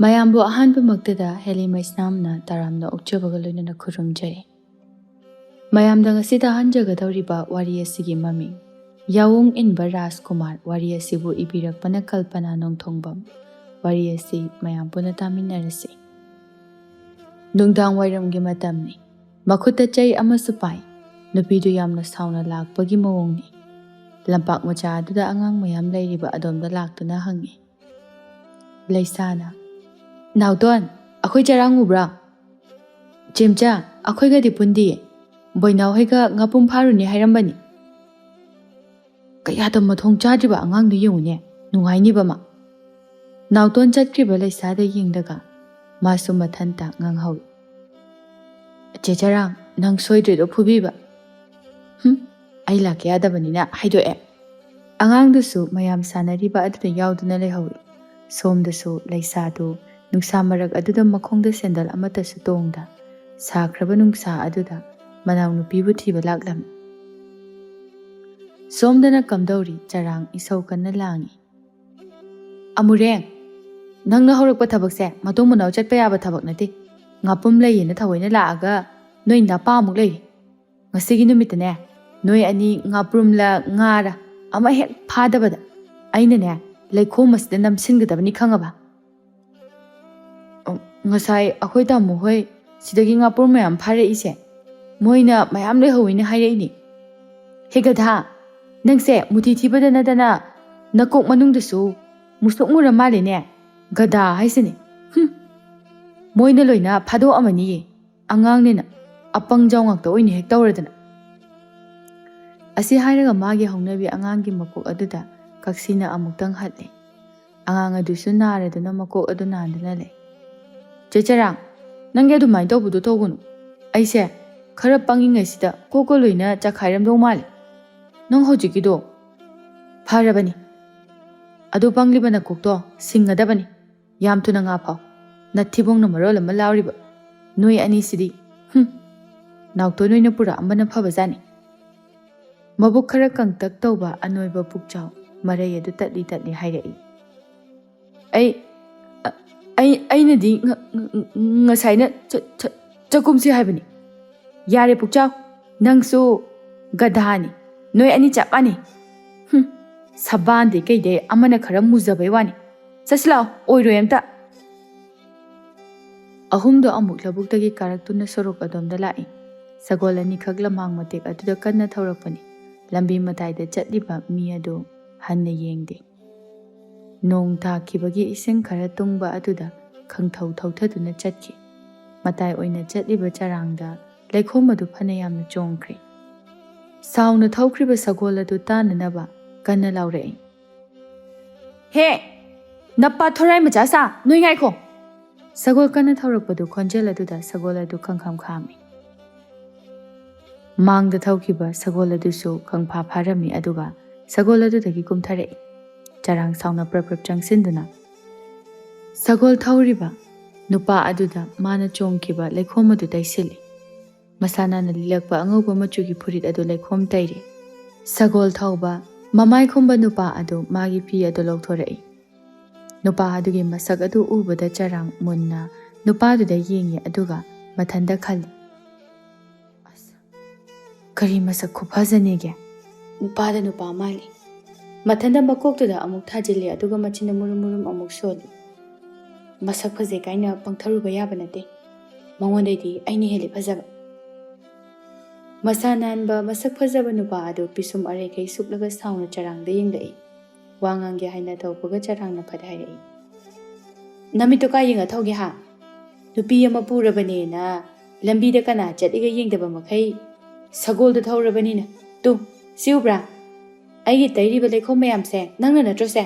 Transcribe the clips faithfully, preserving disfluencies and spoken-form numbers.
ꯃꯌꯥꯝꯕꯨ ꯑꯍꯥꯟꯕꯃꯛꯇꯗ ꯍꯦꯂꯤ ꯃꯩꯁꯅꯥꯝꯅ ꯇꯔꯥꯝꯅ ꯑꯣꯛꯆꯕꯒ ꯂꯣꯏꯅꯅ ꯈꯨꯔꯨꯝꯖꯔꯤ꯫ ꯃꯌꯥꯝꯗ ꯉꯁꯤ ꯇꯥꯍꯟꯖꯒꯗꯧꯔꯤꯕ ꯋꯥꯔꯤ ꯑꯁꯤꯒꯤ ꯃꯃꯤꯡ ꯌꯥꯑꯣꯡ ꯏꯟꯕ ꯔꯥꯖꯀꯨꯃꯥꯔ꯫ ꯋꯥꯔꯤ ꯑꯁꯤꯕꯨ ꯏꯕꯤꯔꯛꯄꯅ ꯀꯜꯄꯅꯥ ꯅꯣꯡꯊꯣꯡꯕꯝ꯫ ꯋꯥꯔꯤ ꯑꯁꯤ ꯃꯌꯥꯝ ꯄꯨꯟꯅ ꯇꯥꯃꯤꯟꯅꯔꯁꯤ꯫ ꯅꯨꯡꯗꯥꯡ ꯋꯥꯏꯔꯝꯒꯤ ꯃꯇꯝꯅꯤ꯫ ꯃꯈꯨꯠꯇ ꯆꯩ ꯑꯃꯁꯨ ꯄꯥꯏ꯫ ꯅꯨꯄꯤꯗꯨ ꯌꯥꯝꯅ ꯁꯥꯎꯅ ꯂꯥꯛꯄꯒꯤ ꯃꯑꯣꯡꯅꯤ꯫ ꯂꯝꯄꯥꯛ ꯃꯆꯥ ꯑꯗꯨꯗ ꯑꯉꯥꯡ ꯃꯌꯥꯝ ꯂꯩꯔꯤꯕ ꯑꯗꯣꯝꯗ ꯂꯥꯛꯇꯨꯅ ꯍꯪꯉꯤ꯫ ꯂꯩꯁꯥꯅ, "ꯅꯥꯎꯇꯣꯟ, ꯑꯩꯈꯣꯏ ꯆꯔꯥꯡ ꯎꯕ꯭ꯔꯥ?" "ꯆꯦꯝꯆꯥ, ꯑꯩꯈꯣꯏꯒꯗꯤ ꯄꯨꯟꯗꯤꯌꯦ꯫ ꯕꯣꯏꯅꯥꯎ ꯍꯣꯏꯒ ꯉꯥꯄꯨꯝ ꯐꯥꯔꯨꯅꯤ ꯍꯥꯏꯔꯝꯕꯅꯤ꯫" "ꯀꯌꯥꯗ ꯃꯊꯣꯡ ꯆꯥꯗ꯭ꯔꯤꯕ ꯑꯉꯥꯡꯗꯨ ꯌꯦꯡꯉꯨꯅꯦ, ꯅꯨꯡꯉꯥꯏꯅꯤꯕ ꯃꯥ꯫" ꯅꯥꯎꯇꯣꯟ ꯆꯠꯈ꯭ꯔꯤꯕ ꯂꯩꯁꯥꯗ ꯌꯦꯡꯂꯒ ꯃꯥꯁꯨ ꯃꯊꯟꯇ ꯉꯥꯡꯍꯧꯏ꯫ "ꯆꯦ ꯆꯔꯥꯡ, ꯅꯪ ꯁꯣꯏꯗ꯭ꯔꯤꯗꯣ ꯐꯨꯕꯤꯕ꯫" "ꯍꯨꯝ, ꯑꯩ ꯂꯥꯛꯀꯦ ꯌꯥꯗꯕꯅꯤꯅ ꯍꯥꯏꯗꯣꯛꯑꯦ꯫" ꯑꯉꯥꯡꯗꯨꯁꯨ ꯃꯌꯥꯝ ꯁꯥꯟꯅꯔꯤꯕ ꯑꯗꯨꯗ ꯌꯥꯎꯗꯨꯅ ꯂꯩꯍꯧꯏ꯫ ꯁꯣꯝꯗꯁꯨ ꯂꯩꯁꯥꯗꯨ ꯅꯨꯡꯁꯥ ꯃꯔꯛ ꯑꯗꯨꯗ ꯃꯈꯣꯡꯗ ꯁꯦꯟꯗꯜ ꯑꯃꯠꯇꯁꯨ ꯇꯣꯡꯗ ꯁꯥꯈ꯭ꯔꯕ ꯅꯨꯡꯁꯥ ꯑꯗꯨꯗ ꯃꯅꯥꯎꯅꯨꯄꯤꯕꯨ ꯊꯤꯕ ꯂꯥꯛꯂꯝꯃꯤ꯫ ꯁꯣꯝꯗꯅ ꯀꯝꯗꯧꯔꯤ? ꯆꯔꯥꯡ ꯏꯁꯧ ꯀꯟꯅ ꯂꯥꯡꯏ꯫ "ꯑꯃꯨꯔꯦꯡ, ꯅꯪꯅ ꯍꯧꯔꯛꯄ ꯊꯕꯛꯁꯦ ꯃꯇꯨꯡ ꯃꯅꯥꯎ ꯆꯠꯄ ꯌꯥꯕ ꯊꯕꯛ ꯅꯠꯇꯦ꯫ ꯉꯥꯄꯨꯝ ꯂꯩꯌꯦꯅ ꯊꯑꯣꯏꯅ ꯂꯥꯛꯑꯒ ꯅꯣꯏ ꯅꯄꯥꯃꯨꯛ ꯂꯩꯔꯤ꯫ ꯉꯁꯤꯒꯤ ꯅꯨꯃꯤꯠꯇꯅꯦ, ꯅꯣꯏ ꯑꯅꯤ ꯉꯥꯄ꯭ꯔꯨꯝꯂ ꯉꯥꯔ ꯑꯃ ꯍꯦꯛ ꯐꯥꯗꯕꯗ ꯑꯩꯅꯅꯦ ꯂꯩꯈꯣꯝ ꯑꯁꯤꯗ ꯅꯝꯁꯤꯟꯒꯗꯕꯅꯤ, ꯈꯪꯉꯕ?" "ꯑ, ꯉꯁꯥꯏ ꯑꯩꯈꯣꯏ ꯇꯥꯃꯣ ꯍꯣꯏ ꯁꯤꯗꯒꯤ ꯉꯥꯄ꯭ꯔꯨꯝ ꯃꯌꯥꯝ ꯐꯥꯔꯛꯏꯁꯦ, ꯃꯣꯏꯅ ꯃꯌꯥꯝ ꯂꯩꯍꯧꯋꯦꯅ ꯍꯥꯏꯔꯛꯏꯅꯦ꯫" "ꯍꯦ ꯒꯙꯥ, ꯅꯪꯁꯦ ꯃꯨꯊꯤ ꯊꯤꯕꯗ ꯅꯠꯇꯅ ꯅꯀꯣꯛ ꯃꯅꯨꯡꯗꯁꯨ ꯃꯨꯁꯨꯛ ꯃꯨꯔ ꯃꯥꯜꯂꯦꯅꯦ꯫ ꯒꯙꯥ ꯍꯥꯏꯁꯤꯅꯦ꯫ ꯍꯨꯝ꯫ ꯃꯣꯏꯅ ꯂꯣꯏꯅ ꯐꯥꯗꯣꯛꯑꯝꯃꯅꯤꯌꯦ꯫ ꯑꯉꯥꯡꯅꯤꯅ ꯑꯄꯪ ꯖꯥꯎ ꯉꯥꯛꯇ ꯑꯣꯏꯅ ꯍꯦꯛ ꯇꯧꯔꯗꯅ꯫" ꯑꯁꯤ ꯍꯥꯏꯔꯒ ꯃꯥꯒꯤ ꯍꯧꯅꯕꯤ ꯑꯉꯥꯡꯒꯤ ꯃꯀꯣꯛ ꯑꯗꯨꯗ ꯀꯛꯁꯤꯅ ꯑꯃꯨꯛꯇꯪ ꯍꯠꯂꯦ꯫ ꯑꯉꯥꯡ ꯑꯗꯨꯁꯨ ꯅꯥꯔꯗꯨꯅ ꯃꯀꯣꯛ ꯑꯗꯨ ꯅꯥꯟꯗꯨꯅ ꯂꯩ꯫ "ꯆꯦ ꯆꯔꯥꯡ, ꯅꯪꯒꯤ ꯑꯗꯨꯃꯥꯏꯅ ꯇꯧꯕꯗꯣ ꯇꯧꯒꯅꯨ꯫ ꯑꯩꯁꯦ ꯈꯔ ꯄꯪꯉꯤꯉꯩꯁꯤꯗ ꯀꯣꯛꯀ ꯂꯣꯏꯅ ꯆꯈꯥꯏꯔꯝꯗꯧ ꯃꯥꯜꯂꯦ꯫ ꯅꯪ ꯍꯧꯖꯤꯛꯀꯤꯗꯣ ꯐꯔꯕꯅꯤ꯫ ꯑꯗꯨ ꯄꯪꯂꯤꯕ ꯅꯀꯣꯛꯇꯣ ꯁꯤꯡꯒꯗꯕꯅꯤ꯫ ꯌꯥꯝ ꯊꯨꯅ ꯉꯥ ꯐꯥꯎ꯫ ꯅꯊꯤꯕꯣꯡꯅ ꯃꯔꯣꯜ ꯑꯃ ꯂꯥꯎꯔꯤꯕ꯫ ꯅꯣꯏ ꯑꯅꯤꯁꯤꯗꯤ, ꯍꯨꯝ꯫ ꯅꯥꯎꯇꯣꯟ ꯑꯣꯏꯅ ꯄꯨꯔꯛꯑꯝꯕꯅ ꯐꯕꯖꯥꯠꯅꯤ꯫" ꯃꯕꯨꯛ ꯈꯔ ꯀꯪꯇꯛ ꯇꯧꯕ ꯑꯅꯣꯏꯕ ꯄꯨꯛꯆꯥꯎ ꯃꯔꯩ ꯑꯗꯨ ꯇꯠꯂꯤ ꯇꯠꯂꯤ ꯍꯥꯏꯔꯛꯏ꯫ "ꯑꯩ, ꯑ, ꯑꯩ ꯑꯩꯅꯗꯤ ꯉ- ꯉ- ꯉ- ꯉꯁꯥꯏꯅ ꯆ- ꯆ- ꯆꯥꯛꯈꯨꯝꯁꯤ ꯍꯥꯏꯕꯅꯤ꯫ ꯌꯥꯔꯦ ꯄꯨꯛꯆꯥꯎ, ꯅꯪꯁꯨ ꯒꯙꯥꯅꯤ꯫ ꯅꯣꯏ ꯑꯅꯤ ꯆꯞ ꯃꯥꯟꯅꯩ꯫ ꯍꯨꯝ, ꯁꯕꯥꯟꯗꯩ ꯀꯩꯗꯩ ꯑꯃꯅ ꯈꯔ ꯃꯨꯖꯕꯩ ꯋꯥꯅꯤ꯫ ꯆꯠꯁꯤ ꯂꯥꯛꯑꯣ, ꯑꯣꯏꯔꯣꯏ ꯑꯝꯇ꯫ ꯑꯍꯨꯝꯗꯣ ꯑꯃꯨꯛ ꯂꯧꯕꯨꯛꯇꯒꯤ ꯀꯥꯔꯛꯇꯨꯅ ꯁꯣꯔꯣꯛ ꯑꯗꯣꯝꯗ ꯂꯥꯛꯏ꯫ ꯁꯒꯣꯜ ꯑꯅꯤꯈꯛ ꯂꯝꯍꯥꯡ ꯃꯇꯦꯛ ꯑꯗꯨꯗ ꯀꯟꯅ ꯊꯧꯔꯛꯄꯅꯤ꯫ ꯂꯝꯕꯤ ꯃꯇꯥꯏꯗ ꯆꯠꯂꯤꯕ ꯃꯤ ꯑꯗꯨ ꯍꯟꯅ ꯌꯦꯡꯗꯦ꯫ ꯅꯣꯡ ꯇꯥꯈꯤꯕꯒꯤ ꯏꯁꯤꯡ ꯈꯔ ꯇꯨꯡꯕ ꯑꯗꯨꯗ ꯈꯪꯊꯧ ꯊꯧꯊꯗꯨꯅ ꯆꯠꯈꯤ꯫ ꯃꯇꯥꯏ ꯑꯣꯏꯅ ꯆꯠꯂꯤꯕ ꯆꯔꯥꯡꯗ ꯂꯩꯈꯣꯝ ꯑꯗꯨ ꯐꯅ ꯌꯥꯝꯅ ꯆꯣꯡꯈ꯭ꯔꯦ꯫ ꯁꯥꯎꯅ ꯊꯧꯈ꯭ꯔꯤꯕ ꯁꯒꯣꯜ ꯑꯗꯨ ꯇꯥꯅꯅꯕ ꯀꯟꯅ ꯂꯥꯎꯔꯛꯏ꯫ "ꯍꯦ, ꯅꯄꯥ ꯊꯣꯔꯥꯏ ꯃꯆꯥ ꯁꯥ, ꯅꯣꯏ ꯉꯥꯏꯈꯣ!" ꯁꯒꯣꯜ ꯀꯟꯅ ꯊꯧꯔꯛꯄꯗꯨ ꯈꯣꯟꯖꯦꯜ ꯑꯗꯨꯗ ꯁꯒꯣꯜ ꯑꯗꯨ ꯈꯪꯈꯝ ꯈꯥꯝꯃꯤ꯫ ꯃꯥꯡꯗ ꯊꯧꯈꯤꯕ ꯁꯒꯣꯜ ꯑꯗꯨꯁꯨ ꯈꯪꯐꯥ ꯐꯥꯔꯝꯃꯤ, ꯑꯗꯨꯒ ꯁꯒꯣꯜ ꯑꯗꯨꯗꯒꯤ ꯀꯨꯝꯊꯔꯛꯏ꯫ ꯆꯔꯥꯡ ꯁꯥꯎꯅ ꯄ꯭ꯔꯞ ꯄ꯭ꯔꯞ ꯆꯪꯁꯤꯟꯗꯨꯅ ꯁꯒꯣꯜ ꯊꯧꯔꯤꯕ ꯅꯨꯄꯥ ꯑꯗꯨꯗ ꯃꯥꯅ ꯆꯣꯡꯈꯤꯕ ꯂꯩꯈꯣꯝ ꯑꯗꯨ ꯇꯩꯁꯤꯜꯂꯤ꯫ ꯃꯁꯥ ꯅꯥꯟꯅ ꯂꯤꯠꯂꯛꯄ ꯑꯉꯧꯕ ꯃꯆꯨꯒꯤ ꯐꯨꯔꯤꯠ ꯑꯗꯨ ꯂꯩꯈꯣꯝ ꯇꯩꯔꯤ꯫ ꯁꯒꯣꯜ ꯊꯧꯕ ꯃꯃꯥꯏ ꯈꯨꯝꯕ ꯅꯨꯄꯥ ꯑꯗꯨ ꯃꯥꯒꯤ ꯐꯤ ꯑꯗꯨ ꯂꯧꯊꯣꯔꯛꯏ꯫ ꯅꯨꯄꯥ ꯑꯗꯨꯒꯤ ꯃꯁꯛ ꯑꯗꯨ ꯎꯕꯗ ꯆꯔꯥꯡ ꯃꯨꯟꯅ ꯅꯨꯄꯥꯗꯨꯗ ꯌꯦꯡꯉꯤ, ꯑꯗꯨꯒ ꯃꯊꯟꯇ ꯈꯜꯂꯤ, "ꯑꯁ, ꯀꯔꯤ ꯃꯁꯛ ꯈꯨꯐꯖꯅꯤꯒꯦ? ꯅꯨꯄꯥꯗ ꯅꯨꯄꯥ ꯃꯥꯜꯂꯤ"꯫ ꯃꯊꯟꯇ ꯃꯀꯣꯛꯇꯨꯗ ꯑꯃꯨꯛ ꯊꯥꯖꯤꯜꯂꯤ, ꯑꯗꯨꯒ ꯃꯆꯤꯟꯗ ꯃꯨꯔꯨꯝ ꯃꯨꯔꯨꯝ ꯑꯃꯨꯛ ꯁꯣꯜꯂꯤ꯫ "ꯃꯁꯛ ꯐꯖꯩ ꯀꯥꯏꯅ ꯄꯪꯊꯔꯨꯕ ꯌꯥꯕ ꯅꯠꯇꯦ꯫ ꯃꯉꯣꯟꯗꯩꯗꯤ ꯑꯩꯅ ꯍꯦꯜꯂꯤ ꯐꯖꯕ"꯫ ꯃꯁꯥ ꯅꯥꯟꯕ, ꯃꯁꯛ ꯐꯖꯕ ꯅꯨꯄꯥ ꯑꯗꯨ ꯄꯤꯁꯨꯝ ꯑꯔꯩꯈꯩ ꯁꯨꯛꯂꯒ ꯁꯥꯎꯅ ꯆꯔꯥꯡꯗ ꯌꯦꯡꯂꯛꯏ꯫ ꯋꯥ ꯉꯥꯡꯒꯦ ꯍꯥꯏꯅ ꯇꯧꯕꯒ ꯆꯔꯥꯡꯅ ꯐꯠ ꯍꯥꯏꯔꯛꯏ, "ꯅꯃꯤꯠꯇꯣ ꯀꯥꯏ ꯌꯦꯡꯉ ꯊꯧꯒꯦ ꯍꯥ? ꯅꯨꯄꯤ ꯑꯃ ꯄꯨꯔꯕꯅꯦꯅ ꯂꯝꯕꯤꯗ ꯀꯅꯥ ꯆꯠꯂꯤꯒ ꯌꯦꯡꯗꯕ ꯃꯈꯩ ꯁꯒꯣꯜꯗ ꯊꯧꯔꯕꯅꯤꯅ꯫ ꯇꯨ, ꯁꯤ ꯎꯕ꯭ꯔꯥ? ꯑꯩꯒꯤ ꯇꯩꯔꯤꯕ ꯂꯩꯈꯣꯝ ꯃꯌꯥꯝꯁꯦ ꯅꯪꯅ ꯅꯠꯇ꯭ꯔꯣ ꯁꯦ?"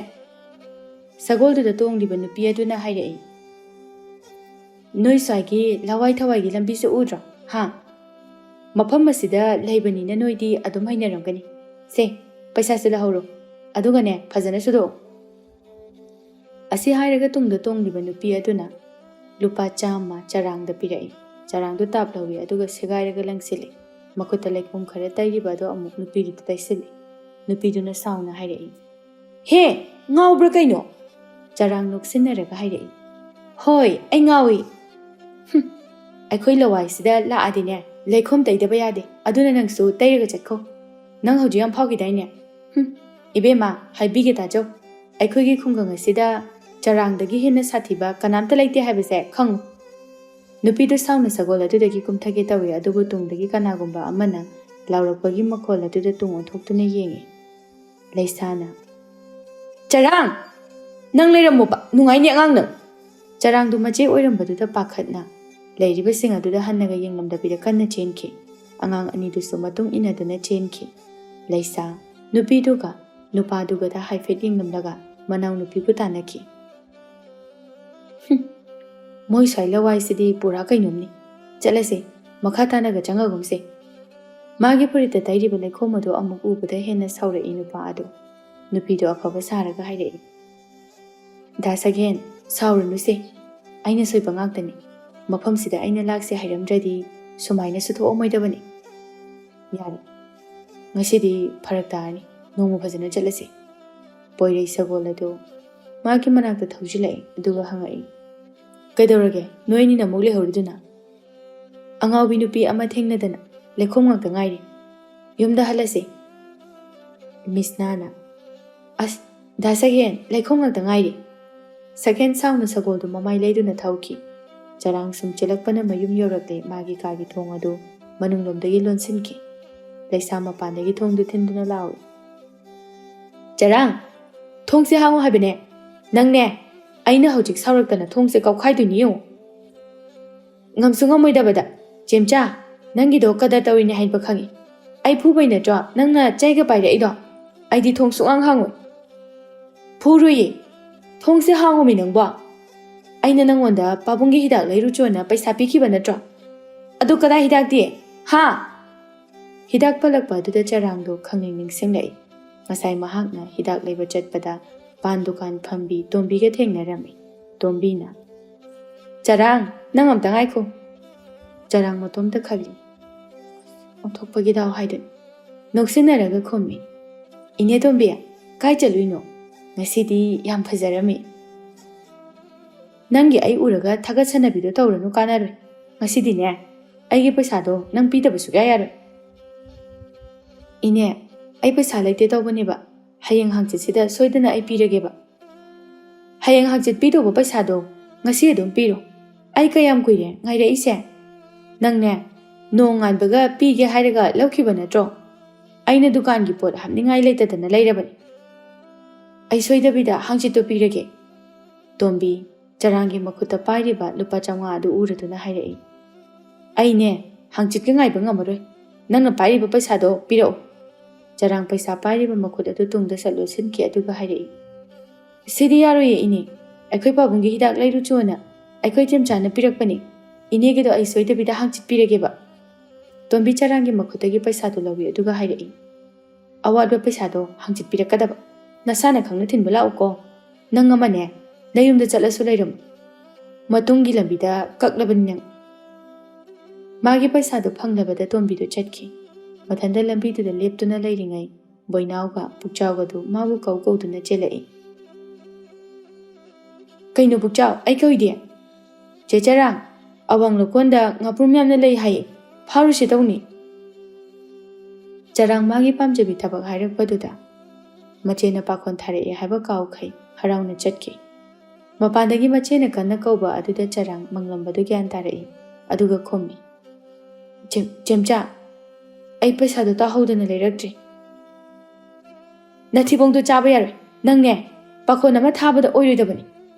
ꯁꯒꯣꯜꯗꯨꯗ ꯇꯣꯡꯂꯤꯕ ꯅꯨꯄꯤ ꯑꯗꯨꯅ ꯍꯥꯏꯔꯛꯏ, "ꯅꯣꯏ ꯁ꯭ꯋꯥꯏꯒꯤ ꯂꯋꯥꯏ ꯊꯋꯥꯏꯒꯤ ꯂꯝꯕꯤꯁꯦ ꯎꯗ꯭ꯔꯣ? ꯍꯥ? ꯃꯐꯝ ꯑꯁꯤꯗ ꯂꯩꯕꯅꯤꯅ ꯅꯣꯏꯗꯤ ꯑꯗꯨꯝ ꯍꯩꯅꯔꯝꯒꯅꯤ꯫ ꯁꯦ, ꯄꯩꯁꯥꯁꯦ ꯂꯧꯍꯧꯔꯣ꯫ ꯑꯗꯨꯒꯅꯦ, ꯐꯖꯅ ꯁꯨꯗꯣꯛꯑꯣ"꯫ ꯑꯁꯤ ꯍꯥꯏꯔꯒ ꯇꯨꯡꯗ ꯇꯣꯡꯂꯤꯕ ꯅꯨꯄꯤ ꯑꯗꯨꯅ ꯂꯨꯄꯥ ꯆꯥꯝꯃ ꯆꯔꯥꯡꯗ ꯄꯤꯔꯛꯏ꯫ ꯆꯔꯥꯡꯗꯨ ꯇꯥꯞ ꯂꯧꯏ, ꯑꯗꯨꯒ ꯁꯦꯒꯥꯏꯔꯒ ꯂꯪꯁꯤꯜꯂꯤ꯫ ꯃꯈꯨꯠꯇ ꯂꯩꯈꯣꯝ ꯈꯔ ꯇꯩꯔꯤꯕ ꯑꯗꯨ ꯑꯃꯨꯛ ꯅꯨꯄꯤꯗꯨꯗ ꯇꯩꯁꯤꯜꯂꯤ꯫ ꯅꯨꯄꯤꯗꯨꯅ ꯁꯥꯎꯅ ꯍꯥꯏꯔꯛꯏ, "ꯍꯦ, ꯉꯥꯎꯕ꯭ꯔꯥ ꯀꯩꯅꯣ?" ꯆꯔꯥꯡ ꯅꯣꯛꯁꯤꯟꯅꯔꯒ ꯍꯥꯏꯔꯛꯏ, "ꯍꯣꯏ, ꯑꯩ ꯉꯥꯎꯏ꯫ ꯍꯨꯝ, ꯑꯩꯈꯣꯏ ꯂꯋꯥꯏꯁꯤꯗ ꯂꯥꯛꯑꯗꯤꯅꯦ, ꯂꯩꯈꯣꯝ ꯇꯩꯗꯕ ꯌꯥꯗꯦ꯫ ꯑꯗꯨꯅ ꯅꯪꯁꯨ ꯇꯩꯔꯒ ꯆꯠꯈꯣ꯫ ꯅꯪ ꯍꯧꯖꯤꯛ ꯌꯥꯝ ꯐꯥꯎꯈꯤꯗꯥꯏꯅꯦ? ꯍꯨꯝ, ꯏꯕꯦꯝꯃ, ꯍꯥꯏꯕꯤꯒꯦ ꯇꯥꯖꯧ꯫ ꯑꯩꯈꯣꯏꯒꯤ ꯈꯨꯡꯒꯪ ꯑꯁꯤꯗ ꯆꯔꯥꯡꯗꯒꯤ ꯍꯦꯟꯅ ꯁꯥꯊꯤꯕ ꯀꯅꯥꯝꯇ ꯂꯩꯇꯦ ꯍꯥꯏꯕꯁꯦ ꯈꯪꯉꯨ꯫" ꯅꯨꯄꯤꯗꯨ ꯁꯥꯎꯅ ꯁꯒꯣꯜ ꯑꯗꯨꯗꯒꯤ ꯀꯨꯝꯊꯒꯦ ꯇꯧꯏ, ꯑꯗꯨꯕꯨ ꯇꯨꯡꯗꯒꯤ ꯀꯅꯥꯒꯨꯝꯕ ꯑꯃꯅ ꯂꯥꯎꯔꯛꯄꯒꯤ ꯃꯈꯣꯜ ꯑꯗꯨꯗ ꯇꯨꯡ ꯑꯣꯟꯊꯣꯛꯇꯨꯅ ꯌꯦꯡꯉꯤ꯫ ꯂꯩꯁꯥꯅ, "ꯆꯔꯥꯡ! ꯅꯪ ꯂꯩꯔꯝꯃꯣꯕ, ꯅꯨꯡꯉꯥꯏꯅꯤ ꯑꯉꯥꯡ ꯅꯪ!" ꯆꯔꯥꯡꯗꯨ ꯃꯆꯦ ꯑꯣꯏꯔꯝꯕꯗꯨꯗ ꯄꯥꯈꯠꯅ ꯂꯩꯔꯤꯕꯁꯤꯡ ꯑꯗꯨꯗ ꯍꯟꯅꯒ ꯌꯦꯡꯂꯝꯗꯕꯤꯗ ꯀꯟꯅ ꯆꯦꯟꯈꯤ꯫ ꯑꯉꯥꯡ ꯑꯅꯤꯗꯨꯁꯨ ꯃꯇꯨꯡ ꯏꯟꯅꯗꯨꯅ ꯆꯦꯟꯈꯤ꯫ ꯂꯩꯁꯥ, ꯅꯨꯄꯤꯗꯨꯒ ꯅꯨꯄꯥꯗꯨꯒꯗ ꯍꯥꯏꯐꯦꯠ ꯌꯦꯡꯂꯝꯂꯒ ꯃꯅꯥꯎꯅꯨꯄꯤꯕꯨ ꯇꯥꯟꯅꯈꯤ꯫ "ꯍꯨꯝ, ꯃꯣꯏ ꯁ꯭ꯋꯥꯏ ꯂꯋꯥꯏꯁꯤꯗꯤ ꯄꯨꯔꯥ ꯀꯩꯅꯣꯝꯅꯤ꯫ ꯆꯠꯂꯁꯦ, ꯃꯈꯥ ꯇꯥꯅꯒ ꯆꯪꯉꯒꯨꯝꯁꯦ꯫" ꯃꯥꯒꯤ ꯐꯨꯔꯤꯠꯇ ꯇꯩꯔꯤꯕ ꯂꯩꯈꯣꯝ ꯑꯗꯨ ꯑꯃꯨꯛ ꯎꯕꯗ ꯍꯦꯟꯅ ꯁꯥꯎꯔꯛꯏ ꯅꯨꯄꯥ ꯑꯗꯨ꯫ ꯅꯨꯄꯤꯗꯨ ꯑꯐꯕ ꯁꯥꯔꯒ ꯍꯥꯏꯔꯛꯏ, "ꯗꯥ ꯁꯛꯍꯦꯟ, ꯁꯥꯎꯔꯨꯅꯨꯁꯦ꯫ ꯑꯩꯅ ꯁꯣꯏꯕ ꯉꯥꯛꯇꯅꯤ꯫ ꯃꯐꯝꯁꯤꯗ ꯑꯩꯅ ꯂꯥꯛꯁꯦ ꯍꯥꯏꯔꯝꯗ꯭ꯔꯗꯤ ꯁꯨꯃꯥꯏꯅꯁꯨ ꯊꯣꯛꯑꯝꯃꯣꯏꯗꯕꯅꯤ꯫ ꯌꯥꯔꯦ, ꯉꯁꯤꯗꯤ ꯐꯔꯛ ꯇꯥꯔꯅꯤ꯫ ꯅꯣꯡꯃ ꯐꯖꯅ ꯆꯠꯂꯁꯤ꯫" ꯄꯣꯏꯔꯩ ꯁꯒꯣꯜ ꯑꯗꯨ ꯃꯥꯒꯤ ꯃꯅꯥꯛꯇ ꯊꯧꯖꯤꯜꯂꯛꯏ, ꯑꯗꯨꯒ ꯍꯪꯉꯛꯏ, "ꯀꯩꯗꯧꯔꯒꯦ? ꯅꯣꯏ ꯑꯅꯤꯅ ꯑꯃꯨꯛ ꯂꯩꯍꯧꯔꯤꯗꯨꯅ?" "ꯑꯉꯥꯎꯕꯤ ꯅꯨꯄꯤ ꯑꯃ ꯊꯦꯡꯅꯗꯅ ꯂꯩꯈꯣꯝ ꯉꯥꯛꯇ ꯉꯥꯏꯔꯤ꯫ ꯌꯨꯝꯗ ꯍꯜꯂꯁꯤ꯫" ꯃꯤꯁ ꯅꯥꯅ, "ꯑꯁ, ꯗꯥ ꯁꯛꯍꯦꯟ, ꯂꯩꯈꯣꯝ ꯉꯥꯛꯇ ꯉꯥꯏꯔꯤ꯫" ꯁꯛꯍꯦꯟ ꯁꯥꯎꯅ ꯁꯒꯣꯜꯗꯨ ꯃꯃꯥꯏ ꯂꯩꯗꯨꯅ ꯊꯧꯈꯤ꯫ ꯆꯔꯥꯡ ꯁꯨꯝ ꯆꯦꯜꯂꯛꯄꯅ ꯃꯌꯨꯝ ꯌꯧꯔꯛꯂꯦ꯫ ꯃꯥꯒꯤ ꯀꯥꯒꯤ ꯊꯣꯡ ꯑꯗꯨ ꯃꯅꯨꯡꯂꯣꯝꯗꯒꯤ ꯂꯣꯟꯁꯤꯟꯈꯤ꯫ ꯂꯩꯁꯥ ꯃꯄꯥꯟꯗꯒꯤ ꯊꯣꯡꯗꯨ ꯊꯤꯟꯗꯨꯅ ꯂꯥꯎꯏ, "ꯆꯔꯥꯡ, ꯊꯣꯡꯁꯦ ꯍꯥꯡꯉꯨ ꯍꯥꯏꯕꯅꯦ꯫ ꯅꯪꯅꯦ, ꯑꯩꯅ ꯍꯧꯖꯤꯛ ꯁꯥꯎꯔꯛꯇꯅ ꯊꯣꯡꯁꯦ ꯀꯥꯎꯈꯥꯏꯗꯣꯏꯅꯤ ꯌꯦꯡꯉꯨ꯫" "ꯉꯝꯁꯨ ꯉꯝꯃꯣꯏꯗꯕꯗ꯫ ꯆꯦꯝꯆꯥ, ꯅꯪꯒꯤꯗꯣ ꯀꯗꯔ ꯇꯧꯔꯤꯅꯦ ꯍꯥꯏꯕ ꯈꯪꯉꯤ꯫ ꯑꯩ ꯐꯨꯕꯩ ꯅꯠꯇ꯭ꯔꯣ ꯅꯪꯅ ꯆꯩꯒ ꯄꯥꯏꯔꯛꯏꯗꯣ? ꯑꯩꯗꯤ ꯊꯣꯡ ꯁꯨꯡꯍꯥꯡ ꯍꯥꯡꯉꯣꯏ꯫" "ꯐꯨꯔꯨꯏꯌꯦ꯫ ꯊꯣꯡꯁꯦ ꯍꯥꯡꯉꯣꯃꯤ ꯅꯪꯕꯣ꯫ ꯑꯩꯅ ꯅꯪꯉꯣꯟꯗ ꯄꯥꯕꯨꯡꯒꯤ ꯍꯤꯗꯥꯛ ꯂꯩꯔꯨꯆꯣꯅ ꯄꯩꯁꯥ ꯄꯤꯈꯤꯕ ꯅꯠꯇ꯭ꯔꯣ? ꯑꯗꯨ ꯀꯗꯥꯏ ꯍꯤꯗꯥꯛꯇꯤ? ꯍꯥ?" ꯍꯤꯗꯥꯛ ꯄꯜꯂꯛꯄ ꯑꯗꯨꯗ ꯆꯔꯥꯡꯗꯣ ꯈꯪꯅꯤꯡ ꯅꯤꯡꯁꯤꯡꯂꯛꯏ꯫ ꯉꯁꯥꯏ ꯃꯍꯥꯛꯅ ꯍꯤꯗꯥꯛ ꯂꯩꯕ ꯆꯠꯄꯗ ꯄꯥꯟ ꯗꯨꯀꯥꯟ ꯐꯝꯕꯤ ꯇꯣꯝꯕꯤꯒ ꯊꯦꯡꯅꯔꯝꯃꯤ꯫ ꯇꯣꯝꯕꯤꯅ, "ꯆꯔꯥꯡ, ꯅꯪ ꯑꯝꯇ ꯉꯥꯏꯈꯣ꯫" ꯆꯔꯥꯡ ꯃꯇꯣꯝꯇ ꯈꯜꯂꯤ꯫ ꯑꯣꯟꯊꯣꯛꯄꯒꯤ ꯗꯥꯎ ꯍꯥꯏꯗꯨꯅꯤ꯫ ꯅꯣꯛꯁꯤꯟꯅꯔꯒ ꯈꯨꯝꯃꯤ, "ꯏꯅꯦ ꯇꯣꯝꯕꯤ, ꯀꯥꯏ ꯆꯠꯂꯨꯏꯅꯣ? ꯉꯁꯤꯗꯤ ꯌꯥꯝ ꯐꯖꯔꯝꯃꯤ꯫" "ꯅꯪꯒꯤ ꯑꯩ ꯎꯔꯒ ꯊꯥꯒꯠꯁꯟꯅꯕꯤꯗꯣ ꯇꯧꯔꯅꯨ, ꯀꯥꯟꯅꯔꯣꯏ꯫ ꯉꯁꯤꯗꯤꯅꯦ, ꯑꯩꯒꯤ ꯄꯩꯁꯥꯗꯣ ꯅꯪ ꯄꯤꯗꯕ ꯁꯨꯛꯌꯥ ꯌꯥꯔꯣꯏ꯫" "ꯏꯅꯦ, ꯑꯩ ꯄꯩꯁꯥ ꯂꯩꯇꯦ ꯇꯧꯕꯅꯦꯕ꯫ ꯍꯌꯦꯡ ꯍꯪꯆꯤꯠꯁꯤꯗ ꯁꯣꯏꯗꯅ ꯑꯩ ꯄꯤꯔꯒꯦꯕ꯫" "ꯍꯌꯦꯡ ꯍꯪꯆꯤꯠ ꯄꯤꯗꯧꯕ ꯄꯩꯁꯥꯗꯣ ꯉꯁꯤ ꯑꯗꯨꯝ ꯄꯤꯔꯣ꯫ ꯑꯩ ꯀꯌꯥꯝ ꯀꯨꯏꯔꯦ ꯉꯥꯏꯔꯛꯏꯁꯦ? ꯅꯪꯅꯦ, ꯅꯣꯡꯉꯥꯟꯕꯒ ꯄꯤꯒꯦ ꯍꯥꯏꯔꯒ ꯂꯧꯈꯤꯕ ꯅꯠꯇ꯭ꯔꯣ? ꯑꯩꯅ ꯗꯨꯀꯥꯟꯒꯤ ꯄꯣꯠ ꯍꯥꯞꯅꯤꯡꯉꯥꯏ ꯂꯩꯇꯗꯅ ꯂꯩꯔꯕꯅꯤ꯫ ꯑꯩ ꯁꯣꯏꯗꯕꯤꯗ ꯍꯪꯆꯤꯠꯇꯣ ꯄꯤꯔꯒꯦ꯫" ꯇꯣꯝꯕꯤ ꯆꯔꯥꯡꯒꯤ ꯃꯈꯨꯠꯇ ꯄꯥꯏꯔꯤꯕ ꯂꯨꯄꯥ ꯆꯥꯝꯃꯉꯥ ꯑꯗꯨ ꯎꯔꯗꯨꯅ ꯍꯥꯏꯔꯛꯏ꯫ "ꯑꯩꯅꯦ, ꯍꯪꯆꯤꯠꯀ ꯉꯥꯏꯕ ꯉꯝꯃꯔꯣꯏ꯫ ꯅꯪꯅ ꯄꯥꯏꯔꯤꯕ ꯄꯩꯁꯥꯗꯣ ꯄꯤꯔꯛꯎ꯫" ꯆꯔꯥꯡ ꯄꯩꯁꯥ ꯄꯥꯏꯔꯤꯕ ꯃꯈꯨꯠ ꯑꯗꯨ ꯇꯨꯡꯗ ꯁꯠ ꯂꯣꯠꯁꯤꯟꯈꯤ, ꯑꯗꯨꯒ ꯍꯥꯏꯔꯛꯏ, "ꯁꯤꯗꯤ ꯌꯥꯔꯣꯏꯌꯦ ꯏꯅꯦ, ꯑꯩꯈꯣꯏ ꯄꯥꯕꯨꯡꯒꯤ ꯍꯤꯗꯥꯛ ꯂꯩꯔꯨꯆꯣꯅ ꯑꯩꯈꯣꯏ ꯏꯆꯦꯝꯆꯥꯅ ꯄꯤꯔꯛꯄꯅꯤ꯫ ꯏꯅꯦꯒꯤꯗꯣ ꯑꯩ ꯁꯣꯏꯗꯕꯤꯗ ꯍꯪꯆꯤꯠ ꯄꯤꯔꯒꯦꯕ꯫" ꯇꯣꯝꯕꯤ ꯆꯔꯥꯡꯒꯤ ꯃꯈꯨꯠꯇꯒꯤ ꯄꯩꯁꯥꯗꯨ ꯂꯧꯏ, ꯑꯗꯨꯒ ꯍꯥꯏꯔꯛꯏ, "ꯑꯋꯥꯠꯄ ꯄꯩꯁꯥꯗꯣ ꯍꯪꯆꯤꯠ ꯄꯤꯔꯛꯀꯗꯕ꯫ ꯅꯁꯥꯅ ꯈꯪꯅ ꯊꯤꯟꯕ ꯂꯥꯛꯎꯀꯣ꯫ ꯅꯪ ꯑꯃꯅꯦ, ꯅꯌꯨꯝꯗ ꯆꯠꯂꯁꯨ ꯂꯩꯔꯝꯃꯨ꯫ ꯃꯇꯨꯡꯒꯤ ꯂꯝꯕꯤꯗ ꯀꯛꯂꯕꯅꯤ ꯅꯪ꯫" ꯃꯥꯒꯤ ꯄꯩꯁꯥꯗꯣ ꯐꯪꯂꯕꯗ ꯇꯣꯝꯕꯤꯗꯨ ꯆꯠꯈꯤ꯫ ꯃꯊꯟꯇ ꯂꯝꯕꯤꯗꯨꯗ ꯂꯦꯞꯇꯨꯅ ꯂꯩꯔꯤꯉꯩ ꯕꯣꯏꯅꯥꯎꯒ ꯄꯨꯛꯆꯥꯎꯒꯗꯨ ꯃꯥꯕꯨ ꯀꯧ ꯀꯧꯗꯨꯅ ꯆꯦꯜꯂꯛꯏ꯫ "ꯀꯩꯅꯣ ꯄꯨꯛꯆꯥꯎ, ꯑꯩ ꯀꯧꯏꯗꯤ?" "ꯆꯦ ꯆꯔꯥꯡ, ꯑꯋꯥꯡ ꯂꯧꯀꯣꯟꯗ ꯉꯥꯄ꯭ꯔꯨꯝ ꯌꯥꯝꯅ ꯂꯩ ꯍꯥꯏꯌꯦ, ꯐꯥꯔꯨꯁꯦ ꯇꯧꯅꯤ꯫" ꯆꯔꯥꯡ ꯃꯥꯒꯤ ꯄꯥꯝꯖꯕꯤ ꯊꯕꯛ ꯍꯥꯏꯔꯛꯄꯗꯨꯗ ꯃꯆꯦꯅ ꯄꯥꯈꯣꯟ ꯊꯥꯔꯛꯑꯦ ꯍꯥꯏꯕ ꯀꯥꯎꯈꯩ ꯍꯔꯥꯎꯅ ꯆꯠꯈꯤ꯫ ꯃꯄꯥꯟꯗꯒꯤ ꯃꯆꯦꯅ ꯀꯟꯅ ꯀꯧꯕ ꯑꯗꯨꯗ ꯆꯔꯥꯡ ꯃꯪꯂꯝꯕꯗꯨ ꯒ꯭ꯌꯥꯟ ꯇꯥꯔꯛꯏ, ꯑꯗꯨꯒ ꯈꯨꯝꯃꯤ, "ꯆꯦꯝ-, ꯆꯦꯝꯆꯥ, ꯑꯩ ꯄꯩꯁꯥꯗꯣ ꯇꯥꯍꯧꯗꯅ ꯂꯩꯔꯛꯇ꯭ꯔꯤ꯫" "ꯅꯊꯤꯕꯣꯡꯗꯣ ꯆꯥꯕ ꯌꯥꯔꯣꯏ꯫ ꯅꯪꯅꯦ, ꯄꯥꯈꯣꯟ ꯑꯃ ꯊꯥꯕꯗ ꯑꯣꯏꯔꯣꯏꯗꯕꯅꯤ꯫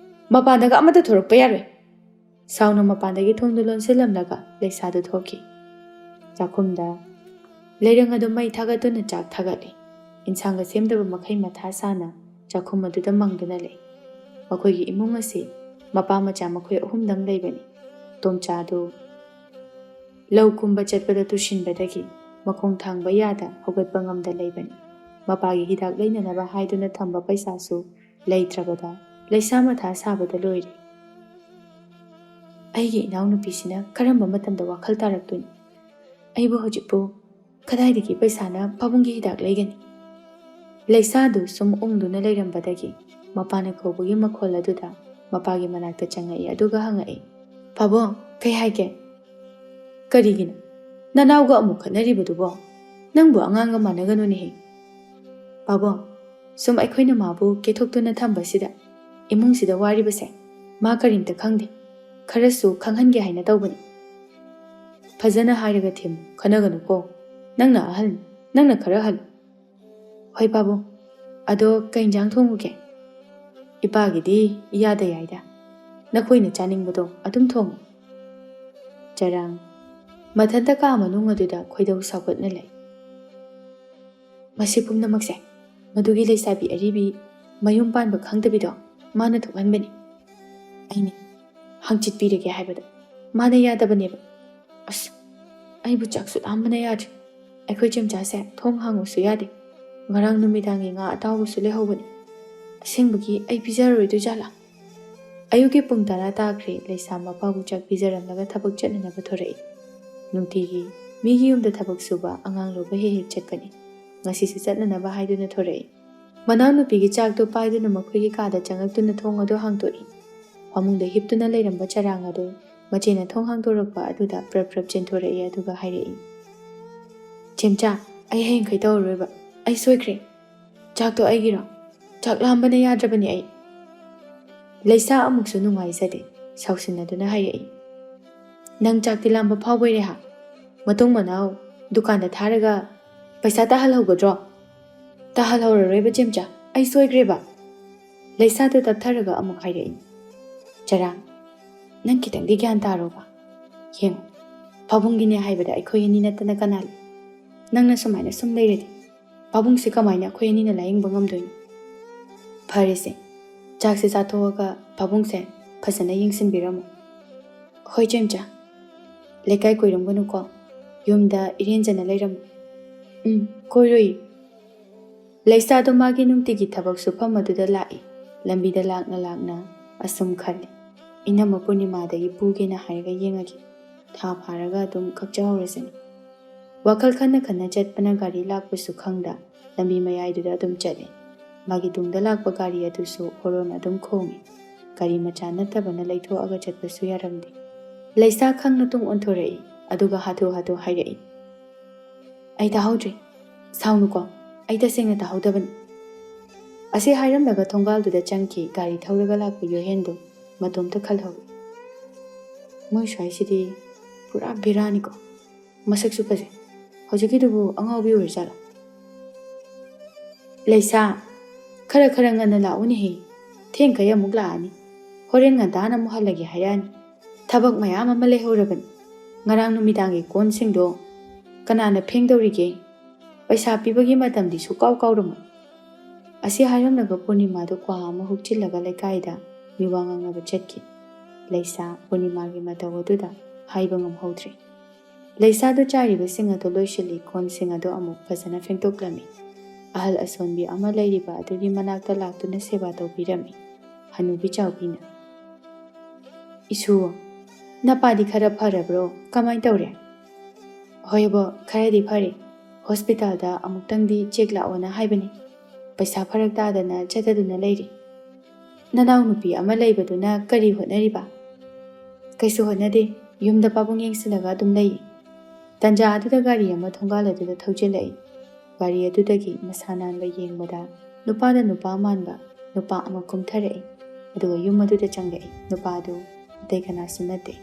ꯃꯄꯥꯟꯗꯒ ꯑꯃꯠꯇ ꯊꯣꯔꯛꯄ ꯌꯥꯔꯣꯏ꯫" ꯁꯥꯎꯅ ꯃꯄꯥꯟꯗꯒꯤ ꯊꯣꯡꯗꯨ ꯂꯣꯟꯁꯤꯜꯂꯝꯂꯒ ꯂꯩꯁꯥꯗꯨ ꯊꯣꯛꯈꯤ꯫ ꯆꯥꯛꯈꯨꯝꯗ ꯂꯩꯔꯪ ꯑꯗꯨ ꯃꯩ ꯊꯥꯒꯠꯇꯨꯅ ꯆꯥꯛ ꯊꯥꯒꯠꯂꯤ꯫ ꯏꯟꯁꯥꯡꯒ ꯁꯦꯝꯗꯕ ꯃꯈꯩ ꯃꯊꯥ ꯁꯥꯅ ꯆꯥꯛꯈꯨꯝ ꯑꯗꯨꯗ ꯃꯪꯗꯨꯅ ꯂꯩ꯫ ꯃꯈꯣꯏꯒꯤ ꯏꯃꯨꯡ ꯑꯁꯤ ꯃꯄꯥ ꯃꯆꯥ ꯃꯈꯣꯏ ꯑꯍꯨꯝꯗꯪ ꯂꯩꯕꯅꯤ꯫ ꯇꯣꯝꯆꯥꯗꯨ ꯂꯧ ꯀꯨꯝꯕ ꯆꯠꯄꯗ ꯇꯨꯁꯤꯟꯕꯗꯒꯤ ꯃꯈꯣꯡ ꯊꯥꯡꯕ ꯌꯥꯗ ꯍꯧꯒꯠꯄ ꯉꯝꯗ ꯂꯩꯕꯅꯤ꯫ ꯃꯄꯥꯒꯤ ꯍꯤꯗꯥꯛ ꯂꯩꯅꯅꯕ ꯍꯥꯏꯗꯨꯅ ꯊꯝꯕ ꯄꯩꯁꯥꯁꯨ ꯂꯩꯇ꯭ꯔꯕꯗ ꯂꯩꯁꯥ ꯃꯊꯥ ꯁꯥꯕꯗ ꯂꯣꯏꯔꯦ꯫ "ꯑꯩꯒꯤ ꯏꯅꯥꯎꯅꯨꯄꯤꯁꯤꯅ ꯀꯔꯝꯕ ꯃꯇꯝꯗ ꯋꯥꯈꯜ ꯇꯥꯔꯛꯇꯣꯏꯅꯣ? ꯑꯩꯕꯨ ꯍꯧꯖꯤꯛꯄꯨ ꯀꯗꯥꯏꯗꯒꯤ ꯄꯩꯁꯥꯅ ꯄꯥꯕꯨꯡꯒꯤ ꯍꯤꯗꯥꯛ ꯂꯩꯒꯅꯤ?" ꯂꯩꯁꯥꯗꯨ ꯁꯨꯝ ꯎꯪꯗꯨꯅ ꯂꯩꯔꯝꯕꯗꯒꯤ ꯃꯄꯥꯅ ꯀꯧꯕꯒꯤ ꯃꯈꯣꯜ ꯑꯗꯨꯗ ꯃꯄꯥꯒꯤ ꯃꯅꯥꯛꯇ ꯆꯪꯉꯛꯏ, ꯑꯗꯨꯒ ꯍꯪꯉꯛꯏ, "ꯄꯥꯕꯨꯡ, ꯀꯩ ꯍꯥꯏꯒꯦ?" "ꯀꯔꯤꯒꯤꯅꯣ? ꯅꯅꯥꯎꯒ ꯑꯃꯨꯛ ꯈꯠꯅꯔꯤꯕꯗꯨꯕꯣ? ꯅꯪꯕꯨ ꯑꯉꯥꯡꯒ ꯃꯥꯟꯅꯒꯅꯨꯅꯦꯍꯦ꯫" "ꯄꯥꯕꯨꯡ, ꯁꯨꯝ ꯑꯩꯈꯣꯏꯅ ꯃꯥꯕꯨ ꯀꯦꯊꯣꯛꯇꯨꯅ ꯊꯝꯕꯁꯤꯗ, ꯏꯃꯨꯡꯁꯤꯗ ꯋꯥꯔꯤꯕꯁꯦ ꯃꯥ ꯀꯔꯤꯝꯇ ꯈꯪꯗꯦ꯫ ꯈꯔꯁꯨ ꯈꯪꯍꯟꯒꯦ ꯍꯥꯏꯅ ꯇꯧꯕꯅꯤ꯫" "ꯐꯖꯅ ꯍꯥꯏꯔꯒ ꯊꯦꯝꯃꯨ, ꯈꯟꯅꯒꯅꯨꯀꯣ꯫ ꯅꯪꯅ ꯑꯍꯜꯅꯤ, ꯅꯪꯅ ꯈꯔ ꯍꯜꯂꯨ꯫" "ꯍꯣꯏ ꯄꯥꯕꯨꯡ, ꯑꯗꯣ ꯀꯩ ꯏꯟꯖꯥꯡ ꯊꯣꯡꯉꯨꯒꯦ?" "ꯏꯄꯥꯒꯤꯗꯤ ꯏꯌꯥꯗ ꯌꯥꯏꯗ, ꯅꯈꯣꯏꯅ ꯆꯥꯅꯤꯡꯕꯗꯣ ꯑꯗꯨꯝ ꯊꯣꯡꯉꯨ꯫" ꯆꯔꯥꯡ ꯃꯊꯟꯇ ꯀꯥ ꯃꯅꯨꯡ ꯑꯗꯨꯗ ꯈꯣꯏꯗꯧ ꯁꯥꯎꯒꯠꯅ ꯂꯩ꯫ "ꯃꯁꯤ ꯄꯨꯝꯅꯃꯛꯁꯦ ꯃꯗꯨꯒꯤ ꯂꯩꯁꯥꯕꯤ ꯑꯔꯤꯕꯤ ꯃꯌꯨꯝ ꯄꯥꯟꯕ ꯈꯪꯗꯕꯤꯗꯣ ꯃꯥꯅ ꯊꯣꯛꯍꯟꯕꯅꯤ꯫ ꯑꯩꯅ ꯍꯪꯆꯤꯠ ꯄꯤꯔꯒꯦ ꯍꯥꯏꯕꯗ ꯃꯥꯅ ꯌꯥꯗꯕꯅꯦꯕ꯫ ꯑꯁ, ꯑꯩꯕꯨ ꯆꯥꯛꯁꯨ ꯂꯥꯝꯕꯅ ꯌꯥꯗ꯭ꯔꯦ꯫ ꯑꯩꯈꯣꯏ ꯆꯦꯝꯆꯥꯁꯦ ꯊꯣꯡ ꯍꯥꯡꯉꯨꯁꯨ ꯌꯥꯗꯦ꯫ ꯉꯔꯥꯡ ꯅꯨꯃꯤꯗꯥꯡꯒꯤ ꯉꯥ ꯑꯇꯥꯎꯕꯁꯨ ꯂꯩꯍꯧꯕꯅꯤ꯫ ꯑꯁꯦꯡꯕꯒꯤ ꯑꯩ ꯄꯤꯖꯔꯔꯣꯏꯗꯣꯏ ꯖꯥꯠꯂꯥ?" ꯑꯌꯨꯛꯀꯤ ꯄꯨꯡ ꯇꯔꯥ ꯇꯥꯈ꯭ꯔꯦ꯫ ꯂꯩꯁꯥ ꯃꯄꯥꯕꯨ ꯆꯥꯛ ꯄꯤꯖꯔꯝꯂꯒ ꯊꯕꯛ ꯆꯠꯅꯅꯕ ꯊꯣꯔꯛꯏ꯫ ꯅꯨꯡꯇꯤꯒꯤ ꯃꯤꯒꯤ ꯌꯨꯝꯗ ꯊꯕꯛ ꯁꯨꯕ, ꯑꯉꯥꯡ ꯂꯧꯕ ꯍꯦꯛ ꯍꯦꯛ ꯆꯠꯄꯅꯤ꯫ ꯉꯁꯤꯁꯨ ꯆꯠꯅꯅꯕ ꯍꯥꯏꯗꯨꯅ ꯊꯣꯔꯛꯏ꯫ ꯃꯅꯥꯎꯅꯨꯄꯤꯒꯤ ꯆꯥꯛꯇꯨ ꯄꯥꯏꯗꯨꯅ ꯃꯈꯣꯏꯒꯤ ꯀꯥꯗ ꯆꯪꯉꯛꯇꯨꯅ ꯊꯣꯡ ꯑꯗꯨ ꯍꯥꯡꯗꯣꯛꯏ꯫ ꯐꯃꯨꯡꯗ ꯍꯤꯞꯇꯨꯅ ꯂꯩꯔꯝꯕ ꯆꯔꯥꯡ ꯑꯗꯨ ꯃꯆꯦꯅ ꯊꯣꯡ ꯍꯥꯡꯗꯣꯔꯛꯄ ꯑꯗꯨꯗ ꯄ꯭ꯔꯞ ꯄ꯭ꯔꯞ ꯆꯦꯟꯊꯣꯔꯛꯏ, ꯑꯗꯨꯒ ꯍꯥꯏꯔꯛꯏ, "ꯆꯦꯝꯆꯥ, ꯑꯩ ꯍꯌꯦꯡꯈꯩ ꯇꯧꯔꯔꯣꯏꯕ꯫ ꯑꯩ ꯁꯣꯏꯈ꯭ꯔꯦ꯫ ꯆꯥꯛꯇꯣ ꯑꯩꯒꯤꯔꯣ? ꯆꯥꯛ ꯂꯥꯝꯕꯅ ꯌꯥꯗ꯭ꯔꯕꯅꯤ ꯑꯩ꯫" ꯂꯩꯁꯥ ꯑꯃꯨꯛꯁꯨ ꯅꯨꯡꯉꯥꯏꯖꯗꯦ, ꯁꯥꯎꯁꯤꯟꯅꯗꯨꯅ ꯍꯥꯏꯔꯛꯏ, "ꯅꯪ ꯆꯥꯛꯇꯤ ꯂꯥꯝꯕ ꯐꯥꯎꯕꯩꯔꯦ ꯍꯥ? ꯃꯇꯨꯡ ꯃꯅꯥꯎ ꯗꯨꯀꯥꯟꯗ ꯊꯥꯔꯒ ꯄꯩꯁꯥ ꯇꯥꯍꯜꯍꯧꯒꯗ꯭ꯔꯣ? ꯇꯥꯍꯜꯍꯧꯔꯔꯣꯏꯕ ꯆꯦꯝꯆꯥ, ꯑꯩ ꯁꯣꯏꯈ꯭ꯔꯦꯕ꯫" ꯂꯩꯁꯥꯗꯨ ꯇꯞꯊꯔꯒ ꯑꯃꯨꯛ ꯍꯥꯏꯔꯛꯏ, "ꯆꯔꯥꯡ, ꯅꯪ ꯈꯤꯇꯪꯗꯤ ꯒ꯭ꯌꯥꯟ ꯇꯥꯔꯣꯕ꯫ ꯌꯦꯡꯉꯨ, ꯄꯥꯕꯨꯡꯒꯤꯅꯦ ꯍꯥꯏꯕꯗ ꯑꯩꯈꯣꯏ ꯑꯅꯤ ꯅꯠꯇꯅ ꯀꯅꯥ ꯂꯩ? ꯅꯪꯅ ꯁꯨꯃꯥꯏꯅ ꯁꯨꯝ ꯂꯩꯔꯗꯤ ꯄꯥꯕꯨꯡꯁꯦ ꯀꯃꯥꯏꯅ ꯑꯩꯈꯣꯏ ꯑꯅꯤꯅ ꯂꯥꯌꯦꯡꯕ ꯉꯝꯗꯣꯏꯅꯣ? ꯐꯔꯦꯁꯦ, ꯆꯥꯛꯁꯦ ꯆꯥꯊꯣꯛꯑꯒ ꯄꯥꯕꯨꯡꯁꯦ ꯐꯖꯅ ꯌꯦꯡꯁꯤꯟꯕꯤꯔꯝꯃꯨ꯫" "ꯍꯣꯏ ꯆꯦꯝꯆꯥ, ꯂꯩꯀꯥꯏ ꯀꯣꯏꯔꯝꯒꯅꯨꯀꯣ, ꯌꯨꯝꯗ ꯏꯔꯦꯟꯖꯅ ꯂꯩꯔꯝꯃꯨ꯫" "ꯎꯝ, ꯀꯣꯏꯔꯣꯏ꯫" ꯂꯩꯁꯥꯗꯣ ꯃꯥꯒꯤ ꯅꯨꯡꯇꯤꯒꯤ ꯊꯕꯛ ꯁꯨꯐꯝ ꯑꯗꯨꯗ ꯂꯥꯛꯏ꯫ ꯂꯝꯕꯤꯗ ꯂꯥꯛꯅ ꯂꯥꯛꯅ ꯑꯁꯨꯝ ꯈꯜꯂꯤ, "ꯏꯅꯝꯃ ꯄꯨꯔꯅꯤꯃꯥꯗꯒꯤ ꯄꯨꯒꯦꯅ ꯍꯥꯏꯔꯒ ꯌꯦꯡꯉꯒꯦ꯫ ꯊꯥ ꯐꯥꯔꯒ ꯑꯗꯨꯝ ꯀꯛꯆꯍꯧꯔꯁꯅꯤ꯫" ꯋꯥꯈꯜ ꯈꯟꯅ ꯈꯟꯅ ꯆꯠꯄꯅ ꯒꯥꯔꯤ ꯂꯥꯛꯄꯁꯨ ꯈꯪꯗ ꯂꯝꯕꯤ ꯃꯌꯥꯏꯗꯨꯗ ꯑꯗꯨꯝ ꯆꯠꯂꯤ꯫ ꯃꯥꯒꯤ ꯇꯨꯡꯗ ꯂꯥꯛꯄ ꯒꯥꯔꯤ ꯑꯗꯨꯁꯨ ꯍꯣꯔꯣꯟ ꯑꯗꯨꯝ ꯈꯣꯡꯏ꯫ ꯒꯥꯔꯤ ꯃꯆꯥ ꯅꯠꯇꯕꯅ ꯂꯩꯊꯣꯛꯑꯒ ꯆꯠꯄꯁꯨ ꯌꯥꯔꯝꯗꯦ꯫ ꯂꯩꯁꯥ ꯈꯪꯅ ꯇꯨꯡ ꯑꯣꯟꯊꯣꯔꯛꯏ, ꯑꯗꯨꯒ ꯍꯥꯊꯨ ꯍꯥꯊꯨ ꯍꯥꯏꯔꯛꯏ, "ꯑꯩ ꯇꯥꯍꯧꯗ꯭ꯔꯦ꯫ ꯁꯥꯎꯅꯨꯀꯣ, ꯑꯩ ꯇꯁꯦꯡꯅ ꯇꯥꯍꯧꯗꯕꯅꯤ"꯫ ꯑꯁꯤ ꯍꯥꯏꯔꯝꯂꯒ ꯊꯣꯡꯒꯥꯜꯗꯨꯗ ꯆꯪꯈꯤ꯫ ꯒꯥꯔꯤ ꯊꯧꯔꯒ ꯂꯥꯛꯄ ꯌꯣꯍꯦꯟꯗꯨ ꯃꯇꯣꯝꯇ ꯈꯜꯍꯧꯏ, "ꯃꯣꯏ ꯁ꯭ꯋꯥꯏꯁꯤꯗꯤ ꯄꯨꯔꯥ ꯕꯦꯔꯥꯅꯤꯀꯣ꯫ ꯃꯁꯛꯁꯨ ꯐꯖꯩ꯫ ꯍꯧꯖꯤꯛꯀꯤꯗꯨꯕꯨ ꯑꯉꯥꯎꯕꯤ ꯑꯣꯏꯔꯖꯥꯠꯂꯣ?" "ꯂꯩꯁꯥ, ꯈꯔ ꯈꯔ ꯉꯟꯅ ꯂꯥꯛꯎꯅꯦꯍꯦ꯫ ꯊꯦꯡꯈꯩ ꯑꯃꯨꯛ ꯂꯥꯛꯑꯅꯤ꯫ ꯍꯣꯔꯦꯟ ꯉꯟꯇꯥꯅ ꯑꯃꯨꯛ ꯍꯜꯂꯒꯦ ꯍꯥꯏꯔꯛꯑꯅꯤ꯫ ꯊꯕꯛ ꯃꯌꯥꯝ ꯑꯃ ꯂꯩꯍꯧꯔꯕꯅꯤ꯫ ꯉꯔꯥꯡ ꯅꯨꯃꯤꯗꯥꯡꯒꯤ ꯀꯣꯟꯁꯤꯡꯗꯣ ꯀꯅꯥꯅ ꯐꯦꯡꯗꯧꯔꯤꯒꯦ? ꯄꯩꯁꯥ ꯄꯤꯕꯒꯤ ꯃꯇꯝꯗꯤ ꯁꯨꯛꯀꯥꯎ ꯀꯥꯎꯔꯝꯃꯣꯏ"꯫ ꯑꯁꯤ ꯍꯥꯏꯔꯝꯂꯒ ꯄꯨꯔꯅꯤꯃꯥꯗꯨ ꯀ꯭ꯋꯥ ꯑꯃ ꯍꯨꯛꯆꯤꯜꯂꯒ ꯂꯩꯀꯥꯏꯗ ꯃꯤꯋꯥ ꯉꯥꯡꯅꯕ ꯆꯠꯈꯤ꯫ ꯂꯩꯁꯥ ꯄꯨꯔꯅꯤꯃꯥꯒꯤ ꯃꯇꯧ ꯑꯗꯨꯗ ꯍꯥꯏꯕ ꯉꯝꯍꯧꯗ꯭ꯔꯦ꯫ ꯂꯩꯁꯥꯗꯨ ꯆꯥꯏꯔꯤꯕꯁꯤꯡ ꯑꯗꯨ ꯂꯣꯏꯁꯤꯜꯂꯤ, ꯀꯣꯟꯁꯤꯡ ꯑꯗꯨ ꯑꯃꯨꯛ ꯐꯖꯅ ꯐꯦꯡꯗꯣꯛꯂꯝꯃꯤ꯫ ꯑꯍꯜ ꯑꯁꯣꯟꯕꯤ ꯑꯃ ꯂꯩꯔꯤꯕ ꯑꯗꯨꯒꯤ ꯃꯅꯥꯛꯇ ꯂꯥꯛꯇꯨꯅ ꯁꯦꯕꯥ ꯇꯧꯕꯤꯔꯝꯃꯤ꯫ ꯍꯅꯨꯕꯤ ꯆꯥꯎꯕꯤꯅ, "ꯏꯁꯨ, ꯅꯄꯥꯗꯤ ꯈꯔ ꯐꯔꯕ꯭ꯔꯣ? ꯀꯃꯥꯏ ꯇꯧꯔꯦ?" "ꯍꯣꯏ ꯑꯕꯣꯛ, ꯈꯔꯗꯤ ꯐꯔꯦ꯫ ꯍꯣꯁꯄꯤꯇꯥꯜꯗ ꯑꯃꯨꯛꯇꯪꯗꯤ ꯆꯦꯛ ꯂꯥꯛꯑꯣꯅ ꯍꯥꯏꯕꯅꯤ꯫ ꯄꯩꯁꯥ ꯐꯔꯛ ꯇꯥꯗꯅ ꯆꯠꯇꯗꯨꯅ ꯂꯩꯔꯤ"꯫ "ꯅꯅꯥꯎꯅꯨꯄꯤ ꯑꯃ ꯂꯩꯕꯗꯨꯅ ꯀꯔꯤ ꯍꯣꯠꯅꯔꯤꯕ?" "ꯀꯩꯁꯨ ꯍꯣꯠꯅꯗꯦ, ꯌꯨꯝꯗ ꯄꯥꯕꯨꯡ ꯌꯦꯡꯁꯤꯜꯂꯒ ꯑꯗꯨꯝ ꯂꯩ"꯫ ꯇꯟꯖꯥ ꯑꯗꯨꯗ ꯒꯥꯔꯤ ꯑꯃ ꯊꯣꯡꯒꯥꯜ ꯑꯗꯨꯗ ꯊꯧꯖꯤꯜꯂꯛꯏ꯫ ꯒꯥꯔꯤ ꯑꯗꯨꯗꯒꯤ ꯃꯁꯥ ꯅꯥꯟꯕ ꯌꯦꯡꯕꯗ ꯅꯨꯄꯥꯗ ꯅꯨꯄꯥ ꯃꯥꯟꯕ ꯅꯨꯄꯥ ꯑꯃ ꯀꯨꯝꯊꯔꯛꯏ, ꯑꯗꯨꯒ ꯌꯨꯝ ꯑꯗꯨꯗ ꯆꯪꯂꯛꯏ꯫ ꯅꯨꯄꯥꯗꯨ ꯑꯇꯩ ꯀꯅꯥꯁꯨ ꯅꯠꯇꯦ,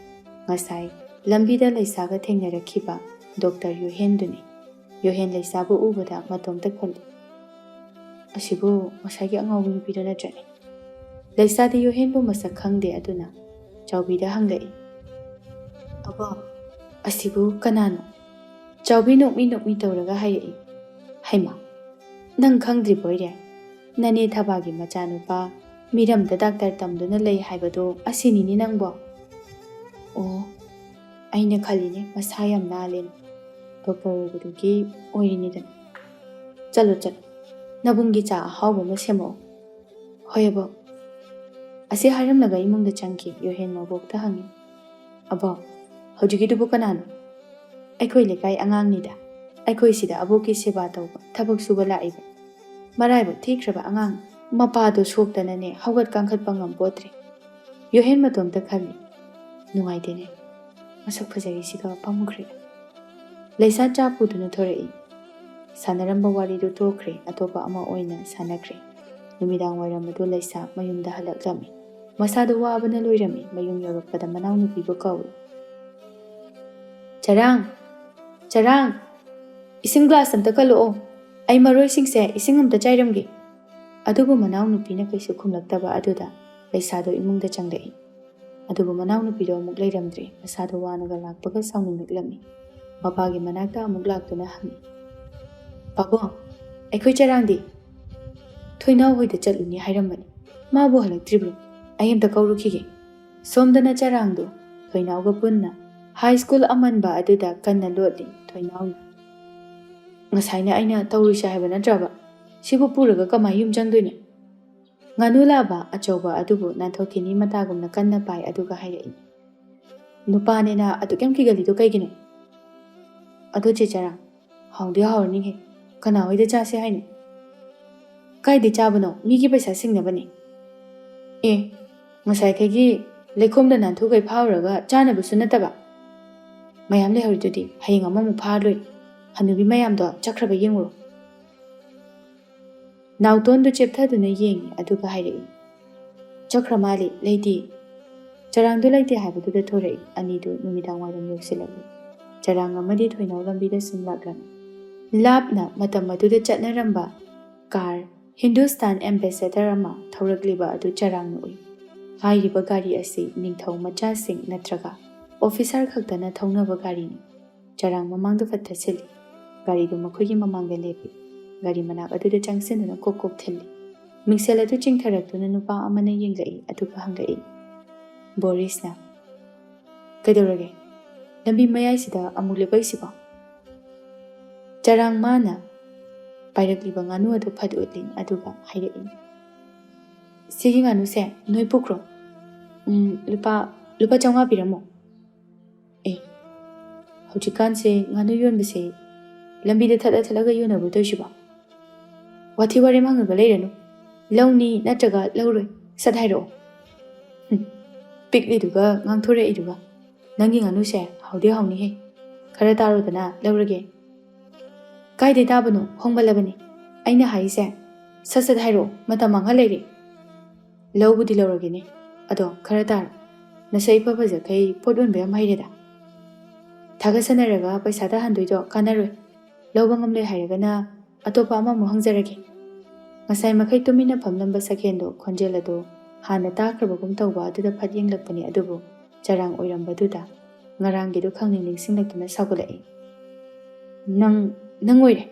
ꯉꯁꯥꯏ ꯂꯝꯕꯤꯗ ꯂꯩꯁꯥꯒ ꯊꯦꯡꯅꯔꯛꯈꯤꯕ ꯗꯣꯛꯇꯔ ꯌꯣꯍꯦꯟꯗꯨꯅꯤ꯫ ꯌꯣꯍꯦꯟ ꯂꯩꯁꯥꯕꯨ ꯎꯕꯗ ꯃꯇꯣꯝꯇ ꯈꯜꯂꯤ, "ꯑꯁꯤꯕꯨ ꯉꯁꯥꯏꯒꯤ ꯑꯉꯥꯎꯕ ꯅꯨꯄꯤꯗꯣ ꯅꯠꯇ꯭ꯔꯅꯦ?" ꯂꯩꯁꯥꯗꯤ ꯌꯣꯍꯦꯟꯕꯨ ꯃꯁꯛ ꯈꯪꯗꯦ, ꯑꯗꯨꯅ ꯆꯥꯎꯕꯤꯗ ꯍꯪꯂꯛꯏ, "ꯑꯕꯣ, ꯑꯁꯤꯕꯨ ꯀꯅꯥꯅꯣ?" ꯆꯥꯎꯕꯤ ꯅꯣꯛꯃꯤ ꯅꯣꯛꯃꯤ ꯇꯧꯔꯒ ꯍꯥꯏꯔꯛꯏ, "ꯍꯩꯃꯥ, ꯅꯪ ꯈꯪꯗ꯭ꯔꯤꯕꯣꯏꯔꯦ? ꯅꯅꯦ ꯊꯕꯥꯒꯤ ꯃꯆꯥꯅꯨꯄꯥ ꯃꯤꯔꯝꯗ ꯗꯥꯛꯇꯔ ꯇꯝꯗꯨꯅ ꯂꯩ ꯍꯥꯏꯕꯗꯣ ꯑꯁꯤꯅꯤꯅꯦ ꯅꯪꯕꯣ?" "ꯑꯣ, ꯑꯩꯅ ꯈꯜꯂꯤꯅꯦ ꯃꯁꯥ ꯌꯥꯝ ꯅꯥꯜꯂꯦꯅ꯫ ꯗꯣꯛꯇꯔ ꯑꯣꯏꯕꯗꯨꯒꯤ ꯑꯣꯏꯔꯤꯅꯤꯗꯅ꯫ ꯆꯠꯂꯣ, ꯆꯠꯂꯣ, ꯅꯕꯨꯡꯒꯤ ꯆꯥ ꯑꯍꯥꯎꯕ ꯑꯃ ꯁꯦꯝꯃꯛꯑꯣ"꯫ "ꯍꯣꯏ ꯑꯕꯣꯛ"꯫ ꯑꯁꯤ ꯍꯥꯏꯔꯝꯂꯒ ꯏꯃꯨꯡꯗ ꯆꯪꯈꯤ꯫ ꯌꯣꯍꯦꯟ ꯃꯕꯣꯛꯇ ꯍꯪꯉꯤ, "ꯑꯕꯣꯛ, ꯍꯧꯖꯤꯛꯀꯤꯗꯨꯕꯨ ꯀꯅꯥꯅꯣ?" "ꯑꯩꯈꯣꯏ ꯂꯩꯀꯥꯏ ꯑꯉꯥꯡꯅꯤꯗ꯫ ꯑꯩꯈꯣꯏ ꯁꯤꯗ ꯑꯕꯣꯛꯀꯤ ꯁꯦꯕꯥ ꯇꯧꯕ, ꯊꯕꯛ ꯁꯨꯕ ꯂꯥꯛꯏꯕ꯫ ꯃꯔꯥꯏꯕꯛ ꯊꯤꯈ꯭ꯔꯕ ꯑꯉꯥꯡ꯫ ꯃꯄꯥꯗꯣ ꯁꯣꯛꯇꯅꯅꯦ ꯍꯧꯒꯠ ꯀꯥꯡꯈꯠꯄ ꯉꯝꯄꯣꯠꯇ꯭ꯔꯦ꯫ ꯌꯣꯍꯦꯟ ꯃꯇꯣꯝꯇ ꯈꯜꯂꯤ, "ꯅꯨꯡꯉꯥꯏꯇꯦꯅꯦ, ꯃꯁꯛ ꯐꯖꯔꯤꯁꯤꯒ ꯄꯥꯝꯃꯨꯈ꯭ꯔꯦ"꯫ ꯂꯩꯁꯥ ꯆꯥ ꯄꯨꯗꯨꯅ ꯊꯣꯔꯛꯏ꯫ ꯁꯥꯟꯅꯔꯝꯕ ꯋꯥꯔꯤꯗꯨ ꯇꯣꯛꯈ꯭ꯔꯦ, ꯑꯇꯣꯞꯄ ꯑꯃ ꯑꯣꯏꯅ ꯁꯥꯟꯅꯈ꯭ꯔꯦ꯫ ꯅꯨꯃꯤꯗꯥꯡ ꯋꯥꯏꯔꯝ ꯑꯗꯨ ꯂꯩꯁꯥ ꯃꯌꯨꯝꯗ ꯍꯜꯂꯛꯂꯝꯃꯤ꯫ ꯃꯁꯥꯗꯨ ꯋꯥꯕꯅ ꯂꯣꯏꯔꯝꯃꯤ꯫ ꯃꯌꯨꯝ ꯌꯧꯔꯛꯄꯗ ꯃꯅꯥꯎꯅꯨꯄꯤꯕꯨ ꯀꯧꯏ꯫ "ꯆꯔꯥꯡ! ꯆꯔꯥꯡ! ꯏꯁꯤꯡ ꯒ꯭ꯂꯥꯁ ꯑꯝꯇ ꯀꯜꯂꯛꯑꯣ꯫ ꯑꯩ ꯃꯔꯣꯏꯁꯤꯡꯁꯦ ꯏꯁꯤꯡ ꯑꯝꯇ ꯆꯥꯏꯔꯝꯒꯦ"꯫ ꯑꯗꯨꯕꯨ ꯃꯅꯥꯎꯅꯨꯄꯤꯅ ꯀꯩꯁꯨ ꯈꯨꯝꯂꯛꯇꯕ ꯑꯗꯨꯗ ꯂꯩꯁꯥꯗꯨ ꯏꯃꯨꯡꯗ ꯆꯪꯂꯛꯏ꯫ ꯑꯗꯨꯕꯨ ꯃꯅꯥꯎꯅꯨꯄꯤꯗꯣ ꯑꯃꯨꯛ ꯂꯩꯔꯝꯗ꯭ꯔꯦ꯫ ꯃꯁꯥꯗꯣ ꯋꯥꯅꯒ ꯂꯥꯛꯄꯒ ꯁꯥꯎꯅꯤꯡꯂꯛꯂꯝꯃꯤ꯫ ꯃꯄꯥꯒꯤ ꯃꯅꯥꯛꯇ ꯑꯃꯨꯛ ꯂꯥꯛꯇꯨꯅ ꯍꯪꯉꯤ, "ꯄꯥꯕꯨꯡ, ꯑꯩꯈꯣꯏ ꯆꯔꯥꯡꯗꯤ?" "ꯊꯣꯏꯅꯥꯎ ꯍꯣꯏꯗ ꯆꯠꯂꯨꯅꯤ ꯍꯥꯏꯔꯝꯕꯅꯤ꯫ ꯃꯥꯕꯨ ꯍꯜꯂꯛꯇ꯭ꯔꯤꯕ꯭ꯔꯣ? ꯑꯩ ꯑꯝꯇ ꯀꯧꯔꯨꯈꯤꯒꯦ"꯫ ꯁꯣꯝꯗꯅ ꯆꯔꯥꯡꯗꯣ ꯊꯣꯏꯅꯥꯎꯒ ꯄꯨꯟꯅ ꯍꯥꯏ ꯁ꯭ꯀꯨꯜ ꯑꯃꯟꯕ ꯑꯗꯨꯗ ꯀꯟꯅ ꯂꯣꯠꯂꯤ꯫ ꯊꯣꯏꯅꯥꯎꯅ, "ꯉꯁꯥꯏꯅ ꯑꯩꯅ ꯇꯧꯔꯨꯁꯦ ꯍꯥꯏꯕ ꯅꯠꯇ꯭ꯔꯕ? ꯁꯤꯕꯨ ꯄꯨꯔꯒ ꯀꯃꯥꯏ ꯌꯨꯝ ꯆꯪꯗꯣꯏꯅꯣ?" ꯉꯥꯅꯨ ꯂꯥꯕ ꯑꯆꯧꯕ ꯑꯗꯨꯕꯨ ꯅꯥꯟꯊꯣꯛꯈꯤꯅꯤ ꯃꯇꯥꯒꯨꯝꯅ ꯀꯟꯅ ꯄꯥꯏ, ꯑꯗꯨꯒ ꯍꯥꯏꯔꯛꯏ, "ꯅꯨꯄꯥꯅꯦꯅ ꯑꯗꯨꯛ ꯌꯥꯝ ꯀꯤꯒꯜꯂꯤꯗꯣ ꯀꯩꯒꯤꯅꯣ?" "ꯑꯗꯣ ꯆꯦ ꯆꯔꯥꯡ, ꯍꯥꯎꯗꯤ ꯍꯥꯎꯔꯅꯤꯍꯦ꯫ ꯀꯅꯥ ꯍꯣꯏꯗ ꯆꯥꯁꯦ ꯍꯥꯏꯅꯣ?" "ꯀꯥꯏꯗꯩ ꯆꯥꯕꯅꯣ? ꯃꯤꯒꯤ ꯄꯩꯁꯥ ꯁꯤꯡꯅꯕꯅꯦ"꯫ "ꯑꯦ, ꯉꯁꯥꯏꯈꯩꯒꯤ ꯂꯩꯈꯣꯝꯗ ꯅꯥꯟꯊꯨꯈꯩ ꯐꯥꯎꯔꯒ ꯆꯥꯅꯕꯁꯨ ꯅꯠꯇꯕ꯫ ꯃꯌꯥꯝ ꯂꯩꯍꯧꯔꯤꯗꯨꯗꯤ, ꯍꯌꯦꯡ ꯑꯃꯃꯨꯛ ꯐꯥꯔ ꯂꯣꯏꯔꯦ꯫ ꯍꯅꯨꯕꯤ ꯃꯌꯥꯝꯗꯣ ꯆꯠꯈ꯭ꯔꯕ ꯌꯦꯡꯉꯨꯔꯣ"꯫ ꯅꯥꯎꯇꯣꯟꯗꯨ ꯆꯦꯞꯊꯗꯨꯅ ꯌꯦꯡꯉꯤ, ꯑꯗꯨꯒ ꯍꯥꯏꯔꯛꯏ, "ꯆꯠꯈ꯭ꯔ ꯃꯥꯜꯂꯤ, ꯂꯩꯇꯦ"꯫ ꯆꯔꯥꯡꯗꯨ ꯂꯩꯇꯦ ꯍꯥꯏꯕꯗꯨꯗ ꯊꯣꯔꯛꯏ꯫ ꯑꯅꯤꯗꯨ ꯅꯨꯃꯤꯗꯥꯡ ꯋꯥꯏꯔꯝ ꯌꯧꯁꯤꯜꯂꯛꯂꯤ꯫ ꯆꯔꯥꯡ ꯑꯃꯗꯤ ꯊꯣꯏꯅꯥꯎ ꯂꯝꯕꯤꯗ ꯁꯨꯝ ꯂꯥꯛꯂꯝꯃꯤ꯫ ꯂꯥꯞꯅ ꯃꯇꯝ ꯑꯗꯨꯗ ꯆꯠꯅꯔꯝꯕ ꯀꯥꯔ ꯍꯤꯟꯗꯨꯁꯇꯥꯟ ꯑꯦꯝꯕꯦꯁꯦꯗꯔ ꯑꯃ ꯊꯧꯔꯛꯂꯤꯕ ꯑꯗꯨ ꯆꯔꯥꯡꯅ ꯎꯏ꯫ ꯍꯥꯏꯔꯤꯕ ꯒꯥꯔꯤ ꯑꯁꯤ ꯅꯤꯡꯊꯧ ꯃꯆꯥꯁꯤꯡ ꯅꯠꯇ꯭ꯔꯒ ꯑꯣꯐꯤꯁꯥꯔ ꯈꯛꯇꯅ ꯊꯧꯅꯕ ꯒꯥꯔꯤꯅꯤ꯫ ꯆꯔꯥꯡ ꯃꯃꯥꯡꯗ ꯐꯠ ꯊꯠꯆꯤꯜꯂꯤ꯫ ꯒꯥꯔꯤꯗꯨ ꯃꯈꯣꯏꯒꯤ ꯃꯃꯥꯡꯗ ꯂꯦꯞꯄꯤ꯫ ꯒꯥꯔꯤ ꯃꯅꯥꯛ ꯑꯗꯨꯗ ꯆꯪꯁꯤꯟꯗꯨꯅ ꯀꯣꯛ ꯀꯣꯛ ꯊꯤꯜꯂꯤ꯫ ꯃꯤꯡꯁꯦꯜ ꯑꯗꯨ ꯆꯤꯡꯊꯔꯛꯇꯨꯅ ꯅꯨꯄꯥ ꯑꯃꯅ ꯌꯦꯡꯂꯛꯏ, ꯑꯗꯨꯒ ꯍꯪꯂꯛꯏ, "ꯕꯣꯔꯤꯁꯅ? ꯀꯩꯗꯧꯔꯒꯦ? ꯂꯝꯕꯤ ꯃꯌꯥꯏꯁꯤꯗ ꯑꯃꯨꯛ ꯂꯦꯞꯄꯛꯏꯁꯤꯕꯣ?" ꯆꯔꯥꯡ ꯃꯥꯅ ꯄꯥꯏꯔꯛꯂꯤꯕ ꯉꯥꯅꯨ ꯑꯗꯨ ꯐꯠ ꯎꯠꯂꯤ, ꯑꯗꯨꯒ ꯍꯥꯏꯔꯛꯏ, "ꯁꯤꯒꯤ ꯉꯥꯅꯨꯁꯦ ꯅꯣꯏ ꯄꯨꯈ꯭ꯔꯣ꯫ ꯎꯝ, ꯂꯨꯄꯥ, ꯂꯨꯄꯥ ꯆꯥꯝꯃꯉꯥ ꯄꯤꯔꯝꯃꯣ"꯫ ꯑꯦ, ꯍꯧꯖꯤꯛꯀꯥꯟꯁꯦ ꯉꯥꯅꯨ ꯌꯣꯟꯕꯁꯦ ꯂꯝꯕꯤꯗ ꯊꯠꯂ ꯊꯠꯂꯒ ꯌꯣꯟꯅꯕ꯭ꯔꯣ ꯇꯧꯔꯤꯁꯤꯕꯣ? ꯋꯥꯊꯤ ꯋꯥꯔꯦꯝ ꯍꯪꯉꯒ ꯂꯩꯔꯅꯨ꯫ ꯂꯧꯅꯤ ꯅꯠꯇ꯭ꯔꯒ ꯂꯧꯔꯣꯏ? ꯁꯠ ꯍꯥꯏꯔꯛꯑꯣ꯫ ꯍꯨꯝ, ꯄꯤꯛꯂꯤꯗꯨꯒ ꯉꯥꯡꯊꯣꯔꯛꯏꯗꯨꯒ꯫ "ꯅꯪꯒꯤ ꯉꯥꯅꯨꯁꯦ ꯍꯥꯎꯗꯤ ꯍꯥꯎꯅꯤꯍꯦ꯫ ꯈꯔ ꯇꯥꯔꯣꯗꯅ, ꯂꯧꯔꯒꯦ꯫" "ꯀꯥꯏꯗꯩ ꯇꯥꯕꯅꯣ? ꯍꯣꯡꯃꯜꯂꯕꯅꯤ꯫ ꯑꯩꯅ ꯍꯥꯏꯁꯦ, ꯁꯠ ꯁꯠ ꯍꯥꯏꯔꯛꯑꯣ, ꯃꯇꯝ ꯃꯥꯡꯍꯜ ꯂꯩꯔꯦ꯫" "ꯂꯧꯕꯨꯗꯤ ꯂꯧꯔꯒꯦꯅꯦ, ꯑꯗꯣ ꯈꯔ ꯇꯥꯔꯣ꯫ ꯅꯁꯛ ꯏꯐ ꯐꯖꯈꯩ ꯄꯣꯠ ꯌꯣꯟꯕ ꯌꯥꯝ ꯍꯩꯔꯦꯗ꯫ ꯊꯥꯒꯠ ꯁꯥꯟꯅꯔꯒ ꯄꯩꯁꯥ ꯇꯥꯍꯟꯗꯣꯏꯗꯣ ꯀꯥꯟꯅꯔꯣꯏ꯫ ꯂꯧꯕ ꯉꯝꯂꯣꯏ ꯍꯥꯏꯔꯒꯅ ꯑꯇꯣꯞꯄ ꯑꯃꯃꯨꯛ ꯍꯪꯖꯔꯒꯦ꯫" ꯉꯁꯥꯏ ꯃꯈꯩ ꯇꯨꯃꯤꯟꯅ ꯐꯝꯂꯝꯕ ꯁꯀꯦꯟꯗꯣ ꯈꯣꯟꯖꯦꯜ ꯑꯗꯨ ꯍꯥꯟꯅ ꯇꯥꯈ꯭ꯔꯕꯒꯨꯝ ꯇꯧꯕ ꯑꯗꯨꯗ ꯐꯠ ꯌꯦꯡꯂꯛꯄꯅꯤ, ꯑꯗꯨꯕꯨ ꯆꯔꯥꯡ ꯑꯣꯏꯔꯝꯕꯗꯨꯗ ꯉꯔꯥꯡꯒꯤꯗꯨ ꯈꯪꯅꯤꯡ ꯅꯤꯡꯁꯤꯡꯂꯛꯇꯨꯅ ꯁꯥꯎꯒꯠꯂꯛꯏ꯫ "ꯅꯪ, ꯅꯪ ꯑꯣꯏꯔꯦ!"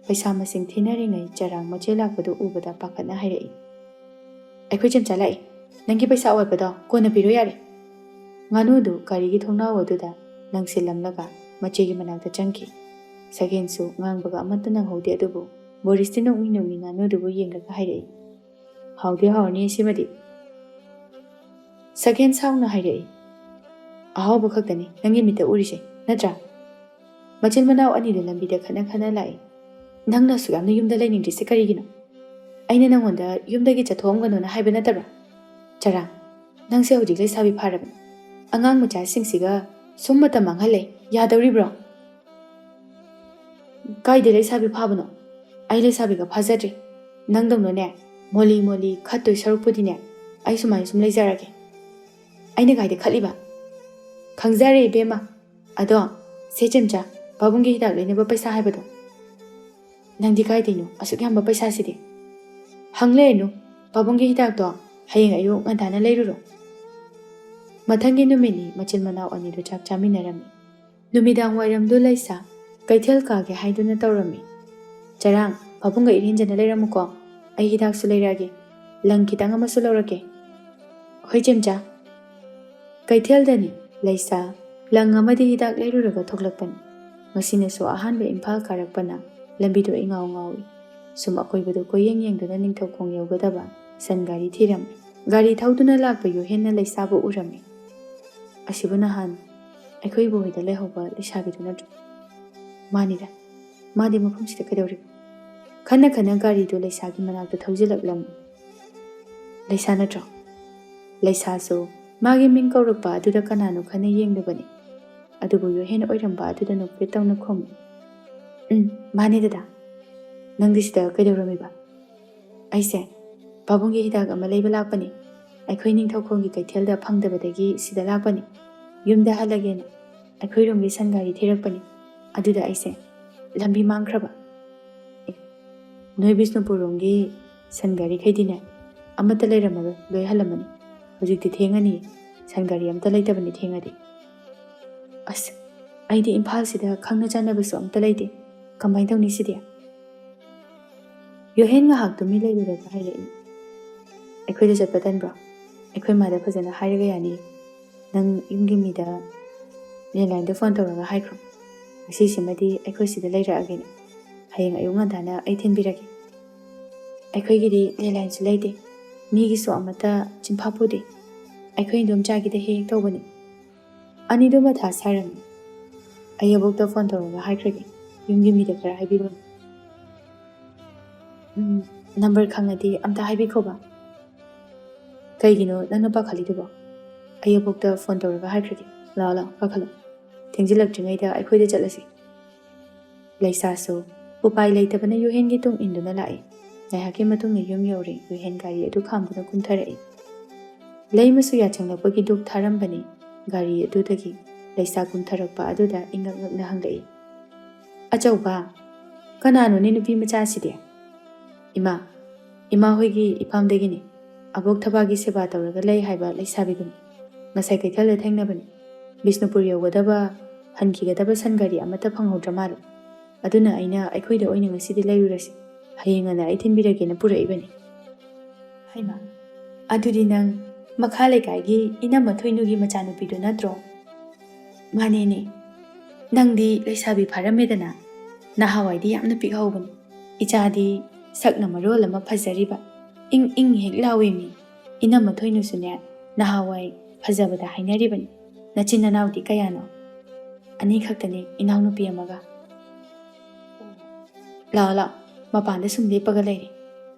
ꯄꯩꯁꯥ ꯃꯁꯤꯡ ꯊꯤꯅꯔꯤꯉꯩ ꯆꯔꯥꯡ ꯃꯆꯦ ꯂꯥꯛꯄꯗꯨ ꯎꯕꯗ ꯄꯥꯈꯠꯅ ꯍꯥꯏꯔꯛꯏ꯫ "ꯑꯩꯈꯣꯏ ꯆꯦꯝꯆꯥ ꯂꯥꯛꯏ꯫ ꯅꯪꯒꯤ ꯄꯩꯁꯥ ꯑꯋꯥꯠꯄꯗꯣ ꯀꯣꯟꯅ ꯄꯤꯔꯣ ꯌꯥꯔꯦ꯫" ꯉꯥꯅꯨꯗꯨ ꯒꯥꯔꯤꯒꯤ ꯊꯣꯡꯅꯥꯎ ꯑꯗꯨꯗ ꯂꯪꯁꯤꯜꯂꯝꯂꯒ ꯃꯆꯦꯒꯤ ꯃꯅꯥꯛꯇ ꯆꯪꯈꯤ꯫ ꯁꯒꯦꯟꯁꯨ ꯉꯥꯡꯕꯒ ꯑꯃꯠꯇ ꯅꯪꯍꯧꯗꯦ, ꯑꯗꯨꯕꯨ ꯕꯣꯔꯤꯁꯇꯤ ꯅꯣꯛꯃꯤ ꯅꯣꯛꯃꯤ ꯉꯥꯅꯨꯗꯨꯕꯨ ꯌꯦꯡꯂꯒ ꯍꯥꯏꯔꯛꯏ, "ꯍꯥꯎꯗꯤ ꯍꯥꯎꯔꯅꯤ ꯁꯤꯃꯗꯤ꯫" ꯁꯒꯦꯟ ꯁꯥꯎꯅ ꯍꯥꯏꯔꯛꯏ, "ꯑꯍꯥꯎꯕ ꯈꯛꯇꯅꯤ ꯅꯪꯒꯤ ꯃꯤꯠꯇ ꯎꯔꯤꯁꯦ, ꯅꯠꯇ꯭ꯔꯥ?" ꯃꯆꯤꯟ ꯃꯅꯥꯎ ꯑꯅꯤꯗꯨ ꯂꯝꯕꯤꯗ ꯈꯠꯅ ꯈꯠꯅ ꯂꯥꯛꯏ꯫ "ꯅꯪꯅ ꯑꯁꯨꯛ ꯌꯥꯝꯅ ꯌꯨꯝꯗ ꯂꯩꯅꯤꯡꯗ꯭ꯔꯤꯁꯦ ꯀꯔꯤꯒꯤꯅꯣ? ꯑꯩꯅ ꯅꯪꯉꯣꯟꯗ ꯌꯨꯝꯗꯒꯤ ꯆꯠꯊꯣꯛꯑꯝꯒꯅꯣꯅ ꯍꯥꯏꯕ ꯅꯠꯇꯕ꯭ꯔꯥ? ꯆꯔꯥꯡ, ꯅꯪꯁꯦ ꯍꯧꯖꯤꯛ ꯂꯩꯁꯥꯕꯤ ꯐꯥꯔꯕꯅꯤ꯫ ꯑꯉꯥꯡ ꯃꯆꯥꯁꯤꯡꯁꯤꯒ ꯁꯨꯝ ꯃꯇꯝ ꯃꯥꯡꯍꯜꯂꯦ, ꯌꯥꯗꯧꯔꯤꯕ꯭ꯔꯣ?" "ꯀꯥꯏꯗ ꯂꯩꯁꯥꯕꯤ ꯐꯥꯕꯅꯣ? ꯑꯩ ꯂꯩꯁꯥꯕꯤꯒ ꯐꯥꯖꯗ꯭ꯔꯤ꯫ ꯅꯪꯗꯧꯅꯅꯦ, ꯃꯣꯂꯤ ꯃꯣꯂꯤ ꯈꯠꯇꯣꯏ ꯁꯔꯨꯛꯄꯨꯗꯤꯅꯦ, ꯑꯩ ꯁꯨꯃꯥꯏꯅ ꯁꯨꯝ ꯂꯩꯖꯔꯒꯦ꯫ ꯑꯩꯅ ꯀꯥꯏꯗ ꯈꯠꯂꯤꯕ?" "ꯈꯪꯖꯔꯦ ꯏꯕꯦꯝꯃ꯫ ꯑꯗꯣ, ꯁꯦ ꯆꯦꯝꯆꯥ, ꯄꯥꯕꯨꯡꯒꯤ ꯍꯤꯗꯥꯛ ꯂꯩꯅꯕ ꯄꯩꯁꯥ ꯍꯥꯏꯕꯗꯣ?" "ꯅꯪꯗꯤ ꯀꯥꯏꯗꯩꯅꯣ ꯑꯁꯨꯛ ꯌꯥꯝꯕ ꯄꯩꯁꯥꯁꯤꯗꯤ?" "ꯍꯪ ꯂꯩꯔꯅꯨ꯫ ꯄꯥꯕꯨꯡꯒꯤ ꯍꯤꯗꯥꯛꯇꯣ ꯍꯌꯦꯡ ꯑꯌꯨꯛ ꯉꯟꯇꯥꯅ ꯂꯩꯔꯨꯔꯣ꯫" ꯃꯊꯪꯒꯤ ꯅꯨꯃꯤꯠꯅꯤ ꯃꯆꯤꯟ ꯃꯅꯥꯎ ꯑꯅꯤꯗꯨ ꯆꯥꯛ ꯆꯥꯃꯤꯟꯅꯔꯝꯃꯤ꯫ ꯅꯨꯃꯤꯗꯥꯡ ꯋꯥꯏꯔꯝꯗꯨ ꯂꯩꯁꯥ ꯀꯩꯊꯦꯜ ꯀꯥꯒꯦ ꯍꯥꯏꯗꯨꯅ ꯇꯧꯔꯝꯃꯤ꯫ "ꯆꯔꯥꯡ, ꯄꯥꯕꯨꯡꯒ ꯏꯔꯦꯟꯖꯅ ꯂꯩꯔꯝꯃꯨꯀꯣ꯫ ꯑꯩ ꯍꯤꯗꯥꯛꯁꯨ ꯂꯩꯔꯛꯑꯒꯦ꯫ ꯂꯪ ꯈꯤꯇꯪ ꯑꯃꯁꯨ ꯂꯧꯔꯛꯀꯦ꯫" "ꯍꯣꯏ ꯆꯦꯝꯆꯥ꯫" ꯀꯩꯊꯦꯜꯗꯅꯤ ꯂꯩꯁꯥ ꯂꯪ ꯑꯃꯗꯤ ꯍꯤꯗꯥꯛ ꯂꯩꯔꯨꯔꯒ ꯊꯣꯛꯂꯛꯄꯅꯤ꯫ ꯉꯁꯤꯅꯁꯨ ꯑꯍꯥꯟꯕ ꯏꯝꯐꯥꯜ ꯀꯥꯔꯛꯄꯅ ꯂꯝꯕꯤꯗꯨ ꯏꯉꯥꯎ ꯉꯥꯎꯏ꯫ ꯁꯨꯝ ꯑꯀꯣꯏꯕꯗꯨ ꯀꯣꯏꯌꯦꯡ ꯌꯦꯡꯗꯨꯅ ꯅꯤꯡꯊꯧꯈꯣꯡ ꯌꯧꯒꯗꯕ ꯁꯟ ꯒꯥꯔꯤ ꯊꯤꯔꯝꯃꯤ꯫ ꯒꯥꯔꯤ ꯊꯧꯗꯨꯅ ꯂꯥꯛꯄ ꯌꯨꯍꯦꯟꯅ ꯂꯩꯁꯥꯕꯨ ꯎꯔꯝꯃꯤ꯫ "ꯑꯁꯤꯕꯨ ꯅꯍꯥꯟ ꯑꯩꯈꯣꯏ ꯏꯕꯣꯍꯣꯏꯗ ꯂꯩꯍꯧꯕ ꯂꯩꯁꯥꯕꯤꯗꯨ ꯅꯠꯇ꯭ꯔꯣ?" "ꯃꯥꯅꯤꯗ꯫ ꯃꯥꯗꯤ ꯃꯐꯝꯁꯤꯗ ꯀꯩꯗꯧꯔꯤꯕ?" ꯈꯟꯅ ꯈꯟꯅ ꯒꯥꯔꯤꯗꯨ ꯂꯩꯁꯥꯒꯤ ꯃꯅꯥꯛꯇ ꯊꯧꯖꯤꯜꯂꯛꯂꯝꯃꯤ꯫ "ꯂꯩꯁꯥ ꯅꯠꯇ꯭ꯔꯣ?" ꯂꯩꯁꯥꯁꯨ ꯃꯥꯒꯤ ꯃꯤꯡ ꯀꯧꯔꯛꯄ ꯑꯗꯨꯗ ꯀꯅꯥꯅꯣ ꯈꯟꯅ ꯌꯦꯡꯂꯨꯕꯅꯤ꯫ ꯑꯗꯨꯕꯨ ꯌꯨꯍꯦꯟ ꯑꯣꯏꯔꯝꯕ ꯑꯗꯨꯗ ꯅꯣꯛꯐꯦꯠ ꯇꯧꯅ ꯈꯨꯝꯃꯤ, "ꯎꯝ, ꯃꯥꯅꯦ ꯗꯗꯥ꯫ ꯅꯪꯗꯤ ꯁꯤꯗ ꯀꯩꯗꯧꯔꯝꯃꯤꯕ?" "ꯑꯩꯁꯦ ꯄꯥꯕꯨꯡꯒꯤ ꯍꯤꯗꯥꯛ ꯑꯃ ꯂꯩꯕ ꯂꯥꯛꯄꯅꯤ꯫ ꯑꯩꯈꯣꯏ ꯅꯤꯡꯊꯧꯈꯣꯡꯒꯤ ꯀꯩꯊꯦꯜꯗ ꯐꯪꯗꯕꯗꯒꯤ ꯁꯤꯗ ꯂꯥꯛꯄꯅꯤ꯫ ꯌꯨꯝꯗ ꯍꯜꯂꯒꯦꯅ ꯑꯩꯈꯣꯏꯔꯣꯝꯒꯤ ꯁꯟ ꯒꯥꯔꯤ ꯊꯤꯔꯛꯄꯅꯤ꯫ ꯑꯗꯨꯗ ꯑꯩꯁꯦ ꯂꯝꯕꯤ ꯃꯥꯡꯈ꯭ꯔꯕ꯫" "ꯑꯦ, ꯅꯣꯏ ꯕꯤꯁꯅꯨꯄꯨꯔꯔꯣꯝꯒꯤ ꯁꯟ ꯒꯥꯔꯤꯈꯩꯗꯤꯅꯦ ꯑꯃꯠꯇ ꯂꯩꯔꯝꯃꯔꯣꯏ, ꯂꯣꯏ ꯍꯜꯂꯝꯃꯅꯤ꯫ ꯍꯧꯖꯤꯛꯇꯤ ꯊꯦꯡꯉꯅꯤ, ꯁꯟ ꯒꯥꯔꯤ ꯑꯝꯇ ꯂꯩꯇꯕꯅꯤ ꯊꯦꯡꯉꯗꯤ꯫" "ꯑꯁ, ꯑꯩꯗꯤ ꯏꯝꯐꯥꯜꯁꯤꯗ ꯈꯪꯅ ꯆꯥꯟꯅꯕꯁꯨ ꯑꯝꯇ ꯂꯩꯇꯦ꯫ ꯀꯃꯥꯏꯅ ꯇꯧꯅꯤ ꯁꯤꯗꯤ?" ꯌꯨꯍꯦꯟ ꯉꯥꯏꯍꯥꯛ ꯇꯨꯃꯤꯟ ꯂꯩꯔꯨꯔꯒ ꯍꯥꯏꯔꯛꯏ, "ꯑꯩꯈꯣꯏꯗ ꯆꯠꯄ ꯇꯟꯕ꯭ꯔꯣ? ꯑꯩꯈꯣꯏ ꯃꯥꯗ ꯐꯖꯅ ꯍꯥꯏꯔꯒ ꯌꯥꯅꯤ꯫ ꯅꯪ ꯌꯨꯝꯒꯤ ꯃꯤꯗ ꯂꯦꯟꯂꯥꯏꯟꯗ ꯐꯣꯟ ꯇꯧꯔꯒ ꯍꯥꯏꯈ꯭ꯔꯣ꯫ ꯉꯁꯤꯁꯤꯃꯗꯤ ꯑꯩꯈꯣꯏ ꯁꯤꯗ ꯂꯩꯔꯛꯑꯒꯦꯅꯦ꯫ ꯍꯌꯦꯡ ꯑꯌꯨꯛ ꯉꯟꯇꯥꯅ ꯑꯩ ꯊꯤꯟꯕꯤꯔꯒꯦ꯫ ꯑꯩꯈꯣꯏꯒꯤꯗꯤ ꯂꯦꯟꯂꯥꯏꯟꯁꯨ ꯂꯩꯇꯦ, ꯃꯤꯒꯤꯁꯨ ꯑꯃꯠꯇ ꯆꯤꯟꯐꯥ ꯄꯨꯗꯦ꯫ ꯑꯩꯈꯣꯏ ꯏꯟꯗꯣꯝꯆꯥꯒꯤꯗ ꯍꯦꯛ ꯍꯦꯛ ꯇꯧꯕꯅꯤ꯫" ꯑꯅꯤꯗꯣ ꯃꯊꯥ ꯁꯥꯔꯝꯃꯤ꯫ "ꯑꯩ ꯑꯕꯣꯛꯇ ꯐꯣꯟ ꯇꯧꯔꯒ ꯍꯥꯏꯈ꯭ꯔꯒꯦ, ꯌꯨꯝꯒꯤ ꯃꯤꯗ ꯈꯔ ꯍꯥꯏꯕꯤꯔꯣꯅꯦ꯫" "ꯎꯝ, ꯅꯝꯕꯔ ꯈꯪꯉꯗꯤ ꯑꯝꯇ ꯍꯥꯏꯕꯤꯈꯣꯕ꯫" "ꯀꯩꯒꯤꯅꯣ ꯅꯪꯅ ꯄꯥꯈꯠꯂꯤꯗꯨꯕꯣ? ꯑꯩ ꯑꯕꯣꯛꯇ ꯐꯣꯟ ꯇꯧꯔꯒ ꯍꯥꯏꯈ꯭ꯔꯒꯦ꯫ ꯂꯥꯛꯑꯣ, ꯂꯥꯛꯑꯣ, ꯀꯥꯈꯠꯂꯣ꯫ ꯊꯦꯡꯖꯤꯜꯂꯛꯇ꯭ꯔꯤꯉꯩꯗ ꯑꯩꯈꯣꯏꯗ ꯆꯠꯂꯁꯤ꯫" ꯂꯩꯁꯥꯁꯨ ꯎꯄꯥꯏ ꯂꯩꯇꯕꯅ ꯌꯨꯍꯦꯟꯒꯤ ꯇꯨꯡ ꯏꯟꯗꯨꯅ ꯂꯥꯛꯏ꯫ ꯉꯥꯏꯍꯥꯛꯀꯤ ꯃꯇꯨꯡꯗ ꯌꯨꯝ ꯌꯧꯔꯦ꯫ ꯌꯨꯍꯦꯟ ꯒꯥꯔꯤ ꯑꯗꯨ ꯈꯥꯝꯗꯨꯅ ꯀꯨꯝꯊꯔꯛꯏ꯫ ꯂꯩꯃꯁꯨ ꯌꯥꯆꯪꯂꯛꯄꯒꯤ ꯗꯨꯛ ꯊꯥꯔꯝꯕꯅꯤ꯫ ꯒꯥꯔꯤ ꯑꯗꯨꯗꯒꯤ ꯂꯩꯁꯥ ꯀꯨꯝꯊꯔꯛꯄ ꯑꯗꯨꯗ ꯏꯉꯛ ꯉꯛꯅ ꯍꯪꯂꯛꯏ, "ꯑꯆꯧꯕ, ꯀꯅꯥꯅꯣꯅꯦ ꯅꯨꯄꯤ ꯃꯆꯥꯁꯤꯗꯤ?" "ꯏꯃꯥ, ꯏꯃꯥ ꯍꯣꯏꯒꯤ ꯏꯄꯥꯝꯗꯒꯤꯅꯤ꯫ ꯑꯕꯣꯛ ꯊꯕꯥꯒꯤ ꯁꯦꯕꯥ ꯇꯧꯔꯒ ꯂꯩ ꯍꯥꯏꯕ ꯂꯩꯁꯥꯕꯤꯗꯨꯅꯤ꯫ ꯉꯁꯥꯏ ꯀꯩꯊꯦꯜꯗ ꯊꯦꯡꯅꯕꯅꯤ꯫ ꯕꯤꯁꯅꯨꯄꯨꯔ ꯌꯧꯒꯗꯕ, ꯍꯟꯈꯤꯒꯗꯕ ꯁꯟ ꯒꯥꯔꯤ ꯑꯃꯠꯇ ꯐꯪꯍꯧꯗ꯭ꯔ ꯃꯥꯜꯂꯦ꯫ ꯑꯗꯨꯅ ꯑꯩꯅ ꯑꯩꯈꯣꯏꯗ ꯑꯣꯏꯅ ꯉꯁꯤꯗꯤ ꯂꯩꯔꯨꯔꯁꯤ꯫ ꯍꯌꯦꯡ ꯉꯟꯅ ꯑꯩ ꯊꯤꯟꯕꯤꯔꯒꯦꯅ ꯄꯨꯔꯛꯏꯕꯅꯤ꯫" "ꯍꯩꯃꯥ, ꯑꯗꯨꯗꯤ ꯅꯪ ꯃꯈꯥ ꯂꯩꯀꯥꯏꯒꯤ ꯏꯅꯝꯃ ꯊꯣꯏꯅꯨꯒꯤ ꯃꯆꯥꯅꯨꯄꯤꯗꯨ ꯅꯠꯇ꯭ꯔꯣ?" "ꯃꯥꯅꯦꯅꯦ꯫ ꯅꯪꯗꯤ ꯂꯩꯁꯥꯕꯤ ꯐꯥꯔꯝꯃꯦꯗꯅ꯫ ꯅꯍꯥꯟꯋꯥꯏꯗꯤ ꯌꯥꯝꯅ ꯄꯤꯛꯍꯧꯕꯅꯤ꯫ ꯏꯆꯥꯗꯤ ꯁꯛꯅ ꯃꯔꯣꯜ ꯑꯃ ꯐꯖꯔꯤꯕ, ꯏꯪ ꯏꯪ ꯍꯦꯛ ꯂꯥꯎꯏꯃꯤ꯫ ꯏꯅꯝꯃ ꯊꯣꯏꯅꯨꯁꯨꯅꯦ ꯅꯍꯥꯟꯋꯥꯏ ꯐꯖꯕꯗ ꯍꯥꯏꯅꯔꯤꯕꯅꯤ꯫ ꯅꯆꯤꯟ ꯅꯅꯥꯎꯗꯤ ꯀꯌꯥꯅꯣ?" "ꯑꯅꯤꯈꯛꯇꯅꯤ, ꯏꯅꯥꯎꯅꯨꯄꯤ ꯑꯃꯒ꯫" "ꯂꯥꯛꯑꯣ, ꯂꯥꯛꯑꯣ, ꯃꯄꯥꯟꯗ ꯁꯨꯝ ꯂꯦꯞꯄꯒ ꯂꯩꯔꯦ꯫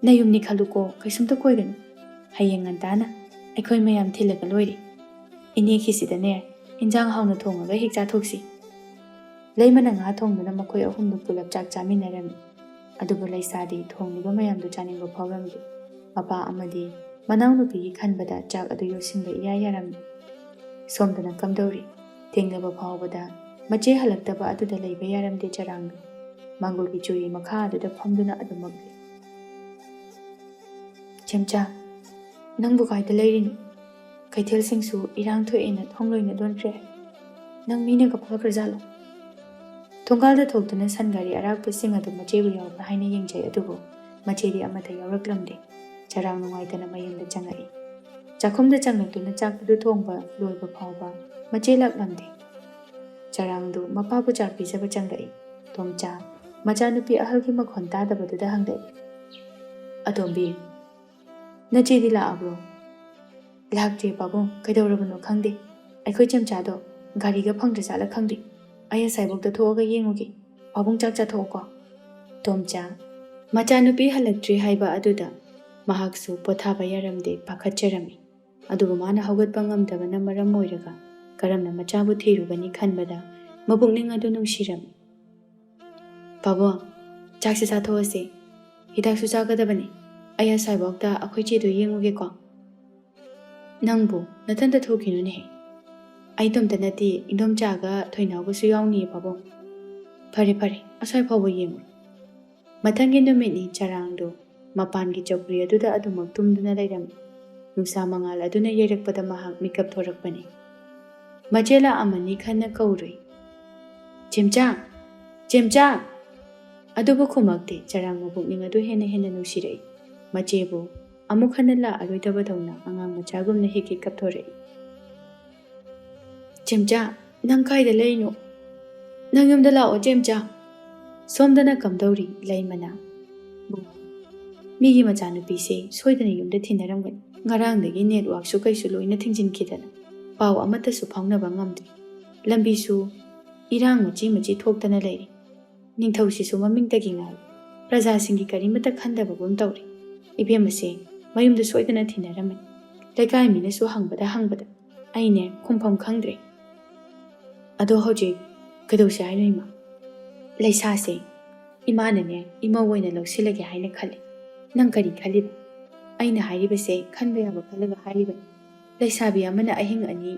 ꯅꯌꯨꯝꯅꯤ ꯈꯜꯂꯨꯀꯣ, ꯀꯩꯁꯨꯝꯇ ꯀꯣꯏꯒꯅꯨ꯫ ꯍꯌꯦꯡ ꯉꯟꯇꯥꯅ ꯑꯩꯈꯣꯏ ꯃꯌꯥꯝ ꯊꯤꯜꯂꯒ ꯂꯣꯏꯔꯦ꯫ "ꯏꯅꯦ, ꯈꯤꯁꯤꯗꯅꯦ ꯏꯟꯖꯥꯡ ꯍꯥꯎꯅ ꯊꯣꯡꯉꯒ ꯍꯦꯛ ꯆꯥꯊꯣꯛꯁꯤ꯫" ꯂꯩꯃꯅ ꯉꯥ ꯊꯣꯡꯗꯨꯅ ꯃꯈꯣꯏ ꯑꯍꯨꯝꯗꯨ ꯄꯨꯂꯞ ꯆꯥꯛ ꯆꯥꯃꯤꯟꯅꯔꯝꯃꯤ꯫ ꯑꯗꯨꯕꯨ ꯂꯩꯁꯥꯗꯤ ꯊꯣꯡꯂꯤꯕ ꯃꯌꯥꯝꯗꯨ ꯆꯥꯅꯤꯡꯕ ꯐꯥꯎꯔꯝꯗꯦ꯫ ꯃꯄꯥ ꯑꯃꯗꯤ ꯃꯅꯥꯎꯅꯨꯄꯤꯒꯤ ꯈꯟꯕꯗ ꯆꯥꯛ ꯑꯗꯨ ꯌꯣꯠꯁꯤꯟꯕ ꯏꯌꯥ ꯌꯥꯔꯝꯃꯤ꯫ ꯁꯣꯝꯗꯅ ꯀꯝꯗꯧꯔꯤ? ꯊꯦꯡꯂꯕ ꯐꯥꯎꯕꯗ ꯃꯆꯦ ꯍꯜꯂꯛꯇꯕ ꯑꯗꯨꯗ ꯂꯩꯕ ꯌꯥꯔꯝꯗꯦ ꯆꯔꯥꯡꯗꯨ꯫ ꯃꯥꯡꯒꯣꯜꯒꯤ ꯆꯨꯔꯤ ꯃꯈꯥ ꯑꯗꯨꯗ ꯐꯝꯗꯨꯅ ꯑꯗꯨꯃꯛ ꯂꯩ꯫ "ꯆꯦꯝꯆꯥ, ꯅꯪꯕꯨ ꯀꯥꯏꯗ ꯂꯩꯔꯤꯅꯣ? ꯀꯩꯊꯦꯜꯁꯤꯡꯁꯨ ꯏꯔꯥꯡ ꯊꯣꯛꯑꯦꯅ ꯊꯣꯡ ꯂꯣꯏꯅ ꯂꯣꯟꯈ꯭ꯔꯦ꯫ ꯅꯪ ꯃꯤꯅꯒ ꯐꯥꯈ꯭ꯔꯖꯥꯠꯂꯣ?" ꯊꯣꯡꯒꯥꯜꯗ ꯊꯣꯛꯇꯨꯅ ꯁꯟ ꯒꯥꯔꯤ ꯑꯔꯥꯛꯄꯁꯤꯡ ꯑꯗꯨ ꯃꯆꯦꯕꯨ ꯌꯥꯎꯕ꯭ꯔꯥ ꯍꯥꯏꯅ ꯌꯦꯡꯖꯩ, ꯑꯗꯨꯕꯨ ꯃꯆꯦꯗꯤ ꯑꯃꯠꯇ ꯌꯥꯎꯔꯛꯂꯝꯗꯦ꯫ ꯆꯔꯥꯡ ꯅꯨꯡꯉꯥꯏꯇꯅ ꯃꯌꯨꯝꯗ ꯆꯪꯉꯛꯏ꯫ ꯆꯥꯛꯈꯨꯝꯗ ꯆꯪꯂꯛꯇꯨꯅ ꯆꯥꯛ ꯑꯗꯨ ꯊꯣꯡꯕ ꯂꯣꯏꯕ ꯐꯥꯎꯕ ꯃꯆꯦ ꯂꯥꯛꯂꯝꯗꯦ꯫ ꯆꯔꯥꯡꯗꯨ ꯃꯄꯥꯕꯨ ꯆꯥꯛ ꯄꯤꯖꯕ ꯆꯪꯂꯛꯏ꯫ ꯇꯣꯝꯆꯥ, ꯃꯆꯥꯅꯨꯄꯤ ꯑꯍꯜꯒꯤ ꯃꯈꯣꯟ ꯇꯥꯗꯕꯗꯨꯗ ꯍꯪꯂꯛꯏ, "ꯑꯇꯣꯝꯕꯤ, ꯅꯆꯦꯗꯤ ꯂꯥꯛꯑꯕ꯭ꯔꯣ?" "ꯂꯥꯛꯇ꯭ꯔꯤ ꯄꯥꯕꯨꯡ, ꯀꯩꯗꯧꯔꯕꯅꯣ ꯈꯪꯗꯦ꯫ ꯑꯩꯈꯣꯏ ꯆꯦꯝꯆꯥꯗꯣ ꯒꯥꯔꯤꯒ ꯐꯪꯗ꯭ꯔꯖꯥꯠꯂ ꯈꯪꯗꯦ꯫ ꯑꯩ ꯑꯁꯥꯏꯕꯣꯛꯇ ꯊꯣꯛꯑꯒ ꯌꯦꯡꯉꯨꯒꯦ꯫ ꯄꯥꯕꯨꯡ ꯆꯥꯛ ꯆꯥꯊꯣꯛꯑꯣꯀꯣ꯫" ꯇꯣꯝꯆꯥ, ꯃꯆꯥꯅꯨꯄꯤ ꯍꯜꯂꯛꯇ꯭ꯔꯤ ꯍꯥꯏꯕ ꯑꯗꯨꯗ ꯃꯍꯥꯛꯁꯨ ꯄꯣꯊꯥꯕ ꯌꯥꯔꯝꯗꯦ, ꯄꯥꯈꯠꯆꯔꯝꯃꯤ꯫ ꯑꯗꯨꯕꯨ ꯃꯥꯅ ꯍꯧꯒꯠꯄ ꯉꯝꯗꯕꯅ ꯃꯔꯝ ꯑꯣꯏꯔꯒ ꯀꯔꯝꯅ ꯃꯆꯥꯕꯨ ꯊꯤꯔꯨꯒꯅꯤ ꯈꯟꯕꯗ ꯃꯄꯨꯛꯅꯤꯡ ꯑꯗꯨ ꯅꯨꯡꯁꯤꯔꯝꯃꯤ꯫ "ꯄꯥꯕꯨꯡ, ꯆꯥꯛꯁꯦ ꯆꯥꯊꯣꯛꯑꯁꯦ꯫ ꯍꯤꯗꯥꯛꯁꯨ ꯆꯥꯒꯗꯕꯅꯤ꯫ ꯑꯩ ꯑꯁꯥꯏꯕꯣꯛꯇ ꯑꯩꯈꯣꯏ ꯆꯦꯗꯣ ꯌꯦꯡꯉꯨꯒꯦꯀꯣ꯫" "ꯅꯪꯕꯨ ꯅꯊꯟꯇ ꯊꯣꯛꯈꯤꯅꯨꯅꯦꯍꯦ꯫ ꯑꯩ ꯏꯇꯣꯝꯇ ꯅꯠꯇꯦ, ꯏꯟꯗꯣꯝꯆꯥꯒ ꯊꯣꯏꯅꯥꯎꯒꯁꯨ ꯌꯥꯎꯅꯤꯌꯦ ꯄꯥꯕꯨꯡ꯫" "ꯐꯔꯦ ꯐꯔꯦ, ꯑꯁ꯭ꯋꯥꯏ ꯐꯥꯎꯕ ꯌꯦꯡꯉꯨꯔꯣ꯫" ꯃꯊꯪꯒꯤ ꯅꯨꯃꯤꯠꯅꯤ ꯆꯔꯥꯡꯗꯨ ꯃꯄꯥꯟꯒꯤ ꯆꯧꯀ꯭ꯔꯤ ꯑꯗꯨꯗ ꯑꯗꯨꯃꯛ ꯇꯨꯝꯗꯨꯅ ꯂꯩꯔꯝꯃꯤ꯫ ꯅꯨꯡꯁꯥ ꯃꯉꯥꯜ ꯑꯗꯨꯅ ꯌꯩꯔꯛꯄꯗ ꯃꯍꯥꯛ ꯃꯤꯀꯞ ꯊꯣꯔꯛꯄꯅꯤ꯫ ꯃꯆꯦ ꯂꯥꯛꯑꯝꯃꯅꯤ ꯈꯟꯅ ꯀꯧꯔꯨꯏ꯫ "ꯆꯦꯝꯆꯥ! ꯆꯦꯝꯆꯥ!" ꯑꯗꯨꯕꯨ ꯈꯨꯝꯃꯛꯇꯦ꯫ ꯆꯔꯥꯡ ꯃꯄꯨꯛꯅꯤꯡ ꯑꯗꯨ ꯍꯦꯟꯅ ꯍꯦꯟꯅ ꯅꯨꯡꯁꯤꯔꯛꯏ꯫ ꯃꯆꯦꯕꯨ ꯑꯃꯨꯛ ꯍꯟꯅ ꯂꯥꯛꯑꯔꯣꯏꯗꯕꯗꯧꯅ ꯑꯉꯥꯡ ꯃꯆꯥꯒꯨꯝꯅ ꯍꯦꯛ ꯍꯦꯛ ꯀꯞꯊꯣꯔꯛꯏ꯫ "ꯆꯦꯝꯆꯥ, ꯅꯪ ꯀꯥꯏꯗ ꯂꯩꯅꯣ? ꯅꯪ ꯌꯨꯝꯗ ꯂꯥꯛꯑꯣ ꯆꯦꯝꯆꯥ꯫" ꯁꯣꯝꯗꯅ ꯀꯝꯗꯧꯔꯤ ꯂꯩꯃꯅ, "ꯕꯨꯡ, ꯃꯤꯒꯤ ꯃꯆꯥꯅꯨꯄꯤꯁꯦ ꯁꯣꯏꯗꯅ ꯌꯨꯝꯗ ꯊꯤꯟꯅꯔꯝꯒꯅꯤ꯫ ꯉꯔꯥꯡꯗꯒꯤ ꯅꯦꯠꯋꯥꯛꯁꯨ ꯀꯩꯁꯨ ꯂꯣꯏꯅ ꯊꯤꯡꯖꯤꯟꯈꯤꯗꯅ ꯄꯥꯎ ꯑꯃꯠꯇꯁꯨ ꯐꯥꯎꯅꯕ ꯉꯝꯗ꯭ꯔꯤ꯫ ꯂꯝꯕꯤꯁꯨ ꯏꯔꯥꯡ ꯃꯆꯤ ꯃꯆꯤ ꯊꯣꯛꯇꯅ ꯂꯩꯔꯤ꯫ ꯅꯤꯡꯊꯧꯁꯤꯁꯨ ꯃꯃꯤꯡꯇꯒꯤ ꯉꯥꯏꯔꯦ꯫ ꯄ꯭ꯔꯖꯥꯁꯤꯡꯒꯤ ꯀꯔꯤꯃꯠꯇ ꯈꯟꯗꯕꯒꯨꯝ ꯇꯧꯔꯤ꯫ ꯏꯕꯦꯝꯃꯁꯦ ꯃꯌꯨꯝꯗ ꯁꯣꯏꯗꯅ ꯊꯤꯟꯅꯔꯝꯃꯅꯤ꯫ ꯂꯩꯀꯥꯏ ꯃꯤꯅꯁꯨ ꯍꯪꯕꯗ ꯍꯪꯕꯗ ꯑꯩꯅꯦ ꯈꯨꯝꯐꯝ ꯈꯪꯗ꯭ꯔꯦ꯫ "ꯑꯗꯣ ꯍꯧꯖꯤꯛ ꯀꯩꯗꯧꯁꯦ ꯍꯥꯏꯅꯣ ꯏꯃꯥ?" "ꯂꯩꯁꯥꯁꯦ ꯏꯃꯥꯅꯅꯦ ꯏꯃꯧ ꯑꯣꯏꯅ ꯂꯧꯁꯤꯜꯂꯒꯦ ꯍꯥꯏꯅ ꯈꯜꯂꯤ꯫ ꯅꯪ ꯀꯔꯤ ꯈꯜꯂꯤꯕ?" "ꯑꯩꯅ ꯍꯥꯏꯔꯤꯕꯁꯦ ꯈꯟꯕ ꯌꯥꯕ ꯈꯜꯂꯒ ꯍꯥꯏꯔꯤꯕꯅꯤ꯫ ꯂꯩꯁꯥꯕꯤ ꯑꯃꯅ ꯑꯍꯤꯡ ꯑꯅꯤ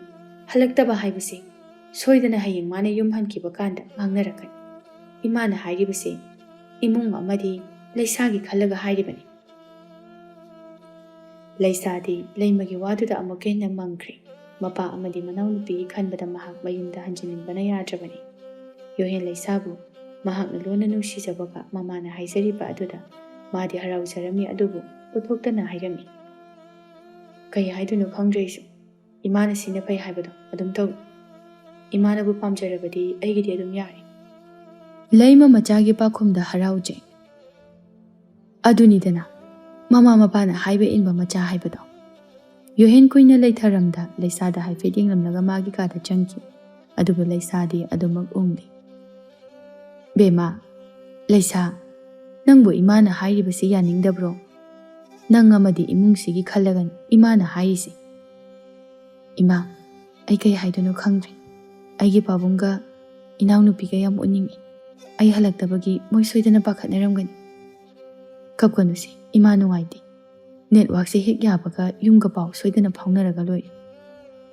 ꯍꯜꯂꯛꯇꯕ ꯍꯥꯏꯕꯁꯦ ꯁꯣꯏꯗꯅ ꯍꯌꯦꯡ ꯃꯥꯅ ꯌꯨꯝ ꯍꯟꯈꯤꯕ ꯀꯥꯟꯗ ꯉꯥꯡꯅꯔꯛꯀꯅꯤ꯫ ꯏꯃꯥꯅ ꯍꯥꯏꯔꯤꯕꯁꯦ ꯏꯃꯨꯡ ꯑꯃꯗꯤ ꯂꯩꯁꯥꯒꯤ ꯈꯜꯂꯒ ꯍꯥꯏꯔꯤꯕꯅꯤ꯫" ꯂꯩꯁꯥꯗꯤ ꯂꯩꯃꯒꯤ ꯋꯥꯗꯨꯗ ꯑꯃꯨꯛꯀ ꯍꯦꯟꯅ ꯃꯪꯈ꯭ꯔꯦ꯫ ꯃꯄꯥ ꯑꯃꯗꯤ ꯃꯅꯥꯎꯅꯨꯄꯤꯒꯤ ꯈꯟꯕꯗ ꯃꯍꯥꯛ ꯃꯌꯨꯝꯗ ꯍꯟꯖꯤꯟꯅꯤꯡꯕꯅ ꯌꯥꯗ꯭ꯔꯕꯅꯤ꯫ ꯌꯣꯍꯦꯟ ꯂꯩꯁꯥꯕꯨ ꯃꯍꯥꯛꯅ ꯂꯣꯟꯅ ꯅꯨꯡꯁꯤꯖꯕꯒ ꯃꯃꯥꯅ ꯍꯥꯏꯖꯔꯤꯕ ꯑꯗꯨꯗ ꯃꯥꯗꯤ ꯍꯔꯥꯎꯖꯔꯝꯃꯤ, ꯑꯗꯨꯕꯨ ꯎꯠꯊꯣꯛꯇꯅ ꯍꯥꯏꯔꯝꯃꯤ, "ꯀꯩ ꯍꯥꯏꯗꯣꯏꯅꯣ ꯈꯪꯗ꯭ꯔꯦ ꯑꯩꯁꯨ꯫ ꯏꯃꯥꯅ ꯁꯤꯅ ꯐꯩ ꯍꯥꯏꯕꯗꯣ ꯑꯗꯨꯝ ꯇꯧꯏ꯫ ꯏꯃꯥꯅꯕꯨ ꯄꯥꯝꯖꯔꯕꯗꯤ ꯑꯩꯒꯤꯗꯤ ꯑꯗꯨꯝ ꯌꯥꯔꯦ꯫" ꯂꯩꯃ ꯃꯆꯥꯒꯤ ꯄꯥꯎꯈꯨꯝꯗ ꯍꯔꯥꯎꯖꯩ꯫ ꯑꯗꯨꯅꯤꯗꯅ ꯃꯃꯥ ꯃꯄꯥꯅ ꯍꯥꯏꯕ ꯏꯟꯕ ꯃꯆꯥ ꯍꯥꯏꯕꯗꯣ꯫ ꯌꯣꯍꯦꯟ ꯀꯨꯏꯅ ꯂꯩꯊꯔꯝꯗ ꯂꯩꯁꯥꯗ ꯍꯥꯏꯐꯦꯠ ꯌꯦꯡꯂꯝꯂꯒ ꯃꯥꯒꯤ ꯀꯥꯗ ꯆꯪꯈꯤ꯫ ꯑꯗꯨꯕꯨ ꯂꯩꯁꯥꯗꯤ ꯑꯗꯨꯃꯛ ꯎꯡꯂꯤ꯫ "ꯕꯦꯝꯃ, ꯂꯩꯁꯥ, ꯅꯪꯕꯨ ꯏꯃꯥꯅ ꯍꯥꯏꯔꯤꯕꯁꯤ ꯌꯥꯅꯤꯡꯗꯕ꯭ꯔꯣ? ꯅꯪ ꯑꯃꯗꯤ ꯏꯃꯨꯡꯁꯤꯒꯤ ꯈꯜꯂꯒꯅꯤ ꯏꯃꯥꯅ ꯍꯥꯏꯔꯤꯁꯦ꯫" "ꯏꯃꯥ, ꯑꯩ ꯀꯩ ꯍꯥꯏꯗꯣꯏꯅꯣ ꯈꯪꯗ꯭ꯔꯦ꯫ ꯑꯩꯒꯤ ꯄꯥꯕꯨꯡꯒ ꯏꯅꯥꯎꯅꯨꯄꯤꯒ ꯌꯥꯝ ꯎꯅꯤꯡꯉꯤ꯫ ꯑꯩ ꯍꯜꯂꯛꯇꯕꯒꯤ ꯃꯣꯏ ꯁꯣꯏꯗꯅ ꯄꯥꯈꯠꯅꯔꯝꯒꯅꯤ꯫" "ꯀꯞꯀꯅꯨꯁꯦ, ꯏꯃꯥ ꯅꯨꯡꯉꯥꯏꯇꯦ꯫ ꯅꯦꯠꯋꯥꯛꯁꯦ ꯍꯦꯛ ꯌꯥꯕꯒ ꯌꯨꯝꯒ ꯄꯥꯎ ꯁꯣꯏꯗꯅ ꯐꯥꯎꯅꯔꯒ ꯂꯣꯏꯔꯦ꯫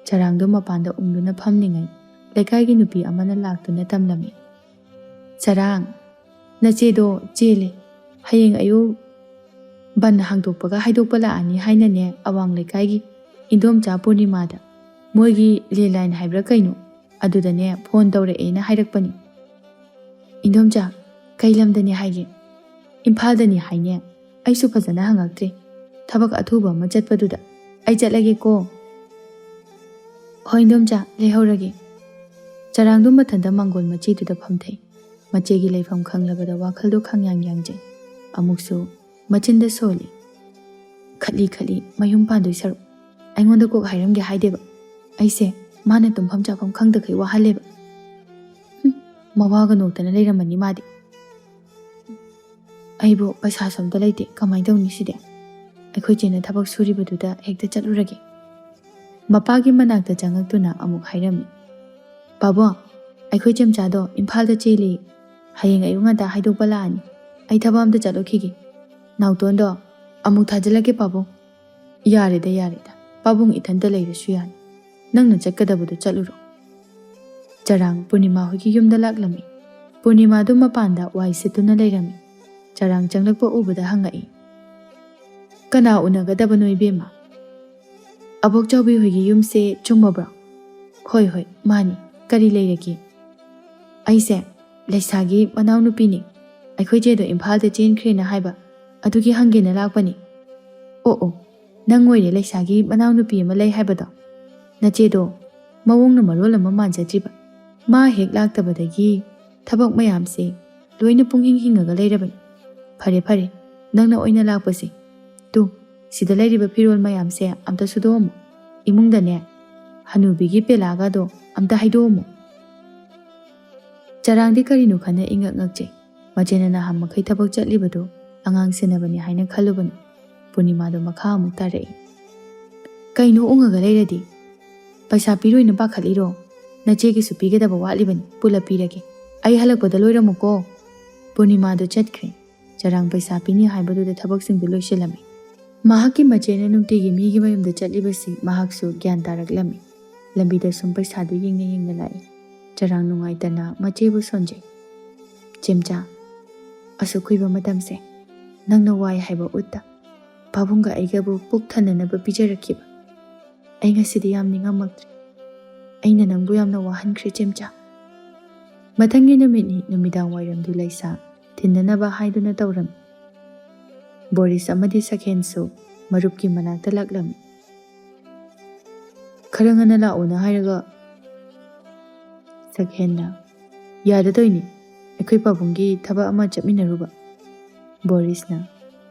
ꯆꯔꯥꯡꯗꯣ ꯃꯄꯥꯟꯗ ꯎꯪꯗꯨꯅ ꯐꯝꯂꯤꯉꯩ ꯂꯩꯀꯥꯏꯒꯤ ꯅꯨꯄꯤ ꯑꯃꯅ ꯂꯥꯛꯇꯨꯅ ꯇꯝꯂꯝꯃꯤ꯫ "ꯆꯔꯥꯡ, ꯅꯆꯦꯗꯣ ꯆꯦꯜꯂꯦ꯫ ꯍꯌꯦꯡ ꯑꯌꯨꯛ ꯕꯟ ꯍꯥꯡꯗꯣꯛꯄꯒ ꯍꯥꯏꯗꯣꯛꯄ ꯂꯥꯛꯑꯅꯤ ꯍꯥꯏꯅꯅꯦ, ꯑꯋꯥꯡ ꯂꯩꯀꯥꯏꯒꯤ ꯏꯟꯗꯣꯝꯆꯥ ꯄꯨꯔꯅꯤꯃꯥꯗ ꯃꯣꯏꯒꯤ ꯂꯦꯟꯂꯥꯏꯟ ꯍꯥꯏꯕ꯭ꯔꯥ ꯀꯩꯅꯣ, ꯑꯗꯨꯗꯅꯦ ꯐꯣꯟ ꯇꯧꯔꯛꯑꯦꯅ ꯍꯥꯏꯔꯛꯄꯅꯤ꯫" "ꯏꯟꯗꯣꯝꯆꯥ, ꯀꯩ ꯂꯝꯗꯅꯤ ꯍꯥꯏꯒꯦ?" "ꯏꯝꯐꯥꯜꯗꯅꯤ ꯍꯥꯏꯅꯦ꯫ ꯑꯩꯁꯨ ꯐꯖꯅ ꯍꯪꯉꯛꯇ꯭ꯔꯦ꯫ ꯊꯕꯛ ꯑꯊꯨꯕ ꯑꯃ ꯆꯠꯄꯗꯨꯗ꯫ ꯑꯩ ꯆꯠꯂꯒꯦꯀꯣ꯫" "ꯍꯣꯏ ꯏꯟꯗꯣꯝꯆꯥ, ꯂꯩꯍꯧꯔꯒꯦ꯫" ꯆꯔꯥꯡꯗꯣ ꯃꯊꯟꯇ ꯃꯥꯡꯒꯣꯜ ꯃꯆꯤꯗꯨꯗ ꯐꯝꯊꯩ꯫ ꯃꯆꯦꯒꯤ ꯂꯩꯐꯝ ꯈꯪꯂꯕꯗ ꯋꯥꯈꯜꯗꯣ ꯈꯪꯌꯥꯡ ꯌꯥꯡꯖꯩ꯫ ꯑꯃꯨꯛꯁꯨ ꯃꯆꯤꯟꯗ ꯁꯣꯜꯂꯤ꯫ "ꯈꯠꯂꯤ ꯈꯠꯂꯤ ꯃꯌꯨꯝ ꯄꯥꯟꯗꯣꯏ ꯁꯔꯨꯛ ꯑꯩꯉꯣꯟꯗ ꯀꯣꯛ ꯍꯥꯏꯔꯝꯒꯦ ꯍꯥꯏꯗꯦꯕ꯫ ꯑꯩꯁꯦ ꯃꯥꯅ ꯇꯨꯝꯐꯝ ꯆꯥꯐꯝ ꯈꯪꯗꯈꯩ ꯋꯥꯍꯜꯂꯦꯕ꯫" ꯍꯨꯝ, ꯃꯋꯥꯒ ꯅꯣꯛꯇꯅ ꯂꯩꯔꯝꯃꯅꯤ ꯃꯥꯗꯤ꯫ "ꯑꯩꯕꯨ ꯄꯩꯁꯥꯁꯨ ꯑꯝꯇ ꯂꯩꯇꯦ, ꯀꯃꯥꯏꯅ ꯇꯧꯅꯤ ꯁꯤꯗꯤ? ꯑꯩꯈꯣꯏ ꯆꯦꯅ ꯊꯕꯛ ꯁꯨꯔꯤꯕꯗꯨꯗ ꯍꯦꯛꯇ ꯆꯠꯂꯨꯔꯒꯦ꯫" ꯃꯄꯥꯒꯤ ꯃꯅꯥꯛꯇ ꯆꯪꯉꯛꯇꯨꯅ ꯑꯃꯨꯛ ꯍꯥꯏꯔꯝꯃꯤ, "ꯄꯥꯕꯨꯡ, ꯑꯩꯈꯣꯏ ꯆꯦꯝꯆꯥꯗꯣ ꯏꯝꯐꯥꯜꯗ ꯆꯦꯜꯂꯤ꯫ ꯍꯌꯦꯡ ꯑꯌꯨꯛ ꯉꯟꯇꯥ ꯍꯥꯏꯗꯣꯛꯄ ꯂꯥꯛꯑꯅꯤ꯫ ꯑꯩ ꯊꯕꯛ ꯑꯝꯇ ꯆꯠꯂꯨꯈꯤꯒꯦ꯫ ꯅꯥꯎꯇꯣꯟꯗꯣ ꯑꯃꯨꯛ ꯊꯥꯖꯤꯜꯂꯛꯀꯦ ꯄꯥꯕꯨꯡ꯫" "ꯌꯥꯔꯦꯗ, ꯌꯥꯔꯦꯗ꯫ ꯄꯥꯕꯨꯡ ꯏꯊꯟꯇ ꯂꯩꯔꯁꯨ ꯌꯥꯅꯤ꯫ ꯅꯪꯅ ꯆꯠꯀꯗꯕꯗꯣ ꯆꯠꯂꯨꯔꯣ꯫" ꯆꯔꯥꯡ ꯄꯨꯔꯅꯤꯃꯥ ꯍꯣꯏꯒꯤ ꯌꯨꯝꯗ ꯂꯥꯛꯂꯝꯃꯤ꯫ ꯄꯨꯔꯅꯤꯃꯥꯗꯨ ꯃꯄꯥꯟꯗ ꯋꯥꯏ ꯁꯤꯠꯇꯨꯅ ꯂꯩꯔꯝꯃꯤ꯫ ꯆꯔꯥꯡ ꯆꯪꯂꯛꯄ ꯎꯕꯗ ꯍꯪꯉꯛꯏ, "ꯀꯅꯥ ꯎꯅꯒꯗꯕꯅꯣ ꯏꯕꯦꯝꯃ?" "ꯑꯕꯣꯛ ꯆꯥꯎꯕꯤ ꯍꯣꯏꯒꯤ ꯌꯨꯝꯁꯦ ꯆꯨꯝꯃꯕ꯭ꯔꯣ?" "ꯍꯣꯏ, ꯍꯣꯏ, ꯃꯥꯅꯤ꯫ ꯀꯔꯤ ꯂꯩꯔꯒꯦ?" "ꯑꯩꯁꯦ ꯂꯩꯁꯥꯒꯤ ꯃꯅꯥꯎꯅꯨꯄꯤꯅꯤ꯫ ꯑꯩꯈꯣꯏ ꯆꯦꯗꯣ ꯏꯝꯐꯥꯜꯗ ꯆꯦꯟꯈ꯭ꯔꯦꯅ ꯍꯥꯏꯕ, ꯑꯗꯨꯒꯤ ꯍꯪꯒꯦꯅ ꯂꯥꯛꯄꯅꯤ꯫" "ꯑꯣ, ꯑꯣ, ꯅꯪ ꯑꯣꯏꯔꯦ ꯂꯩꯁꯥꯒꯤ ꯃꯅꯥꯎꯅꯨꯄꯤ ꯑꯃ ꯂꯩ ꯍꯥꯏꯕꯗꯣ꯫ ꯅꯆꯦꯗꯣ ꯃꯑꯣꯡꯅ ꯃꯔꯣꯜ ꯑꯃ ꯃꯥꯟꯖꯗ꯭ꯔꯤꯕ꯫ ꯃꯥ ꯍꯦꯛ ꯂꯥꯛꯇꯕꯗꯒꯤ ꯊꯕꯛ ꯃꯌꯥꯝꯁꯦ ꯂꯣꯏꯅ ꯄꯨꯡꯍꯤꯡ ꯍꯤꯡꯉꯒ ꯂꯩꯔꯕꯅꯤ꯫ ꯐꯔꯦ, ꯐꯔꯦ, ꯅꯪꯅ ꯑꯣꯏꯅ ꯂꯥꯛꯄꯁꯦ꯫ ꯇꯨ, ꯁꯤꯗ ꯂꯩꯔꯤꯕ ꯐꯤꯔꯣꯜ ꯃꯌꯥꯝꯁꯦ ꯑꯝꯇ ꯁꯨꯗꯣꯛꯑꯝꯃꯨ꯫ ꯏꯃꯨꯡꯗꯅꯦ, ꯍꯅꯨꯕꯤꯒꯤ ꯄꯦꯂꯥꯒꯗꯣ ꯑꯝꯇ ꯍꯩꯗꯣꯛꯑꯝꯃꯨ꯫" ꯆꯔꯥꯡꯗꯤ ꯀꯔꯤꯅꯣ ꯈꯟꯅ ꯏꯉꯛ ꯉꯛꯆꯩ꯫ ꯃꯆꯦꯅ ꯅꯍꯥꯟ ꯃꯈꯩ ꯊꯕꯛ ꯆꯠꯂꯤꯕꯗꯨ ꯑꯉꯥꯡ ꯁꯦꯟꯅꯕꯅꯤ ꯍꯥꯏꯅ ꯈꯜꯂꯨꯕꯅꯤ꯫ ꯄꯨꯔꯅꯤꯃꯥꯗꯣ ꯃꯈꯥ ꯑꯃꯨꯛ ꯇꯥꯔꯛꯏ꯫ "ꯀꯩꯅꯣ ꯎꯪꯉꯒ ꯂꯩꯔꯗꯤ? ꯄꯩꯁꯥ ꯄꯤꯔꯣꯏꯅ ꯄꯥꯈꯠꯂꯤꯔꯣ? ꯅꯆꯦꯒꯤꯁꯨ ꯄꯤꯒꯗꯕ ꯋꯥꯠꯂꯤꯕꯅꯤ, ꯄꯨꯂꯞ ꯄꯤꯔꯒꯦ꯫ ꯑꯩ ꯍꯜꯂꯛꯄꯗ ꯂꯣꯏꯔꯝꯃꯨꯀꯣ꯫" ꯄꯨꯔꯅꯤꯃꯥꯗꯣ ꯆꯠꯈ꯭ꯔꯦ꯫ ꯆꯔꯥꯡ ꯄꯩꯁꯥ ꯄꯤꯅꯤ ꯍꯥꯏꯕꯗꯨꯗ ꯊꯕꯛꯁꯤꯡꯗꯨ ꯂꯣꯏꯁꯤꯜꯂꯝꯃꯤ꯫ ꯃꯍꯥꯛꯀꯤ ꯃꯆꯦꯅ ꯅꯨꯡꯇꯤꯒꯤ ꯃꯤꯒꯤ ꯃꯌꯨꯝꯗ ꯆꯠꯂꯤꯕꯁꯤ ꯃꯍꯥꯛꯁꯨ ꯒ꯭ꯌꯥꯟ ꯇꯥꯔꯛꯂꯝꯃꯤ꯫ ꯂꯝꯕꯤꯗ ꯁꯨꯝ ꯄꯩꯁꯥꯗꯨ ꯌꯦꯡꯅ ꯌꯦꯡꯅ ꯂꯥꯛꯏ꯫ ꯆꯔꯥꯡ ꯅꯨꯡꯉꯥꯏꯇꯅ ꯃꯆꯦꯕꯨ ꯁꯣꯟꯖꯩ꯫ "ꯆꯦꯝꯆꯥ, ꯑꯁꯨꯛ ꯀꯨꯏꯕ ꯃꯇꯝꯁꯦ ꯅꯪꯅ ꯋꯥꯏ ꯍꯥꯏꯕ ꯎꯠꯇ ꯄꯥꯕꯨꯡꯒ ꯑꯩꯒꯕꯨ ꯄꯨꯛ ꯊꯟꯅꯅꯕ ꯄꯤꯖꯔꯛꯈꯤꯕ꯫ ꯑꯩ ꯉꯁꯤꯗꯤ ꯌꯥꯝ ꯅꯤꯡꯉꯝꯃꯛꯇ꯭ꯔꯦ꯫ ꯑꯩꯅ ꯅꯪꯕꯨ ꯌꯥꯝꯅ ꯋꯥꯍꯟꯈ꯭ꯔꯦ ꯆꯦꯝꯆꯥ꯫" ꯃꯊꯪꯒꯤ ꯅꯨꯃꯤꯠꯅꯤ꯫ ꯅꯨꯃꯤꯗꯥꯡ ꯋꯥꯏꯔꯝꯗꯨ ꯂꯩꯁꯥ ꯊꯤꯟꯅꯅꯕ ꯍꯥꯏꯗꯨꯅ ꯇꯧꯔꯝꯃꯤ꯫ ꯕꯣꯔꯤꯁ ꯑꯃꯗꯤ ꯁꯈꯦꯟꯁꯨ ꯃꯔꯨꯞꯀꯤ ꯃꯅꯥꯛꯇ ꯂꯥꯛꯂꯝꯃꯤ꯫ "ꯈꯔ ꯉꯟꯅ ꯂꯥꯛꯑꯣꯅ ꯍꯥꯏꯔꯒ?" ꯁꯈꯦꯟꯅ, "ꯌꯥꯗꯗꯣꯏꯅꯤ, ꯑꯩꯈꯣꯏ ꯄꯥꯕꯨꯡꯒꯤ ꯊꯕꯛ ꯑꯃ ꯆꯠꯃꯤꯟꯅꯔꯨꯕ꯫" ꯕꯣꯔꯤꯁꯅ,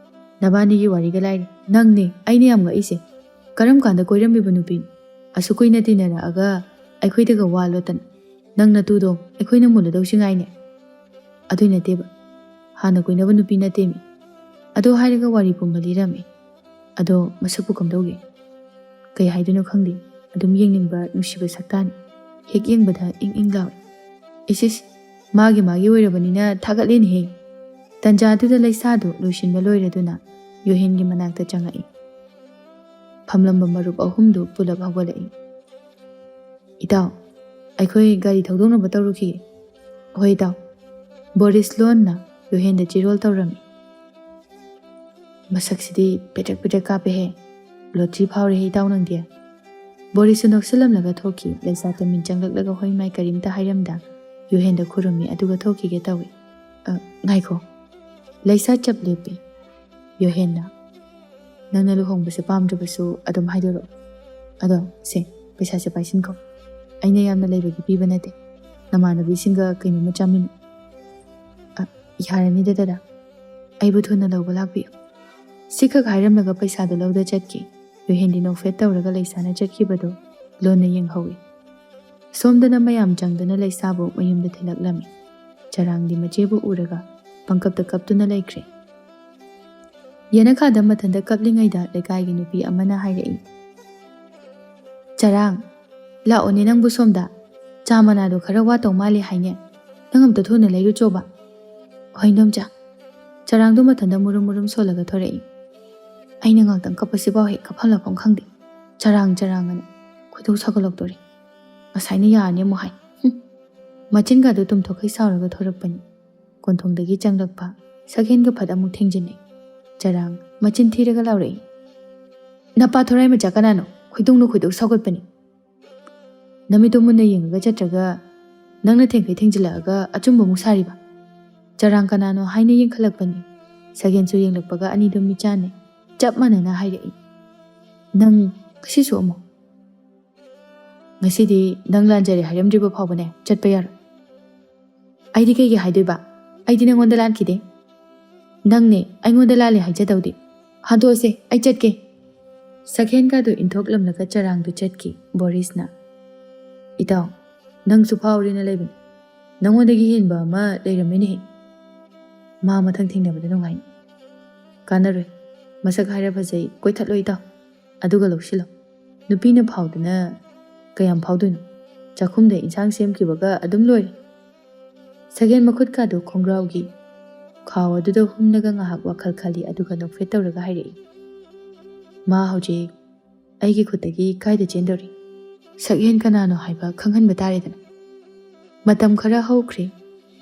"ꯅꯕꯥꯅꯤꯒꯤ ꯋꯥꯔꯤꯒ ꯂꯥꯏꯔꯤ꯫ ꯅꯪꯅꯦ ꯑꯩꯅ ꯌꯥꯝ ꯉꯛꯏꯁꯦ꯫ ꯀꯔꯝ ꯀꯥꯟꯗ ꯀꯣꯏꯔꯝꯃꯤꯕ ꯅꯨꯄꯤꯅꯣ? ꯑꯁꯨꯛ ꯀꯨꯏꯅ ꯇꯤꯟꯅꯔꯛꯑꯒ ꯑꯩꯈꯣꯏꯗꯒ ꯋꯥ ꯂꯣꯠꯇꯅ꯫ ꯅꯪ ꯅꯇꯨꯗꯣ ꯑꯩꯈꯣꯏꯅ ꯃꯨꯜꯂꯗꯧꯁꯤ ꯉꯥꯏꯅꯦ꯫" "ꯑꯗꯨꯏ ꯅꯠꯇꯦꯕ, ꯍꯥꯟꯅ ꯀꯣꯏꯅꯕ ꯅꯨꯄꯤ ꯅꯠꯇꯦꯃꯤ꯫ ꯑꯗꯣ ꯍꯥꯏꯔꯒ ꯋꯥꯔꯤ ꯄꯨꯝꯕ ꯂꯤꯔꯝꯃꯤ꯫ ꯑꯗꯣ ꯃꯁꯛꯄꯨ ꯀꯝꯗꯧꯒꯦ?" ꯀꯩ ꯍꯥꯏꯗꯣꯏꯅꯣ ꯈꯪꯗꯦ꯫ ꯑꯗꯨꯝ ꯌꯦꯡꯅꯤꯡꯕ ꯅꯨꯡꯁꯤꯕ ꯁꯛꯇꯥꯅꯤ꯫ ꯍꯦꯛ ꯌꯦꯡꯕꯗ ꯏꯪ ꯏꯪ ꯂꯥꯎꯏ꯫ ꯏꯁ ꯏꯁ, ꯃꯥꯒꯤ ꯃꯥꯒꯤ ꯑꯣꯏꯔꯕꯅꯤꯅ ꯊꯥꯒꯠꯂꯦꯅꯦꯍꯦ꯫ ꯇꯟꯖꯥꯗꯨꯗ ꯂꯩꯁꯥꯗꯨ ꯂꯣꯏꯁꯤꯟꯕ ꯂꯣꯏꯔꯗꯨꯅ ꯌꯣꯍꯦꯟꯒꯤ ꯃꯅꯥꯛꯇ ꯆꯪꯉꯛꯏ꯫ ꯐꯝꯂꯝꯕ ꯃꯔꯨꯞ ꯑꯍꯨꯝꯗꯨ ꯄꯨꯂꯞ ꯍꯧꯒꯠꯂꯛꯏ꯫ "ꯏꯇꯥꯎ, ꯑꯩꯈꯣꯏ ꯒꯥꯔꯤ ꯊꯧꯗꯣꯛꯅꯕ ꯇꯧꯔꯨꯈꯤꯒꯦ꯫" "ꯍꯣꯏ ꯏꯇꯥꯎ꯫" ꯕꯣꯔꯤꯁ ꯂꯣꯟꯅ ꯌꯣꯍꯦꯟꯗ ꯆꯤꯔꯣꯜ ꯇꯧꯔꯝꯃꯤ꯫ "ꯃꯁꯛꯁꯤꯗꯤ ꯄꯦꯗ꯭ꯔꯦꯛ ꯄꯦꯗ꯭ꯔꯦꯛ ꯀꯥꯞꯄꯦꯍꯦ꯫ ꯂꯣꯇ꯭ꯔꯤ ꯐꯥꯎꯔꯦꯍꯦ ꯏꯇꯥꯎ ꯅꯪꯗꯤ꯫" ꯕꯣꯔꯤꯁꯁꯨ ꯅꯣꯛꯁꯤꯜꯂꯝꯂꯒ ꯊꯣꯛꯈꯤ꯫ ꯂꯩꯁꯥ ꯇꯨꯃꯤꯟ ꯆꯪꯂꯛꯂꯒ ꯍꯣꯏ ꯃꯥꯏ ꯀꯔꯤꯝꯇ ꯍꯥꯏꯔꯝꯗ ꯌꯣꯍꯦꯟꯗ ꯈꯨꯔꯨꯝꯃꯤ, ꯑꯗꯨꯒ ꯊꯣꯛꯈꯤꯒꯦ ꯇꯧꯏ꯫ "ꯑ, ꯉꯥꯏꯈꯣ꯫" ꯂꯩꯁꯥ ꯆꯞ ꯂꯦꯞꯄꯤ꯫ ꯌꯣꯍꯦꯟꯅ, "ꯅꯪꯅ ꯂꯨꯍꯣꯡꯕꯁꯦ ꯄꯥꯝꯗ꯭ꯔꯕꯁꯨ ꯑꯗꯨꯝ ꯍꯥꯏꯗꯣꯔꯛꯑꯣ꯫ ꯑꯗꯣ ꯁꯦ, ꯄꯩꯁꯥꯁꯦ ꯄꯥꯏꯁꯤꯟꯈꯣ꯫ ꯑꯩꯅ ꯌꯥꯝꯅ ꯂꯩꯕꯒꯤ ꯄꯤꯕ ꯅꯠꯇꯦ꯫ ꯅꯃꯥꯟꯅꯕꯤꯁꯤꯡꯒ ꯀꯩꯅꯣꯝꯃ ꯆꯥꯃꯤꯟꯅꯧ꯫" "ꯑ, ꯌꯥꯔꯅꯤꯗ ꯗꯗꯥ꯫ ꯑꯩꯕꯨ ꯊꯨꯅ ꯂꯧꯕ ꯂꯥꯛꯄꯤꯌꯨ꯫" ꯁꯤꯈꯛ ꯍꯥꯏꯔꯝꯂꯒ ꯄꯩꯁꯥꯗꯨ ꯂꯧꯗ ꯆꯠꯈꯤ꯫ ꯌꯣꯍꯦꯟꯗꯤ ꯅꯣꯛꯐꯦꯠ ꯇꯧꯔꯒ ꯂꯩꯁꯥꯅ ꯆꯠꯈꯤꯕꯗꯨ ꯂꯣꯟꯅ ꯌꯦꯡꯍꯧꯏ꯫ ꯁꯣꯝꯗꯅ ꯃꯌꯥꯝ ꯆꯪꯗꯨꯅ ꯂꯩꯁꯥꯕꯨ ꯃꯌꯨꯝꯗ ꯊꯤꯜꯂꯛꯂꯝꯃꯤ꯫ ꯆꯔꯥꯡꯗꯤ ꯃꯆꯦꯕꯨ ꯎꯔꯒ ꯄꯪꯀꯞꯇ ꯀꯞꯇꯨꯅ ꯂꯩꯈ꯭ꯔꯦ꯫ ꯌꯦꯅꯈꯥꯗ ꯃꯊꯟꯇ ꯀꯞꯂꯤꯉꯩꯗ ꯂꯩꯀꯥꯏꯒꯤ ꯅꯨꯄꯤ ꯑꯃꯅ ꯍꯥꯏꯔꯛꯏ, "ꯆꯔꯥꯡ, ꯂꯥꯛꯑꯣꯅꯦ ꯅꯪꯕꯨ ꯁꯣꯝꯗ꯫ ꯆꯥ ꯃꯅꯥꯗꯣ ꯈꯔ ꯋꯥꯠꯇꯧ ꯃꯥꯜꯂꯦ ꯍꯥꯏꯅꯦ꯫ ꯅꯪ ꯑꯝꯇ ꯊꯨꯅ ꯂꯩꯔꯨꯆꯣꯕ꯫" "ꯍꯣꯏ ꯏꯟꯗꯣꯝꯆꯥ꯫" ꯆꯔꯥꯡꯗꯣ ꯃꯊꯟꯇ ꯃꯨꯔꯨꯝ ꯃꯨꯔꯨꯝ ꯁꯣꯜꯂꯒ ꯊꯣꯔꯛꯏ꯫ "ꯑꯩꯅ ꯉꯥꯛꯇꯪ ꯀꯞꯄꯁꯤꯐꯥꯎ ꯍꯦꯛ ꯀꯞꯐꯝ ꯂꯥꯛꯐꯝ ꯈꯪꯗꯦ꯫ ꯆꯔꯥꯡ ꯆꯔꯥꯡ ꯑꯅ ꯈꯣꯏꯗꯧ ꯁꯥꯎꯒꯠꯂꯛꯇꯣꯔꯦ꯫ ꯉꯁꯥꯏꯅ ꯌꯥꯔꯅꯤ ꯑꯃꯨꯛ ꯍꯥꯏ꯫ ꯍꯨꯝ꯫" ꯃꯆꯤꯟꯒꯗꯨ ꯇꯨꯝꯊꯣꯛꯈꯩ ꯁꯥꯎꯔꯒ ꯊꯣꯔꯛꯄꯅꯤ꯫ ꯀꯣꯟꯊꯣꯡꯗꯒꯤ ꯆꯪꯂꯛꯄ ꯁꯛꯍꯦꯟꯒ ꯐꯠ ꯑꯃꯨꯛ ꯊꯦꯡꯖꯤꯟꯅꯩ꯫ ꯆꯔꯥꯡ ꯃꯆꯤꯟ ꯊꯤꯔꯒ ꯂꯥꯎꯔꯛꯏ, "ꯅꯄꯥ ꯊꯣꯔꯥꯏ ꯃꯆꯥ ꯀꯅꯥꯅꯣ? ꯈꯣꯏꯗꯧꯅ ꯈꯣꯏꯗꯧ ꯁꯥꯎꯒꯠꯄꯅꯤ꯫ ꯅꯃꯤꯠꯇꯣ ꯃꯨꯟꯅ ꯌꯦꯡꯉꯒ ꯆꯠꯇ꯭ꯔꯒ ꯅꯪꯅ ꯊꯦꯡꯈꯩ ꯊꯦꯡꯖꯤꯜꯂꯛꯑꯒ ꯑꯆꯨꯝꯕ ꯑꯃꯨꯛ ꯁꯥꯔꯤꯕ?" ꯆꯔꯥꯡ ꯀꯅꯥꯅꯣ ꯍꯥꯏꯅ ꯌꯦꯡꯈꯠꯂꯛꯄꯅꯤ꯫ ꯁꯛꯍꯦꯟꯁꯨ ꯌꯦꯡꯂꯛꯄꯒ ꯑꯅꯤꯗꯨ ꯃꯤꯠꯆꯥꯟꯅꯩ꯫ ꯆꯞ ꯃꯥꯟꯅꯅ ꯍꯥꯏꯔꯛꯏ, "ꯅꯪ ꯉꯁꯤꯁꯨ ꯑꯃꯨꯛ?" "ꯉꯁꯤꯗꯤ ꯅꯪ ꯂꯥꯟꯖꯔꯦ ꯍꯥꯏꯔꯝꯗ꯭ꯔꯤꯕ ꯐꯥꯎꯕꯅꯦ ꯆꯠꯄ ꯌꯥꯔꯣꯏ꯫" "ꯑꯩꯗꯤ ꯀꯩꯒꯤ ꯍꯥꯏꯗꯣꯏꯕ? ꯑꯩꯗꯤ ꯅꯪꯉꯣꯟꯗ ꯂꯥꯟꯈꯤꯗꯦ꯫ ꯅꯪꯅꯦ ꯑꯩꯉꯣꯟꯗ ꯂꯥꯜꯂꯦ ꯍꯥꯏꯖꯗꯧꯗꯤ꯫ ꯍꯟꯗꯣꯛꯑꯁꯦ, ꯑꯩ ꯆꯠꯀꯦ꯫" ꯁꯛꯍꯦꯟꯒꯗꯨ ꯏꯟꯊꯣꯛꯂꯝꯂꯒ ꯆꯔꯥꯡꯗꯨ ꯆꯠꯈꯤ꯫ ꯕꯣꯔꯤꯁꯅ, "ꯏꯇꯥꯎ, ꯅꯪꯁꯨ ꯐꯥꯎꯔꯦꯅ ꯂꯩꯕꯅꯤ꯫ ꯅꯪꯉꯣꯟꯗꯒꯤ ꯍꯦꯟꯕ ꯑꯃ ꯂꯩꯔꯝꯃꯦꯅꯦꯍꯦ꯫ ꯃꯥ ꯃꯊꯪ ꯊꯦꯡꯅꯕꯗ ꯅꯨꯡꯉꯥꯏꯅꯤ꯫" "ꯀꯥꯟꯅꯔꯣꯏ꯫ ꯃꯁꯛ ꯍꯥꯏꯔ ꯐꯖꯩ, ꯀꯣꯏꯊꯠꯂꯣ ꯏꯇꯥꯎ꯫ ꯑꯗꯨꯒ ꯂꯧꯁꯤꯜꯂꯣ꯫" ꯅꯨꯄꯤꯅ ꯐꯥꯎꯗꯅ ꯀꯌꯥꯝ ꯐꯥꯎꯗꯣꯏꯅꯣ? ꯆꯥꯛꯈꯨꯝꯗ ꯏꯟꯁꯥꯡ ꯁꯦꯝꯈꯤꯕꯒ ꯑꯗꯨꯝ ꯂꯣꯏꯔꯦ꯫ ꯁꯛꯍꯦꯟ ꯃꯈꯨꯠꯀꯥꯗꯨ ꯈꯣꯡꯒ꯭ꯔꯥꯎꯒꯤ ꯈꯥꯎ ꯑꯗꯨꯗ ꯍꯨꯝꯂꯒ ꯉꯥꯏꯍꯥꯛ ꯋꯥꯈꯜ ꯈꯜꯂꯤ, ꯑꯗꯨꯒ ꯅꯣꯛꯐꯦꯠ ꯇꯧꯔꯒ ꯍꯥꯏꯔꯛꯏ, "ꯃꯥ ꯍꯧꯖꯤꯛ ꯑꯩꯒꯤ ꯈꯨꯠꯇꯒꯤ ꯀꯥꯏꯗ ꯆꯦꯟꯗꯧꯔꯤ? ꯁꯛꯍꯦꯟ ꯀꯅꯥꯅꯣ ꯍꯥꯏꯕ ꯈꯪꯍꯟꯕ ꯇꯥꯔꯦꯗꯅ꯫" ꯃꯇꯝ ꯈꯔ ꯍꯧꯈ꯭ꯔꯦ꯫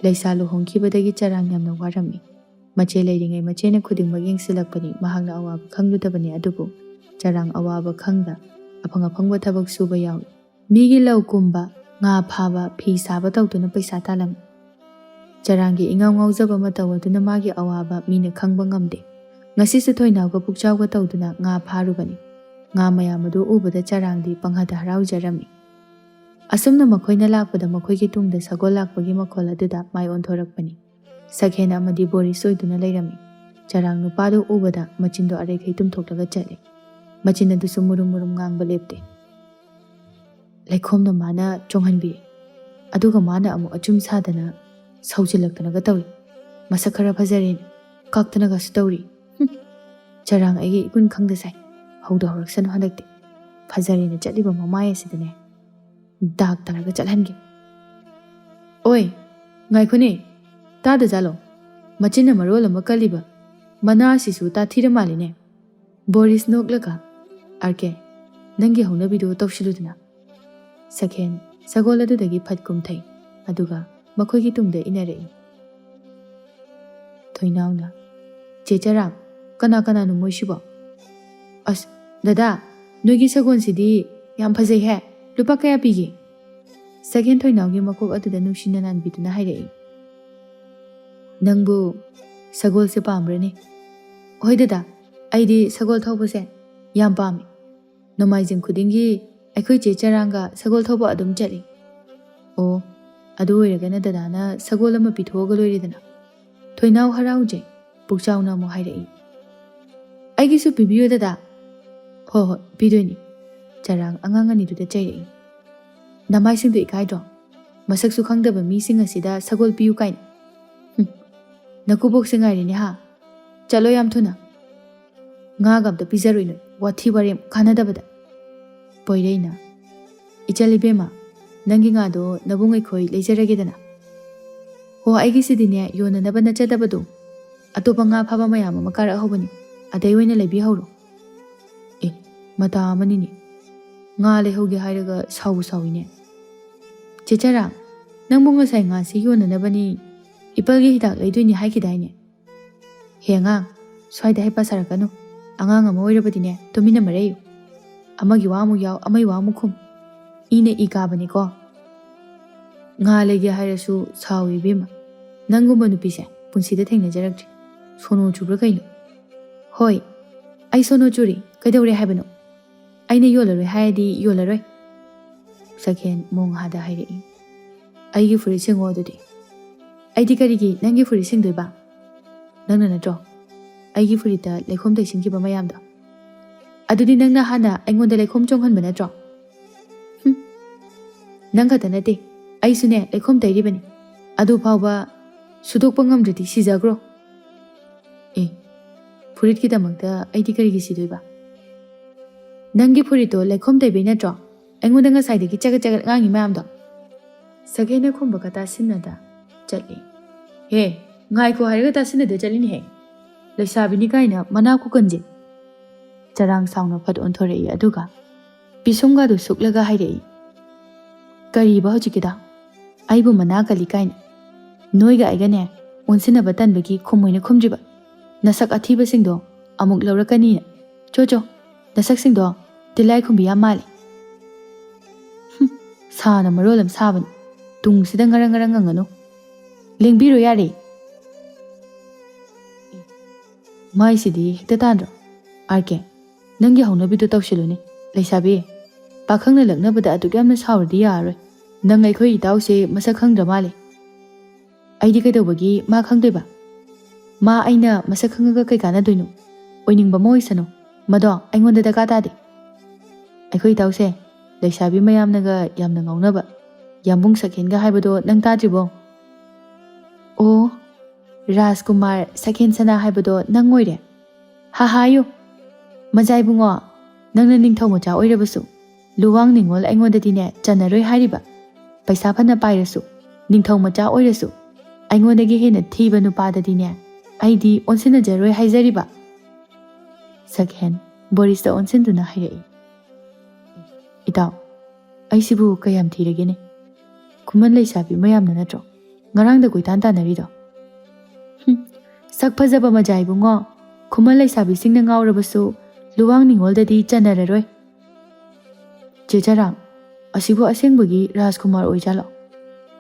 ꯂꯩꯁꯥ ꯂꯨꯍꯣꯡꯈꯤꯕꯗꯒꯤ ꯆꯔꯥꯡ ꯌꯥꯝꯅ ꯋꯥꯔꯝꯃꯤ꯫ ꯃꯆꯦ ꯂꯩꯔꯤꯉꯩ ꯃꯆꯦꯅ ꯈꯨꯗꯤꯡꯃꯛ ꯌꯦꯡꯁꯤꯜꯂꯛꯄꯅꯤ꯫ ꯃꯍꯥꯛꯅ ꯑꯋꯥꯕ ꯈꯪꯂꯨꯗꯕꯅꯤ, ꯑꯗꯨꯕꯨ ꯆꯔꯥꯡ ꯑꯋꯥꯕ ꯈꯪꯗ ꯑꯐꯪ ꯑꯐꯪꯕ ꯊꯕꯛ ꯁꯨꯕ ꯌꯥꯎꯏ꯫ ꯃꯤꯒꯤ ꯂꯧ ꯀꯨꯝꯕ, ꯉꯥ ꯐꯥꯕ, ꯐꯤ ꯁꯥꯕ ꯇꯧꯗꯨꯅ ꯄꯩꯁꯥ ꯇꯥꯜꯂꯝꯃꯤ꯫ ꯆꯔꯥꯡꯒꯤ ꯏꯉꯥꯎ ꯉꯥꯎꯖꯕ ꯃꯇꯧ ꯑꯗꯨꯅ ꯃꯥꯒꯤ ꯑꯋꯥꯕ ꯃꯤꯅ ꯈꯪꯕ ꯉꯝꯗꯦ꯫ ꯉꯁꯤꯁꯨ ꯊꯣꯏꯅꯥꯎꯒ ꯄꯨꯛꯆꯥꯎꯒ ꯇꯧꯗꯨꯅ ꯉꯥ ꯐꯥꯔꯨꯕꯅꯤ꯫ ꯉꯥ ꯃꯌꯥꯝ ꯑꯗꯨ ꯎꯕꯗ ꯆꯔꯥꯡꯗꯤ ꯄꯪꯍꯗ ꯍꯔꯥꯎꯖꯔꯝꯃꯤ꯫ ꯑꯁꯨꯝꯅ ꯃꯈꯣꯏꯅ ꯂꯥꯛꯄꯗ ꯃꯈꯣꯏꯒꯤ ꯇꯨꯡꯗ ꯁꯒꯣꯜ ꯂꯥꯛꯄꯒꯤ ꯃꯈꯣꯜ ꯑꯗꯨꯗ ꯃꯥꯏ ꯑꯣꯟꯊꯣꯔꯛꯄꯅꯤ꯫ ꯁꯛꯍꯦꯟ ꯑꯃꯗꯤ ꯕꯣꯔꯤꯁ ꯑꯣꯏꯗꯨꯅ ꯂꯩꯔꯝꯃꯤ꯫ ꯆꯔꯥꯡ ꯅꯨꯄꯥꯗꯨ ꯎꯕꯗ ꯃꯆꯤꯟꯗꯣ ꯑꯔꯩꯈꯩ ꯇꯨꯝꯊꯣꯛꯂꯒ ꯆꯠꯂꯤ꯫ ꯃꯆꯤꯟ ꯑꯗꯨꯁꯨ ꯃꯨꯔꯨꯝ ꯃꯨꯔꯨꯝ ꯉꯥꯡꯕ ꯂꯦꯞꯇꯦ꯫ ꯂꯩꯈꯣꯝꯅ ꯃꯥꯅ ꯆꯣꯡꯍꯟꯕꯤꯔꯦ꯫ ꯑꯗꯨꯒ ꯃꯥꯅ ꯑꯃꯨꯛ ꯑꯆꯨꯝ ꯁꯥꯗꯅ ꯁꯧꯖꯤꯜꯂꯛꯇꯅꯒ ꯇꯧꯏ꯫ ꯃꯁꯛ ꯈꯔ ꯐꯖꯔꯦꯅ ꯀꯥꯛꯇꯅꯒꯁꯨ ꯇꯧꯔꯤ꯫ ꯍꯨꯝ꯫ ꯆꯔꯥꯡ ꯑꯩꯒꯤ ꯏꯒꯨꯟ ꯈꯪꯗ ꯁꯥꯏ꯫ ꯍꯧꯗ ꯍꯧꯔꯛꯁꯅꯨ ꯍꯟꯗꯛꯇꯤ꯫ ꯐꯖꯔꯦꯅ ꯆꯠꯂꯤꯕ ꯃꯃꯥꯏ ꯑꯁꯤꯗꯅꯦ ꯗꯥꯛ ꯇꯥꯔꯒ ꯆꯠꯍꯟꯒꯦ꯫ ꯑꯣꯏ, ꯉꯥꯏꯈꯣꯅꯦ, ꯇꯥꯗꯖꯥꯠꯂꯣ? ꯃꯆꯤꯟꯅ ꯃꯔꯣꯜ ꯑꯃ ꯀꯜꯂꯤꯕ, ꯃꯅꯥ ꯑꯁꯤꯁꯨ ꯇꯥꯊꯤꯔ ꯃꯥꯜꯂꯤꯅꯦ꯫ ꯕꯣꯔꯤꯁ ꯅꯣꯛꯂꯒ, "ꯑꯥꯔ ꯀꯦ, ꯅꯪꯒꯤ ꯍꯧꯅꯕꯤꯗꯨ ꯇꯧꯁꯤꯜꯂꯨꯗꯅ꯫" ꯁꯛꯍꯦꯟ ꯁꯒꯣꯜ ꯑꯗꯨꯗꯒꯤ ꯐꯠ ꯀꯨꯝꯊꯩ, ꯑꯗꯨꯒ ꯃꯈꯣꯏꯒꯤ ꯇꯨꯡꯗ ꯏꯟꯅꯔꯛꯏ꯫ ꯊꯣꯏꯅꯥꯎꯅ, "ꯆꯦ ꯆꯔꯥꯡ, ꯀꯅꯥ ꯀꯅꯥꯅꯣ ꯃꯣꯏꯁꯤꯕꯣ?" "ꯑꯁ, ꯗꯗꯥ, ꯅꯣꯏꯒꯤ ꯁꯒꯣꯜꯁꯤꯗꯤ ꯌꯥꯝ ꯐꯖꯩꯍꯦ꯫ ꯂꯨꯄꯥ ꯀꯌꯥ ꯄꯤꯒꯦ?" ꯁꯛꯍꯦꯟ ꯊꯣꯏꯅꯥꯎꯒꯤ ꯃꯀꯣꯛ ꯑꯗꯨꯗ ꯅꯨꯡꯁꯤꯅ ꯅꯥꯟꯕꯤꯗꯨꯅ ꯍꯥꯏꯔꯛꯏ꯫ "ꯅꯪꯕꯨ ꯁꯒꯣꯜꯁꯦ ꯄꯥꯝꯕ꯭ꯔꯅꯦ?" "ꯍꯣꯏ ꯗꯗꯥ, ꯑꯩꯗꯤ ꯁꯒꯣꯜ ꯊꯧꯕꯁꯦ ꯌꯥꯝ ꯄꯥꯝꯃꯤ꯫ ꯅꯣꯡꯃꯥꯏꯖꯤꯡ ꯈꯨꯗꯤꯡꯒꯤ ꯑꯩꯈꯣꯏ ꯆꯦ ꯆꯔꯥꯡꯒ ꯁꯒꯣꯜ ꯊꯧꯕ ꯑꯗꯨꯝ ꯆꯠꯂꯤ꯫" "ꯑꯣ, ꯑꯗꯨ ꯑꯣꯏꯔꯒꯅ ꯗꯗꯥꯅ ꯁꯒꯣꯜ ꯑꯃ ꯄꯤꯊꯣꯛꯑꯒ ꯂꯣꯏꯔꯦꯗꯅ꯫" ꯊꯣꯏꯅꯥꯎ ꯍꯔꯥꯎꯖꯩ꯫ ꯄꯨꯛꯆꯥꯎꯅ ꯑꯃꯨꯛ ꯍꯥꯏꯔꯛꯏ, "ꯑꯩꯒꯤꯁꯨ ꯄꯤꯕꯤꯌꯨ ꯗꯗꯥ꯫" "ꯍꯣꯏ ꯍꯣꯏ, ꯄꯤꯗꯣꯏꯅꯤ꯫" ꯆꯔꯥꯡ ꯑꯉꯥꯡ ꯑꯅꯤꯗꯨꯗ ꯆꯩꯔꯛꯏ꯫ "ꯅꯃꯥꯏꯁꯤꯡꯗꯣ ꯏꯀꯥꯏꯗ꯭ꯔꯣ? ꯃꯁꯛꯁꯨ ꯈꯪꯗꯕ ꯃꯤꯁꯤꯡ ꯑꯁꯤꯗ ꯁꯒꯣꯜ ꯄꯤꯌꯨ ꯀꯥꯏꯅ꯫ ꯍꯨꯝ, ꯅꯀꯨꯕꯣꯛꯁꯦ ꯉꯥꯏꯔꯤꯅꯦ ꯍꯥ? ꯆꯠꯂꯣ ꯌꯥꯝ ꯊꯨꯅ꯫ ꯉꯥꯒ ꯑꯝꯇ ꯄꯤꯖꯔꯣꯏ ꯅꯣꯏ, ꯋꯥꯊꯤ ꯋꯥꯔꯦꯝ ꯀꯥꯟꯅꯗꯕꯗ꯫ ꯄꯣꯏꯔꯩꯅ, "ꯏꯆꯜ ꯏꯕꯦꯝꯃ, ꯅꯪꯒꯤ ꯉꯥꯗꯣ ꯅꯕꯨꯡ ꯑꯩꯈꯣꯏ ꯂꯩꯖꯔꯒꯦꯗꯅ?" "ꯍꯣ, ꯑꯩꯒꯤꯁꯤꯗꯤꯅꯦ, ꯌꯣꯟꯅꯅꯕ ꯅꯠꯆꯗꯕꯗꯣ, ꯑꯇꯣꯞꯄ ꯉꯥ ꯐꯥꯕ ꯃꯌꯥꯝ ꯑꯃ ꯀꯥꯔꯛꯍꯧꯕꯅꯤ, ꯑꯗꯩ ꯑꯣꯏꯅ ꯂꯩꯕꯤꯍꯧꯔꯣ꯫" ꯑꯦ, ꯃꯇꯥ ꯑꯃꯅꯤꯅꯦ, ꯉꯥ ꯂꯩꯍꯧꯒꯦ ꯍꯥꯏꯔꯒ ꯁꯥꯎꯕꯨ ꯁꯥꯎꯏꯅꯦ꯫ "ꯆꯦ ꯆꯔꯥ, ꯅꯪꯕꯨ ꯉꯁꯥꯏ ꯉꯥꯁꯤ ꯌꯣꯟꯅꯅꯕꯅꯤ, ꯏꯄꯜꯒꯤ ꯍꯤꯗꯥꯛ ꯂꯩꯗꯣꯏꯅꯤ ꯍꯥꯏꯈꯤꯗꯥꯏꯅꯦ?" "ꯍꯦ ꯑꯉꯥꯡ, ꯁ꯭ꯋꯥꯏꯗ ꯍꯩꯄꯥ ꯁꯥꯔꯛꯀꯅꯨ꯫ ꯑꯉꯥꯡ ꯑꯃ ꯑꯣꯏꯔꯕꯗꯤꯅꯦ, ꯇꯨꯃꯤꯟꯅ ꯃꯔꯩꯌꯨ꯫ ꯑꯃꯒꯤ ꯋꯥ ꯑꯃꯨꯛ ꯌꯥꯎ, ꯑꯃꯒꯤ ꯋꯥ ꯑꯃꯨꯛ ꯈꯨꯝ꯫ ꯏꯅ ꯏ ꯀꯥꯕꯅꯤꯀꯣ꯫" "ꯉꯥ ꯂꯩꯒꯦ ꯍꯥꯏꯔꯁꯨ ꯁꯥꯎꯏ ꯏꯕꯦꯝꯃ꯫ ꯅꯪꯒꯨꯝꯕ ꯅꯨꯄꯤꯁꯦ ꯄꯨꯟꯁꯤꯗ ꯊꯦꯡꯅꯖꯔꯛꯇ꯭ꯔꯤ꯫ ꯁꯣꯅꯣ ꯆꯨꯕ꯭ꯔꯥ ꯀꯩꯅꯣ?" "ꯍꯣꯏ, ꯑꯩ ꯁꯣꯅꯣ ꯆꯨꯔꯤ꯫ ꯀꯩꯗꯧꯔꯦ ꯍꯥꯏꯕꯅꯣ? ꯑꯩꯅ ꯌꯣꯜꯂꯔꯣꯏ ꯍꯥꯏꯔꯗꯤ ꯌꯣꯜꯂꯔꯣꯏ꯫" ꯁꯛꯍꯦꯟ ꯃꯣꯡꯍꯥꯗ ꯍꯥꯏꯔꯛꯏ꯫ "ꯑꯩꯒꯤ ꯐꯨꯔꯤꯠ ꯁꯤꯡꯉꯣ ꯑꯗꯨꯗꯤ꯫" "ꯑꯩꯗꯤ ꯀꯔꯤꯒꯤ ꯅꯪꯒꯤ ꯐꯨꯔꯤꯠ ꯁꯤꯡꯗꯣꯏꯕ? ꯅꯪꯅ ꯅꯠꯇ꯭ꯔꯣ ꯑꯩꯒꯤ ꯐꯨꯔꯤꯠꯇ ꯂꯩꯈꯣꯝ ꯇꯩꯁꯤꯟꯈꯤꯕ ꯃꯌꯥꯝꯗꯣ? ꯑꯗꯨꯗꯤ ꯅꯪꯅ ꯍꯥꯟꯅ ꯑꯩꯉꯣꯟꯗ ꯂꯩꯈꯣꯝ ꯆꯣꯡꯍꯟꯕ ꯅꯠꯇ꯭ꯔꯣ?" "ꯍꯨꯝ, ꯅꯪ ꯈꯛꯇ ꯅꯠꯇꯦ, ꯑꯩꯁꯨꯅꯦ ꯂꯩꯈꯣꯝ ꯇꯩꯔꯤꯕꯅꯤ꯫ ꯑꯗꯨ ꯐꯥꯎꯕ ꯁꯨꯗꯣꯛꯄ ꯉꯝꯗ꯭ꯔꯗꯤ ꯁꯤꯖꯈ꯭ꯔꯣ꯫" "ꯑꯦ, ꯐꯨꯔꯤꯠꯀꯤꯗꯃꯛꯇ ꯑꯩꯗꯤ ꯀꯔꯤꯒꯤ ꯁꯤꯗꯣꯏꯕ? ꯅꯪꯒꯤ ꯐꯨꯔꯤꯠꯇꯣ ꯂꯩꯈꯣꯝ ꯇꯩꯕꯩ ꯅꯠꯇ꯭ꯔꯣ ꯑꯩꯉꯣꯟꯗ ꯉꯁꯥꯏꯗꯒꯤ ꯆꯒꯠ ꯆꯒꯠ ꯉꯥꯡꯉꯤ ꯃꯌꯥꯝꯗꯣ?" ꯁꯛꯍꯦꯟꯅ ꯈꯨꯝꯕꯒ ꯇꯥꯁꯤꯟꯅꯗ ꯆꯠꯂꯤ꯫ "ꯍꯦ, ꯉꯥꯏꯈꯣ ꯍꯥꯏꯔꯒ ꯇꯥꯁꯤꯟꯅꯗ ꯆꯠꯂꯤꯅꯦꯍꯦ꯫ ꯂꯩꯁꯥꯕꯤꯅꯤ ꯀꯥꯏꯅ ꯃꯅꯥ ꯈꯨꯀꯟꯁꯦ꯫" ꯆꯔꯥꯡ ꯁꯥꯎꯅ ꯐꯠ ꯑꯣꯟꯊꯣꯔꯛꯏ, ꯑꯗꯨꯒ, ꯄꯤꯁꯨꯝꯒꯗꯨ ꯁꯨꯛꯂꯒ ꯍꯥꯏꯔꯛꯏ, "ꯀꯔꯤꯕ ꯍꯧꯖꯤꯛꯀꯤꯗ? ꯑꯩꯕꯨ ꯃꯅꯥ ꯀꯜꯂꯤ ꯀꯥꯏꯅ? ꯅꯣꯏꯒ ꯑꯩꯒꯅꯦ ꯑꯣꯟꯁꯤꯟꯅꯕ ꯇꯟꯕꯒꯤ ꯈꯨꯝꯃꯣꯏꯅ ꯈꯨꯝꯗ꯭ꯔꯤꯕ? ꯅꯁꯛ ꯑꯊꯤꯕꯁꯤꯡꯗꯣ ꯑꯃꯨꯛ ꯂꯧꯔꯛꯀꯅꯤꯅ꯫ ꯆꯣ ꯆꯣ, ꯅꯁꯛꯁꯤꯡꯗꯣ ꯇꯤꯜꯂꯥꯏꯈꯨꯝꯕꯤ ꯌꯥꯝ ꯃꯥꯜꯂꯤ꯫" ꯍꯨꯝ, ꯁꯥꯅ ꯃꯔꯣꯜ ꯑꯃ ꯁꯥꯕꯅꯤ, ꯇꯨꯡꯁꯤꯗ ꯉꯔꯪ ꯉꯔꯪ ꯉꯪꯒꯅꯨ꯫ "ꯂꯦꯡꯕꯤꯔꯣ ꯌꯥꯔꯦ꯫" ꯃꯥꯏꯁꯤꯗꯤ ꯍꯦꯛꯇ ꯇꯥꯟꯗ꯭ꯔꯣ? "ꯑꯥꯔ ꯀꯦ, ꯅꯪꯒꯤ ꯍꯧꯅꯕꯤꯗꯣ ꯇꯧꯁꯤꯜꯂꯨꯅꯦ꯫ ꯂꯩꯁꯥꯕꯤ, ꯄꯥꯈꯪꯅ ꯂꯛꯅꯕꯗ ꯑꯗꯨꯛ ꯌꯥꯝꯅ ꯁꯥꯎꯔꯗꯤ ꯌꯥꯔꯔꯣꯏ꯫ ꯅꯪ ꯑꯩꯈꯣꯏ ꯏꯇꯥꯎꯁꯦ ꯃꯁꯛ ꯈꯪꯗ꯭ꯔ ꯃꯥꯜꯂꯦ꯫" "ꯑꯩꯗꯤ ꯀꯩꯗꯧꯕꯒꯤ ꯃꯥ ꯈꯪꯗꯣꯏꯕ? ꯃꯥ ꯑꯩꯅ ꯃꯁꯛ ꯈꯪꯉꯒ ꯀꯩ ꯀꯥꯟꯅꯗꯣꯏꯅꯣ? ꯑꯣꯏꯅꯤꯡꯕ ꯑꯃ ꯑꯣꯏꯁꯅꯨ, ꯃꯗꯣ ꯑꯩꯉꯣꯟꯗ ꯗꯔꯀꯥꯔ ꯇꯥꯗꯦ꯫" "ꯑꯩꯈꯣꯏ ꯏꯇꯥꯎꯁꯦ, ꯂꯩꯁꯥꯕꯤ ꯃꯌꯥꯝꯅꯒ ꯌꯥꯝꯅ ꯉꯥꯎꯅꯕ ꯌꯥꯝꯕꯨꯡ ꯁꯛꯍꯦꯟꯒ ꯍꯥꯏꯕꯗꯣ ꯅꯪ ꯇꯥꯗ꯭ꯔꯤꯕꯣ?" "ꯑꯣ, ꯔꯥꯖꯀꯨꯃꯥꯔ ꯁꯛꯍꯦꯟ ꯁꯅꯥ ꯍꯥꯏꯕꯗꯣ ꯅꯪ ꯑꯣꯏꯔꯦ? ꯍꯥ ꯍꯥꯏꯌꯨ, ꯃꯖꯥ ꯏꯕꯨꯡꯉꯣ, ꯅꯪꯅ ꯅꯤꯡꯊꯧ ꯃꯆꯥ ꯑꯣꯏꯔꯕꯁꯨ ꯂꯨꯋꯥꯡ ꯅꯤꯉꯣꯜ ꯑꯩꯉꯣꯟꯗꯗꯤꯅꯦ ꯆꯟꯅꯔꯣꯏ ꯍꯥꯏꯔꯤꯕ꯫ ꯄꯩꯁꯥ ꯐꯅ ꯄꯥꯏꯔꯁꯨ, ꯅꯤꯡꯊꯧ ꯃꯆꯥ ꯑꯣꯏꯔꯁꯨ, ꯑꯩꯉꯣꯟꯗꯒꯤ ꯍꯦꯟꯅ ꯊꯤꯕ ꯅꯨꯄꯥꯗꯗꯤꯅꯦ ꯑꯩꯗꯤ ꯑꯣꯟꯁꯤꯟꯅꯖꯔꯣꯏ ꯍꯥꯏꯖꯔꯤꯕ꯫ ꯁꯛꯍꯦꯟ ꯕꯣꯔꯤꯁꯇ ꯑꯣꯟꯁꯤꯟꯗꯨꯅ ꯍꯥꯏꯔꯛꯏ, "ꯏꯇꯥꯎ, ꯑꯩꯁꯤꯕꯨ ꯀꯌꯥꯝ ꯊꯤꯔꯒꯦꯅꯦ? ꯈꯨꯃꯟ ꯂꯩꯁꯥꯕꯤ ꯃꯌꯥꯝꯅ ꯅꯠꯇ꯭ꯔꯣ ꯉꯔꯥꯡꯗ ꯀꯣꯏꯇꯥꯟ ꯇꯥꯟꯅꯔꯤꯗꯣ?" "ꯍꯨꯝ, ꯁꯛ ꯐꯖꯕ ꯃꯖꯥ ꯏꯕꯨꯡꯉꯣ, ꯈꯨꯃꯟ ꯂꯩꯁꯥꯕꯤꯁꯤꯡꯅ ꯉꯥꯎꯔꯕꯁꯨ ꯂꯨꯋꯥꯡ ꯅꯤꯉꯣꯜꯗꯗꯤ ꯆꯟꯅꯔꯔꯣꯏ꯫ ꯆꯦ ꯆꯔꯥꯡ, ꯑꯁꯤꯕꯨ ꯑꯁꯦꯡꯕꯒꯤ ꯔꯥꯖꯀꯨꯃꯥꯔ ꯑꯣꯏꯖꯥꯠꯂꯣ?"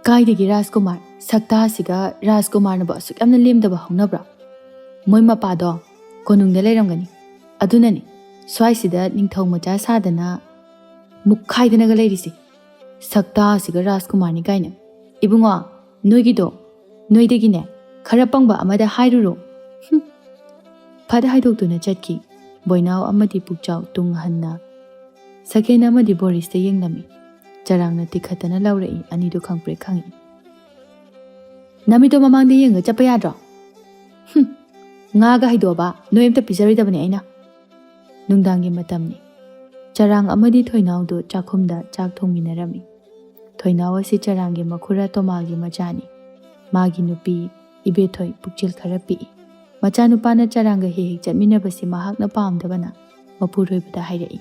"ꯀꯥꯏꯗꯒꯤ ꯔꯥꯖꯀꯨꯃꯥꯔ? ꯁꯛꯇꯥꯁꯤꯒ ꯔꯥꯖꯀꯨꯃꯥꯔꯅꯕꯨ ꯑꯁꯨꯛ ꯌꯥꯝꯅ ꯂꯦꯝꯗꯕ ꯍꯧꯅꯕ꯭ꯔꯣ? ꯃꯣꯏ ꯃꯄꯥꯗꯣ ꯀꯣꯅꯨꯡꯗ ꯂꯩꯔꯝꯒꯅꯤ꯫ ꯑꯗꯨꯅꯅꯤ ꯁ꯭ꯋꯥꯏꯁꯤꯗ ꯅꯤꯡꯊꯧ ꯃꯆꯥ ꯁꯥꯗꯅ ꯃꯨꯛꯈꯥꯏꯗꯅꯒ ꯂꯩꯔꯤꯁꯦ꯫ ꯁꯛꯇꯥꯁꯤꯒ ꯔꯥꯖꯀꯨꯃꯥꯔꯅꯤ ꯀꯥꯏꯅ꯫ ꯏꯕꯨꯡꯉꯣ, ꯅꯣꯏꯒꯤꯗꯣ, ꯅꯣꯏꯗꯒꯤꯅꯦ ꯈꯔ ꯄꯪꯕ ꯑꯃꯗ ꯍꯥꯏꯔꯨꯔꯣ꯫" ꯍꯨꯝ꯫ ꯐꯠ ꯍꯥꯏꯗꯣꯛꯇꯨꯅ ꯆꯠꯈꯤ ꯕꯣꯏꯅꯥꯎ ꯑꯃꯗꯤ ꯄꯨꯛꯆꯥꯎ ꯇꯨꯡ ꯍꯟꯅ꯫ ꯁꯛꯍꯦꯟ ꯑꯃꯗꯤ ꯕꯣꯔꯤꯁꯇ ꯌꯦꯡꯂꯝꯃꯤ꯫ ꯆꯔꯥꯡꯅ ꯇꯤꯈꯠꯇꯅ ꯂꯥꯎꯔꯛꯏ, ꯑꯅꯤꯗꯨ ꯈꯪꯄ꯭ꯔꯦꯛ ꯈꯪꯏ꯫ "ꯅꯃꯤꯠꯇꯣ ꯃꯃꯥꯡꯗ ꯌꯦꯡꯉ ꯆꯠꯄ ꯌꯥꯗ꯭ꯔꯣ? ꯍꯨꯝ, ꯉꯥꯒ ꯍꯩꯗꯣꯛꯑꯕ ꯅꯣꯏ ꯑꯝꯇ ꯄꯤꯖꯔꯣꯏꯗꯕꯅꯦ ꯑꯩꯅ꯫" ꯅꯨꯡꯗꯥꯡꯒꯤ ꯃꯇꯝꯅꯤ꯫ ꯆꯔꯥꯡ ꯑꯃꯗꯤ ꯊꯣꯏꯅꯥꯎꯗꯨ ꯆꯥꯛꯈꯨꯝꯗ ꯆꯥꯛ ꯊꯣꯡꯃꯤꯟꯅꯔꯝꯃꯤ꯫ ꯊꯣꯏꯅꯥꯎ ꯑꯁꯤ ꯆꯔꯥꯡꯒꯤ ꯃꯈꯨꯔꯥ ꯇꯣꯃꯥꯒꯤ ꯃꯆꯥꯅꯤ꯫ ꯃꯥꯒꯤ ꯅꯨꯄꯤ ꯏꯕꯦꯊꯣꯏ ꯄꯨꯛꯆꯦꯜ ꯈꯔ ꯄꯤꯛꯏ꯫ ꯃꯆꯥꯅꯨꯄꯥꯅ ꯆꯔꯥꯡꯒ ꯍꯦꯛ ꯍꯦꯛ ꯆꯠꯃꯤꯟꯅꯕꯁꯤ ꯃꯍꯥꯛꯅ ꯄꯥꯝꯗꯕꯅ ꯃꯄꯨꯔꯣꯏꯕꯗ ꯍꯥꯏꯔꯛꯏ꯫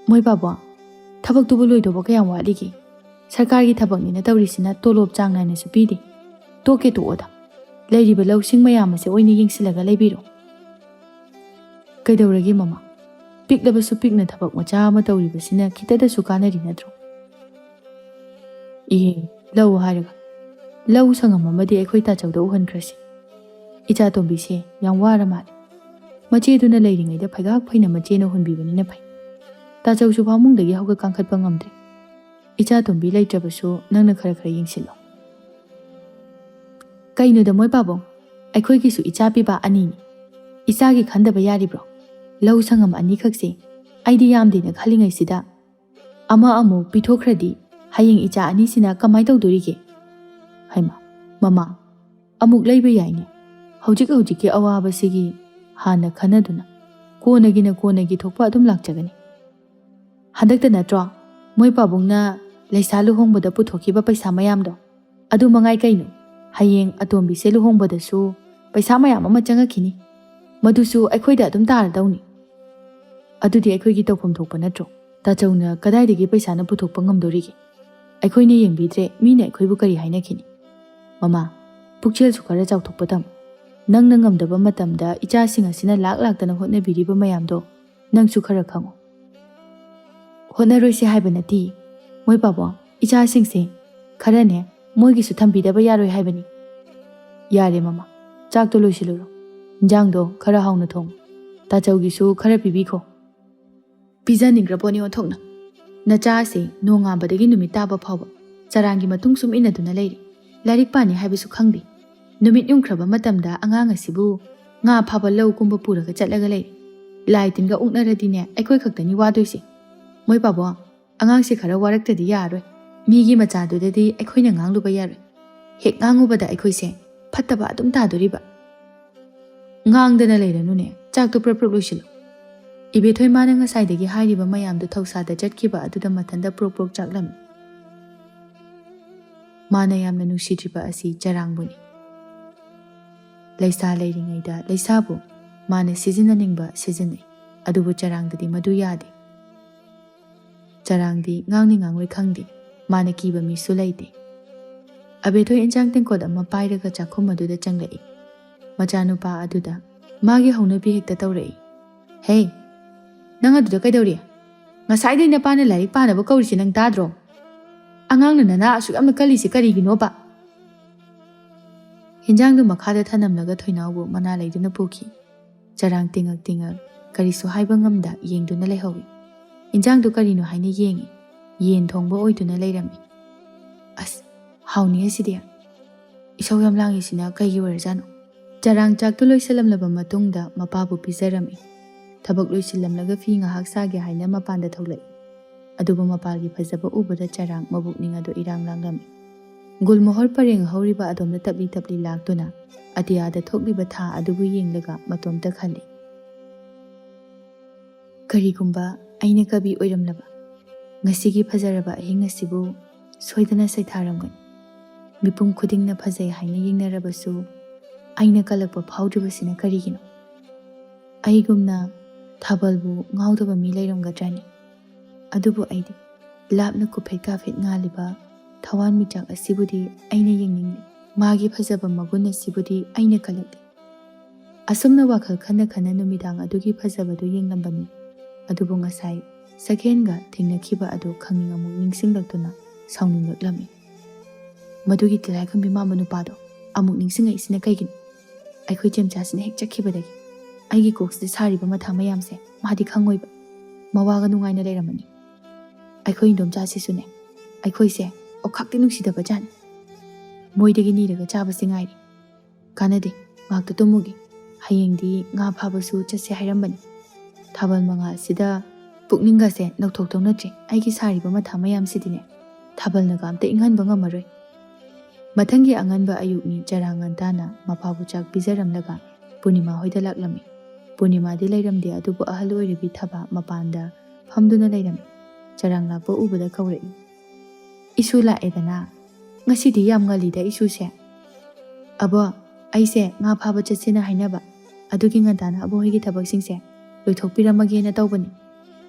"ꯃꯣꯏ ꯄꯥꯕꯨꯡ, ꯊꯕꯛꯇꯨꯕꯨ ꯂꯣꯏꯗꯧꯕ ꯀꯌꯥꯝ ꯋꯥꯠꯂꯤꯒꯦ? ꯁꯔꯀꯥꯔꯒꯤ ꯊꯕꯛꯅꯤꯅ ꯇꯧꯔꯤꯁꯤꯅ ꯇꯣꯂꯣꯞ ꯆꯥꯡ ꯅꯥꯏꯅꯁꯨ ꯄꯤꯗꯦ꯫ ꯇꯣꯛꯀꯦ ꯇꯣꯛꯑꯣꯗ꯫ ꯂꯩꯔꯤꯕ ꯂꯧꯁꯤꯡ ꯃꯌꯥꯝ ꯑꯁꯦ ꯑꯣꯏꯅ ꯌꯦꯡꯁꯤꯜꯂꯒ ꯂꯩꯕꯤꯔꯣ꯫" "ꯀꯩꯗꯧꯔꯒꯦ ꯃꯃꯥ? ꯄꯤꯛꯂꯕꯁꯨ ꯄꯤꯛꯅ ꯊꯕꯛ ꯃꯆꯥ ꯑꯃ ꯇꯧꯔꯤꯕꯁꯤꯅ ꯈꯤꯇꯗꯁꯨ ꯀꯥꯟꯅꯔꯤ ꯅꯠꯇ꯭ꯔꯣ?" "ꯏꯍꯦ, ꯂꯧ ꯍꯥꯏꯔꯒ, ꯂꯧ ꯁꯪꯉꯝ ꯑꯃꯗꯤ ꯑꯩꯈꯣꯏ ꯇꯥꯆꯧꯗ ꯎꯍꯟꯈ꯭ꯔꯁꯤ꯫ ꯏꯆꯥ ꯇꯣꯝꯕꯤꯁꯦ ꯌꯥꯝ ꯋꯥꯔ ꯃꯥꯜꯂꯦ꯫ ꯃꯆꯦꯗꯨꯅ ꯂꯩꯔꯤꯉꯩꯗ ꯐꯩꯒꯥꯛ ꯐꯩꯅ ꯃꯆꯦꯅ ꯍꯨꯟꯕꯤꯕꯅꯤꯅ ꯐꯩ꯫ ꯇꯥꯆꯧꯁꯨ ꯐꯃꯨꯡꯗꯒꯤ ꯍꯧꯒꯠ ꯀꯥꯡꯈꯠꯄ ꯉꯝꯗ꯭ꯔꯦ꯫ ꯏꯆꯥ ꯇꯣꯝꯕꯤ ꯂꯩꯇ꯭ꯔꯕꯁꯨ ꯅꯪꯅ ꯈꯔ ꯈꯔ ꯌꯦꯡꯁꯤꯜꯂꯣ꯫" "ꯀꯩꯅꯣꯗ ꯃꯣꯏ ꯄꯥꯕꯨꯡ, ꯑꯩꯈꯣꯏꯒꯤꯁꯨ ꯏꯆꯥ ꯄꯤꯕ ꯑꯅꯤꯅꯤ꯫ ꯏꯆꯥꯒꯤ ꯈꯟꯗꯕ ꯌꯥꯔꯤꯕ꯭ꯔꯣ? ꯂꯧ ꯁꯪꯉꯝ ꯑꯅꯤꯈꯛꯁꯦ ꯑꯩꯗꯤ ꯌꯥꯝꯗꯦꯅ ꯈꯜꯂꯤꯉꯩꯁꯤꯗ ꯑꯃ ꯑꯃꯨꯛ ꯄꯤꯊꯣꯛꯈ꯭ꯔꯗꯤ ꯍꯌꯦꯡ ꯏꯆꯥ ꯑꯅꯤꯁꯤꯅ ꯀꯃꯥꯏ ꯇꯧꯗꯣꯔꯤꯒꯦ?" "ꯍꯩꯃꯥ, ꯃꯃꯥ, ꯑꯃꯨꯛ ꯂꯩꯕ ꯌꯥꯏꯅꯦ꯫ ꯍꯧꯖꯤꯛ ꯍꯧꯖꯤꯛꯀꯤ ꯑꯋꯥꯕꯁꯤꯒꯤ ꯍꯥꯟꯅ ꯈꯟꯅꯗꯨꯅ ꯀꯣꯟꯅꯒꯤꯅ ꯀꯣꯟꯅꯒꯤ ꯊꯣꯛꯄ ꯑꯗꯨꯝ ꯂꯥꯛꯆꯒꯅꯤ꯫" ꯍꯟꯗꯛꯇ ꯅꯠꯇ꯭ꯔꯣ ꯃꯣꯏ ꯄꯥꯕꯨꯡꯅ ꯂꯩꯁꯥ ꯂꯨꯍꯣꯡꯕꯗ ꯄꯨꯊꯣꯛꯈꯤꯕ ꯄꯩꯁꯥ ꯃꯌꯥꯝꯗꯣ? ꯑꯗꯨ ꯃꯉꯥꯏ ꯀꯩꯅꯣ, ꯍꯌꯦꯡ ꯑꯇꯣꯝꯕꯤꯁꯦ ꯂꯨꯍꯣꯡꯕꯗꯁꯨ ꯄꯩꯁꯥ ꯃꯌꯥꯝ ꯑꯃ ꯆꯪꯉꯛꯈꯤꯅꯤ꯫ ꯃꯗꯨꯁꯨ ꯑꯩꯈꯣꯏꯗ ꯑꯗꯨꯝ ꯇꯥꯔꯗꯧꯅꯤ꯫ ꯑꯗꯨꯗꯤ ꯑꯩꯈꯣꯏꯒꯤ ꯇꯧꯐꯝ ꯊꯣꯛꯄ ꯅꯠꯇ꯭ꯔꯣ? ꯇꯥꯆꯧꯅ ꯀꯗꯥꯏꯗꯒꯤ ꯄꯩꯁꯥꯅ ꯄꯨꯊꯣꯛꯄ ꯉꯝꯗꯣꯔꯤꯒꯦ? ꯑꯩꯈꯣꯏꯅ ꯌꯦꯡꯕꯤꯗ꯭ꯔꯦ, ꯃꯤꯅ ꯑꯩꯈꯣꯏꯕꯨ ꯀꯔꯤ ꯍꯥꯏꯅꯈꯤꯅꯤ? ꯃꯃꯥ, ꯄꯨꯛꯆꯦꯜꯁꯨ ꯈꯔ ꯆꯥꯎꯊꯣꯛꯄ ꯇꯝꯃꯨ꯫ ꯅꯪꯅ ꯉꯝꯗꯕ ꯃꯇꯝꯗ ꯏꯆꯥꯁꯤꯡ ꯑꯁꯤꯅ ꯂꯥꯛ ꯂꯥꯛꯇꯅ ꯍꯣꯠꯅꯕꯤꯔꯤꯕ ꯃꯌꯥꯝꯗꯣ ꯅꯪꯁꯨ ꯈꯔ ꯈꯪꯉꯨ꯫ ꯍꯣꯠꯅꯔꯣꯏꯁꯦ ꯍꯥꯏꯕ ꯅꯠꯇꯦ꯫ ꯃꯣꯏ ꯄꯥꯕꯣ, ꯏꯆꯥꯁꯤꯡꯁꯦ ꯈꯔꯅꯦ ꯃꯣꯏꯒꯤꯁꯨ ꯊꯝꯕꯤꯗꯕ ꯌꯥꯔꯣꯏ ꯍꯥꯏꯕꯅꯤ꯫ ꯌꯥꯔꯦ ꯃꯃꯥ, ꯆꯥꯛꯇꯣ ꯂꯣꯏꯁꯤꯜꯂꯨꯔꯣ꯫ ꯏꯟꯖꯥꯡꯗꯣ ꯈꯔ ꯍꯥꯎꯅ ꯊꯣꯡꯉꯨ꯫ ꯇꯥꯆꯧꯒꯤꯁꯨ ꯈꯔ ꯄꯤꯕꯤꯈꯣ꯫ ꯄꯤꯖꯅꯤꯡꯈ꯭ꯔ ꯄꯣꯠꯅꯤ ꯑꯣꯟꯊꯣꯛꯅ꯫ ꯅꯆꯥꯁꯦ ꯅꯣꯡꯉꯥꯟꯕꯗꯒꯤ ꯅꯨꯃꯤꯠ ꯇꯥꯕ ꯐꯥꯎꯕ ꯆꯔꯥꯡꯒꯤ ꯃꯇꯨꯡ ꯁꯨꯝ ꯏꯟꯅꯗꯨꯅ ꯂꯩꯔꯦ꯫ ꯂꯥꯏꯔꯤꯛ ꯄꯥꯅꯤ ꯍꯥꯏꯕꯁꯨ ꯈꯪꯗꯦ꯫ ꯅꯨꯃꯤꯠ ꯌꯨꯝꯈ꯭ꯔꯕ ꯃꯇꯝꯗ ꯑꯉꯥꯡ ꯑꯁꯤꯕꯨ ꯉꯥ ꯐꯥꯕ ꯂꯧ ꯀꯨꯝꯕ ꯄꯨꯔꯒ ꯆꯠꯂꯒ ꯂꯩꯔꯦ꯫ ꯂꯥꯏ ꯇꯤꯟꯒ ꯑꯣꯛꯅꯔꯗꯤꯅꯦ ꯑꯩꯈꯣꯏ ꯈꯛꯇꯅꯤ ꯋꯥꯗꯣꯏꯁꯦ꯫ ꯃꯣꯏ ꯄꯥꯕꯣ, ꯑꯉꯥꯡꯁꯦ ꯈꯔ ꯋꯥꯔꯛꯇ꯭ꯔꯗꯤ ꯌꯥꯔꯣꯏ꯫ ꯃꯤꯒꯤ ꯃꯆꯥꯗꯨꯗꯗꯤ ꯑꯩꯈꯣꯏꯅ ꯉꯥꯡꯂꯨꯕ ꯌꯥꯔꯣꯏ꯫ ꯍꯦꯛ ꯉꯥꯡꯉꯨꯕꯗ ꯑꯩꯈꯣꯏꯁꯦ ꯐꯠꯇꯕ ꯑꯗꯨꯝ ꯇꯥꯗꯣꯔꯤꯕ꯫ ꯉꯥꯡꯗꯅ ꯂꯩꯔꯅꯨꯅꯦ, ꯆꯥꯛꯇꯣ ꯄ꯭ꯔꯞ ꯄ꯭ꯔꯞ ꯂꯣꯏꯁꯤꯜꯂꯨ꯫ ꯏꯕꯦꯊꯣꯏ ꯃꯥꯅ ꯉꯁꯥꯏꯗꯒꯤ ꯍꯥꯏꯔꯤꯕ ꯃꯌꯥꯝꯗꯨ ꯊꯧꯁꯥꯗ ꯆꯠꯈꯤꯕ ꯑꯗꯨꯗ ꯃꯊꯟꯇ ꯄ꯭ꯔꯣꯛ ꯄ꯭ꯔꯣꯛ ꯆꯥꯛꯂꯝꯃꯤ꯫ ꯃꯥꯅ ꯌꯥꯝꯅ ꯅꯨꯡꯁꯤꯗ꯭ꯔꯤꯕ ꯑꯁꯤ ꯆꯔꯥꯡꯕꯨꯅꯤ꯫ ꯂꯩꯁꯥ ꯂꯩꯔꯤꯉꯩꯗ ꯂꯩꯁꯥꯕꯨ ꯃꯥꯅ ꯁꯤꯖꯤꯟꯅꯅꯤꯡꯕ ꯁꯤꯖꯤꯟꯅꯩ, ꯑꯗꯨꯕꯨ ꯆꯔꯥꯡꯗꯗꯤ ꯃꯗꯨ ꯌꯥꯗꯦ꯫ ꯆꯔꯥꯡꯗꯤ ꯉꯥꯡꯅꯤ ꯉꯥꯡꯂꯣꯏ ꯈꯪꯗꯦ, ꯃꯥꯅ ꯀꯤꯕ ꯃꯤꯁꯨ ꯂꯩꯇꯦ꯫ ꯑꯕꯦꯊꯣꯏ ꯏꯟꯁꯥꯡ ꯇꯦꯡꯀꯣꯠ ꯑꯃ ꯄꯥꯏꯔꯒ ꯆꯥꯛꯈꯨꯝ ꯑꯗꯨꯗ ꯆꯪꯂꯛꯏ꯫ ꯃꯆꯥꯅꯨꯄꯥ ꯑꯗꯨꯗ ꯃꯥꯒꯤ ꯍꯧꯅꯕꯤ ꯍꯦꯛꯇ ꯇꯧꯔꯛꯏ꯫ "ꯍꯦ, ꯅꯪ ꯑꯗꯨꯗ ꯀꯩꯗꯧꯔꯤ? ꯉꯁꯥꯏꯗꯩ ꯅꯄꯥꯅ ꯂꯥꯏꯔꯤꯛ ꯄꯥꯅꯕ ꯀꯧꯔꯤꯁꯦ ꯅꯪ ꯇꯥꯗ꯭ꯔꯣ? ꯑꯉꯥꯡꯅ ꯅꯅꯥ ꯑꯁꯨꯛ ꯌꯥꯝꯅ ꯀꯜꯂꯤꯁꯦ ꯀꯔꯤꯒꯤꯅꯣꯕ?" ꯍꯤꯟꯖꯥꯡꯗꯨ ꯃꯈꯥꯗ ꯊꯅꯝꯂꯒ ꯊꯣꯏꯅꯥꯎꯕꯨ ꯃꯅꯥ ꯂꯩꯗꯨꯅ ꯄꯨꯈꯤ꯫ ꯆꯔꯥꯡ ꯇꯤꯡꯉꯛ ꯇꯤꯡꯉꯛ ꯀꯔꯤꯁꯨ ꯍꯥꯏꯕ ꯉꯝꯗ ꯌꯦꯡꯗꯨꯅ ꯂꯩꯍꯧꯏ꯫ ꯏꯟꯖꯥꯡꯗꯨ ꯀꯔꯤꯅꯣ ꯍꯥꯏꯅ ꯌꯦꯡꯉꯤ꯫ ꯌꯦꯟ ꯊꯣꯡꯕ ꯑꯣꯏꯗꯨꯅ ꯂꯩꯔꯝꯃꯤ꯫ "ꯑꯁ, ꯍꯥꯎꯅꯤꯍꯦ ꯁꯤꯗꯤ꯫ ꯏꯁꯧ ꯌꯥꯝ ꯂꯥꯡꯉꯤꯁꯤꯅ ꯀꯩꯒꯤ ꯑꯣꯏꯔꯖꯥꯠꯅꯣ?" ꯆꯔꯥꯡ ꯆꯥꯛꯇꯨ ꯂꯣꯏꯁꯤꯜꯂꯝꯂꯕ ꯃꯇꯨꯡꯗ ꯃꯄꯥꯕꯨ ꯄꯤꯖꯔꯝꯃꯤ꯫ ꯊꯕꯛ ꯂꯣꯏꯁꯤꯜꯂꯝꯂꯒ ꯐꯤ ꯉꯥꯏꯍꯥꯛ ꯁꯥꯒꯦ ꯍꯥꯏꯅ ꯃꯄꯥꯟꯗ ꯊꯣꯛꯂꯛꯏ꯫ ꯑꯗꯨꯕꯨ ꯃꯄꯥꯜꯒꯤ ꯐꯖꯕ ꯎꯕꯗ ꯆꯔꯥꯡ ꯃꯕꯨꯛꯅꯤꯡ ꯑꯗꯨ ꯏꯔꯥꯡ ꯂꯥꯡꯂꯝꯃꯤ꯫ ꯒꯨꯜꯃꯣꯍꯣꯔ ꯄꯔꯦꯡ ꯍꯧꯔꯤꯕ ꯑꯗꯣꯝꯗ ꯇꯞꯂꯤ ꯇꯞꯂꯤ ꯂꯥꯛꯇꯨꯅ ꯑꯇꯤꯌꯥꯗ ꯊꯣꯛꯂꯤꯕ ꯊꯥ ꯑꯗꯨꯕꯨ ꯌꯦꯡꯂꯒ ꯃꯇꯣꯝꯇ ꯈꯜꯂꯤ, "ꯀꯔꯤꯒꯨꯝꯕ ꯑꯩꯅ ꯀꯕꯤ ꯑꯣꯏꯔꯝꯂꯕ ꯉꯁꯤꯒꯤ ꯐꯖꯔꯕ ꯑꯍꯤꯡ ꯑꯁꯤꯕꯨ ꯁꯣꯏꯗꯅ ꯁꯩꯊꯥꯔꯝꯒꯅꯤ꯫ ꯃꯤꯄꯨꯝ ꯈꯨꯗꯤꯡꯅ ꯐꯖꯩ ꯍꯥꯏꯅ ꯌꯦꯡꯅꯔꯕꯁꯨ ꯑꯩꯅ ꯀꯜꯂꯛꯄ ꯐꯥꯎꯗ꯭ꯔꯤꯕꯁꯤꯅ ꯀꯔꯤꯒꯤꯅꯣ? ꯑꯩꯒꯨꯝꯅ ꯊꯥꯕꯜꯕꯨ ꯉꯥꯎꯗꯕ ꯃꯤ ꯂꯩꯔꯝꯒꯗ꯭ꯔꯅꯦ? ꯑꯗꯨꯕꯨ ꯑꯩꯗꯤ ꯂꯥꯞꯅ ꯀꯨꯐꯦꯠ ꯀꯥꯐꯦꯠ ꯉꯥꯜꯂꯤꯕ ꯊꯋꯥꯟꯃꯤꯆꯥꯛ ꯑꯁꯤꯕꯨꯗꯤ ꯑꯩꯅ ꯌꯦꯡꯅꯤꯡꯂꯤ꯫ ꯃꯥꯒꯤ ꯐꯖꯕ ꯃꯒꯨꯟ ꯑꯁꯤꯕꯨꯗꯤ ꯑꯩꯅ ꯀꯜꯂꯛꯂꯤ꯫ ꯑꯁꯨꯝꯅ ꯋꯥꯈꯜ ꯈꯟꯅ ꯈꯟꯅ ꯅꯨꯃꯤꯗꯥꯡ ꯑꯗꯨꯒꯤ ꯐꯖꯕꯗꯨ ꯌꯦꯡꯂꯝꯕꯅꯤ꯫ ꯑꯗꯨꯕꯨ ꯉꯁꯥꯏ ꯁꯛꯍꯦꯟꯒ ꯊꯦꯡꯅꯈꯤꯕ ꯑꯗꯨ ꯈꯪꯅꯤꯡ ꯑꯃꯨꯛ ꯅꯤꯡꯁꯤꯡꯂꯛꯇꯨꯅ ꯁꯥꯎꯅꯤꯡꯂꯛꯂꯝꯃꯤ꯫ ꯃꯗꯨꯒꯤ ꯇꯤꯜꯂꯥꯏꯈꯨꯝꯕꯤ ꯃꯥꯟꯕ ꯅꯨꯄꯥꯗꯣ ꯑꯃꯨꯛ ꯅꯤꯡꯁꯤꯡꯉꯛꯏꯁꯤꯅ ꯀꯩꯒꯤꯅꯣ? ꯑꯩꯈꯣꯏ ꯆꯦꯝꯆꯥꯁꯤꯅ ꯍꯦꯛ ꯆꯠꯈꯤꯕꯗꯒꯤ ꯑꯩꯒꯤ ꯀꯣꯛꯁꯤꯗ ꯁꯥꯔꯤꯕ ꯃꯊꯥ ꯃꯌꯥꯝꯁꯦ ꯃꯥꯗꯤ ꯈꯪꯉꯣꯏꯕ꯫ ꯃꯋꯥꯒ ꯅꯨꯡꯉꯥꯏꯅ ꯂꯩꯔꯝꯃꯅꯤ꯫ ꯑꯩꯈꯣꯏ ꯏꯟꯗꯣꯝꯆꯥꯁꯤꯁꯨꯅꯦ, ꯑꯩꯈꯣꯏꯁꯦ ꯑꯣꯈꯥꯛꯇꯤ ꯅꯨꯡꯁꯤꯗꯕ ꯖꯥꯠꯅꯤ꯫ ꯃꯣꯏꯗꯒꯤ ꯅꯤꯔꯒ ꯆꯥꯕꯁꯤ ꯉꯥꯏꯔꯦ꯫ ꯀꯥꯟꯅꯗꯦ, ꯉꯥꯛꯇ ꯇꯨꯝꯃꯨꯒꯦ꯫ ꯍꯌꯦꯡꯗꯤ ꯉꯥ ꯐꯥꯕꯁꯨ ꯆꯠꯁꯦ ꯍꯥꯏꯔꯝꯕꯅꯤ꯫ ꯊꯥꯕꯜ ꯃꯉꯥꯜꯁꯤꯗ ꯄꯨꯛꯅꯤꯡꯒꯁꯦ ꯅꯧꯊꯣꯛꯇꯧ ꯅꯠꯇ꯭ꯔꯦ꯫ ꯑꯩꯒꯤ ꯁꯥꯔꯤꯕ ꯃꯊꯥ ꯃꯌꯥꯝꯁꯤꯗꯤꯅꯦ, ꯊꯥꯕꯜꯅꯒ ꯑꯝꯇ ꯏꯪꯍꯟꯕ ꯉꯝꯃꯔꯣꯏ꯫ ꯃꯊꯪꯒꯤ ꯑꯉꯟꯕ ꯑꯌꯨꯛꯅꯤ꯫ ꯆꯔꯥꯡ ꯉꯟꯇꯥꯅ ꯃꯄꯥꯕꯨ ꯆꯥꯛ ꯄꯤꯖꯔꯝꯂꯒ ꯄꯨꯔꯅꯤꯃꯥ ꯍꯣꯏꯗ ꯂꯥꯛꯂꯝꯃꯤ꯫ ꯄꯨꯔꯅꯤꯃꯥꯗꯤ ꯂꯩꯔꯝꯗꯦ, ꯑꯗꯨꯕꯨ ꯑꯍꯜ ꯑꯣꯏꯔꯕꯤ ꯊꯕꯥ ꯃꯄꯥꯟꯗ ꯐꯝꯗꯨꯅ ꯂꯩꯔꯝꯃꯤ꯫ ꯆꯔꯥꯡ ꯂꯥꯛꯄ ꯎꯕꯗ ꯀꯧꯔꯛꯏ, "ꯏꯁꯨ ꯂꯥꯛꯑꯦꯗꯅ꯫ ꯉꯁꯤꯗꯤ ꯌꯥꯝ ꯉꯜꯂꯤꯗ ꯏꯁꯨꯁꯦ꯫" "ꯑꯕꯣ, ꯑꯩꯁꯦ ꯉꯥ ꯐꯥꯕ ꯆꯠꯁꯦꯅ ꯍꯥꯏꯅꯕ, ꯑꯗꯨꯒꯤ ꯉꯟꯇꯥꯅ ꯑꯕꯣ ꯍꯣꯏꯒꯤ ꯊꯕꯛꯁꯤꯡꯁꯦ ꯂꯣꯏꯊꯣꯛꯄꯤꯔꯝꯃꯒꯦꯅ ꯇꯧꯕꯅꯤ꯫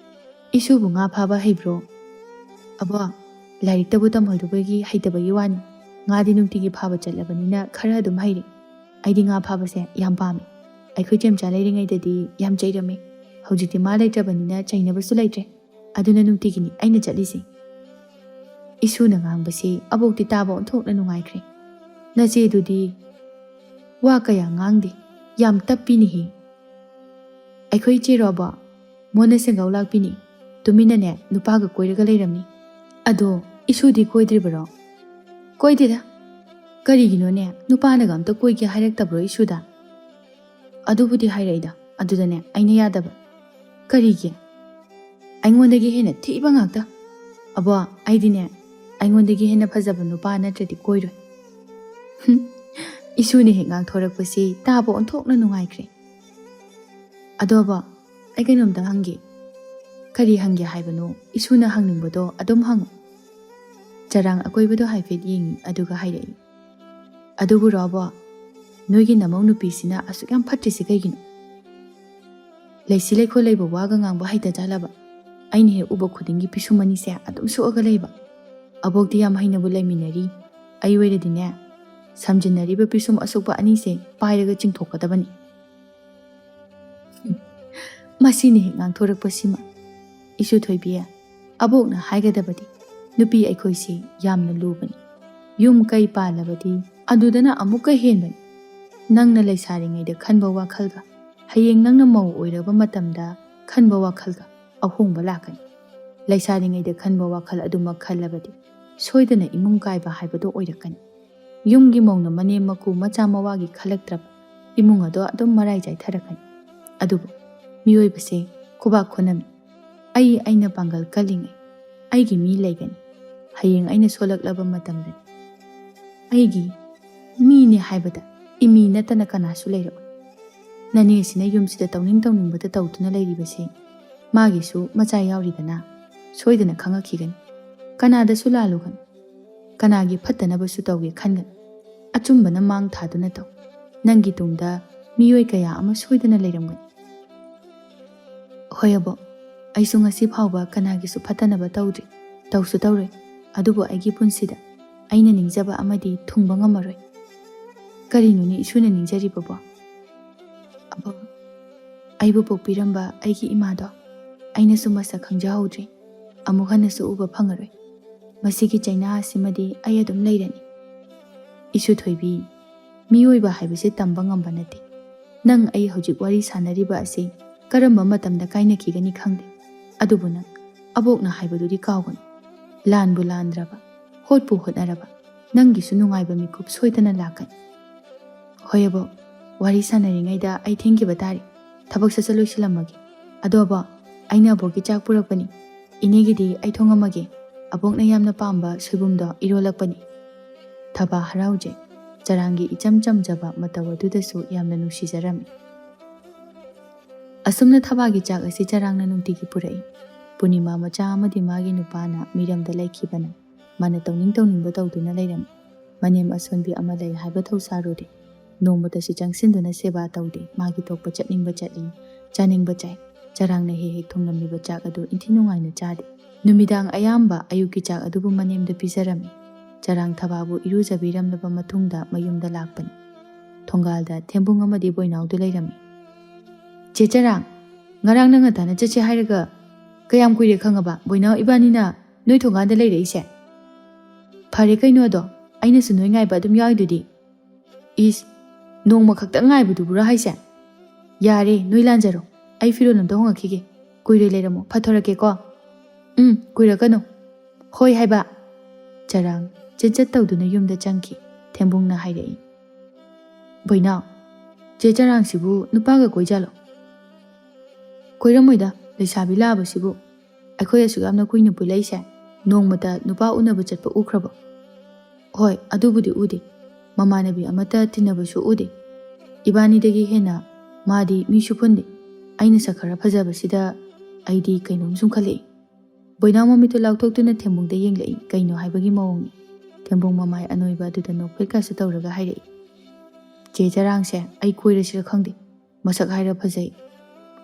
ꯏꯁꯨꯕꯨ ꯉꯥ ꯐꯥꯕ ꯍꯩꯕ꯭ꯔꯣ?" "ꯑꯕꯣ, ꯂꯥꯏꯔꯤꯛꯇꯕꯨ ꯇꯝꯍꯧꯗꯕꯒꯤ ꯍꯩꯇꯕꯒꯤ ꯋꯥꯅꯤ꯫ ꯉꯥꯗꯤ ꯅꯨꯡꯇꯤꯒꯤ ꯐꯥꯕ ꯆꯠꯂꯕꯅꯤꯅ ꯈꯔ ꯑꯗꯨꯝ ꯍꯩꯔꯦ꯫ ꯑꯩꯗꯤ ꯉꯥ ꯐꯥꯕꯁꯦ ꯌꯥꯝ ꯄꯥꯝꯃꯤ꯫ ꯑꯩꯈꯣꯏ ꯆꯦꯝꯆꯥ ꯂꯩꯔꯤꯉꯩꯗꯗꯤ ꯌꯥꯝ ꯆꯩꯔꯝꯃꯤ꯫ ꯍꯧꯖꯤꯛꯇꯤ ꯃꯥ ꯂꯩꯇ꯭ꯔꯕꯅꯤꯅ ꯆꯩꯅꯕꯁꯨ ꯂꯩꯇ꯭ꯔꯦ꯫ ꯑꯗꯨꯅ ꯅꯨꯡꯇꯤꯒꯤꯅꯤ ꯑꯩꯅ ꯆꯠꯂꯤꯁꯦ꯫" ꯏꯁꯨꯅ ꯉꯥꯡꯕꯁꯤ ꯑꯕꯣꯛꯇꯤ ꯇꯥꯕ ꯑꯣꯟꯊꯣꯛꯅ ꯅꯨꯡꯉꯥꯏꯈ꯭ꯔꯦ꯫ "ꯅꯆꯦꯗꯨꯗꯤ ꯋꯥ ꯀꯌꯥ ꯉꯥꯡꯗꯦ, ꯌꯥꯝ ꯇꯞꯄꯤꯅꯤꯍꯦ꯫" "ꯑꯩꯈꯣꯏ ꯏꯆꯦꯔꯣ ꯑꯕꯣ? ꯃꯣꯟꯅ ꯁꯦꯡꯒꯧ ꯂꯥꯛꯄꯤꯅꯤ꯫ ꯇꯨꯃꯤꯟꯅꯅꯦ ꯅꯨꯄꯥꯒ ꯀꯣꯏꯔꯒ ꯂꯩꯔꯝꯃꯤ꯫" "ꯑꯗꯣ ꯏꯁꯨꯗꯤ ꯀꯣꯏꯗ꯭ꯔꯤꯕꯔꯣ?" "ꯀꯣꯏꯗꯦꯗ꯫ ꯀꯔꯤꯒꯤꯅꯣꯅꯦ, ꯅꯨꯄꯥꯅꯒ ꯑꯝꯇ ꯀꯣꯏꯒꯦ ꯍꯥꯏꯔꯛꯇꯕ꯭ꯔꯣ ꯏꯁꯨꯗ?" "ꯑꯗꯨꯕꯨꯗꯤ ꯍꯥꯏꯔꯛꯏꯗ, ꯑꯗꯨꯗꯅꯦ ꯑꯩꯅ ꯌꯥꯗꯕ꯫" "ꯀꯔꯤꯒꯤ?" "ꯑꯩꯉꯣꯟꯗꯒꯤ ꯍꯦꯟꯅ ꯊꯤꯕ ꯉꯥꯛꯇ꯫ ꯑꯕꯣ, ꯑꯩꯗꯤꯅꯦ ꯑꯩꯉꯣꯟꯗꯒꯤ ꯍꯦꯟꯅ ꯐꯖꯕ ꯅꯨꯄꯥ ꯅꯠꯇ꯭ꯔꯗꯤ ꯀꯣꯏꯔꯣꯏ꯫" ꯍꯨꯝ, ꯏꯁꯨꯅ ꯍꯦꯛ ꯉꯥꯡꯊꯣꯔꯛꯄꯁꯤ ꯇꯥꯕ ꯑꯣꯟꯊꯣꯛꯅ ꯅꯨꯡꯉꯥꯏꯈ꯭ꯔꯦ꯫ "ꯑꯗꯣ ꯑꯕꯣ, ꯑꯩ ꯀꯩꯅꯣꯝꯇ ꯍꯪꯒꯦ꯫" "ꯀꯔꯤ ꯍꯪꯒꯦ ꯍꯥꯏꯕꯅꯣ? ꯏꯁꯨꯅ ꯍꯪꯅꯤꯡꯕꯗꯣ ꯑꯗꯨꯝ ꯍꯪꯉꯨ꯫" ꯆꯔꯥꯡ ꯑꯀꯣꯏꯕꯗꯣ ꯍꯥꯏꯐꯦꯠ ꯌꯦꯡꯉꯤ, ꯑꯗꯨꯒ ꯍꯥꯏꯔꯛꯏ, "ꯑꯗꯨꯕꯨꯔꯣ ꯑꯕꯣꯛ, ꯅꯣꯏꯒꯤ ꯅꯃꯧ ꯅꯨꯄꯤꯁꯤꯅ ꯑꯁꯨꯛ ꯌꯥꯝ ꯐꯠꯇ꯭ꯔꯤꯁꯤ ꯀꯩꯒꯤꯅꯣ? ꯂꯩꯁꯤ ꯂꯩꯈꯣ ꯂꯩꯕ ꯋꯥꯒ ꯉꯥꯡꯕ ꯍꯩꯇꯖꯥꯠꯂꯕ? ꯑꯩꯅ ꯍꯦꯛ ꯎꯕ ꯈꯨꯗꯤꯡꯒꯤ ꯄꯤꯁꯨꯝ ꯑꯅꯤꯁꯦ ꯑꯗꯨꯝ ꯁꯣꯛꯑꯒ ꯂꯩꯕ꯫ ꯑꯕꯣꯛꯇꯤ ꯌꯥꯝ ꯍꯩꯅꯕꯨ ꯂꯩꯃꯤꯟꯅꯔꯤ꯫ ꯑꯩ ꯑꯣꯏꯔꯗꯤꯅꯦ, ꯁꯝꯖꯤꯟꯅꯔꯤꯕ ꯄꯤꯁꯨꯝ ꯑꯁꯣꯛꯄ ꯑꯅꯤꯁꯦ ꯄꯥꯏꯔꯒ ꯆꯤꯡꯊꯣꯛꯀꯗꯕꯅꯤ꯫" ꯃꯁꯤꯅ ꯍꯦꯛ ꯉꯥꯡꯊꯣꯔꯛꯄꯁꯤꯃ ꯏꯁꯨ ꯊꯣꯏꯕꯤ, ꯑꯕꯣꯛꯅ ꯍꯥꯏꯒꯗꯕꯗꯤ ꯅꯨꯄꯤ ꯑꯩꯈꯣꯏꯁꯤ ꯌꯥꯝꯅ ꯂꯨꯕꯅꯤ꯫ ꯌꯨꯝ ꯀꯩ ꯄꯥꯜꯂꯕꯗꯤ ꯑꯗꯨꯗꯅ ꯑꯃꯨꯛꯀ ꯍꯦꯟꯕꯅꯤ꯫ ꯅꯪꯅ ꯂꯩꯁꯥꯔꯤꯉꯩꯗ ꯈꯟꯕ ꯋꯥꯈꯜꯒ ꯍꯌꯦꯡ ꯅꯪꯅ ꯃꯧ ꯑꯣꯏꯔꯕ ꯃꯇꯝꯗ ꯈꯟꯕ ꯋꯥꯈꯜꯒ ꯑꯍꯣꯡꯕ ꯂꯥꯛꯀꯅꯤ꯫ ꯂꯩꯁꯥꯔꯤꯉꯩꯗ ꯈꯟꯕ ꯋꯥꯈꯜ ꯑꯗꯨꯃꯛ ꯈꯜꯂꯕꯗꯤ ꯁꯣꯏꯗꯅ ꯏꯃꯨꯡ ꯀꯥꯏꯕ ꯍꯥꯏꯕꯗꯣ ꯑꯣꯏꯔꯛꯀꯅꯤ꯫ ꯌꯨꯝꯒꯤ ꯃꯧꯅ ꯃꯅꯦꯝ ꯃꯀꯨ ꯃꯆꯥ ꯃꯋꯥꯒꯤ ꯈꯜꯂꯛꯇ꯭ꯔꯕ ꯏꯃꯨꯡ ꯑꯗꯣ ꯑꯗꯨꯝ ꯃꯔꯥꯏ ꯆꯥꯏꯊꯔꯛꯀꯅꯤ꯫ ꯑꯗꯨꯕꯨ ꯃꯤꯑꯣꯏꯕꯁꯦ ꯈꯨꯕꯥꯛ ꯈꯨꯅꯝꯃꯤ꯫ ꯑꯩ ꯑꯩꯅ ꯄꯥꯡꯒꯜ ꯀꯜꯂꯤꯉꯩ ꯑꯩꯒꯤ ꯃꯤ ꯂꯩꯒꯅꯤ꯫ ꯍꯌꯦꯡ ꯑꯩꯅ ꯁꯣꯜꯂꯛꯂꯕ ꯃꯇꯝꯗꯗꯤ ꯑꯩꯒꯤ ꯃꯤꯅꯤ ꯍꯥꯏꯕꯗ ꯏꯃꯤ ꯅꯠꯇꯅ ꯀꯅꯥꯁꯨ ꯂꯩꯔꯛꯑꯣꯏ꯫ ꯅꯅꯦꯁꯤꯅ ꯌꯨꯝꯁꯤꯗ ꯇꯧꯅꯤꯡ ꯇꯧꯅꯤꯡꯕꯗ ꯇꯧꯗꯨꯅ ꯂꯩꯔꯤꯕꯁꯤ ꯃꯥꯒꯤꯁꯨ ꯃꯆꯥ ꯌꯥꯎꯔꯤꯗꯅ ꯁꯣꯏꯗꯅ ꯈꯪꯉꯛꯈꯤꯒꯅꯤ꯫ ꯀꯅꯥꯗꯁꯨ ꯂꯥꯜꯂꯨꯒꯅꯨ꯫ ꯀꯅꯥꯒꯤ ꯐꯠꯇꯅꯕꯁꯨ ꯇꯧꯒꯦ ꯈꯟꯒꯅꯨ꯫ ꯑꯆꯨꯝꯕꯅ ꯃꯥꯡ ꯊꯥꯗꯨꯅ ꯇꯧ꯫ ꯅꯪꯒꯤ ꯇꯨꯡꯗ ꯃꯤꯑꯣꯏ ꯀꯌꯥ ꯑꯃ ꯁꯣꯏꯗꯅ ꯂꯩꯔꯝꯒꯅꯤ꯫ ꯍꯣꯏ ꯑꯕꯣꯛ, ꯑꯩꯁꯨ ꯉꯁꯤ ꯐꯥꯎꯕ ꯀꯅꯥꯒꯤꯁꯨ ꯐꯠꯇꯅꯕ ꯇꯧꯗ꯭ꯔꯤ, ꯇꯧꯁꯨ ꯇꯧꯔꯣꯏ꯫ ꯑꯗꯨꯕꯨ ꯑꯩꯒꯤ ꯄꯨꯟꯁꯤꯗ ꯑꯩꯅ ꯅꯤꯡꯖꯕ ꯑꯃꯗꯤ ꯊꯨꯡꯕ ꯉꯝꯃꯔꯣꯏ꯫ ꯀꯔꯤꯅꯣꯅꯦ ꯏꯁꯨꯅ ꯅꯤꯡꯖꯔꯤꯕꯕꯣ? ꯑꯕꯣꯛ, ꯑꯩꯕꯨ ꯄꯣꯛꯄꯤꯔꯝꯕ ꯑꯩꯒꯤ ꯏꯃꯥꯗꯣ ꯑꯩꯅꯁꯨ ꯃꯁꯛ ꯈꯪꯖꯍꯧꯗ꯭ꯔꯤ꯫ ꯑꯃꯨꯛ ꯍꯟꯅꯁꯨ ꯎꯕ ꯐꯪꯉꯔꯣꯏ꯫ ꯃꯁꯤꯒꯤ ꯆꯩꯅꯥ ꯑꯁꯤꯃꯗꯤ ꯑꯩ ꯑꯗꯨꯝ ꯂꯩꯔꯅꯤ꯫ ꯏꯁꯨ ꯊꯣꯏꯕꯤ, ꯃꯤꯑꯣꯏꯕ ꯍꯥꯏꯕꯁꯦ ꯇꯝꯕ ꯉꯝꯕ ꯅꯠꯇꯦ꯫ ꯅꯪ ꯑꯩ ꯍꯧꯖꯤꯛ ꯋꯥꯔꯤ ꯁꯥꯟꯅꯔꯤꯕ ꯑꯁꯤ ꯀꯔꯝꯕ ꯃꯇꯝꯗ ꯀꯥꯏꯅꯈꯤꯒꯅꯤ ꯈꯪꯗꯦ꯫ ꯑꯗꯨꯕꯨ ꯅꯪ ꯑꯕꯣꯛꯅ ꯍꯥꯏꯕꯗꯨꯗꯤ ꯀꯥꯎꯒꯅꯨ꯫ ꯂꯥꯟꯕꯨ ꯂꯥꯟꯗ꯭ꯔꯕ, ꯍꯣꯠꯄꯨ ꯍꯣꯠꯅꯔꯕ, ꯅꯪꯒꯤꯁꯨ ꯅꯨꯡꯉꯥꯏꯕ ꯃꯤꯀꯨꯞ ꯁꯣꯏꯗꯅ ꯂꯥꯛꯀꯅꯤ꯫ ꯍꯣꯏ ꯑꯕꯣꯛ, ꯋꯥꯔꯤ ꯁꯥꯟꯅꯔꯤꯉꯩꯗ ꯑꯩ ꯊꯦꯡꯈꯤꯕ ꯇꯥꯔꯦ꯫ ꯊꯕꯛ ꯁꯠ ꯁꯠ ꯂꯣꯏꯁꯤꯜꯂꯝꯃꯒꯦ꯫ ꯑꯗꯣ ꯑꯕꯣꯛ, ꯑꯩꯅ ꯑꯕꯣꯛꯀꯤ ꯆꯥꯛ ꯄꯨꯔꯛꯄꯅꯤ꯫ ꯏꯅꯦꯒꯤꯗꯤ ꯑꯩ ꯊꯣꯡꯉꯝꯃꯒꯦ꯫ ꯑꯕꯣꯛꯅ ꯌꯥꯝꯅ ꯄꯥꯝꯕ ꯁꯣꯏꯕꯨꯝꯗꯣ ꯏꯔꯣꯜꯂꯛꯄꯅꯤ꯫ ꯊꯕꯥ ꯍꯔꯥꯎꯖꯩ꯫ ꯆꯔꯥꯡꯒꯤ ꯏꯆꯝ ꯆꯝꯖꯕ ꯃꯇꯧ ꯑꯗꯨꯗꯁꯨ ꯌꯥꯝꯅ ꯅꯨꯡꯁꯤꯖꯔꯝꯃꯤ꯫ ꯑꯁꯨꯝꯅ ꯊꯕꯥꯒꯤ ꯆꯥꯛ ꯑꯁꯤ ꯆꯔꯥꯡꯅ ꯅꯨꯡꯇꯤꯒꯤ ꯄꯨꯔꯛꯏ꯫ ꯄꯨꯔꯅꯤꯃꯥ ꯃꯆꯥ ꯑꯃꯗꯤ ꯃꯥꯒꯤ ꯅꯨꯄꯥꯅ ꯃꯤꯔꯝꯗ ꯂꯩꯈꯤꯕꯅ ꯃꯥꯅ ꯇꯧꯅꯤꯡ ꯇꯧꯅꯤꯡꯕ ꯇꯧꯗꯨꯅ ꯂꯩꯔꯝꯃꯤ꯫ ꯃꯅꯦꯝ ꯑꯁꯣꯟꯕꯤ ꯑꯃ ꯂꯩ ꯍꯥꯏꯕ ꯊꯧꯁꯥꯔꯨꯗꯦ꯫ ꯅꯣꯡꯃꯇꯁꯨ ꯆꯪꯁꯤꯟꯗꯨꯅ ꯁꯦꯕꯥ ꯇꯧꯗꯦ꯫ ꯃꯥꯒꯤ ꯊꯣꯛꯄ ꯆꯠꯅꯤꯡꯕ ꯆꯠꯂꯤ, ꯆꯥꯅꯤꯡꯕ ꯆꯥꯏ꯫ ꯆꯔꯥꯡꯅ ꯍꯦꯛ ꯍꯦꯛ ꯊꯣꯡꯂꯝꯂꯤꯕ ꯆꯥꯛ ꯑꯗꯨ ꯏꯟꯊꯤ ꯅꯨꯡꯉꯥꯏꯅ ꯆꯥꯗꯦ꯫ ꯅꯨꯃꯤꯗꯥꯡ ꯑꯌꯥꯝꯕ ꯑꯌꯨꯛꯀꯤ ꯆꯥꯛ ꯑꯗꯨꯕꯨ ꯃꯅꯦꯝꯗ ꯄꯤꯖꯔꯝꯃꯤ꯫ ꯆꯔꯥꯡ ꯊꯕꯥꯕꯨ ꯏꯔꯨꯖꯕꯤꯔꯝꯂꯕ ꯃꯇꯨꯡꯗ ꯃꯌꯨꯝꯗ ꯂꯥꯛꯄꯅꯤ꯫ ꯊꯣꯡꯒꯥꯜꯗ ꯊꯦꯝꯕꯨꯡ ꯑꯃꯗꯤ ꯕꯣꯏꯅꯥꯎꯗꯨ ꯂꯩꯔꯝꯃꯤ꯫ "ꯆꯦ ꯆꯔꯥꯡ, ꯉꯔꯥꯡ ꯅꯪ ꯉꯟꯇꯥꯅ ꯆꯠꯁꯦ ꯍꯥꯏꯔꯒ ꯀꯌꯥꯝ ꯀꯨꯏꯔꯦ ꯈꯪꯉꯕ ꯕꯣꯏꯅꯥꯎ ꯏꯕꯥꯅꯤꯅ ꯅꯣꯏ ꯊꯣꯡꯒꯥꯟꯗ ꯂꯩꯔꯛꯏꯁꯦ?" "ꯐꯔꯦ ꯀꯩꯅꯣ ꯑꯗꯣ, ꯑꯩꯅꯁꯨ ꯅꯣꯏ ꯉꯥꯏꯕ ꯑꯗꯨꯝ ꯌꯥꯎꯏꯗꯨꯗꯤ꯫" "ꯏꯁ, ꯅꯣꯡꯃ ꯈꯛꯇꯪ ꯉꯥꯏꯕꯗꯨꯕꯨꯔꯥ ꯍꯥꯏꯁꯦ?" "ꯌꯥꯔꯦ, ꯅꯣꯏ ꯂꯥꯟꯖꯔꯣ꯫ ꯑꯩ ꯐꯤꯔꯣꯜ ꯑꯝꯇ ꯍꯣꯡꯉꯛꯈꯤꯒꯦ꯫ ꯀꯨꯏꯔꯣꯏ ꯂꯩꯔꯝꯃꯣ, ꯐꯠꯊꯣꯔꯛꯀꯦꯀꯣ꯫" "ꯎꯝ, ꯀꯨꯏꯔꯛꯀꯅꯨ꯫" "ꯍꯣꯏ ꯍꯥꯏꯕ꯫" ꯆꯔꯥꯡ ꯆꯦꯟꯆꯠ ꯇꯧꯗꯨꯅ ꯌꯨꯝꯗ ꯆꯪꯈꯤ꯫ ꯊꯦꯝꯕꯨꯡꯅ ꯍꯥꯏꯔꯛꯏ, "ꯕꯣꯏꯅꯥꯎ, ꯆꯦ ꯆꯔꯥꯡꯁꯤꯕꯨ ꯅꯨꯄꯥꯒ ꯀꯣꯏꯖꯥꯠꯂꯣ?" "ꯀꯣꯏꯔꯝꯃꯣꯏꯗ, ꯂꯩꯁꯥꯕꯤ ꯂꯥꯛꯑꯕꯁꯤꯕꯨ꯫ ꯑꯩꯈꯣꯏ ꯑꯁꯨꯛ ꯌꯥꯝꯅ ꯀꯨꯏꯅ ꯄꯨꯜꯂꯛꯏꯁꯦ, ꯅꯣꯡꯃꯇ ꯅꯨꯄꯥ ꯎꯅꯕ ꯆꯠꯄ ꯎꯈ꯭ꯔꯕꯣ?" "ꯍꯣꯏ, ꯑꯗꯨꯕꯨꯗꯤ ꯎꯗꯦ꯫ ꯃꯃꯥꯟꯅꯕꯤ ꯑꯃꯠꯇ ꯇꯤꯟꯅꯕꯁꯨ ꯎꯗꯦ꯫ ꯏꯕꯥꯅꯤꯗꯒꯤ ꯍꯦꯟꯅ ꯃꯥꯗꯤ ꯃꯤꯁꯨ ꯄꯨꯟꯗꯦ꯫ ꯑꯩꯅ ꯁꯛ ꯈꯔ ꯐꯖꯕꯁꯤꯗ ꯑꯩꯗꯤ ꯀꯩꯅꯣꯝ ꯁꯨꯝ ꯈꯜꯂꯛꯏ꯫" ꯕꯣꯏꯅꯥꯎ ꯃꯃꯤꯠꯇꯨ ꯂꯥꯎꯊꯣꯛꯇꯨꯅ ꯊꯦꯝꯕꯨꯡꯗ ꯌꯦꯡꯂꯛꯏ, ꯀꯩꯅꯣ ꯍꯥꯏꯕꯒꯤ ꯃꯑꯣꯡꯅꯤ꯫ ꯊꯦꯝꯕꯨꯡ ꯃꯃꯥꯏ ꯑꯅꯣꯏꯕ ꯑꯗꯨꯗ ꯅꯣꯛꯐꯦꯠꯀꯁꯨ ꯇꯧꯔꯒ ꯍꯥꯏꯔꯛꯏ, "ꯆꯦ ꯆꯔꯥꯡꯁꯦ ꯑꯩ ꯀꯣꯏꯔꯁꯤꯔ ꯈꯪꯗꯦ꯫ ꯃꯁꯛ ꯍꯥꯏꯔ ꯐꯖꯩ꯫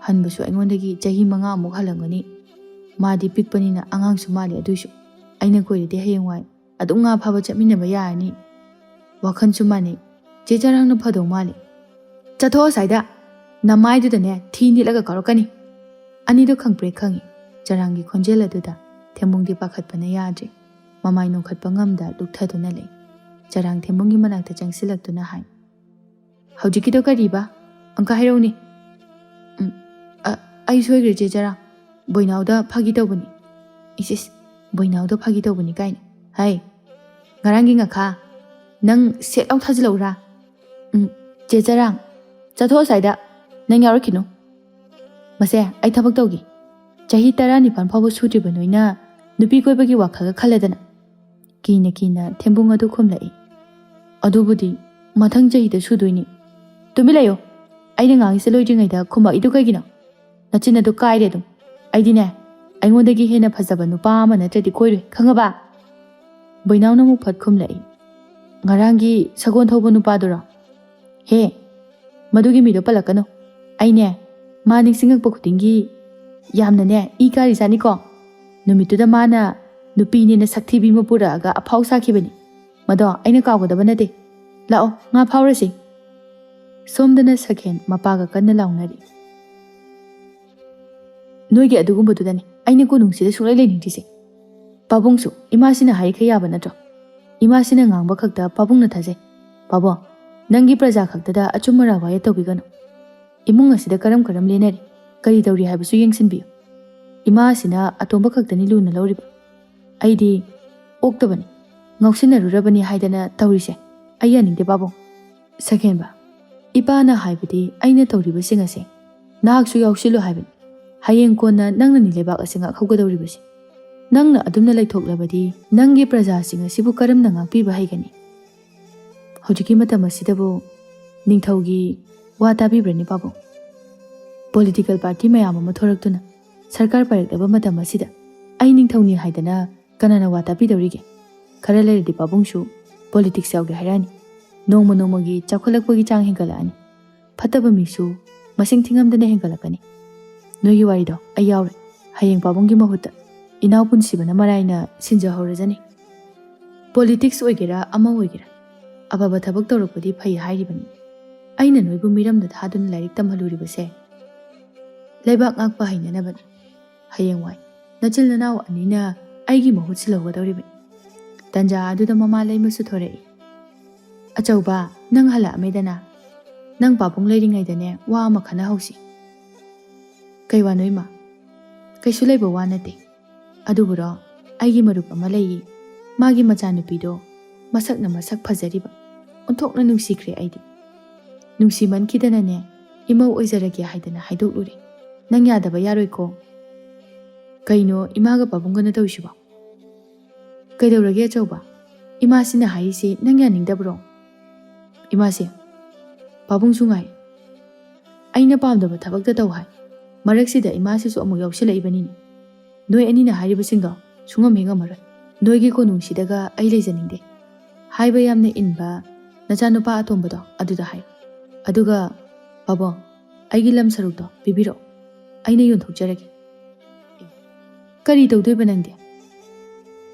ꯍꯟꯕꯁꯨ ꯑꯩꯉꯣꯟꯗꯒꯤ ꯆꯍꯤ ꯃꯉꯥꯃꯨꯛ ꯍꯜꯂꯝꯒꯅꯤ꯫ ꯃꯥꯗꯤ ꯄꯤꯛꯄꯅꯤꯅ ꯑꯉꯥꯡꯁꯨ ꯃꯥꯜꯂꯤ꯫ ꯑꯗꯨꯏꯁꯨ ꯑꯩꯅ ꯀꯣꯏꯔꯗꯤ ꯍꯌꯦꯡꯋꯥꯏ ꯑꯗꯨꯝ ꯉꯥ ꯐꯥꯕ ꯆꯠꯃꯤꯟꯅꯕ ꯌꯥꯔꯅꯤ꯫ ꯋꯥꯈꯜꯁꯨ ꯃꯥꯟꯅꯩ꯫ ꯆꯦ ꯆꯔꯥꯡꯅ ꯐꯗꯧ ꯃꯥꯜꯂꯤ꯫" "ꯆꯠꯊꯣꯛꯑꯣ ꯑꯁ꯭ꯋꯥꯏꯗ꯫ ꯅꯃꯥꯏꯗꯨꯗꯅꯦ ꯊꯤ ꯅꯤꯠꯂꯒ ꯀꯧꯔꯛꯀꯅꯤ꯫" ꯑꯅꯤꯗꯣ ꯈꯪꯄ꯭ꯔꯦꯛ ꯈꯪꯉꯤ꯫ ꯆꯔꯥꯡꯒꯤ ꯈꯣꯟꯖꯦꯜ ꯑꯗꯨꯗ ꯊꯦꯝꯕꯨꯡꯗꯤ ꯄꯥꯈꯠꯄꯅ ꯌꯥꯗ꯭ꯔꯦ꯫ ꯃꯃꯥꯏ ꯅꯣꯡꯈꯠꯄ ꯉꯝꯗ ꯂꯨꯛꯊꯗꯨꯅ ꯂꯩ꯫ ꯆꯔꯥꯡ ꯊꯦꯝꯕꯨꯡꯒꯤ ꯃꯅꯥꯛꯇ ꯆꯪꯁꯤꯜꯂꯛꯇꯨꯅ ꯍꯥꯏ, "ꯍꯧꯖꯤꯛꯀꯤꯗꯣ ꯀꯔꯤꯕ? ꯑꯃꯨꯛꯀ ꯍꯥꯏꯔꯛꯎꯅꯦ꯫" "ꯎꯝ, ꯑ, ꯑꯩ ꯁꯣꯏꯈ꯭ꯔꯦ ꯆꯦ ꯆꯔꯥꯡ꯫ ꯕꯣꯏꯅꯥꯎꯗ ꯐꯥꯒꯤ ꯇꯧꯕꯅꯤ꯫" "ꯏꯁ ꯏꯁ, ꯕꯣꯏꯅꯥꯎꯗ ꯐꯥꯒꯤ ꯇꯧꯕꯅꯤ ꯀꯥꯏꯅ꯫ ꯍꯥꯏ, ꯉꯔꯥꯡꯒꯤ ꯉꯥꯈꯥ, ꯅꯪ ꯁꯦꯠ ꯂꯥꯎ ꯊꯥꯖꯤꯜꯂꯛꯎꯔꯥ?" "ꯎꯝ, ꯆꯦ ꯆꯔꯥꯡ, ꯆꯠꯊꯣꯛ ꯑꯁ꯭ꯋꯥꯏꯗ꯫ ꯅꯪ ꯌꯥꯎꯔꯛꯈꯤꯅꯨ꯫ ꯃꯁꯦ, ꯑꯩ ꯊꯕꯛ ꯇꯧꯒꯦ꯫" "ꯆꯍꯤ ꯇꯔꯥꯅꯤꯄꯥꯟ ꯐꯥꯎꯕ ꯁꯨꯗ꯭ꯔꯤꯕ ꯅꯣꯏꯅ ꯅꯨꯄꯤ ꯀꯣꯏꯕꯒꯤ ꯋꯥꯈꯜꯒ ꯈꯜꯂꯗꯅ?" ꯀꯤꯅ ꯀꯤꯅ ꯊꯦꯝꯕꯨꯡ ꯑꯗꯨ ꯈꯨꯝꯂꯛꯏ꯫ "ꯑꯗꯨꯕꯨꯗꯤ ꯃꯊꯪ ꯆꯍꯤꯗ ꯁꯨꯗꯣꯏꯅꯤ꯫" "ꯇꯨꯃꯤꯟ ꯂꯩꯌꯣ꯫ ꯑꯩꯅ ꯉꯥꯡꯉꯤꯁꯦ ꯂꯣꯏꯗ꯭ꯔꯤꯉꯩꯗ ꯈꯨꯝꯃꯛꯏꯗꯨ ꯀꯩꯒꯤꯅꯣ?" ꯅꯆꯤꯟ ꯑꯗꯨ ꯀꯥꯏꯔꯦ ꯑꯗꯨꯝ꯫ ꯑꯩꯗꯤꯅꯦ, ꯑꯩꯉꯣꯟꯗꯒꯤ ꯍꯦꯟꯅ ꯐꯖꯕ ꯅꯨꯄꯥ ꯑꯃ ꯅꯠꯇ꯭ꯔꯗꯤ ꯀꯣꯏꯔꯣꯏ, ꯈꯪꯉꯕ? ꯕꯣꯏꯅꯥꯎꯅ ꯑꯃꯨꯛ ꯐꯠ ꯈꯨꯝꯂꯛꯏ, "ꯉꯔꯥꯡꯒꯤ ꯁꯒꯣꯜ ꯊꯧꯕ ꯅꯨꯄꯥꯗꯨꯔꯣ? ꯍꯦ, ꯃꯗꯨꯒꯤ ꯃꯤꯗꯣ ꯄꯜꯂꯛꯀꯅꯨ꯫ ꯑꯩꯅꯦ, ꯃꯥ ꯅꯤꯡꯁꯤꯡꯉꯛꯄ ꯈꯨꯗꯤꯡꯒꯤ ꯌꯥꯝꯅꯅꯦ ꯏ ꯀꯥꯔꯤꯖꯥꯠꯅꯤꯀꯣ꯫ ꯅꯨꯃꯤꯠꯇꯨꯗ ꯃꯥꯅ ꯅꯨꯄꯤꯅꯦꯅ ꯁꯛꯊꯤꯕꯤ ꯑꯃ ꯄꯨꯔꯛꯑꯒ ꯑꯐꯥꯎ ꯁꯥꯈꯤꯕꯅꯤ꯫ ꯃꯗꯣ ꯑꯩꯅ ꯀꯥꯎꯒꯗꯕ ꯅꯠꯇꯦ꯫ ꯂꯥꯛꯑꯣ, ꯉꯥ ꯐꯥꯎꯔꯁꯤ꯫" ꯁꯣꯝꯗꯅ ꯁꯈꯦꯟ ꯃꯄꯥꯒ ꯀꯟꯅ ꯂꯥꯎꯅꯔꯤ꯫ "ꯅꯣꯏꯒꯤ ꯑꯗꯨꯒꯨꯝꯕꯗꯨꯗꯅꯤ ꯑꯩꯅ ꯀꯣꯅꯨꯡꯁꯤꯗ ꯁꯨꯡꯂꯩ ꯂꯩꯅꯤꯡꯗ꯭ꯔꯤꯁꯦ꯫ ꯄꯥꯕꯨꯡꯁꯨ ꯏꯃꯥꯁꯤꯅ ꯍꯥꯏꯔꯤꯈꯩ ꯌꯥꯕ ꯅꯠꯇ꯭ꯔꯣ? ꯏꯃꯥꯁꯤꯅ ꯉꯥꯡꯕ ꯈꯛꯇ ꯄꯥꯕꯨꯡꯅ ꯊꯥꯖꯩ꯫ ꯄꯥꯕꯨꯡ, ꯅꯪꯒꯤ ꯄ꯭ꯔꯖꯥ ꯈꯛꯇꯗ ꯑꯆꯨꯝ ꯑꯔꯥ ꯋꯥꯌꯦꯠ ꯇꯧꯕꯤꯒꯅꯨ꯫ ꯏꯃꯨꯡ ꯑꯁꯤꯗ ꯀꯔꯝ ꯀꯔꯝ ꯂꯦꯟꯅꯔꯤ, ꯀꯔꯤ ꯇꯧꯔꯤ ꯍꯥꯏꯕꯁꯨ ꯌꯦꯡꯁꯤꯟꯕꯤꯌꯨ꯫ ꯏꯃꯥ ꯑꯁꯤꯅ ꯑꯇꯣꯝꯕ ꯈꯛꯇꯅꯤ ꯂꯨꯅ ꯂꯧꯔꯤꯕ꯫ ꯑꯩꯗꯤ ꯑꯣꯛꯇꯕꯅꯤ, ꯉꯥꯎꯁꯤꯟꯅꯔꯨꯔꯕꯅꯤ ꯍꯥꯏꯗꯅ ꯇꯧꯔꯤꯁꯦ ꯑꯩ ꯌꯥꯅꯤꯡꯗꯦ ꯄꯥꯕꯨꯡ꯫" ꯁꯈꯦꯟꯕ, ꯏꯄꯥꯅ ꯍꯥꯏꯕꯗꯤ ꯑꯩꯅ ꯇꯧꯔꯤꯕꯁꯤꯡ ꯑꯁꯦ ꯅꯍꯥꯛꯁꯨ ꯌꯥꯎꯁꯤꯜꯂꯨ ꯍꯥꯏꯕꯅꯤ꯫ ꯍꯌꯦꯡ ꯀꯣꯟꯅ ꯅꯪꯅꯅꯤ ꯂꯩꯕꯥꯛ ꯑꯁꯤ ꯉꯥꯛꯍꯧꯒꯗꯧꯔꯤꯕꯁꯤ꯫ ꯅꯪꯅ ꯑꯗꯨꯝꯅ ꯂꯩꯊꯣꯛꯂꯕꯗꯤ ꯅꯪꯒꯤ ꯄ꯭ꯔꯖꯥꯁꯤꯡ ꯑꯁꯤꯕꯨ ꯀꯔꯝꯅ ꯉꯥꯛꯄꯤꯕ ꯍꯩꯒꯅꯤ? ꯍꯧꯖꯤꯛꯀꯤ ꯃꯇꯝ ꯑꯁꯤꯗꯕꯨ ꯅꯤꯡꯊꯧꯒꯤ ꯋꯥ ꯇꯥꯕꯤꯕ꯭ꯔꯅꯤ ꯄꯥꯕꯨꯡ? ꯄꯣꯂꯤꯇꯤꯀꯦꯜ ꯄꯥꯔꯇꯤ ꯃꯌꯥꯝ ꯑꯃ ꯊꯣꯔꯛꯇꯨꯅ ꯁꯔꯀꯥꯔ ꯄꯥꯏꯔꯛꯂꯕ ꯃꯇꯝ ꯑꯁꯤꯗ ꯑꯩ ꯅꯤꯡꯊꯧꯅꯤ ꯍꯥꯏꯗꯅ ꯀꯅꯥꯅ ꯋꯥ ꯇꯥꯕꯤꯗꯧꯔꯤꯒꯦ? ꯈꯔ ꯂꯩꯔꯗꯤ ꯄꯥꯕꯨꯡꯁꯨ ꯄꯣꯂꯤꯇꯤꯛꯁ ꯌꯥꯎꯒꯦ ꯍꯥꯏꯔꯛꯑꯅꯤ꯫ ꯅꯣꯡꯃ ꯅꯣꯡꯃꯒꯤ ꯆꯥꯎꯈꯠꯂꯛꯄꯒꯤ ꯆꯥꯡ ꯍꯦꯟꯒꯠꯂꯛꯑꯅꯤ꯫ ꯐꯠꯇꯕ ꯃꯤꯁꯨ ꯃꯁꯤꯡ ꯊꯤꯉꯝꯗꯅ ꯍꯦꯟꯒꯠꯂꯛꯀꯅꯤ꯫ ꯅꯣꯏꯒꯤ ꯋꯥꯔꯤꯗꯣ ꯑꯩ ꯌꯥꯎꯔꯦ꯫ ꯍꯌꯦꯡ ꯄꯥꯕꯨꯡꯒꯤ ꯃꯍꯨꯠꯇ ꯏꯅꯥꯎ ꯄꯨꯟꯁꯤꯕꯅ ꯃꯔꯥꯏꯅ ꯁꯤꯟꯖꯍꯧꯔꯖꯅꯤ꯫ ꯄꯣꯂꯤꯇꯤꯛꯁ ꯑꯣꯏꯒꯦꯔꯥ ꯑꯃ ꯑꯣꯏꯒꯦꯔꯥ, ꯑꯐꯕ ꯊꯕꯛ ꯇꯧꯔꯛꯄꯗꯤ ꯐꯩ ꯍꯥꯏꯔꯤꯕꯅꯤ꯫ ꯑꯩꯅ ꯅꯣꯏꯕꯨ ꯃꯤꯔꯝꯗ ꯊꯥꯗꯨꯅ ꯂꯥꯏꯔꯤꯛ ꯇꯝꯍꯜꯂꯨꯔꯤꯕꯁꯦ ꯂꯩꯕꯥꯛ ꯉꯥꯛꯄ ꯍꯩꯅꯅꯕꯅꯤ꯫ ꯍꯌꯦꯡꯋꯥꯏ ꯅꯆꯤꯜ ꯅꯅꯥꯎ ꯑꯅꯤꯅ ꯑꯩꯒꯤ ꯃꯍꯨꯠ ꯁꯤꯜꯍꯧꯒꯗꯧꯔꯤꯕꯅꯤ꯫ ꯇꯟꯖꯥ ꯑꯗꯨꯗ ꯃꯃꯥ ꯂꯩꯃꯁꯨ ꯊꯣꯔꯛꯏ꯫ "ꯑꯆꯧꯕ, ꯅꯪ ꯍꯜꯂꯛꯑꯝꯃꯦꯗꯅ꯫ ꯅꯪ ꯄꯥꯕꯨꯡ ꯂꯩꯔꯤꯉꯩꯗꯅꯦ ꯋꯥ ꯑꯃ ꯈꯟꯅꯍꯧꯁꯤ꯫" "ꯀꯩ ꯋꯥꯅꯣ ꯏꯃꯥ?" "ꯀꯩꯁꯨ ꯂꯩꯕ ꯋꯥ ꯅꯠꯇꯦ꯫ ꯑꯗꯨꯕꯨꯔꯣ, ꯑꯩꯒꯤ ꯃꯔꯨꯞ ꯑꯃ ꯂꯩꯌꯦ꯫ ꯃꯥꯒꯤ ꯃꯆꯥꯅꯨꯄꯤꯗꯣ ꯃꯁꯛꯅ ꯃꯁꯛ ꯐꯖꯔꯤꯕ꯫ ꯑꯣꯟꯊꯣꯛꯅ ꯅꯨꯡꯁꯤꯈ꯭ꯔꯦ ꯑꯩꯗꯤ꯫ ꯅꯨꯡꯁꯤꯃꯟꯈꯤꯗꯅꯅꯦ ꯏꯃꯧ ꯑꯣꯏꯖꯔꯒꯦ ꯍꯥꯏꯗꯅ ꯍꯥꯏꯗꯣꯛꯂꯨꯔꯦ꯫ ꯅꯪ ꯌꯥꯗꯕ ꯌꯥꯔꯣꯏꯀꯣ꯫" "ꯀꯩꯅꯣ ꯏꯃꯥꯒ ꯄꯥꯕꯨꯡꯒꯅ ꯇꯧꯔꯤꯁꯤꯕꯣ?" "ꯀꯩꯗꯧꯔꯒꯦ ꯑꯆꯧꯕ? ꯏꯃꯥꯁꯤꯅ ꯍꯥꯏꯔꯤꯁꯦ ꯅꯪ ꯌꯥꯅꯤꯡꯗꯕ꯭ꯔꯣ?" "ꯏꯃꯥꯁꯦ, ꯄꯥꯕꯨꯡꯁꯨ ꯉꯥꯏ꯫ ꯑꯩꯅ ꯄꯥꯝꯗꯕ ꯊꯕꯛꯇ ꯇꯧ ꯍꯥꯏ꯫ ꯃꯔꯛꯁꯤꯗ ꯏꯃꯥꯁꯤꯁꯨ ꯑꯃꯨꯛ ꯌꯥꯎꯁꯤꯜꯂꯛꯏꯕꯅꯤꯅꯦ꯫ ꯅꯣꯏ ꯑꯅꯤꯅ ꯍꯥꯏꯔꯤꯕꯁꯤꯡꯗꯣ ꯁꯨꯡꯉꯝ ꯍꯦꯛ ꯉꯝꯃꯔꯣꯏ꯫ ꯅꯣꯏꯒꯤ ꯀꯣꯅꯨꯡꯁꯤꯗꯒ ꯑꯩ ꯂꯩꯖꯅꯤꯡꯗꯦ꯫ ꯍꯥꯏꯕ ꯌꯥꯝꯅ ꯏꯟꯕ ꯅꯆꯥꯅꯨꯄꯥ ꯑꯇꯣꯝꯕꯗꯣ ꯑꯗꯨꯗ ꯍꯥꯏ꯫ ꯑꯗꯨꯒ, "ꯄꯥꯕꯨꯡ, ꯑꯩꯒꯤ ꯂꯝ ꯁꯔꯨꯛꯇꯣ ꯄꯤꯕꯤꯔꯛꯑꯣ, ꯑꯩꯅ ꯌꯣꯟꯊꯣꯛꯆꯔꯒꯦ"꯫ "ꯀꯔꯤ ꯇꯧꯗꯣꯏꯕ ꯅꯪꯗꯤ?"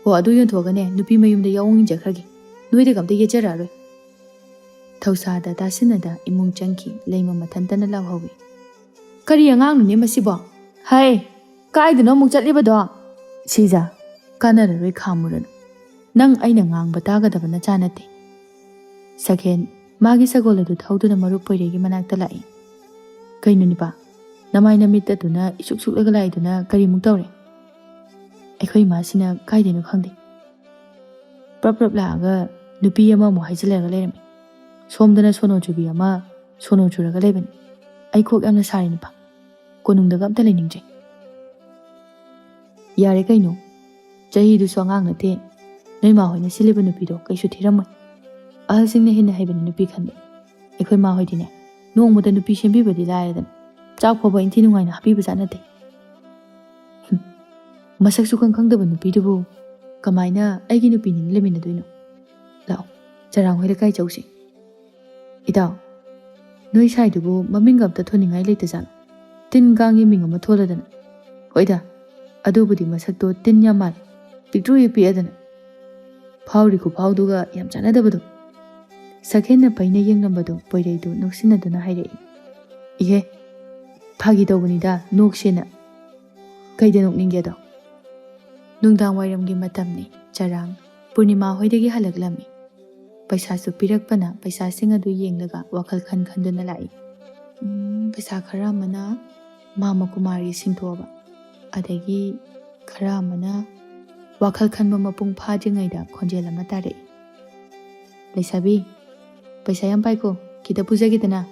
"ꯑꯣ, ꯑꯗꯨ ꯌꯣꯟꯊꯣꯛꯑꯒꯅꯦ ꯅꯨꯄꯤ ꯃꯌꯨꯝꯗ ꯌꯥꯑꯣꯡ ꯏꯟꯖꯈ꯭ꯔꯒꯦ꯫ ꯅꯣꯏꯗꯒ ꯑꯝꯇ ꯌꯦꯠꯆꯔꯛꯑꯔꯣꯏ"꯫ ꯊꯧꯁꯥꯗ ꯇꯥꯁꯤꯟꯅꯗ ꯏꯃꯨꯡ ꯆꯪꯈꯤ꯫ ꯂꯩꯃ ꯃꯊꯟꯇꯅ ꯂꯥꯎꯍꯧꯏ, "ꯀꯔꯤ ꯑꯉꯥꯡꯅꯣꯅꯦ ꯃꯁꯤꯕꯣ? ꯍꯩ, ꯀꯥꯏꯗꯅꯣ ꯑꯃꯨꯛ ꯆꯠꯂꯤꯕꯗꯣ?" "ꯁꯤꯖ, ꯀꯥꯟꯅꯔꯔꯣꯏ, ꯈꯥꯝꯃꯨꯔꯅꯨ꯫ ꯅꯪ ꯑꯩꯅ ꯉꯥꯡꯕ ꯇꯥꯒꯗꯕ ꯅꯆꯥ ꯅꯠꯇꯦ"꯫ ꯁꯈꯦꯟ ꯃꯥꯒꯤ ꯁꯒꯣꯜ ꯑꯗꯨ ꯊꯧꯗꯨꯅ ꯃꯔꯨꯞ ꯄꯣꯏꯔꯩꯒꯤ ꯃꯅꯥꯛꯇ ꯂꯥꯛꯏ꯫ "ꯀꯩꯅꯣ ꯅꯤꯄꯥ, ꯅꯃꯥꯏ ꯅꯃꯤꯠ ꯑꯗꯨꯅ ꯏꯁꯨꯛ ꯁꯨꯛꯂꯒ ꯂꯥꯛꯏꯗꯨꯅ ꯀꯔꯤꯃꯨꯛ ꯇꯧꯔꯦ?" "ꯑꯩꯈꯣꯏ ꯏꯃꯥꯁꯤꯅ ꯀꯥꯏꯗꯩꯅꯣ ꯈꯪꯗꯦ, ꯄ꯭ꯔꯞ ꯄ꯭ꯔꯞ ꯂꯥꯛꯑꯒ ꯅꯨꯄꯤ ꯑꯃꯃꯨꯛ ꯍꯥꯏꯖꯤꯜꯂꯒ ꯂꯩꯔꯝꯃꯤ꯫ ꯁꯣꯝꯗꯅ ꯁꯣꯅꯣ ꯆꯨꯕꯤ ꯑꯃ ꯁꯣꯅꯣ ꯆꯨꯔꯒ ꯂꯩꯕꯅꯤ꯫ ꯑꯩ ꯀꯣꯛ ꯌꯥꯝꯅ ꯁꯥꯔꯦ ꯅꯤꯄꯥ꯫ ꯀꯣꯅꯨꯡꯗꯒ ꯑꯝꯇ ꯂꯩꯅꯤꯡꯗ꯭ꯔꯦ"꯫ "ꯌꯥꯔꯦ ꯀꯩꯅꯣ, ꯆꯍꯤꯗꯨꯁꯨ ꯑꯉꯥꯡ ꯅꯠꯇꯦ꯫ ꯅꯣꯏ ꯃꯥ ꯍꯣꯏꯅ ꯁꯤꯜꯂꯤꯕ ꯅꯨꯄꯤꯗꯣ ꯀꯩꯁꯨ ꯊꯤꯔꯝꯃꯣꯏ꯫ ꯑꯍꯜꯁꯤꯡꯅ ꯍꯦꯟꯅ ꯍꯩꯕꯅꯤ ꯅꯨꯄꯤ ꯈꯟꯕ꯫ ꯑꯩꯈꯣꯏ ꯃꯥ ꯍꯣꯏꯗꯤꯅꯦ, ꯅꯣꯡꯃꯗ ꯅꯨꯄꯤ ꯁꯦꯝꯕꯤꯕꯗꯤ ꯂꯥꯏꯔꯗꯅ, ꯆꯥꯛ ꯐꯥꯎꯕ ꯏꯟꯊꯤ ꯅꯨꯡꯉꯥꯏꯅ ꯍꯥꯞꯄꯤꯕꯖꯥꯠ ꯅꯠꯇꯦ"꯫ "ꯍꯨꯝ, ꯃꯁꯛꯁꯨ ꯈꯪ ꯈꯪꯗꯕ ꯅꯨꯄꯤꯗꯨꯕꯨ ꯀꯃꯥꯏꯅ ꯑꯩꯒꯤ ꯅꯨꯄꯤꯅꯦꯅ ꯂꯩꯃꯤꯟꯅꯗꯣꯏꯅꯣ? ꯂꯥꯛꯑꯣ, ꯆꯔꯥꯡ ꯍꯣꯏ ꯂꯩꯀꯥꯏ ꯆꯧꯁꯤ"꯫ "ꯏꯇꯥꯎ, ꯅꯣꯏ ꯁꯥꯏꯗꯨꯕꯨ ꯃꯃꯤꯡꯒ ꯑꯝꯇ ꯊꯣꯟꯅꯤꯡꯉꯥꯏ ꯂꯩꯇꯖꯥꯠꯂꯣ? ꯇꯤꯟ ꯀꯥꯡꯒꯤ ꯃꯤꯡ ꯑꯃ ꯊꯣꯜꯂꯗꯅ"꯫ "ꯍꯣꯏꯗ, ꯑꯗꯨꯕꯨꯗꯤ ꯃꯁꯛꯇꯣ ꯇꯤꯟ ꯌꯥꯝ ꯃꯥꯜꯂꯤ, ꯄꯤꯛꯇ꯭ꯔꯨ ꯍꯦꯛ ꯄꯤꯛꯑꯗꯅ"꯫ ꯐꯥꯎꯔꯤ ꯈꯨꯐꯥꯎꯗꯨꯒ ꯌꯥꯝ ꯆꯥꯟꯅꯗꯕꯗꯣ꯫ ꯁꯛꯍꯦꯟꯅ ꯄꯩꯅ ꯌꯦꯡꯂꯝꯕꯗꯣ ꯄꯣꯏꯔꯩꯗꯨ ꯅꯣꯛꯁꯤꯟꯅꯗꯨꯅ ꯍꯥꯏꯔꯛꯏ꯫ "ꯏꯍꯦ, ꯐꯥꯒꯤ ꯇꯧꯕꯅꯤꯗ, ꯅꯣꯛꯁꯦꯅ꯫ ꯀꯩꯗ ꯅꯣꯛꯅꯤꯡꯒꯦꯗꯣ?" ꯅꯨꯡꯗꯥꯡ ꯋꯥꯏꯔꯝꯒꯤ ꯃꯇꯝꯅꯤ꯫ ꯆꯔꯥꯡ ꯄꯨꯔꯅꯤꯃꯥ ꯍꯣꯏꯗꯒꯤ ꯍꯜꯂꯛꯂꯝꯃꯤ꯫ ꯄꯩꯁꯥꯁꯨ ꯄꯤꯔꯛꯄꯅ ꯄꯩꯁꯥꯁꯤꯡ ꯑꯗꯨ ꯌꯦꯡꯂꯒ ꯋꯥꯈꯜ ꯈꯟ ꯈꯟꯗꯨꯅ ꯂꯥꯛꯏ꯫ ꯎꯝ, ꯄꯩꯁꯥ ꯈꯔ ꯑꯃꯅ ꯃꯥꯃ ꯀꯨꯃꯥꯔꯒꯤ ꯁꯤꯡꯊꯣꯛꯑꯕ, ꯑꯗꯒꯤ ꯈꯔ ꯑꯃꯅ ꯋꯥꯈꯜ ꯈꯟꯕ ꯃꯄꯨꯡ ꯐꯥꯗ꯭ꯔꯤꯉꯩꯗ ꯈꯣꯟꯖꯦꯜ ꯑꯃ ꯇꯥꯔꯛꯏ꯫ "ꯂꯩꯁꯥꯕꯤ, ꯄꯩꯁꯥ ꯌꯥꯝ ꯄꯥꯏꯀꯣ, ꯈꯤꯇ ꯄꯨꯖꯒꯦꯗꯅ?"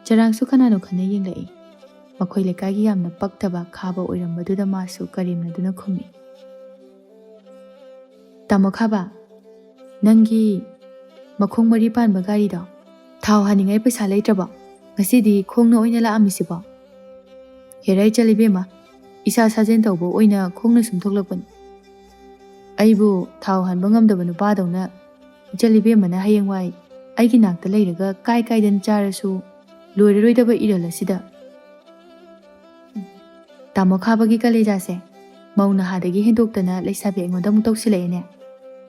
ꯆꯔꯥꯡꯁꯨ ꯀꯅꯥꯅꯣ ꯈꯟꯅ ꯌꯦꯡꯂꯛꯏ꯫ ꯃꯈꯣꯏ ꯂꯩꯀꯥꯏꯒꯤ ꯌꯥꯝꯅ ꯄꯛꯇꯕ ꯈꯥꯕ ꯑꯣꯏꯔꯝꯕꯗꯨꯗ ꯃꯥꯁꯨ ꯀꯔꯦꯝꯅꯗꯨꯅ ꯈꯨꯝꯃꯤ꯫ "ꯇꯥꯃꯣ ꯈꯥꯕ, ꯅꯪꯒꯤ ꯃꯈꯣꯡ ꯃꯔꯤ ꯄꯥꯟꯕ ꯒꯥꯔꯤꯗꯣ ꯊꯥꯎ ꯍꯥꯟꯅꯤꯡꯉꯥꯏ ꯄꯩꯁꯥ ꯂꯩꯇ꯭ꯔꯕꯣ? ꯉꯁꯤꯗꯤ ꯈꯣꯡꯅ ꯑꯣꯏꯅ ꯂꯥꯛꯑꯝꯃꯤꯁꯤꯕꯣ?" ꯍꯦꯔꯥ ꯏꯆꯜ ꯏꯕꯦꯝꯃ, ꯏꯁꯥ ꯁꯥꯖꯦꯜ ꯇꯧꯕ ꯑꯣꯏꯅ ꯈꯣꯡꯅ ꯁꯨꯝ ꯊꯣꯛꯂꯛꯄꯅꯤ꯫ ꯑꯩꯕꯨ ꯊꯥꯎ ꯍꯥꯟꯕ ꯉꯝꯗꯕ ꯅꯨꯄꯥꯗꯧꯅ ꯏꯆꯜ ꯏꯕꯦꯝꯃꯅ ꯍꯌꯦꯡꯋꯥꯏ ꯑꯩꯒꯤ ꯅꯥꯛꯇ ꯂꯩꯔꯒ ꯀꯥꯏ ꯀꯥꯏꯗꯅ ꯆꯥꯔꯁꯨ ꯂꯣꯏꯔꯔꯣꯏꯗꯕ ꯏꯔꯜ ꯑꯁꯤꯗ꯫ ꯇꯥꯃꯣ ꯈꯥꯕꯒꯤ ꯀꯂꯦꯖꯥꯁꯦ ꯃꯧ ꯅꯍꯥꯗꯒꯤ ꯍꯦꯟꯗꯣꯛꯇꯅ ꯂꯩꯁꯥꯕꯤ ꯑꯩꯉꯣꯟꯗ ꯑꯃꯨꯛ ꯇꯧꯁꯤꯜꯂꯛꯑꯦꯅꯦ꯫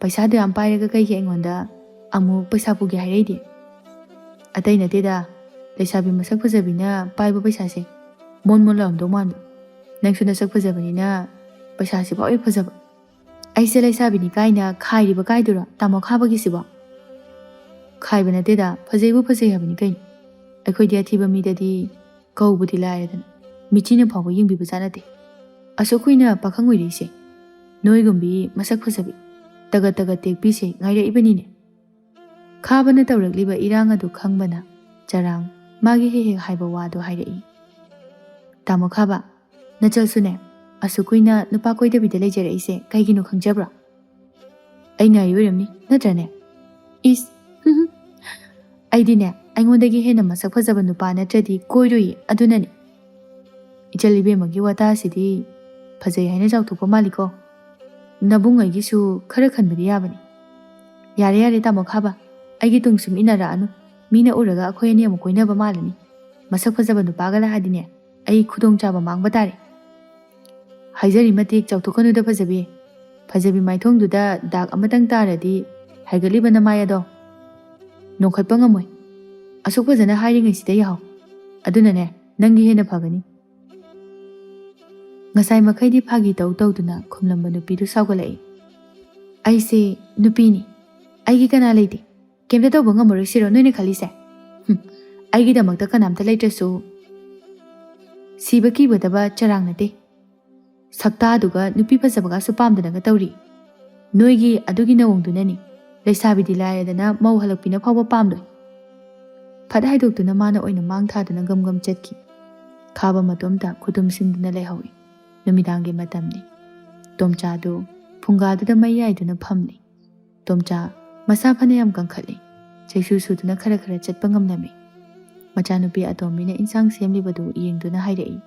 ꯄꯩꯁꯥꯗꯨ ꯌꯥꯝ ꯄꯥꯏꯔꯒ ꯀꯩꯒꯤ ꯑꯩꯉꯣꯟꯗ ꯑꯃꯨꯛ ꯄꯩꯁꯥ ꯄꯨꯒꯦ ꯍꯥꯏꯔꯛꯏꯗꯤ? ꯑꯇꯩ ꯅꯠꯇꯦꯗ, ꯂꯩꯁꯥꯕꯤ ꯃꯁꯛ ꯐꯖꯕꯤꯅ ꯄꯥꯏꯕ ꯄꯩꯁꯥꯁꯦ ꯃꯣꯟ ꯃꯣꯟ ꯂꯥꯎꯔꯝꯗꯧ ꯃꯥꯟꯕ꯫ ꯅꯪꯁꯨ ꯅꯁꯛ ꯐꯖꯕꯅꯤꯅ ꯄꯩꯁꯥꯁꯤꯐꯥꯎ ꯍꯦꯛ ꯐꯖꯕ꯫ ꯑꯩꯁꯦ ꯂꯩꯁꯥꯕꯤꯅꯤ ꯀꯥꯏꯅ ꯈꯥꯏꯔꯤꯕ ꯀꯥꯏꯗꯨꯔꯣ ꯇꯥꯃꯣ ꯈꯥꯕꯒꯤꯁꯤꯕꯣ? ꯈꯥꯏꯕ ꯅꯠꯇꯦꯗ, ꯐꯖꯩꯕꯨ ꯐꯖꯩ ꯍꯥꯏꯕꯅꯤ ꯀꯩꯅꯣ꯫ ꯑꯩꯈꯣꯏꯗꯤ ꯑꯊꯤꯕ ꯃꯤꯗꯗꯤ ꯀꯧꯕꯗꯤ ꯂꯥꯏꯔꯗꯅ ꯃꯤꯆꯤꯅ ꯐꯥꯎꯕ ꯌꯦꯡꯕꯤꯕ ꯖꯥꯠ ꯅꯠꯇꯦ꯫ ꯑꯁꯨꯛ ꯀꯨꯏꯅ ꯄꯥꯈꯪ ꯑꯣꯏꯔꯛꯏꯁꯦ ꯅꯣꯏꯒꯨꯝꯕꯤ ꯃꯁꯛ ꯐꯖꯕꯤ ꯇꯒꯠ ꯇꯒꯠ ꯇꯦꯛꯄꯤꯁꯦ ꯉꯥꯏꯔꯛꯏꯕꯅꯤꯅꯦ꯫ ꯈꯥꯕꯅ ꯇꯧꯔꯛꯂꯤꯕ ꯏꯔꯥꯡ ꯑꯗꯨ ꯈꯪꯕꯅ ꯆꯔꯥꯡ ꯃꯥꯒꯤ ꯍꯦꯛ ꯍꯦꯛ ꯍꯥꯏꯕ ꯋꯥꯗꯨ ꯍꯥꯏꯔꯛꯏ꯫ ꯇꯥꯃꯣ ꯈꯥꯕ, ꯅꯆꯜꯁꯨꯅꯦ ꯑꯁꯨꯛ ꯀꯨꯏꯅ ꯅꯨꯄꯥ ꯀꯣꯏꯗꯕꯤꯗ ꯂꯩꯖꯔꯛꯏꯁꯦ ꯀꯩꯒꯤꯅꯣ ꯈꯪꯖꯕ꯭ꯔꯣ? ꯑꯩ ꯉꯥꯏꯔꯤ ꯑꯣꯏꯔꯝꯅꯤ, ꯅꯠꯇ꯭ꯔꯅꯦ? ꯏꯁ, ꯑꯩꯗꯤꯅꯦ ꯑꯩꯉꯣꯟꯗꯒꯤ ꯍꯦꯟꯅ ꯃꯁꯛ ꯐꯖꯕ ꯅꯨꯄꯥ ꯅꯠꯇ꯭ꯔꯗꯤ ꯀꯣꯏꯔꯣꯏꯌꯦ, ꯑꯗꯨꯅꯅꯦ꯫ ꯏꯆꯜ ꯏꯕꯦꯝꯃꯒꯤ ꯋꯥꯇꯥꯁꯤꯗꯤ ꯐꯖꯩ ꯍꯥꯏꯅ ꯆꯥꯎꯊꯣꯛꯄ ꯃꯥꯜꯂꯤꯀꯣ꯫ ꯅꯕꯨꯡ ꯑꯩꯒꯤꯁꯨ ꯈꯔ ꯈꯟꯕꯗꯤ ꯌꯥꯕꯅꯤ꯫ ꯌꯥꯔꯦ ꯌꯥꯔꯦ ꯇꯥꯃꯣ ꯈꯥꯕ, ꯑꯩꯒꯤ ꯇꯨꯡ ꯁꯨꯝ ꯏꯟꯅꯔꯛꯑꯅꯨ꯫ ꯃꯤꯅ ꯎꯔꯒ ꯑꯩꯈꯣꯏ ꯑꯅꯤ ꯑꯃꯨꯛ ꯀꯣꯏꯅꯕ ꯃꯥꯜꯂꯅꯤ꯫ ꯃꯁꯛ ꯐꯖꯕ ꯅꯨꯄꯥꯒ ꯂꯥꯛꯑꯗꯤꯅꯦ ꯑꯩ ꯈꯨꯗꯣꯡꯆꯥꯕ ꯃꯥꯡꯕ ꯇꯥꯔꯦ꯫ ꯍꯥꯏꯖꯔꯤ ꯃꯇꯤꯛ ꯆꯥꯎꯊꯣꯛꯀꯅꯨꯗ ꯐꯖꯕꯤ꯫ ꯐꯖꯕꯤ ꯃꯥꯏꯊꯣꯡꯗꯨꯗ ꯗꯥꯛ ꯑꯃꯇꯪ ꯇꯥꯔꯗꯤ ꯍꯥꯏꯒꯠꯂꯤꯕ ꯅꯃꯥꯏ ꯑꯗꯣ ꯅꯣꯡꯈꯠꯄ ꯉꯝꯃꯣꯏ꯫ ꯑꯁꯨꯛ ꯐꯖꯅ ꯍꯥꯏꯔꯤꯉꯩꯁꯤꯗ ꯌꯥꯍꯧ꯫ ꯑꯗꯨꯅꯅꯦ ꯅꯪꯒꯤ ꯍꯦꯟꯅ ꯐꯒꯅꯤ꯫ ꯉꯁꯥꯏ ꯃꯈꯩꯗꯤ ꯐꯥꯒꯤ ꯇꯧ ꯇꯧꯗꯨꯅ ꯈꯨꯝꯂꯝꯕ ꯅꯨꯄꯤꯗꯨ ꯁꯥꯎꯒꯠꯂꯛꯏ꯫ ꯑꯩꯁꯦ ꯅꯨꯄꯤꯅꯤ, ꯑꯩꯒꯤ ꯀꯅꯥ ꯂꯩꯇꯦ, ꯀꯩꯝꯇ ꯇꯧꯕ ꯉꯝꯃꯔꯣꯏ ꯁꯤꯔꯣ ꯅꯣꯏꯅ ꯈꯜꯂꯤꯁꯦ? ꯍꯨꯝ, ꯑꯩꯒꯤꯗꯃꯛꯇ ꯀꯅꯥꯝꯇ ꯂꯩꯇ꯭ꯔꯁꯨ ꯁꯤꯕ ꯀꯤꯒꯗꯕ ꯆꯔꯥꯡ ꯅꯠꯇꯦ꯫ ꯁꯛꯇꯥꯗꯨꯒ ꯅꯨꯄꯤ ꯐꯖꯕꯒꯁꯨ ꯄꯥꯝꯗꯅꯒ ꯇꯧꯔꯤ꯫ ꯅꯣꯏꯒꯤ ꯑꯗꯨꯒꯤ ꯅꯑꯣꯡꯗꯨꯅꯅꯤ ꯂꯩꯁꯥꯕꯤꯗꯤ ꯂꯥꯏꯔꯗꯅ ꯃꯧ ꯍꯜꯂꯛꯄꯤꯅ ꯐꯥꯎꯕ ꯄꯥꯝꯂꯣꯏ꯫ ꯐꯠ ꯍꯥꯏꯗꯣꯛꯇꯨꯅ ꯃꯥꯅ ꯑꯣꯏꯅ ꯃꯥꯡ ꯊꯥꯗꯨꯅ ꯒꯝ ꯒꯝ ꯆꯠꯈꯤ꯫ ꯈꯥꯕ ꯃꯇꯣꯝꯇ ꯈꯨꯇꯨꯝ ꯁꯤꯟꯗꯨꯅ ꯂꯩꯍꯧꯏ꯫ ꯅꯨꯃꯤꯗꯥꯡꯒꯤ ꯃꯇꯝꯅꯤ꯫ ꯇꯣꯝꯆꯥꯗꯨ ꯐꯨꯡꯒꯥꯗꯨꯗ ꯃꯩ ꯌꯥꯏꯗꯨꯅ ꯐꯝꯂꯤ꯫ ꯇꯣꯝꯆꯥ ꯃꯁꯥ ꯐꯅꯌꯥꯝ ꯀꯟꯈꯠꯂꯤ꯫ ꯆꯩꯁꯨ ꯁꯨꯗꯨꯅ ꯈꯔ ꯈꯔ ꯆꯠꯄ ꯉꯝꯂꯝꯃꯤ꯫ ꯃꯆꯥꯅꯨꯄꯤ ꯑꯇꯣꯝꯕꯤꯅ ꯏꯟꯁꯥꯡ ꯁꯦꯝꯂꯤꯕꯗꯨ ꯌꯦꯡꯗꯨꯅ ꯍꯥꯏꯔꯛꯏ꯫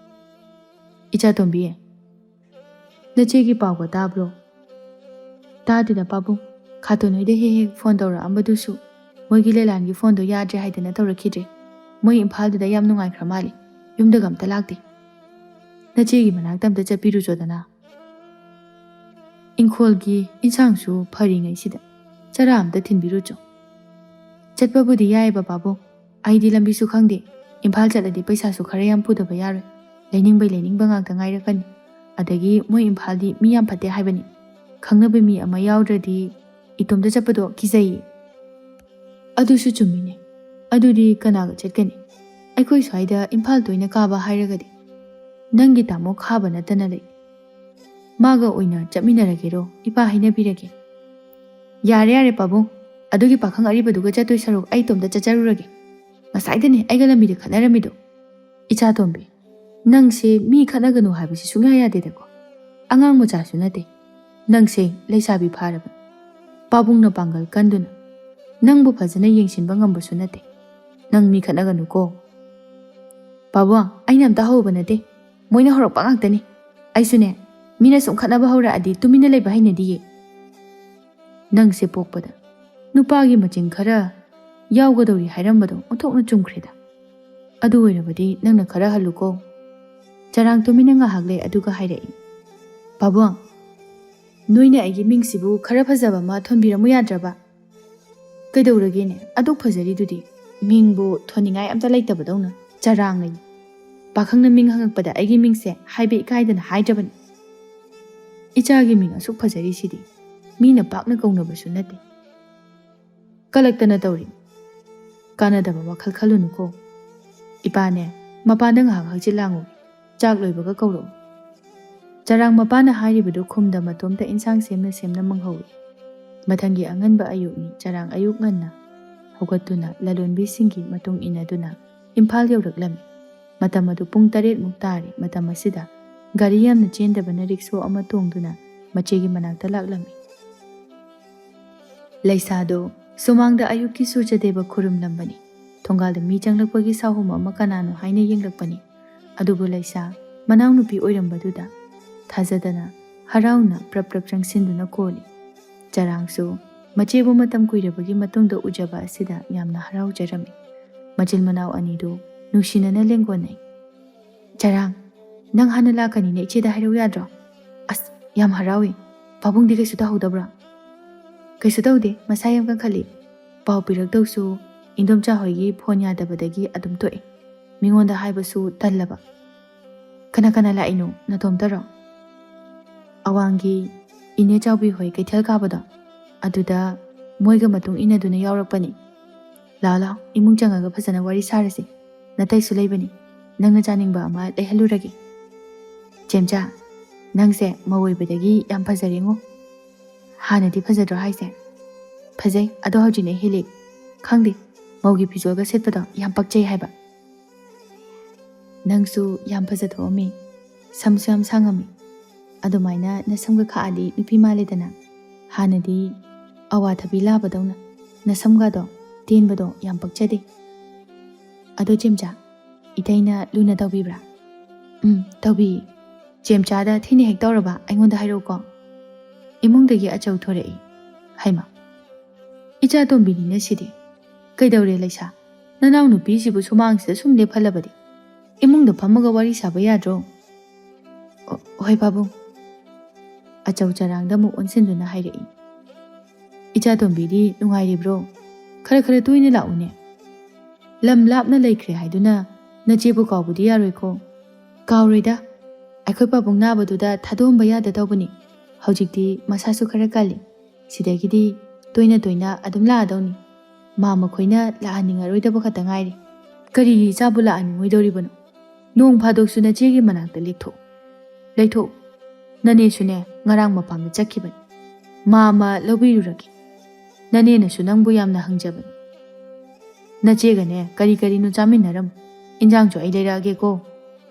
"ꯏꯆꯥ ꯇꯣꯝꯕꯤ, ꯅꯆꯦꯒꯤ ꯄꯥꯎꯒ ꯇꯥꯕ꯭ꯔꯣ?" "ꯇꯥꯗꯦꯗ ꯄꯥꯕꯨꯡ, ꯈꯥꯇꯣꯟ ꯍꯣꯏꯗ ꯍꯦꯛ ꯍꯦꯛ ꯐꯣꯟ ꯇꯧꯔꯛꯑꯝꯕꯗꯨꯁꯨ ꯃꯣꯏꯒꯤ ꯂꯦꯂꯥꯟꯒꯤ ꯐꯣꯟꯗꯣ ꯌꯥꯗ꯭ꯔꯦ ꯍꯥꯏꯗꯅ ꯇꯧꯔꯛꯈꯤꯗ꯭ꯔꯦ꯫ ꯃꯣꯏ ꯏꯝꯐꯥꯜꯗꯨꯗ ꯌꯥꯝ ꯅꯨꯡꯉꯥꯏꯈ꯭ꯔ ꯃꯥꯜꯂꯦ, ꯌꯨꯝꯗꯒ ꯑꯝꯇ ꯂꯥꯛꯇꯦ꯫ ꯅꯆꯦꯒꯤ ꯃꯅꯥꯛꯇ ꯑꯝꯇ ꯆꯠꯄꯤꯔꯨꯆꯣꯗꯅ꯫ ꯏꯪꯈꯣꯜꯒꯤ ꯏꯟꯁꯥꯡꯁꯨ ꯐꯔꯤꯉꯩꯁꯤꯗ ꯆꯔꯥ ꯑꯝꯇ ꯊꯤꯟꯕꯤꯔꯨꯆꯣ꯫" "ꯆꯠꯄꯕꯨꯗꯤ ꯌꯥꯏꯌꯦꯕ ꯄꯥꯕꯨꯡ, ꯑꯩꯗꯤ ꯂꯝꯕꯤꯁꯨ ꯈꯪꯗꯦ꯫ ꯏꯝꯐꯥꯜ ꯆꯠꯂꯗꯤ ꯄꯩꯁꯥꯁꯨ ꯈꯔ ꯌꯥꯝ ꯄꯨꯗꯕ ꯌꯥꯔꯣꯏ꯫ ꯂꯩꯅꯤꯡꯕꯩ ꯂꯩꯅꯤꯡꯕ ꯉꯥꯛꯇ ꯉꯥꯏꯔꯛꯀꯅꯤ꯫ ꯑꯗꯒꯤ ꯃꯣꯏ ꯏꯝꯐꯥꯜꯗꯤ ꯃꯤ ꯌꯥꯝ ꯐꯠꯇꯦ ꯍꯥꯏꯕꯅꯤ꯫ ꯈꯪꯅꯕ ꯃꯤ ꯑꯃ ꯌꯥꯎꯗ꯭ꯔꯗꯤ ꯏꯇꯣꯝꯇ ꯆꯠꯄꯗꯣ ꯀꯤꯖꯩꯌꯦ꯫" "ꯑꯗꯨꯁꯨ ꯆꯨꯝꯃꯤꯅꯦ꯫ ꯑꯗꯨꯗꯤ ꯀꯅꯥꯒ ꯆꯠꯀꯅꯤ? ꯑꯩꯈꯣꯏ ꯁ꯭ꯋꯥꯏꯗ ꯏꯝꯐꯥꯜ ꯇꯣꯏꯅ ꯀꯥꯕ ꯍꯥꯏꯔꯒꯗꯤ ꯅꯪꯒꯤ ꯇꯥꯃꯣ ꯈꯥꯕ ꯅꯠꯇꯅ ꯂꯩ꯫ ꯃꯥꯒ ꯑꯣꯏꯅ ꯆꯠꯃꯤꯟꯅꯔꯒꯦꯔꯣ? ꯏꯄꯥ ꯍꯥꯏꯅꯕꯤꯔꯒꯦ꯫" "ꯌꯥꯔꯦ, ꯌꯥꯔꯦ ꯄꯥꯕꯨꯡ, ꯑꯗꯨꯒꯤ ꯄꯥꯈꯪ ꯑꯔꯤꯕꯗꯨꯒ ꯆꯠꯇꯣꯏ ꯁꯔꯨꯛ ꯑꯩ ꯏꯇꯣꯝꯇ ꯆꯠꯆꯔꯨꯔꯒꯦ꯫ ꯉꯁꯥꯏꯗꯅꯦ ꯑꯩꯒ ꯂꯝꯕꯤꯗ ꯈꯠꯅꯔꯝꯃꯤꯗꯣ꯫" "ꯏꯆꯥ ꯇꯣꯝꯕꯤ, ꯅꯪꯁꯦ ꯃꯤ ꯈꯠꯅꯒꯅꯨ ꯍꯥꯏꯕꯁꯤ ꯁꯨꯡꯌꯥ ꯌꯥꯗꯦꯗꯀꯣ꯫ ꯑꯉꯥꯡ ꯃꯆꯥꯁꯨ ꯅꯠꯇꯦ꯫ ꯅꯪꯁꯦ ꯂꯩꯁꯥꯕꯤ ꯐꯥꯔꯕꯅꯤ꯫ ꯄꯥꯕꯨꯡꯅ ꯄꯥꯡꯒꯜ ꯀꯟꯗꯨꯅ ꯅꯪꯕꯨ ꯐꯖꯅ ꯌꯦꯡꯁꯤꯟꯕ ꯉꯝꯕꯁꯨ ꯅꯠꯇꯦ꯫ ꯅꯪ ꯃꯤ ꯈꯠꯅꯒꯅꯨꯀꯣ꯫" "ꯄꯥꯕꯨꯡ, ꯑꯩꯅ ꯑꯝꯇ ꯍꯧꯕ ꯅꯠꯇꯦ꯫ ꯃꯣꯏꯅ ꯍꯧꯔꯛꯄ ꯉꯥꯛꯇꯅꯤ꯫ ꯑꯩꯁꯨꯅꯦ, ꯃꯤꯅ ꯁꯨꯝ ꯈꯠꯅꯕ ꯍꯧꯔꯛꯑꯗꯤ ꯇꯨꯃꯤꯟꯅ ꯂꯩꯕ ꯍꯩꯅꯗꯤꯌꯦ꯫" "ꯅꯪꯁꯦ ꯄꯣꯛꯄꯗ ꯅꯨꯄꯥꯒꯤ ꯃꯆꯤꯟ ꯈꯔ ꯌꯥꯎꯒꯗꯧꯔꯤ ꯍꯥꯏꯔꯝꯕꯗꯣ ꯑꯣꯟꯊꯣꯛꯅ ꯆꯨꯝꯈ꯭ꯔꯦꯗ꯫ ꯑꯗꯨ ꯑꯣꯏꯔꯕꯗꯤ ꯅꯪꯅ ꯈꯔ ꯍꯜꯂꯨꯀꯣ꯫" ꯆꯔꯥꯡ ꯇꯨꯃꯤꯟꯅ ꯉꯥꯏꯍꯥꯛ ꯂꯩ, ꯑꯗꯨꯒ ꯍꯥꯏꯔꯛꯏ, "ꯄꯥꯕꯨꯡ, ꯅꯣꯏꯅ ꯑꯩꯒꯤ ꯃꯤꯡꯁꯤꯕꯨ ꯈꯔ ꯐꯖꯕ ꯑꯃ ꯊꯣꯟꯕꯤꯔꯝꯃꯨ ꯌꯥꯗ꯭ꯔꯕ?" "ꯀꯩꯗꯧꯔꯒꯦꯅꯦ? ꯑꯗꯨꯛ ꯐꯖꯔꯤꯗꯨꯗꯤ꯫ ꯃꯤꯡꯕꯨ ꯊꯣꯟꯅꯤꯡꯉꯥꯏ ꯑꯝꯇ ꯂꯩꯇꯕꯗꯧꯅ ꯆꯔꯥꯡꯅꯩ꯫ ꯄꯥꯈꯪꯅ ꯃꯤꯡ ꯍꯪꯉꯛꯄꯗ ꯑꯩꯒꯤ ꯃꯤꯡꯁꯦ ꯍꯥꯏꯕ ꯏꯀꯥꯏꯗꯅ ꯍꯥꯏꯗ꯭ꯔꯕꯅꯤ꯫ ꯏꯆꯥꯒꯤ ꯃꯤꯡ ꯑꯁꯨꯛ ꯐꯖꯔꯤꯁꯤꯗꯤ ꯃꯤꯅ ꯄꯥꯛꯅ ꯀꯧꯅꯕꯁꯨ ꯅꯠꯇꯦ꯫ ꯀꯂꯛꯇꯅ ꯇꯧꯔꯤ꯫ ꯀꯥꯟꯅꯗꯕ ꯋꯥꯈꯜ ꯈꯜꯂꯨꯅꯨꯀꯣ꯫ ꯏꯄꯥꯅꯦ, ꯃꯄꯥꯟꯗ ꯉꯥꯏꯍꯥꯛ ꯍꯛꯆꯤꯠ ꯂꯥꯡꯉꯨ꯫ ꯆꯥꯛ ꯂꯣꯏꯕꯒ ꯀꯧꯔꯛꯎ꯫" ꯆꯔꯥꯡ ꯃꯄꯥꯅ ꯍꯥꯏꯔꯤꯕꯗꯨ ꯈꯨꯝꯗ ꯃꯇꯣꯝꯇ ꯏꯟꯁꯥꯡ ꯁꯦꯝꯅ ꯁꯦꯝꯅ ꯃꯪꯍꯧꯏ꯫ ꯃꯊꯪꯒꯤ ꯑꯉꯟꯕ ꯑꯌꯨꯛꯅꯤ꯫ ꯆꯔꯥꯡ ꯑꯌꯨꯛ ꯉꯟꯅ ꯍꯧꯒꯠꯇꯨꯅ ꯂꯂꯣꯟꯕꯤꯁꯤꯡꯒꯤ ꯃꯇꯨꯡ ꯏꯟꯅꯗꯨꯅ ꯏꯝꯐꯥꯜ ꯌꯧꯔꯛꯂꯝꯃꯤ꯫ ꯃꯇꯝ ꯑꯗꯨ ꯄꯨꯡ ꯇꯔꯦꯠꯃꯨꯛ ꯇꯥꯔꯦ꯫ ꯃꯇꯝ ꯑꯁꯤꯗ ꯒꯥꯔꯤ ꯌꯥꯝꯅ ꯆꯦꯟꯗꯕꯅ ꯔꯤꯛꯁꯣ ꯑꯃ ꯇꯣꯡꯗꯨꯅ ꯃꯆꯦꯒꯤ ꯃꯅꯥꯛꯇ ꯂꯥꯛꯂꯝꯃꯤ꯫ ꯂꯩꯁꯥꯗꯨ ꯁꯨꯃꯥꯡꯗ ꯑꯌꯨꯛꯀꯤ ꯁꯨꯔꯖꯗꯦꯕ ꯈꯨꯔꯨꯝꯂꯝꯕꯅꯤ꯫ ꯊꯣꯡꯒꯥꯜꯗ ꯃꯤ ꯆꯪꯂꯛꯄꯒꯤ ꯁꯥꯍꯨꯝ ꯑꯃ ꯀꯅꯥꯅꯣ ꯍꯥꯏꯅ ꯌꯦꯡꯂꯛꯄꯅꯤ꯫ ꯑꯗꯨꯕꯨ ꯂꯩꯁꯥ ꯃꯅꯥꯎꯅꯨꯄꯤ ꯑꯣꯏꯔꯝꯕꯗꯨꯗ ꯊꯥꯖꯗꯅ ꯍꯔꯥꯎꯅ ꯄ꯭ꯔꯞ ꯄ꯭ꯔꯞ ꯆꯪꯁꯤꯟꯗꯨꯅ ꯀꯣꯜꯂꯤ꯫ ꯆꯔꯥꯡꯁꯨ ꯃꯆꯦꯕꯨ ꯃꯇꯝ ꯀꯨꯏꯔꯕꯒꯤ ꯃꯇꯨꯡꯗ ꯎꯖꯕ ꯑꯁꯤꯗ ꯌꯥꯝꯅ ꯍꯔꯥꯎꯖꯔꯝꯃꯤ꯫ ꯃꯆꯤꯟ ꯃꯅꯥꯎ ꯑꯅꯤꯗꯨ ꯅꯨꯡꯁꯤꯅꯅ ꯂꯦꯡꯒꯣꯟꯅꯩ꯫ "ꯆꯔꯥꯡ, ꯅꯪ ꯍꯥꯟꯅ ꯂꯥꯛꯀꯅꯤꯅ ꯏꯆꯦꯗ ꯍꯥꯏꯔꯧ ꯌꯥꯗ꯭ꯔꯣ? ꯑꯁ, ꯌꯥꯝ ꯍꯔꯥꯎꯏ꯫ ꯄꯥꯕꯨꯡꯗꯤ ꯀꯩꯁꯨ ꯇꯧꯍꯧꯗꯕ꯭ꯔꯣ?" "ꯀꯩꯁꯨ ꯇꯧꯗꯦ, ꯃꯁꯥ ꯌꯥꯝ ꯀꯟꯈꯠꯂꯤ꯫ ꯄꯥꯎ ꯄꯤꯔꯛꯇꯧꯁꯨ ꯏꯟꯗꯣꯝꯆꯥ ꯍꯣꯏꯒꯤ ꯐꯣꯟ ꯌꯥꯗꯕꯗꯒꯤ ꯑꯗꯨꯝ ꯇꯣꯛꯑꯦ꯫ ꯃꯤꯉꯣꯟꯗ ꯍꯥꯏꯕꯁꯨ ꯇꯜꯂꯕ꯫ ꯀꯅꯥ ꯀꯅꯥ ꯂꯥꯛꯏꯅꯣ? ꯅꯇꯣꯝꯇꯔꯣ?" "ꯑꯋꯥꯡꯒꯤ ꯏꯅꯦ ꯆꯥꯎꯕꯤ ꯍꯣꯏ ꯀꯩꯊꯦꯜ ꯀꯥꯕꯗꯣ, ꯑꯗꯨꯗ ꯃꯣꯏꯒ ꯃꯇꯨꯡ ꯏꯟꯅꯗꯨꯅ ꯌꯥꯎꯔꯛꯄꯅꯤ꯫ ꯂꯥꯛꯑꯣ ꯂꯥꯛꯑꯣ, ꯏꯃꯨꯡ ꯆꯪꯉꯒ ꯐꯖꯅ ꯋꯥꯔꯤ ꯁꯥꯔꯁꯤ꯫ ꯅꯇꯩꯁꯨ ꯂꯩꯕꯅꯤ, ꯅꯪꯅ ꯆꯥꯅꯤꯡꯕ ꯑꯃ ꯂꯩꯍꯜꯂꯨꯔꯒꯦ꯫ ꯆꯦꯝꯆꯥ, ꯅꯪꯁꯦ ꯃꯧ ꯑꯣꯏꯕꯗꯒꯤ ꯌꯥꯝ ꯐꯖꯔꯦꯉꯣ꯫ ꯍꯥꯟꯅꯗꯤ ꯐꯖꯗ꯭ꯔꯣ ꯍꯥꯏꯁꯦ?" "ꯐꯖꯩ, ꯑꯗꯣ ꯍꯧꯖꯤꯛꯅ ꯍꯦꯜꯂꯤ꯫ ꯈꯪꯗꯦ, ꯃꯧꯒꯤ ꯐꯤꯖꯣꯜꯒ ꯁꯦꯠꯄꯗꯣ ꯌꯥꯝ ꯄꯛꯆꯩ ꯍꯥꯏꯕ꯫ ꯅꯪꯁꯨ ꯌꯥꯝ ꯐꯖꯊꯣꯛꯑꯝꯃꯤ, ꯁꯝꯁꯨ ꯌꯥꯝ ꯁꯥꯡꯉꯝꯃꯤ꯫ ꯑꯗꯨꯃꯥꯏꯅ ꯅꯁꯝꯒ ꯈꯥꯛꯑꯗꯤ ꯅꯨꯄꯤ ꯃꯥꯜꯂꯦꯗꯅ꯫ ꯍꯥꯟꯅꯗꯤ ꯑꯋꯥꯊꯕꯤ ꯂꯥꯕꯗꯧꯅ ꯅꯁꯝꯒꯗꯣ ꯇꯦꯟꯕꯗꯣ ꯌꯥꯝ ꯄꯛꯆꯗꯦ꯫ ꯑꯗꯣ ꯆꯦꯝꯆꯥ, ꯏꯇꯩꯅ ꯂꯨꯅ ꯇꯧꯕꯤꯕ꯭ꯔꯥ?" "ꯎꯝ, ꯇꯧꯕꯤꯌꯦ꯫ ꯆꯦꯝꯆꯥꯗ ꯊꯤꯅ ꯍꯦꯛ ꯇꯧꯔꯕ ꯑꯩꯉꯣꯟꯗ ꯍꯥꯏꯔꯛꯎꯀꯣ꯫" ꯏꯃꯨꯡꯗꯒꯤ ꯑꯆꯧ ꯊꯣꯔꯛꯏ꯫ "ꯍꯩꯃꯥ, ꯏꯆꯥ ꯇꯣꯝꯕꯤꯅꯤꯅꯦ ꯁꯤꯗꯤ꯫ ꯀꯩꯗꯧꯔꯦ ꯂꯩꯁꯥ? ꯅꯅꯥꯎ ꯅꯨꯄꯤꯁꯤꯕꯨ ꯁꯨꯃꯥꯡꯁꯤꯗ ꯁꯨꯝ ꯂꯦꯞꯍꯜꯂꯕꯗꯤ? ꯏꯃꯨꯡꯗ ꯐꯝꯃꯒ ꯋꯥꯔꯤ ꯁꯥꯕ ꯌꯥꯗ꯭ꯔꯣ?" "ꯑꯣ, ꯍꯣꯏ ꯄꯥꯕꯨꯡ꯫" ꯑꯆꯧ ꯆꯔꯥꯡꯗ ꯑꯃꯨꯛ ꯑꯣꯟꯁꯤꯟꯗꯨꯅ ꯍꯥꯏꯔꯛꯏ꯫ "ꯏꯆꯥ ꯇꯣꯝꯕꯤꯗꯤ ꯅꯨꯡꯉꯥꯏꯔꯤꯕ꯭ꯔꯣ? ꯈꯔ ꯈꯔ ꯇꯣꯏꯅ ꯂꯥꯛꯎꯅꯦ꯫ ꯂꯝ ꯂꯥꯞꯅ ꯂꯩꯈ꯭ꯔꯦ ꯍꯥꯏꯗꯨꯅ ꯅꯆꯦꯕꯨ ꯀꯥꯎꯕꯗꯤ ꯌꯥꯔꯣꯏꯀꯣ꯫" "ꯀꯥꯎꯔꯣꯏꯗ, ꯑꯩꯈꯣꯏ ꯄꯥꯕꯨꯡ ꯅꯥꯕꯗꯨꯗ ꯊꯥꯗꯣꯛꯑꯝꯕ ꯌꯥꯗ ꯇꯧꯕꯅꯤ꯫ ꯍꯧꯖꯤꯛꯇꯤ ꯃꯁꯥꯁꯨ ꯈꯔ ꯀꯜꯂꯤ꯫ ꯁꯤꯗꯒꯤꯗꯤ ꯇꯣꯏꯅ ꯇꯣꯏꯅ ꯑꯗꯨꯝ ꯂꯥꯛꯑꯗꯧꯅꯤ꯫ ꯃꯥ ꯃꯈꯣꯏꯅ ꯂꯥꯛꯍꯟꯅꯤꯡꯉꯔꯣꯏꯗꯕ ꯈꯛꯇ ꯉꯥꯏꯔꯦ꯫" "ꯀꯔꯤꯒꯤ ꯏꯆꯥꯕꯨ ꯂꯥꯛꯍꯟꯅꯤꯡꯉꯣꯏꯗꯧꯔꯤꯕꯅꯣ? ꯅꯣꯡ ꯐꯥꯗꯣꯛꯁꯨ ꯅꯆꯦꯒꯤ ꯃꯅꯥꯛꯇ ꯂꯦꯛꯊꯣꯛꯎ꯫ ꯂꯩꯊꯣꯛꯎ꯫ ꯅꯅꯦꯁꯨꯅꯦ, ꯉꯔꯥꯡ ꯃꯄꯥꯝꯗ ꯆꯠꯈꯤꯕꯅꯤ꯫ ꯃꯥ ꯑꯃ ꯂꯧꯕꯤꯔꯨꯔꯒꯦ꯫ ꯅꯅꯦꯅꯁꯨ ꯅꯪꯕꯨ ꯌꯥꯝꯅ ꯍꯪꯖꯕꯅꯤ꯫ ꯅꯆꯦꯒꯅꯦ ꯀꯔꯤ ꯀꯔꯤꯅꯣ ꯆꯥꯃꯤꯟꯅꯔꯝꯃꯨ꯫ ꯏꯟꯖꯥꯡꯁꯨ ꯑꯩ ꯂꯩꯔꯛꯑꯒꯦꯀꯣ꯫"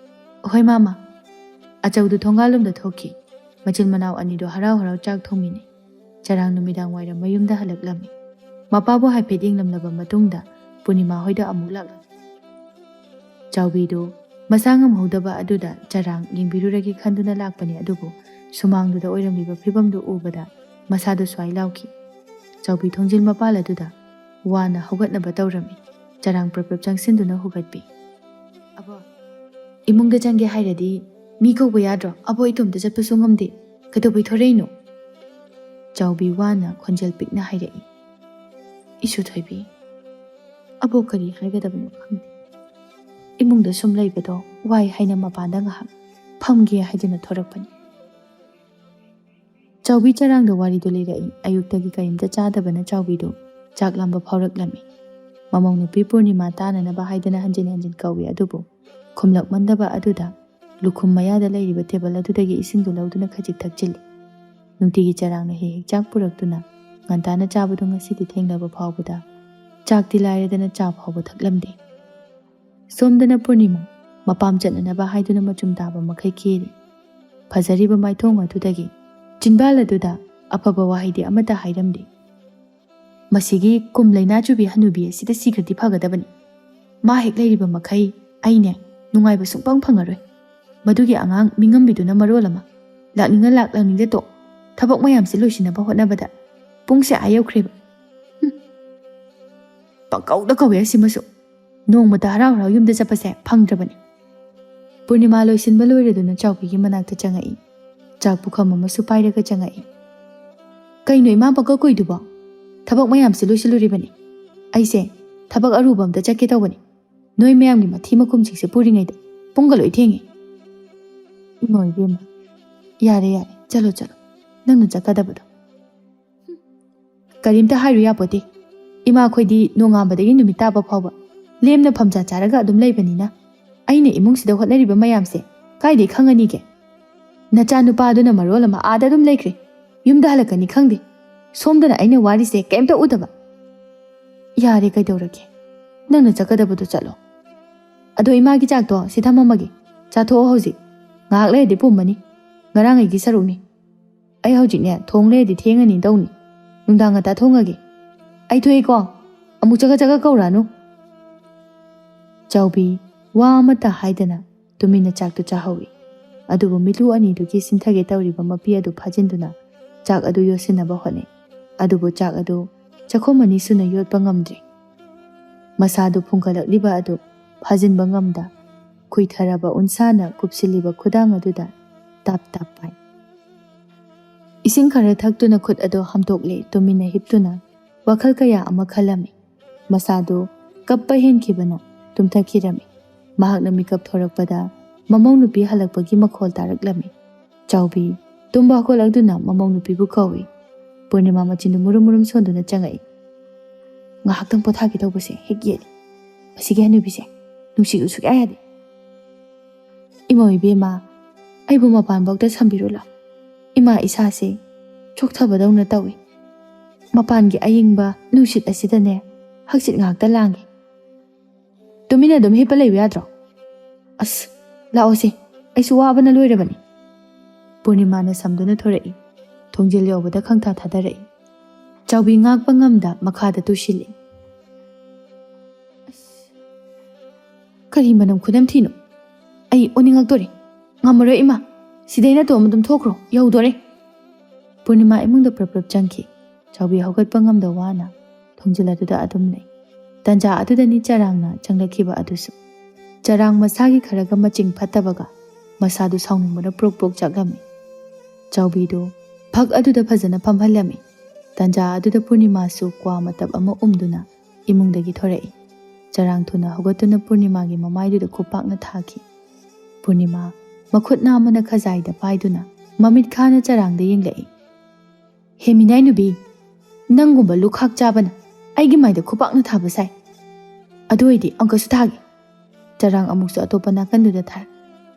"ꯍꯣꯏ ꯃꯥꯃ꯫" ꯑꯆꯧꯗꯨ ꯊꯣꯡꯒꯥꯜꯂꯣꯝꯗ ꯊꯣꯛꯈꯤ꯫ ꯃꯆꯤꯟ ꯃꯅꯥꯎ ꯑꯅꯤꯗꯨ ꯍꯔꯥꯎ ꯍꯔꯥꯎ ꯆꯥꯛ ꯊꯣꯡꯃꯤꯟꯅꯩ꯫ ꯆꯔꯥꯡ ꯅꯨꯃꯤꯗꯥꯡ ꯋꯥꯏꯔꯝ ꯃꯌꯨꯝꯗ ꯍꯜꯂꯛꯂꯝꯃꯤ꯫ ꯃꯄꯥꯕꯨ ꯍꯥꯏꯐꯦꯠ ꯌꯦꯡꯂꯝꯂꯕ ꯃꯇꯨꯡꯗ ꯄꯨꯔꯅꯤꯃꯥ ꯍꯣꯏꯗ ꯑꯃꯨꯛ ꯂꯥꯛꯂꯝꯃꯤ꯫ ꯆꯥꯎꯕꯤꯗꯨ ꯃꯁꯥ ꯉꯝꯍꯧꯗꯕ ꯑꯗꯨꯗ ꯆꯔꯥꯡ ꯌꯦꯡꯕꯤꯔꯨꯔꯒꯦ ꯈꯟꯗꯨꯅ ꯂꯥꯛꯄꯅꯤ, ꯑꯗꯨꯕꯨ ꯁꯨꯃꯥꯡꯗꯨꯗ ꯑꯣꯏꯔꯝꯂꯤꯕ ꯐꯤꯕꯝꯗꯨ ꯎꯕꯗ ꯃꯁꯥꯗꯨ ꯁ꯭ꯋꯥꯏ ꯂꯥꯎꯈꯤ꯫ ꯆꯥꯎꯕꯤ ꯊꯣꯡꯖꯤꯜ ꯃꯄꯥꯜ ꯑꯗꯨꯗ ꯋꯥꯅ ꯍꯧꯒꯠꯅꯕ ꯇꯧꯔꯝꯃꯤ꯫ ꯆꯔꯥꯡ ꯄ꯭ꯔꯞ ꯄ꯭ꯔꯞ ꯆꯪꯁꯤꯟꯗꯨꯅ ꯍꯧꯒꯠꯄꯤ꯫ "ꯑꯕꯣ, ꯏꯃꯨꯡꯗ ꯆꯪꯒꯦ ꯍꯥꯏꯔꯗꯤ ꯃꯤ ꯀꯧꯕ ꯌꯥꯗ꯭ꯔꯣ? ꯑꯕꯣ, ꯏꯇꯣꯝꯇ ꯆꯠꯄꯁꯨ ꯉꯝꯗꯦ꯫ ꯀꯩꯗꯧꯕꯩ ꯊꯣꯔꯛꯏꯅꯣ?" ꯆꯥꯎꯕꯤ ꯋꯥꯅ ꯈꯣꯟꯖꯦꯜ ꯄꯤꯛꯅ ꯍꯥꯏꯔꯛꯏ꯫ "ꯏꯁꯨ ꯊꯣꯏꯕꯤ, ꯑꯕꯣ ꯀꯔꯤ ꯍꯥꯏꯒꯗꯕꯅꯣ ꯈꯪꯗꯦ꯫ ꯏꯃꯨꯡꯗ ꯁꯨꯝ ꯂꯩꯕꯗꯣ ꯋꯥꯏ ꯍꯥꯏꯅ ꯃꯄꯥꯟꯗ ꯉꯥꯏꯍꯥꯛ ꯐꯝꯒꯦ ꯍꯥꯏꯗꯨꯅ ꯊꯣꯔꯛꯄꯅꯤ꯫" ꯆꯥꯎꯕꯤ ꯆꯔꯥꯡꯗ ꯋꯥꯔꯤꯗꯨ ꯂꯤꯔꯛꯏ꯫ ꯑꯌꯨꯛꯇꯒꯤ ꯀꯔꯤꯝꯇ ꯆꯥꯗꯕꯅ ꯆꯥꯎꯕꯤꯗꯨ ꯆꯥꯛ ꯂꯥꯝꯕ ꯐꯥꯎꯔꯛꯂꯝꯃꯤ꯫ ꯃꯃꯧ ꯅꯨꯄꯤ ꯄꯨꯔꯅꯤꯃꯥ ꯇꯥꯅꯅꯕ ꯍꯥꯏꯗꯨꯅ ꯍꯟꯖꯤꯟ ꯍꯟꯖꯤꯟ ꯀꯧꯏ, ꯑꯗꯨꯕꯨ ꯈꯨꯝꯂꯛꯃꯟꯗꯕ ꯑꯗꯨꯗ ꯂꯨꯈꯨꯝ ꯃꯌꯥꯗ ꯂꯩꯔꯤꯕ ꯇꯦꯕꯜ ꯑꯗꯨꯗꯒꯤ ꯏꯁꯤꯡꯗꯨ ꯂꯧꯗꯨꯅ ꯈꯖꯤꯛ ꯊꯛꯆꯤꯜꯂꯤ꯫ ꯅꯨꯡꯇꯤꯒꯤ ꯆꯔꯥꯡꯅ ꯍꯦꯛ ꯍꯦꯛ ꯆꯥꯛ ꯄꯨꯔꯛꯇꯨꯅ ꯉꯟꯇꯥꯅ ꯆꯥꯕꯗꯨ ꯉꯁꯤꯗꯤ ꯊꯦꯡꯂꯕ ꯐꯥꯎꯕꯗ ꯆꯥꯛꯇꯤ ꯂꯥꯏꯔꯗꯅ ꯆꯥ ꯐꯥꯎꯕ ꯊꯛꯂꯝꯗꯦ꯫ ꯁꯣꯝꯗꯅ ꯄꯨꯔꯅꯤꯃꯥ ꯃꯄꯥꯝ ꯆꯠꯅꯅꯕ ꯍꯥꯏꯗꯨꯅ ꯃꯆꯨꯝ ꯇꯥꯕ ꯃꯈꯩ ꯀꯦꯔꯤ꯫ ꯐꯖꯔꯤꯕ ꯃꯥꯏꯊꯣꯡ ꯑꯗꯨꯗꯒꯤ ꯆꯤꯟꯕꯥꯜ ꯑꯗꯨꯗ ꯑꯐꯕ ꯋꯥꯍꯩꯗꯤ ꯑꯃꯠꯇ ꯍꯥꯏꯔꯝꯗꯦ꯫ "ꯃꯁꯤꯒꯤ ꯀꯨꯝ ꯂꯩꯅꯥ ꯆꯨꯕꯤ ꯍꯅꯨꯕꯤ ꯑꯁꯤꯗ ꯁꯤꯈ꯭ꯔꯗꯤ ꯐꯒꯗꯕꯅꯤ꯫ ꯃꯥ ꯍꯦꯛ ꯂꯩꯔꯤꯕ ꯃꯈꯩ ꯑꯩꯅꯦ ꯅꯨꯡꯉꯥꯏꯕ ꯁꯨꯡꯐꯪ ꯐꯪꯉꯔꯣꯏ꯫ ꯃꯗꯨꯒꯤ ꯑꯉꯥꯡ ꯃꯤꯉꯝꯕꯤꯗꯨꯅ ꯃꯔꯣꯜ ꯑꯃ ꯂꯥꯛꯅꯤꯡꯉ ꯂꯥꯛ, ꯂꯥꯛꯅꯤꯡꯗ ꯇꯣꯛ꯫ ꯊꯕꯛ ꯃꯌꯥꯝꯁꯦ ꯂꯣꯏꯁꯤꯟꯅꯕ ꯍꯣꯠꯅꯕꯗ ꯄꯨꯡꯁꯦ ꯑꯥ ꯌꯧꯈ꯭ꯔꯦꯕ꯫ ꯍꯨꯝ꯫ ꯄꯪꯀꯧꯗ ꯀꯧꯋꯦ ꯑꯁꯤꯃꯁꯨ꯫ ꯅꯣꯡꯃꯇ ꯍꯔꯥꯎ ꯍꯔꯥꯎ ꯌꯨꯝꯗ ꯆꯠꯄꯁꯦ ꯐꯪꯗ꯭ꯔꯕꯅꯤ꯫" ꯄꯨꯔꯅꯤꯃꯥ ꯂꯣꯏꯁꯤꯟꯕ ꯂꯣꯏꯔꯗꯨꯅ ꯆꯥꯎꯕꯤꯒꯤ ꯃꯅꯥꯛꯇ ꯆꯪꯉꯛꯏ꯫ ꯆꯥꯛ ꯄꯨꯈꯝ ꯑꯃꯁꯨ ꯄꯥꯏꯔꯒ ꯆꯪꯉꯛꯏ꯫ "ꯀꯩꯅꯣ ꯏꯃꯥ ꯄꯪꯀꯧ ꯀꯧꯏꯗꯨꯕꯣ? ꯊꯕꯛ ꯃꯌꯥꯝꯁꯦ ꯂꯣꯏꯁꯤꯜꯂꯨꯔꯤꯕꯅꯤ꯫ ꯑꯩꯁꯦ ꯊꯕꯛ ꯑꯔꯨꯕ ꯑꯝꯇ ꯆꯠꯀꯦ ꯇꯧꯕꯅꯤ꯫ ꯅꯣꯏ ꯃꯌꯥꯝꯒꯤ ꯃꯊꯤ ꯃꯈꯨꯝꯁꯤꯡꯁꯦ ꯄꯨꯔꯤꯉꯩꯗ ꯄꯨꯡꯒ ꯂꯣꯏ ꯊꯦꯡꯉꯦ꯫" "ꯏꯃꯥ ꯏꯕꯦꯝꯃ, ꯌꯥꯔꯦ ꯌꯥꯔꯦ, ꯆꯠꯂꯣ ꯆꯠꯂꯣ, ꯅꯪꯅ ꯆꯠꯀꯗꯕꯗꯣ꯫" ꯀꯔꯤꯝꯇ ꯍꯥꯏꯔꯨ ꯌꯥꯄꯣꯠꯇꯦ꯫ ꯏꯃꯥꯈꯣꯏꯗꯤ ꯅꯣꯡꯉꯥꯟꯕꯗꯒꯤ ꯅꯨꯃꯤꯠ ꯇꯥꯕ ꯐꯥꯎꯕ ꯂꯦꯝꯅ ꯐꯝꯖꯥ ꯆꯥꯔꯒ ꯑꯗꯨꯝ ꯂꯩꯕꯅꯤꯅ ꯑꯩꯅ ꯏꯃꯨꯡꯁꯤꯗ ꯍꯣꯠꯅꯔꯤꯕ ꯃꯌꯥꯝꯁꯦ ꯀꯥꯏꯗꯩ ꯈꯪꯉꯅꯤꯒꯦ? ꯅꯆꯥꯅꯨꯄꯥ ꯑꯗꯨꯅ ꯃꯔꯣꯜ ꯑꯃ ꯑꯥꯗ ꯑꯗꯨꯝ ꯂꯩꯈ꯭ꯔꯦ꯫ ꯌꯨꯝꯗ ꯍꯜꯂꯛꯀꯅꯤ ꯈꯪꯗꯦ꯫ ꯁꯣꯝꯗꯅ ꯑꯩꯅ ꯋꯥꯔꯤꯁꯦ ꯀꯩꯝꯇ ꯎꯗꯕ꯫ ꯌꯥꯔꯦ, ꯀꯩꯗꯧꯔꯒꯦ? ꯅꯪꯅ ꯆꯠꯀꯗꯕꯗꯣ ꯆꯠꯂꯣ꯫ ꯑꯗꯣ ꯏꯃꯥꯒꯤ ꯆꯥꯛꯇꯣ ꯁꯤ ꯊꯝꯃꯝꯃꯒꯦ꯫ ꯆꯥꯊꯣꯛꯑꯣ ꯍꯧꯖꯤꯛ꯫ ꯉꯥꯏꯍꯥꯛ ꯂꯩꯔꯗꯤ ꯄꯨꯝꯃꯅꯤ꯫ ꯉꯔꯥꯡ ꯑꯩꯒꯤ ꯁꯔꯨꯛꯅꯤ꯫ ꯑꯩ ꯍꯧꯖꯤꯛꯅꯦ ꯊꯣꯡ ꯂꯩꯔꯗꯤ ꯊꯦꯡꯉꯅꯤ ꯇꯧꯅꯤ꯫ ꯅꯨꯡꯗꯥꯡ ꯉꯟꯇꯥ ꯊꯣꯡꯉꯒꯦ꯫ ꯑꯩ ꯊꯣꯛꯏꯀꯣ꯫ ꯑꯃꯨꯛ ꯆꯒꯠ ꯆꯒꯠ ꯀꯧꯔꯛꯑꯅꯨ꯫ ꯆꯥꯎꯕꯤ ꯋꯥ ꯑꯃꯠꯇ ꯍꯥꯏꯗꯅ ꯇꯨꯃꯤꯟꯅ ꯆꯥꯛꯇꯨ ꯆꯥꯍꯧꯏ꯫ ꯑꯗꯨꯕꯨ ꯃꯤꯠꯂꯨ ꯑꯅꯤꯗꯨꯒꯤ ꯁꯤꯟꯊꯒꯦ ꯇꯧꯔꯤꯕ ꯃꯄꯤ ꯑꯗꯨ ꯐꯥꯖꯤꯟꯗꯨꯅ ꯆꯥꯛ ꯑꯗꯨ ꯌꯣꯠꯁꯤꯟꯅꯕ ꯍꯣꯠꯅꯩ꯫ ꯑꯗꯨꯕꯨ ꯆꯥꯛ ꯑꯗꯨ ꯆꯥꯛꯈꯣꯝ ꯑꯅꯤ ꯁꯨꯅ ꯌꯣꯠꯄ ꯉꯝꯗ꯭ꯔꯦ꯫ ꯃꯁꯥꯗꯨ ꯐꯨꯡꯒꯠꯂꯛꯂꯤꯕ ꯑꯗꯨ ꯐꯥꯖꯤꯟꯕ ꯉꯝꯗ ꯈꯨꯏꯊꯔꯕ ꯎꯟꯁꯥꯅ ꯀꯨꯞꯁꯤꯜꯂꯤꯕ ꯈꯨꯗꯥꯡ ꯑꯗꯨꯗ ꯇꯥꯞ ꯇꯥꯞ ꯄꯥꯏ꯫ ꯏꯁꯤꯡ ꯈꯔ ꯊꯛꯇꯨꯅ ꯈꯨꯠ ꯑꯗꯨ ꯍꯥꯝꯗꯣꯛꯂꯦ꯫ ꯇꯨꯃꯤꯟꯅ ꯍꯤꯞꯇꯨꯅ ꯋꯥꯈꯜ ꯀꯌꯥ ꯑꯃ ꯈꯜꯂꯝꯃꯤ꯫ ꯃꯁꯥꯗꯨ ꯀꯞꯄ ꯍꯦꯟꯈꯤꯕꯅ ꯇꯨꯝꯊꯈꯤꯔꯝꯃꯤ꯫ ꯃꯍꯥꯛꯅ ꯃꯤꯀꯞ ꯊꯣꯔꯛꯄꯗ ꯃꯃꯧ ꯅꯨꯄꯤ ꯍꯜꯂꯛꯄꯒꯤ ꯃꯈꯣꯜ ꯇꯥꯔꯛꯂꯝꯃꯤ꯫ ꯆꯥꯎꯕꯤ ꯇꯨꯝꯕ ꯍꯧꯒꯠꯂꯛꯇꯨꯅ ꯃꯃꯧ ꯅꯨꯄꯤꯕꯨ ꯀꯧꯏ꯫ ꯄꯨꯔꯅꯤꯃꯥ ꯃꯆꯤꯟꯗꯨ ꯃꯨꯔꯨꯝ ꯃꯨꯔꯨꯝ ꯁꯣꯟꯗꯨꯅ ꯆꯪꯉꯛꯏ꯫ "ꯉꯥꯏꯍꯥꯛꯇꯪ ꯄꯣꯊꯥꯒꯦ ꯇꯧꯕꯁꯦ ꯍꯦꯛ ꯌꯦꯠꯂꯤ꯫ ꯃꯁꯤꯒꯤ ꯍꯅꯨꯕꯤꯁꯦ ꯅꯨꯡꯁꯤꯌꯨ ꯁꯨꯛꯌꯥ ꯌꯥꯗꯦ꯫ ꯏꯃꯧ ꯏꯕꯦꯝꯃ, ꯑꯩꯕꯨ ꯃꯄꯥꯟꯐꯥꯎꯗ ꯁꯝꯕꯤꯔꯨ ꯂꯥꯎ꯫ ꯏꯃꯥ ꯏꯁꯥꯁꯦ ꯆꯣꯛꯊꯕꯗꯧꯅ ꯇꯧꯏ꯫ ꯃꯄꯥꯟꯒꯤ ꯑꯏꯪꯕ ꯅꯨꯡꯁꯤꯠ ꯑꯁꯤꯗꯅꯦ ꯍꯛꯆꯤꯠ ꯉꯥꯛꯇ ꯂꯥꯡꯒꯦ꯫ ꯇꯨꯃꯤꯟꯅ ꯑꯗꯨꯝ ꯍꯤꯞꯄ ꯂꯩꯕ ꯌꯥꯗ꯭ꯔꯣ? ꯑꯁ, ꯂꯥꯛꯑꯣꯁꯦ, ꯑꯩꯁꯨ ꯋꯥꯕꯅ ꯂꯣꯏꯔꯕꯅꯤ꯫" ꯄꯨꯔꯅꯤꯃꯥꯅ ꯁꯝꯗꯨꯅ ꯊꯣꯔꯛꯏ꯫ ꯊꯣꯡꯖꯤꯜ ꯌꯧꯕꯗ ꯈꯪꯊꯥ ꯊꯥꯗꯔꯛꯏ꯫ ꯆꯥꯎꯕꯤ ꯉꯥꯛꯄ ꯉꯝꯗ ꯃꯈꯥꯗ ꯇꯨꯁꯤꯜꯂꯤ꯫ "ꯑꯁ, ꯀꯔꯤ ꯃꯅꯝ ꯈꯨꯅꯝꯊꯤꯅꯣ? ꯑꯩ ꯑꯣꯅꯤꯡꯉꯛꯇꯣꯔꯦ꯫ ꯉꯝꯃꯔꯣꯏ ꯏꯃꯥ, ꯁꯤꯗꯩ ꯅꯇꯣꯝ ꯑꯗꯨꯝ ꯊꯣꯛꯈ꯭ꯔꯣ, ꯌꯧꯗꯣꯔꯦ꯫" ꯄꯨꯔꯅꯤꯃꯥ ꯏꯃꯨꯡꯗ ꯄ꯭ꯔꯞ ꯄ꯭ꯔꯞ ꯆꯪꯈꯤ꯫ ꯆꯥꯎꯕꯤ ꯍꯧꯒꯠꯄ ꯉꯝꯗ ꯋꯥꯅ ꯊꯣꯡꯖꯤꯜ ꯑꯗꯨꯗ ꯑꯗꯨꯝ ꯂꯩ꯫ ꯇꯟꯖꯥ ꯑꯗꯨꯗꯅꯤ ꯆꯔꯥꯡꯅ ꯆꯪꯂꯛꯈꯤꯕ ꯑꯗꯨꯁꯨ꯫ ꯆꯔꯥꯡ ꯃꯁꯥꯒꯤ ꯈꯔꯒ ꯃꯆꯤꯡ ꯐꯠꯇꯕꯒ ꯃꯁꯥꯗꯨ ꯁꯥꯎꯅꯤꯡꯕꯅ ꯄ꯭ꯔꯣꯛ ꯄ꯭ꯔꯣꯛ ꯆꯥꯛꯂꯝꯃꯤ꯫ ꯆꯥꯎꯕꯤꯗꯨ ꯐꯛ ꯑꯗꯨꯗ ꯐꯖꯅ ꯐꯝꯍꯜꯂꯝꯃꯤ꯫ ꯇꯟꯖꯥ ꯑꯗꯨꯗ ꯄꯨꯔꯅꯤꯃꯥꯁꯨ ꯀ꯭ꯋꯥ ꯃꯇꯞ ꯑꯃ ꯎꯝꯗꯨꯅ ꯏꯃꯨꯡꯗꯒꯤ ꯊꯣꯔꯛꯏ꯫ ꯆꯔꯥꯡ ꯊꯨꯅ ꯍꯧꯒꯠꯇꯨꯅ ꯄꯨꯔꯅꯤꯃꯥꯒꯤ ꯃꯃꯥꯏꯗꯨꯗ ꯈꯨꯄꯥꯛꯅ ꯊꯥꯈꯤ꯫ ꯄꯨꯔꯅꯤꯃꯥ ꯃꯈꯨꯠ ꯅꯥꯝꯃꯅ ꯈꯖꯥꯏꯗ ꯄꯥꯏꯗꯨꯅ ꯃꯃꯤꯠ ꯈꯥꯅ ꯆꯔꯥꯡꯗ ꯌꯦꯡꯂꯛꯏ꯫ "ꯍꯦ ꯃꯤꯅꯥꯏ ꯅꯨꯕꯤ, ꯅꯪꯒꯨꯝꯕ ꯂꯨꯈꯥꯛ ꯆꯥꯕꯅ ꯑꯩꯒꯤ ꯃꯥꯏꯗ ꯈꯨꯄꯥꯛꯅ ꯊꯥꯕ ꯁꯥꯏ꯫ ꯑꯗꯨ ꯑꯣꯏꯗꯤ ꯑꯃꯨꯛꯀꯁꯨ ꯊꯥꯒꯦ꯫" ꯆꯔꯥꯡ ꯑꯃꯨꯛꯁꯨ ꯑꯇꯣꯞꯄ ꯅꯥꯀꯟꯗꯨꯗ ꯊꯥꯏ꯫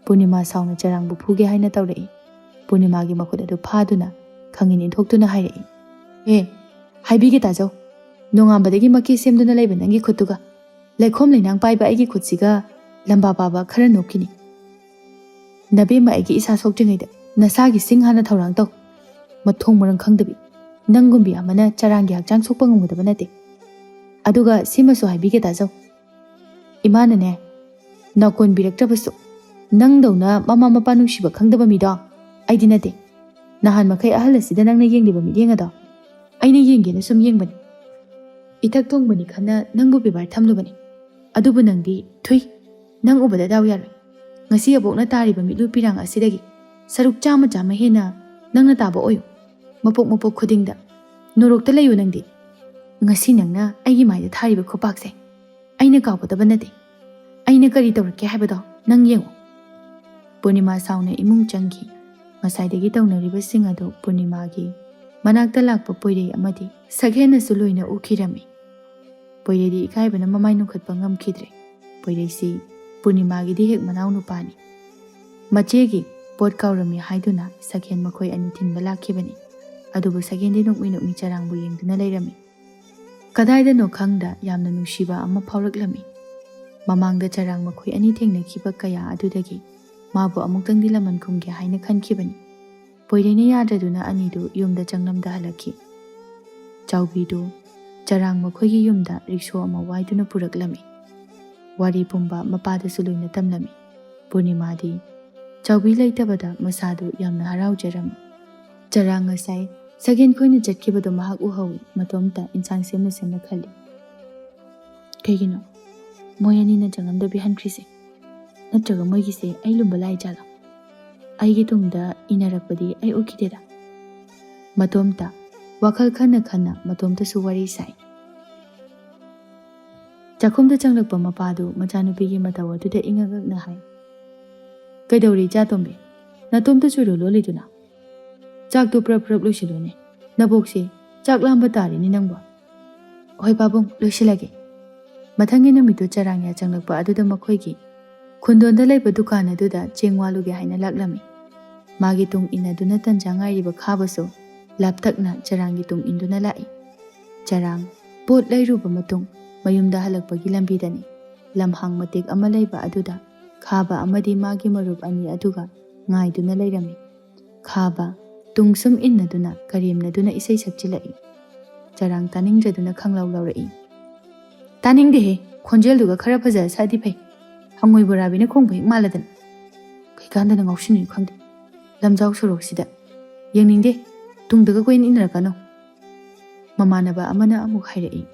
ꯄꯨꯔꯅꯤꯃꯥ ꯁꯥꯎꯅ ꯆꯔꯥꯡꯕꯨ ꯐꯨꯒꯦ ꯍꯥꯏꯅ ꯇꯧꯔꯛꯏ꯫ ꯄꯨꯔꯅꯤꯃꯥꯒꯤ ꯃꯈꯨꯠ ꯑꯗꯨ ꯐꯥꯗꯨꯅ ꯈꯪꯏꯟ ꯏꯟꯊꯣꯛꯇꯨꯅ ꯍꯥꯏꯔꯛꯏ, "ꯑꯦ, ꯍꯥꯏꯕꯤꯒꯦ ꯇꯥꯖꯧ꯫ ꯅꯣꯡꯉꯥꯟꯕꯗꯒꯤ ꯃꯀꯤ ꯁꯦꯝꯗꯨꯅ ꯂꯩꯕ ꯅꯪꯒꯤ ꯈꯨꯠꯇꯨꯒ ꯂꯩꯈꯣꯝ ꯂꯩꯅꯥꯡ ꯄꯥꯏꯕ ꯑꯩꯒꯤ ꯈꯨꯠꯁꯤꯒ ꯂꯝꯕꯥ ꯄꯥꯕ ꯈꯔ ꯅꯣꯛꯈꯤꯅꯤ꯫ ꯅꯕꯦꯝꯃ ꯑꯩꯒꯤ ꯏꯁꯥ ꯁꯣꯛꯇ꯭ꯔꯤꯉꯩꯗ ꯅꯁꯥꯒꯤ ꯁꯤꯡ ꯍꯥꯟꯅ ꯊꯧꯔꯥꯡ ꯇꯧ꯫ ꯃꯊꯣꯡ ꯃꯔꯝ ꯈꯪꯗꯕꯤ ꯅꯪꯒꯨꯝꯕꯤ ꯑꯃꯅ ꯆꯔꯥꯡꯒꯤ ꯍꯛꯆꯥꯡ ꯁꯣꯛꯄ ꯉꯝꯒꯗꯕ ꯅꯠꯇꯦ꯫ ꯑꯗꯨꯒ ꯁꯤꯃꯁꯨ ꯍꯥꯏꯕꯤꯒꯦ ꯇꯥꯖꯧ꯫ ꯏꯃꯥꯅꯅꯦ, ꯅꯥꯀꯣꯟꯕꯤꯔꯛꯇ꯭ꯔꯕꯁꯨ, ꯅꯪꯗꯧꯅ ꯃꯃꯥ ꯃꯄꯥ ꯅꯨꯡꯁꯤꯕ ꯈꯪꯗꯕ ꯃꯤꯗꯣ ꯑꯩꯗꯤ ꯅꯠꯇꯦ꯫ ꯅꯍꯥꯟ ꯃꯈꯩ ꯑꯍꯜ ꯑꯁꯤꯗ ꯅꯪꯅ ꯌꯦꯡꯂꯤꯕ ꯃꯤꯠꯌꯦꯡ ꯑꯗꯣ ꯑꯩꯅ ꯌꯦꯡꯒꯦꯅ ꯁꯨꯝ ꯌꯦꯡꯕꯅꯤ꯫ ꯏꯊꯛ ꯊꯣꯡꯕꯅꯤ ꯈꯟꯅ ꯅꯪꯕꯨ ꯕꯦꯕꯥꯔ ꯊꯝꯂꯨꯕꯅꯤ꯫ ꯑꯗꯨꯕꯨ ꯅꯪꯗꯤ ꯊꯨꯏ꯫ ꯅꯪ ꯎꯕꯗ ꯗꯥꯎ ꯌꯥꯔꯣꯏ꯫ ꯉꯁꯤ ꯑꯕꯣꯛꯅ ꯇꯥꯔꯤꯕ ꯃꯤꯠꯂꯨ ꯄꯤꯔꯥꯡ ꯑꯁꯤꯗꯒꯤ ꯁꯔꯨꯛ ꯆꯥꯝꯃ ꯆꯥꯝꯃ ꯍꯦꯟꯅ ꯅꯪꯅ ꯇꯥꯕ ꯑꯣꯏꯌꯨ꯫ ꯃꯄꯣꯛ ꯃꯄꯣꯛ ꯈꯨꯗꯤꯡꯗ ꯅꯣꯔꯣꯛꯇ ꯂꯩꯌꯨ ꯅꯪꯗꯤ꯫ ꯉꯁꯤ ꯅꯪꯅ ꯑꯩꯒꯤ ꯃꯥꯏꯗ ꯊꯥꯔꯤꯕ ꯈꯨꯄꯥꯛꯁꯦ ꯑꯩꯅ ꯀꯥꯎꯒꯗꯕ ꯅꯠꯇꯦ꯫ ꯑꯩꯅ ꯀꯔꯤ ꯇꯧꯔꯛꯀꯦ ꯍꯥꯏꯕꯗꯣ ꯅꯪ ꯌꯦꯡꯉꯨ꯫ ꯄꯨꯔꯅꯤꯃꯥ ꯁꯥꯎꯅ ꯏꯃꯨꯡ ꯆꯪꯈꯤ꯫ ꯉꯁꯥꯏꯗꯒꯤ ꯇꯧꯅꯔꯤꯕꯁꯤꯡ ꯑꯗꯨ ꯄꯨꯔꯅꯤꯃꯥꯒꯤ ꯃꯅꯥꯛꯇ ꯂꯥꯛꯄ ꯄꯣꯏꯔꯩ ꯑꯃꯗꯤ ꯁꯛꯍꯦꯟꯅꯁꯨ ꯂꯣꯏꯅ ꯎꯈꯤꯔꯝꯃꯤ꯫ ꯄꯣꯏꯔꯩꯗꯤ ꯏꯀꯥꯏꯕꯅ ꯃꯃꯥꯏ ꯅꯣꯛꯈꯠꯄ ꯉꯝꯈꯤꯗ꯭ꯔꯦ꯫ ꯄꯣꯏꯔꯩꯁꯤ ꯄꯨꯔꯅꯤꯃꯥꯒꯤꯗꯤ ꯍꯦꯛ ꯃꯅꯥꯎ ꯅꯨꯄꯥꯅꯤ꯫ ꯃꯆꯦꯒꯤ ꯄꯣꯠ ꯀꯥꯎꯔꯝꯃꯤ ꯍꯥꯏꯗꯨꯅ ꯁꯛꯍꯦꯟ ꯃꯈꯣꯏ ꯑꯅꯤ ꯊꯤꯟꯕ ꯂꯥꯛꯈꯤꯕꯅꯤ꯫ ꯑꯗꯨꯕꯨ ꯁꯛꯍꯦꯟꯗꯤ ꯅꯣꯛꯃꯤ ꯅꯣꯛꯃꯤ ꯆꯔꯥꯡꯕꯨ ꯌꯦꯡꯗꯨꯅ ꯂꯩꯔꯝꯃꯤ꯫ ꯀꯗꯥꯏꯗꯅꯣ ꯈꯪꯗ ꯌꯥꯝꯅ ꯅꯨꯡꯁꯤꯕ ꯑꯃ ꯐꯥꯎꯔꯛꯂꯝꯃꯤ꯫ ꯃꯃꯥꯡꯗ ꯆꯔꯥꯡ ꯃꯈꯣꯏ ꯑꯅꯤ ꯊꯦꯡꯅꯈꯤꯕ ꯀꯌꯥ ꯑꯗꯨꯗꯒꯤ ꯃꯥꯕꯨ ꯑꯃꯨꯛꯇꯪꯗꯤ ꯂꯃꯟ ꯈꯨꯝꯒꯦ ꯍꯥꯏꯅ ꯈꯟꯈꯤꯕꯅꯤ꯫ ꯄꯣꯏꯔꯩꯅ ꯌꯥꯗ꯭ꯔꯗꯨꯅ ꯑꯅꯤꯗꯨ ꯌꯨꯝꯗ ꯆꯪꯂꯝꯗ ꯍꯜꯂꯛꯈꯤ꯫ ꯆꯥꯎꯕꯤꯗꯨ ꯆꯔꯥꯡ ꯃꯈꯣꯏꯒꯤ ꯌꯨꯝꯗ ꯔꯤꯛꯁꯣ ꯑꯃ ꯋꯥꯏꯗꯨꯅ ꯄꯨꯔꯛꯂꯝꯃꯤ꯫ ꯋꯥꯔꯤ ꯄꯨꯝꯕ ꯃꯄꯥꯗꯁꯨ ꯂꯣꯏꯅ ꯇꯝꯂꯝꯃꯤ꯫ ꯄꯨꯔꯅꯤꯃꯥꯗꯤ ꯆꯥꯎꯕꯤ ꯂꯩꯇꯕꯗ ꯃꯁꯥꯗꯨ ꯌꯥꯝꯅ ꯍꯔꯥꯎꯖꯔꯝꯃꯤ꯫ ꯆꯔꯥꯡ ꯉꯁꯥꯏ ꯁꯛꯍꯦꯟ ꯈꯣꯏꯅ ꯆꯠꯈꯤꯕꯗꯨ ꯃꯍꯥꯛ ꯎꯍꯧꯏ꯫ ꯃꯇꯣꯝꯇ ꯏꯟꯁꯥꯡ ꯁꯦꯝꯅ ꯁꯦꯝꯅ ꯈꯜꯂꯤ꯫ ꯀꯩꯒꯤꯅꯣ ꯃꯣꯏ ꯑꯅꯤꯅ ꯆꯪꯂꯝꯗꯕꯤ ꯍꯟꯈ꯭ꯔꯤꯁꯦ? ꯅꯠꯇ꯭ꯔꯒ ꯃꯣꯏꯒꯤꯁꯦ ꯑꯩ ꯂꯨꯝꯕ ꯂꯥꯛꯏ ꯖꯥꯠꯂꯣ? ꯑꯩꯒꯤ ꯇꯨꯡꯗ ꯏꯟꯅꯔꯛꯄꯗꯤ ꯑꯩ ꯎꯈꯤꯗꯦꯗ꯫ ꯃꯇꯣꯝꯇ ꯋꯥꯈꯜ ꯈꯟꯅ ꯈꯟꯅ ꯃꯇꯣꯝꯇꯁꯨ ꯋꯥꯔꯤ ꯁꯥꯏ꯫ ꯆꯥꯛꯈꯨꯝꯗ ꯆꯪꯂꯛꯄ ꯃꯄꯥꯗꯨ ꯃꯆꯥꯅꯨꯄꯤꯒꯤ ꯃꯇꯧ ꯑꯗꯨꯗ ꯏꯉꯛ ꯉꯛꯅ ꯍꯥꯏ, "ꯀꯩꯗꯧꯔꯤ ꯏꯆꯥꯇꯣꯝꯕꯤ? ꯅꯇꯣꯝꯇ ꯆꯨꯔꯨ ꯂꯣꯜꯂꯤꯗꯨꯅ? ꯆꯥꯛꯇꯨ ꯄ꯭ꯔꯞ ꯄ꯭ꯔꯞ ꯂꯣꯏꯁꯤꯜꯂꯨꯅꯦ꯫ ꯅꯕꯣꯛꯁꯦ ꯆꯥꯛ ꯂꯥꯝꯕ ꯇꯥꯔꯦꯅꯦ ꯅꯪꯕꯨ꯫" "ꯍꯣꯏ ꯄꯥꯕꯨꯡ, ꯂꯣꯏꯁꯤꯜꯂꯒꯦ꯫" ꯃꯊꯪꯒꯤ ꯅꯨꯃꯤꯠꯇꯨ ꯆꯔꯥꯡ ꯌꯥ ꯆꯪꯂꯛꯄ ꯑꯗꯨꯗ ꯃꯈꯣꯏꯒꯤ ꯈꯨꯟꯗꯣꯟꯗ ꯂꯩꯕ ꯗꯨꯀꯥꯟ ꯑꯗꯨꯗ ꯆꯦꯡ ꯋꯥꯜꯂꯨꯒꯦ ꯍꯥꯏꯅ ꯂꯥꯛꯂꯝꯃꯤ꯫ ꯃꯥꯒꯤ ꯇꯨꯡ ꯏꯟꯅꯗꯨꯅ ꯇꯟꯖꯥ ꯉꯥꯏꯔꯤꯕ ꯈꯥꯕꯁꯨ ꯂꯥꯞꯇꯛꯅ ꯆꯔꯥꯡꯒꯤ ꯇꯨꯡ ꯏꯟꯗꯨꯅ ꯂꯥꯛꯏ꯫ ꯆꯔꯥꯡ ꯄꯣꯠ ꯂꯩꯔꯨꯕ ꯃꯇꯨꯡ ꯃꯌꯨꯝꯗ ꯍꯜꯂꯛꯄꯒꯤ ꯂꯝꯕꯤꯗꯅꯤ ꯂꯝꯍꯥꯡ ꯃꯇꯦꯛ ꯑꯃ ꯂꯩꯕ ꯑꯗꯨꯗ ꯈꯥꯕ ꯑꯃꯗꯤ ꯃꯥꯒꯤ ꯃꯔꯨꯞ ꯑꯅꯤ ꯑꯗꯨꯒ ꯉꯥꯏꯗꯨꯅ ꯂꯩꯔꯝꯃꯤ꯫ ꯈꯥꯕ ꯇꯨꯡ ꯁꯨꯝ ꯏꯟꯅꯗꯨꯅ ꯀꯔꯦꯝꯅꯗꯨꯅ ꯏꯁꯩ ꯁꯛꯆꯤꯜꯂꯛꯏ꯫ ꯆꯔꯥꯡ ꯇꯥꯅꯤꯡꯗ꯭ꯔꯗꯨꯅ ꯈꯪꯂꯥꯎ ꯂꯥꯎꯔꯛꯏ꯫ "ꯇꯥꯅꯤꯡꯗꯦꯍꯦ, ꯈꯣꯟꯖꯦꯜꯗꯨꯒ ꯈꯔ ꯐꯖ ꯁꯛꯑꯗꯤ ꯐꯩ꯫ ꯍꯪꯉꯣꯏ ꯕꯣꯔꯥꯕꯤꯅ ꯈꯣꯡꯕ ꯍꯦꯛ ꯃꯥꯜꯂꯗꯅ꯫ ꯀꯩꯀꯥꯟꯗꯅ ꯉꯥꯎꯁꯤꯟꯅꯩ ꯈꯪꯗꯦ꯫ ꯂꯝꯖꯥꯎ ꯁꯣꯔꯣꯛꯁꯤꯗ꯫ ꯌꯦꯡꯅꯤꯡꯗꯦ꯫ ꯇꯨꯡꯗꯒ ꯀꯣꯏꯏꯟ ꯏꯟꯅꯔꯛꯀꯅꯨ꯫ ꯃꯃꯥꯟꯅꯕ ꯑꯃꯅ ꯑꯃꯨꯛ ꯍꯥꯏꯔꯛꯏ,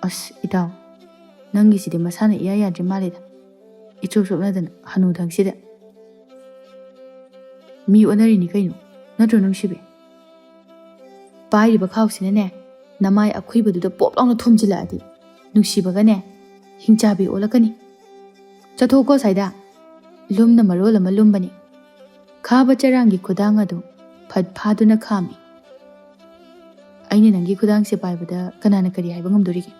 "ꯑꯁ, ꯏꯇꯥꯎ, ꯅꯪꯒꯤꯁꯤꯗꯤ ꯃꯁꯥꯅ ꯏꯌꯥ ꯌꯥꯗ꯭ꯔꯤ ꯃꯥꯜꯂꯦꯗ꯫ ꯏꯆꯣꯞ ꯆꯣꯞꯅꯗꯅ ꯍꯅꯨꯊꯪꯁꯤꯗ꯫ ꯃꯤ ꯑꯣꯟꯅꯔꯤꯅꯤ ꯀꯩꯅꯣ, ꯅꯠꯇ꯭ꯔꯣ ꯅꯨꯡꯁꯤꯕꯤ? ꯄꯥꯏꯔꯤꯕ ꯈꯥꯎꯁꯤꯅꯅꯦ, ꯅꯃꯥꯏ ꯑꯈꯨꯏꯕꯗꯨꯗ ꯄꯣꯞ ꯂꯥꯎꯅ ꯊꯣꯝꯖꯤꯜꯂꯛꯑꯗꯤ ꯅꯨꯡꯁꯤꯕꯒꯅꯦ, ꯍꯤꯡꯆꯥꯕꯤ ꯑꯣꯜꯂꯛꯀꯅꯤ꯫ ꯆꯠꯊꯣꯛꯀꯣ ꯁ꯭ꯋꯥꯏꯗ꯫ ꯂꯨꯝꯅ ꯃꯔꯣꯜ ꯑꯃ ꯂꯨꯝꯕꯅꯤ꯫ ꯈꯥꯕ ꯆꯔꯥꯡꯒꯤ ꯈꯨꯗꯥꯡ ꯑꯗꯨ ꯐꯠ ꯐꯥꯗꯨꯅ ꯈꯥꯝꯃꯤ꯫ ꯑꯩꯅ ꯅꯪꯒꯤ ꯈꯨꯗꯥꯡꯁꯦ ꯄꯥꯏꯕꯗ ꯀꯅꯥꯅ ꯀꯔꯤ ꯍꯥꯏꯕ ꯉꯝꯗꯣꯔꯤꯒꯦ?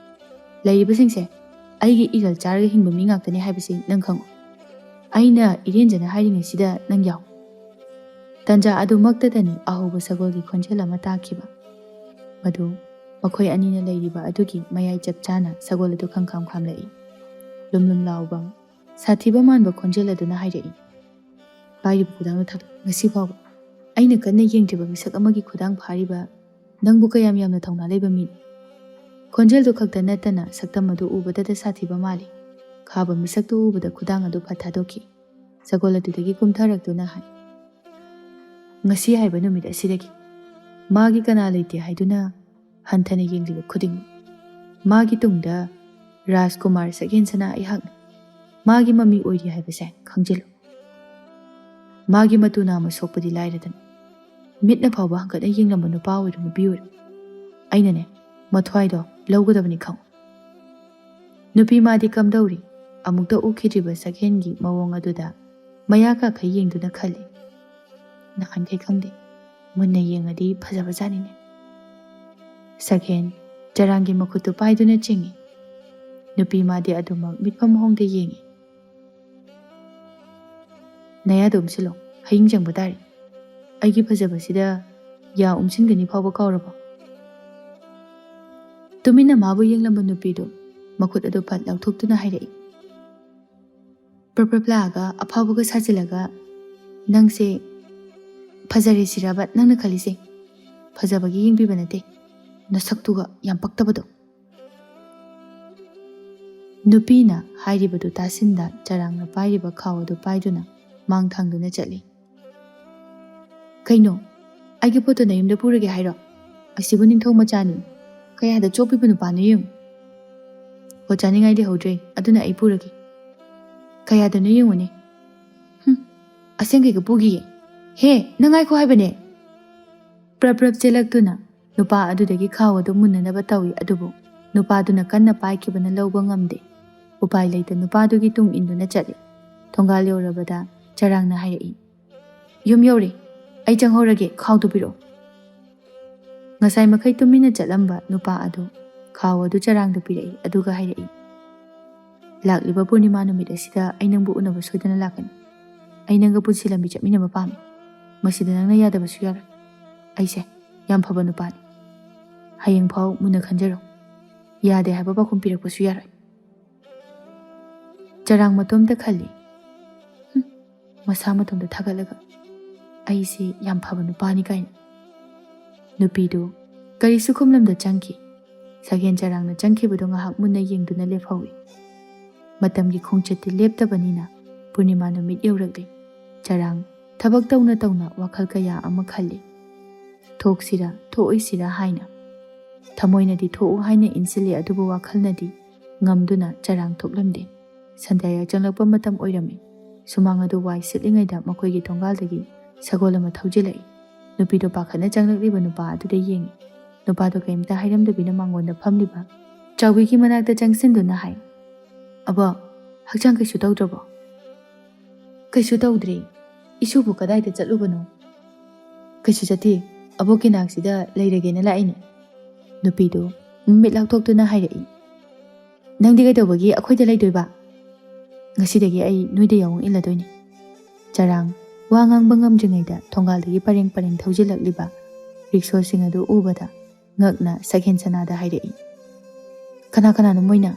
ꯂꯩꯔꯤꯕꯁꯤꯡꯁꯦ ꯑꯩꯒꯤ ꯏꯔꯜ ꯆꯥꯔꯒ ꯍꯤꯡꯕ ꯃꯤ ꯉꯥꯛꯇꯅꯤ ꯍꯥꯏꯕꯁꯤ ꯅꯪ ꯈꯪꯉꯨ꯫ ꯑꯩꯅ ꯏꯔꯦꯟꯖꯅ ꯍꯥꯏꯔꯤꯉꯩꯁꯤꯗ ꯅꯪ ꯌꯥꯎ꯫ ꯇꯟꯖꯥ ꯑꯗꯨꯃꯛꯇꯗꯅꯤ ꯑꯍꯧꯕ ꯁꯒꯣꯜꯒꯤ ꯈꯣꯟꯖꯦꯜ ꯑꯃ ꯇꯥꯈꯤꯕ꯫ ꯃꯗꯨ ꯃꯈꯣꯏ ꯑꯅꯤꯅ ꯂꯩꯔꯤꯕ ꯑꯗꯨꯒꯤ ꯃꯌꯥꯏ ꯆꯞ ꯆꯥꯅ ꯁꯒꯣꯜ ꯑꯗꯨ ꯈꯪꯈꯥꯝ ꯈꯥꯝꯂꯛꯏ꯫ ꯂꯨꯝ ꯂꯨꯝ ꯂꯥꯎꯕ, ꯁꯥꯊꯤꯕ ꯃꯥꯟꯕ ꯈꯣꯟꯖꯦꯜ ꯑꯗꯨꯅ ꯍꯥꯏꯔꯛꯏ, "ꯄꯥꯏꯔꯤꯕ ꯈꯨꯗꯥꯡꯗꯣ ꯊꯥꯗꯣꯛ꯫ ꯉꯁꯤ ꯐꯥꯎꯕ ꯑꯩꯅ ꯀꯟꯅ ꯌꯦꯡꯗ꯭ꯔꯤꯕ ꯃꯤꯁꯛ ꯑꯃꯒꯤ ꯈꯨꯗꯥꯡ ꯐꯥꯔꯤꯕ ꯅꯪꯕꯨ ꯀꯌꯥꯝ ꯌꯥꯝꯅ ꯊꯧꯅꯥ ꯂꯩꯕ ꯃꯤꯅꯣ?" ꯈꯣꯟꯖꯦꯜꯗꯨ ꯈꯛꯇ ꯅꯠꯇꯅ ꯁꯛꯇꯝ ꯑꯗꯨ ꯎꯕꯗꯇ ꯁꯥꯊꯤꯕ ꯃꯥꯜꯂꯤ꯫ ꯈꯥꯕ ꯃꯤꯁꯛꯇꯨ ꯎꯕꯗ ꯈꯨꯗꯥꯡ ꯑꯗꯨ ꯐꯠ ꯊꯥꯗꯣꯛꯈꯤ꯫ ꯁꯒꯣꯜ ꯑꯗꯨꯗꯒꯤ ꯀꯨꯝꯊꯔꯛꯇꯨꯅ ꯍꯥꯏ, "ꯉꯁꯤ ꯍꯥꯏꯕ ꯅꯨꯃꯤꯠ ꯑꯁꯤꯗꯒꯤ ꯃꯥꯒꯤ ꯀꯅꯥ ꯂꯩꯇꯦ ꯍꯥꯏꯗꯨꯅ ꯍꯟꯊꯅ ꯌꯦꯡꯂꯤꯕ ꯈꯨꯗꯤꯡꯃꯛ, ꯃꯥꯒꯤ ꯇꯨꯡꯗ ꯔꯥꯖꯀꯨꯃꯥꯔ ꯁꯛꯍꯦꯟ ꯁꯅꯥ ꯑꯩꯍꯥꯛꯅ ꯃꯥꯒꯤ ꯃꯃꯤ ꯑꯣꯏꯔꯤ ꯍꯥꯏꯕꯁꯦ ꯈꯪꯖꯤꯜꯂꯨ꯫ ꯃꯥꯒꯤ ꯃꯇꯨ ꯅꯥꯝꯃ ꯁꯣꯛꯄꯗꯤ ꯂꯥꯏꯔꯗꯅ, ꯃꯤꯠꯅ ꯐꯥꯎꯕ ꯍꯪꯒꯠꯅ ꯌꯦꯡꯂꯝꯕ ꯅꯨꯄꯥ ꯑꯣꯏꯔꯣ ꯅꯨꯄꯤ ꯑꯣꯏꯔꯣ, ꯑꯩꯅꯅꯦ, ꯃꯊ꯭ꯋꯥꯏꯗꯣ ꯂꯧꯒꯗꯕꯅꯤ ꯈꯪꯉꯨ꯫" ꯅꯨꯄꯤ ꯃꯥꯗꯤ ꯀꯝꯗꯧꯔꯤ? ꯑꯃꯨꯛꯇ ꯎꯈꯤꯗ꯭ꯔꯤꯕ ꯁꯛꯍꯦꯟꯒꯤ ꯃꯑꯣꯡ ꯑꯗꯨꯗ ꯃꯌꯥ ꯀꯥꯈꯩ ꯌꯦꯡꯗꯨꯅ ꯈꯜꯂꯤ, "ꯅꯍꯥꯟꯈꯩ ꯈꯪꯗꯦ, ꯃꯨꯟꯅ ꯌꯦꯡꯉꯗꯤ ꯐꯖꯕꯖꯥꯠꯅꯤꯅꯦ꯫" ꯁꯛꯍꯦꯟ ꯆꯔꯥꯡꯒꯤ ꯃꯈꯨꯠꯇꯨ ꯄꯥꯏꯗꯨꯅ ꯆꯤꯡꯏ꯫ ꯅꯨꯄꯤ ꯃꯥꯗꯤ ꯑꯗꯨꯃꯛ ꯃꯤꯠꯐꯝ ꯍꯣꯡꯗ ꯌꯦꯡꯏ꯫ "ꯅꯌꯥꯗꯣ ꯎꯝꯁꯤꯜꯂꯣ, ꯍꯌꯤꯡ ꯆꯪꯕ ꯇꯥꯔꯦ꯫ ꯑꯩꯒꯤ ꯐꯖꯕꯁꯤꯗ ꯌꯥ ꯎꯝꯁꯤꯟꯒꯅꯤ ꯐꯥꯎꯕ ꯀꯥꯎꯔꯕꯣ?" ꯇꯨꯃꯤꯟꯅ ꯃꯥꯕꯨ ꯌꯦꯡꯂꯝꯕ ꯅꯨꯄꯤꯗꯨ ꯃꯈꯨꯠ ꯑꯗꯨ ꯐꯠ ꯂꯧꯊꯣꯛꯇꯨꯅ ꯍꯥꯏꯔꯛꯏ, "ꯄ꯭ꯔꯞ ꯄ꯭ꯔꯞ ꯂꯥꯛꯑꯒ ꯑꯐꯥꯎꯕꯒ ꯁꯥꯖꯤꯜꯂꯒ ꯅꯪꯁꯦ ꯐꯖꯔꯦ ꯁꯤꯔꯕ ꯅꯪꯅ ꯈꯜꯂꯤꯁꯦ? ꯐꯖꯕꯒꯤ ꯌꯦꯡꯕꯤꯕ ꯅꯠꯇꯦ, ꯅꯁꯛꯇꯨꯒ ꯌꯥꯝ ꯄꯛꯇꯕꯗꯣ꯫" ꯅꯨꯄꯤꯅ ꯍꯥꯏꯔꯤꯕꯗꯨ ꯇꯥꯁꯤꯟꯗ ꯆꯔꯥꯡꯅ ꯄꯥꯏꯔꯤꯕ ꯈꯥꯎ ꯑꯗꯨ ꯄꯥꯏꯗꯨꯅ ꯃꯥꯡ ꯊꯥꯡꯗꯨꯅ ꯆꯠꯂꯤ꯫ "ꯀꯩꯅꯣ? ꯑꯩꯒꯤ ꯄꯣꯠꯇꯣ ꯅꯌꯨꯝꯗ ꯄꯨꯔꯒꯦ ꯍꯥꯏꯔꯣ? ꯑꯁꯤꯕꯨ ꯅꯤꯡꯊꯧ ꯃꯆꯥꯅꯤ꯫ ꯀꯌꯥꯗ ꯆꯣꯞꯄꯤꯕ ꯅꯨꯄꯥꯅꯣ ꯌꯦꯡꯉꯨ꯫ ꯍꯣ, ꯆꯥꯅꯤꯡꯉꯥꯏ ꯂꯩꯍꯧꯗ꯭ꯔꯦ, ꯑꯗꯨꯅ ꯑꯩ ꯄꯨꯔꯒꯦ꯫ ꯀꯌꯥꯗꯅꯣ ꯌꯦꯡꯉꯨꯅꯦ꯫ ꯍꯨꯝ, ꯑꯁꯦꯡ ꯀꯩꯒ ꯄꯨꯈꯤꯒꯦ꯫ ꯍꯦ, ꯅꯪ ꯉꯥꯏꯈꯣ ꯍꯥꯏꯕꯅꯦ!" ꯄ꯭ꯔꯞ ꯄ꯭ꯔꯞ ꯆꯦꯜꯂꯛꯇꯨꯅ ꯅꯨꯄꯥ ꯑꯗꯨꯗꯒꯤ ꯈꯥꯎ ꯑꯗꯨ ꯃꯨꯟꯅꯅꯕ ꯇꯧꯏ, ꯑꯗꯨꯕꯨ ꯅꯨꯄꯥꯗꯨꯅ ꯀꯟꯅ ꯄꯥꯏꯈꯤꯕꯅ ꯂꯧꯕ ꯉꯝꯗꯦ꯫ ꯎꯄꯥꯏ ꯂꯩꯇ ꯅꯨꯄꯥꯗꯨꯒꯤ ꯇꯨꯡ ꯏꯟꯗꯨꯅ ꯆꯠꯂꯤ꯫ ꯊꯣꯡꯒꯥꯜ ꯌꯧꯔꯕꯗ ꯆꯔꯥꯡꯅ ꯍꯥꯏꯔꯛꯏ, "ꯌꯨꯝ ꯌꯧꯔꯦ, ꯑꯩ ꯆꯪꯍꯧꯔꯒꯦ, ꯈꯥꯎꯗꯨ ꯄꯤꯔꯛꯑꯣ꯫" ꯉꯁꯥꯏ ꯃꯈꯩ ꯇꯨꯃꯤꯟꯅ ꯆꯠꯂꯝꯕ ꯅꯨꯄꯥ ꯑꯗꯨ ꯈꯥꯎ ꯑꯗꯨ ꯆꯔꯥꯡꯗ ꯄꯤꯔꯛꯏ, ꯑꯗꯨꯒ ꯍꯥꯏꯔꯛꯏ, "ꯂꯥꯛꯂꯤꯕ ꯄꯨꯔꯅꯤꯃꯥ ꯅꯨꯃꯤꯠ ꯑꯁꯤꯗ ꯑꯩ ꯅꯪꯕꯨ ꯎꯅꯕ ꯁꯣꯏꯗꯅ ꯂꯥꯛꯀꯅꯤ꯫ ꯑꯩ ꯅꯪꯒ ꯄꯨꯟꯁꯤ ꯂꯝꯕꯤ ꯆꯠꯃꯤꯟꯅꯕ ꯄꯥꯝꯃꯤ꯫ ꯃꯁꯤꯗ ꯅꯪꯅ ꯌꯥꯗꯕꯁꯨ ꯌꯥꯔꯣꯏ꯫ ꯑꯩꯁꯦ ꯌꯥꯝ ꯐꯕ ꯅꯨꯄꯥꯅꯤ꯫ ꯍꯌꯦꯡ ꯐꯥꯎ ꯃꯨꯟꯅ ꯈꯟꯖꯔꯣ꯫ ꯌꯥꯗꯦ ꯍꯥꯏꯕ ꯄꯥꯎꯈꯨꯝ ꯄꯤꯔꯛꯄꯁꯨ ꯌꯥꯔꯣꯏ꯫" ꯆꯔꯥꯡ ꯃꯇꯣꯝꯇ ꯈꯜꯂꯤ, "ꯍꯨꯝ, ꯃꯁꯥ ꯃꯇꯣꯝꯇ ꯊꯥꯒꯠꯂꯒ ꯑꯩꯁꯤ ꯌꯥꯝ ꯐꯕ ꯅꯨꯄꯥꯅꯤ ꯀꯥꯏꯅ꯫" ꯅꯨꯄꯤꯗꯨ ꯀꯔꯤꯁꯨ ꯈꯨꯝꯂꯝꯗ ꯆꯪꯈꯤ꯫ ꯁꯛꯍꯦꯟ ꯆꯔꯥꯡꯅ ꯆꯪꯈꯤꯕꯗꯨ ꯉꯥꯏꯍꯥꯛ ꯃꯨꯟꯅ ꯌꯦꯡꯗꯨꯅ ꯂꯦꯞꯍꯧꯏ꯫ ꯃꯇꯝꯒꯤ ꯈꯣꯡꯆꯠꯇꯤ ꯂꯦꯞꯇꯕꯅꯤꯅ ꯄꯨꯔꯅꯤꯃꯥ ꯅꯨꯃꯤꯠ ꯌꯧꯔꯛꯂꯦ꯫ ꯆꯔꯥꯡ ꯊꯕꯛ ꯇꯧꯅ ꯇꯧꯅ ꯋꯥꯈꯜ ꯀꯌꯥ ꯑꯃ ꯈꯜꯂꯤ꯫ ꯊꯣꯛꯁꯤꯔꯥ ꯊꯣꯛꯑꯣꯏꯁꯤꯔꯥ ꯍꯥꯏꯅ꯫ ꯊꯃꯣꯏꯅꯗꯤ ꯊꯣꯛꯎ ꯍꯥꯏꯅ ꯏꯟꯁꯤꯜꯂꯤ, ꯑꯗꯨꯕꯨ ꯋꯥꯈꯜꯅꯗꯤ ꯉꯝꯗꯨꯅ ꯆꯔꯥꯡ ꯊꯣꯛꯂꯝꯗꯦ꯫ ꯁꯟꯗ꯭ꯌꯥ ꯌꯥꯆꯪꯂꯛꯄ ꯃꯇꯝ ꯑꯣꯏꯔꯝꯃꯤ꯫ ꯁꯨꯃꯥꯡ ꯑꯗꯨ ꯋꯥꯏ ꯁꯤꯠꯂꯤꯉꯩꯗ ꯃꯈꯣꯏꯒꯤ ꯊꯣꯡꯒꯥꯜꯗꯒꯤ ꯁꯒꯣꯜ ꯑꯃ ꯊꯧꯖꯤꯜꯂꯛꯏ꯫ ꯅꯨꯄꯤꯗꯣ ꯄꯥꯈꯠꯅ ꯆꯪꯂꯛꯂꯤꯕ ꯅꯨꯄꯥ ꯑꯗꯨꯗ ꯌꯦꯡꯉꯤ꯫ ꯅꯨꯄꯥꯗꯣ ꯀꯔꯤꯝꯇ ꯍꯥꯏꯔꯝꯗꯕꯤꯅ ꯃꯉꯣꯟꯗ ꯐꯝꯂꯤꯕ ꯆꯥꯎꯕꯤꯒꯤ ꯃꯅꯥꯛꯇ ꯆꯪꯁꯤꯟꯗꯨꯅ ꯍꯥꯏ, "ꯑꯕꯣ, ꯍꯛꯆꯥꯡ ꯀꯩꯁꯨ ꯇꯧꯗ꯭ꯔꯕꯣ?" "ꯀꯩꯁꯨ ꯇꯧꯗ꯭ꯔꯦ꯫ ꯏꯁꯨꯕꯨ ꯀꯗꯥꯏꯗ ꯆꯠꯂꯨꯕꯅꯣ?" "ꯀꯩꯁꯨ ꯆꯠꯇꯦ꯫ ꯑꯕꯣꯛꯀꯤ ꯅꯥꯛꯁꯤꯗ ꯂꯩꯔꯒꯦꯅ ꯂꯥꯛꯏꯅꯦ꯫" ꯅꯨꯄꯤꯗꯨ ꯃꯃꯤꯠ ꯂꯥꯎꯊꯣꯛꯇꯨꯅ ꯍꯥꯏꯔꯛꯏ, "ꯅꯪꯗꯤ ꯀꯩꯗꯧꯕꯒꯤ ꯑꯩꯈꯣꯏꯗ ꯂꯩꯗꯣꯏꯕ? ꯉꯁꯤꯗꯒꯤ ꯑꯩ ꯅꯣꯏꯗ ꯌꯥꯑꯣꯡ ꯏꯜꯂꯗꯣꯏꯅꯤ꯫" ꯆꯔꯥꯡ ꯋꯥ ꯉꯥꯡꯕ ꯉꯝꯗ꯭ꯔꯤꯉꯩꯗ ꯊꯣꯡꯒꯥꯜꯗꯒꯤ ꯄꯔꯦꯡ ꯄꯔꯦꯡ ꯊꯧꯖꯤꯜꯂꯛꯂꯤꯕ ꯔꯤꯛꯁꯣꯁꯤꯡ ꯑꯗꯨ ꯎꯕꯗ ꯉꯛꯅ ꯁꯛꯍꯦꯟ ꯁꯅꯥꯗ ꯍꯥꯏꯔꯛꯏ, "ꯀꯅꯥ ꯀꯅꯥꯅꯣ ꯃꯣꯏꯅ?"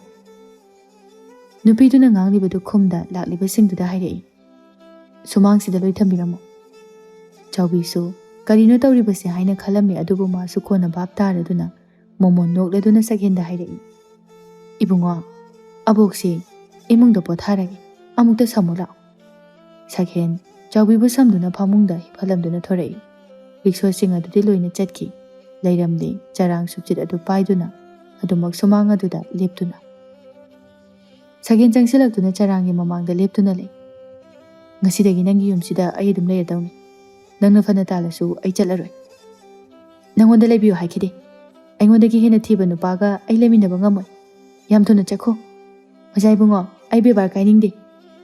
ꯅꯨꯄꯤꯗꯨꯅ ꯉꯥꯡꯂꯤꯕꯗꯨ ꯈꯨꯝꯗ ꯂꯥꯛꯂꯤꯕꯁꯤꯡꯗꯨꯗ ꯍꯥꯏꯔꯛꯏ, "ꯁꯨꯃꯥꯡꯁꯤꯗ ꯂꯣꯏ ꯊꯝꯕꯤꯔꯝꯃꯣ꯫" ꯆꯥꯎꯕꯤꯁꯨ ꯀꯔꯤꯅꯣ ꯇꯧꯔꯤꯕꯁꯦ ꯍꯥꯏꯅ ꯈꯜꯂꯝꯃꯤ, ꯑꯗꯨꯕꯨ ꯃꯥꯁꯨ ꯀꯣꯟꯅ ꯚꯥꯞ ꯇꯥꯔꯗꯨꯅ ꯃꯣꯃꯣꯟ ꯅꯣꯛꯂꯗꯨꯅ ꯁꯛꯍꯦꯟꯗ ꯍꯥꯏꯔꯛꯏ, "ꯏꯕꯨꯡꯉꯣ, "ꯑꯕꯣꯛꯁꯤ ꯏꯃꯨꯡꯗ ꯄꯣꯊꯥꯔꯒꯦ, ꯑꯃꯨꯛꯇ ꯁꯝꯃꯨ ꯂꯥꯛꯑꯣ"꯫ ꯁꯛꯍꯦꯟ ꯆꯥꯎꯕꯤꯕꯨ ꯁꯝꯗꯨꯅ ꯐꯃꯨꯡꯗ ꯍꯤꯞꯍꯜꯂꯝꯗꯨꯅ ꯊꯣꯔꯛꯏ꯫ ꯔꯤꯛꯁꯣꯁꯤꯡ ꯑꯗꯨꯗꯤ ꯂꯣꯏꯅ ꯆꯠꯈꯤ꯫ ꯂꯩꯔꯝꯂꯦ ꯆꯔꯥꯡ ꯁꯨꯝꯆꯤꯠ ꯑꯗꯨ ꯄꯥꯏꯗꯨꯅ, ꯑꯗꯨꯃꯛ ꯁꯨꯃꯥꯡ ꯑꯗꯨꯗ ꯂꯦꯞꯇꯨꯅ꯫ ꯁꯛꯍꯦꯟ ꯆꯪꯁꯤꯜꯂꯛꯇꯨꯅ ꯆꯔꯥꯡꯒꯤ ꯃꯃꯥꯡꯗ ꯂꯦꯞꯇꯨꯅ ꯂꯩ꯫ "ꯉꯁꯤꯗꯒꯤ ꯅꯪꯒꯤ ꯌꯨꯝꯁꯤꯗ ꯑꯩ ꯑꯗꯨꯝ ꯂꯩꯔꯗꯧꯅꯤ꯫ ꯅꯪꯅ ꯐꯅ ꯇꯥꯜꯂꯁꯨ ꯑꯩ ꯆꯠꯂꯔꯣꯏ꯫ ꯅꯪꯉꯣꯟꯗ ꯂꯩꯕꯤꯌꯨ ꯍꯥꯏꯈꯤꯗꯦ꯫ ꯑꯩꯉꯣꯟꯗꯒꯤ ꯍꯦꯟꯅ ꯊꯤꯕ ꯅꯨꯄꯥꯒ ꯑꯩ ꯂꯩꯃꯤꯟꯅꯕ ꯉꯝꯃꯣꯏ꯫ ꯌꯥꯝ ꯊꯨꯅ ꯆꯠꯈꯣ꯫ ꯑꯣꯖꯥ ꯏꯕꯨꯡꯉꯣ, ꯑꯩ ꯕꯦꯕꯥꯔ ꯀꯥꯏꯅꯤꯡꯗꯦ꯫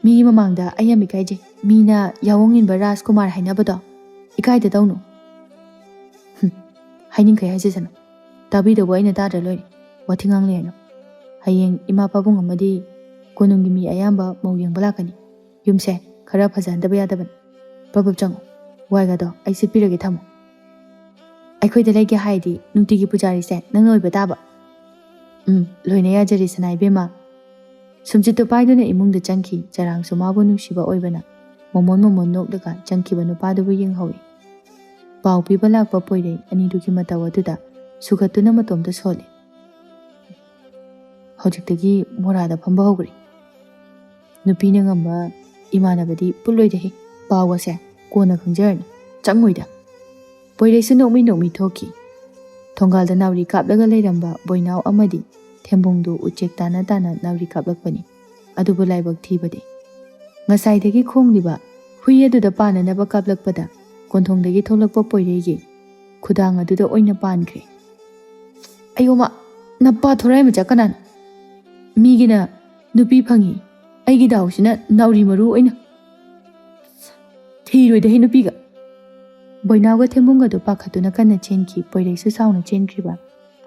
ꯃꯤꯒꯤ ꯃꯃꯥꯡꯗ ꯑꯩ ꯌꯥꯝ ꯏꯀꯥꯏꯖꯩ꯫ ꯃꯤꯅ ꯌꯥꯑꯣꯡ ꯏꯟꯕ ꯔꯥꯖꯀꯨꯃꯥꯔ ꯍꯥꯏꯅꯕꯗꯣ ꯏꯀꯥꯏꯗ ꯇꯧꯅꯨ"꯫ "ꯍꯨꯝ, ꯍꯥꯏꯅꯤꯡꯈꯩ ꯍꯥꯏꯖꯁꯅꯨ꯫ ꯇꯥꯕꯤꯗꯧꯕ ꯑꯩꯅ ꯇꯥꯗ꯭ꯔ ꯂꯣꯏꯔꯦ꯫ ꯋꯥꯊꯤ ꯉꯥꯡꯂꯦ ꯍꯥꯏꯅꯣ꯫ ꯍꯌꯦꯡ ꯏꯃꯥ ꯄꯥꯕꯨꯡ ꯑꯃꯗꯤ ꯀꯣꯅꯨꯡꯒꯤ ꯃꯤ ꯑꯌꯥꯝꯕ ꯃꯧ ꯌꯦꯡꯕ ꯂꯥꯛꯀꯅꯤ꯫ ꯌꯨꯝꯁꯦ ꯈꯔ ꯐꯖꯍꯟꯗꯕ ꯌꯥꯗꯕꯅꯤ꯫ ꯄꯞ ꯄꯞ ꯆꯪꯉꯣ꯫ ꯋꯥꯏꯒꯗꯣ ꯑꯩ ꯁꯤꯠꯄꯤꯔꯒꯦ, ꯊꯝꯃꯣ"꯫ "ꯑꯩꯈꯣꯏꯗ ꯂꯩꯒꯦ ꯍꯥꯏꯗꯤ ꯅꯨꯡꯇꯤꯒꯤ ꯄꯨꯖꯥꯔꯤꯁꯦ ꯅꯪꯅ ꯑꯣꯏꯕ ꯇꯥꯕ"꯫ "ꯎꯝ, ꯂꯣꯏꯅ ꯌꯥꯖꯔꯤ ꯁꯅꯥ ꯏꯕꯦꯝꯃ"꯫ ꯁꯨꯝꯆꯤꯠꯇꯨ ꯄꯥꯏꯗꯨꯅ ꯏꯃꯨꯡꯗ ꯆꯪꯈꯤ꯫ ꯆꯔꯥꯡꯁꯨ ꯃꯥꯕꯨ ꯅꯨꯡꯁꯤꯕ ꯑꯣꯏꯕꯅ ꯃꯣꯃꯣꯟ ꯃꯣꯃꯣꯟ ꯅꯣꯛꯂꯒ ꯆꯪꯈꯤꯕ ꯅꯨꯄꯥꯗꯨꯕꯨ ꯌꯦꯡꯍꯧꯏ꯫ ꯄꯥꯎ ꯄꯤꯕ ꯂꯥꯛꯄ ꯄꯣꯏꯔꯩ ꯑꯅꯤꯗꯨꯒꯤ ꯃꯇꯧ ꯑꯗꯨꯗ ꯁꯨꯒꯠꯇꯨꯅ ꯃꯇꯣꯝꯇ ꯁꯣꯜꯂꯤ꯫ ꯍꯧꯖꯤꯛꯇꯒꯤ ꯃꯣꯔꯥꯗ ꯐꯝꯕ ꯍꯧꯈ꯭ꯔꯦ꯫ ꯅꯨꯄꯤꯅ ꯉꯝꯕ ꯏꯃꯥꯟꯅꯕꯗꯤ ꯄꯨꯜꯂꯣꯏꯗꯍꯦ꯫ ꯄꯥꯎ ꯑꯁꯦ ꯀꯣꯟꯅ ꯈꯪꯖꯔꯅꯤ꯫ ꯆꯪꯉꯣꯏꯗ꯫ ꯄꯣꯏꯔꯩꯁꯨ ꯅꯣꯛꯃꯤ ꯅꯣꯛꯃꯤ ꯊꯣꯛꯈꯤ꯫ ꯊꯣꯡꯒꯥꯜꯗ ꯅꯥꯎꯔꯤ ꯀꯥꯞꯂꯒ ꯂꯩꯔꯝꯕ ꯕꯣꯏꯅꯥꯎ ꯑꯃꯗꯤ ꯊꯦꯝꯕꯨꯡꯗꯨ ꯎꯆꯦꯛ ꯇꯥꯅ ꯇꯥꯅ ꯅꯥꯎꯔꯤ ꯀꯥꯞꯂꯛꯄꯅꯤ꯫ ꯑꯗꯨꯕꯨ ꯂꯥꯏꯕꯛ ꯊꯤꯕꯗꯤ, ꯉꯁꯥꯏꯗꯒꯤ ꯈꯣꯡꯂꯤꯕ ꯍꯨꯏ ꯑꯗꯨꯗ ꯄꯥꯟꯅꯅꯕ ꯀꯥꯞꯂꯛꯄꯗ ꯀꯣꯟꯊꯣꯡꯗꯒꯤ ꯊꯣꯛꯂꯛꯄ ꯄꯣꯏꯔꯩꯒꯤ ꯈꯨꯗꯥꯡ ꯑꯗꯨꯗ ꯑꯣꯏꯅ ꯄꯥꯟꯈ꯭ꯔꯦ꯫ "ꯑꯌꯣ ꯃꯥ, ꯅꯄꯥ ꯊꯣꯔꯥꯏ ꯃꯆꯥ ꯀꯅꯥꯅꯣ? ꯃꯤꯒꯤꯅ ꯅꯨꯄꯤ ꯐꯪꯉꯤ, ꯑꯩꯒꯤ ꯗꯥꯎꯁꯤꯅ ꯅꯥꯎꯔꯤ ꯃꯔꯨ ꯑꯣꯏꯅ"꯫ "ꯊꯤꯔꯣꯏꯗꯍꯦ ꯅꯨꯄꯤꯒ"꯫ ꯕꯣꯏꯅꯥꯎꯒ ꯊꯦꯝꯕꯨꯡꯒꯗꯨ ꯄꯥꯈꯠꯇꯨꯅ ꯀꯟꯅ ꯆꯦꯟꯈꯤ꯫ ꯄꯣꯏꯔꯩꯁꯨ ꯁꯥꯎꯅ ꯆꯦꯟꯈ꯭ꯔꯤꯕ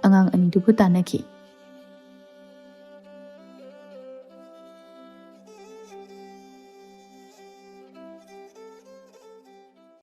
ꯑꯉꯥꯡ ꯑꯅꯤꯗꯨꯕꯨ ꯇꯥꯟꯅꯈꯤ꯫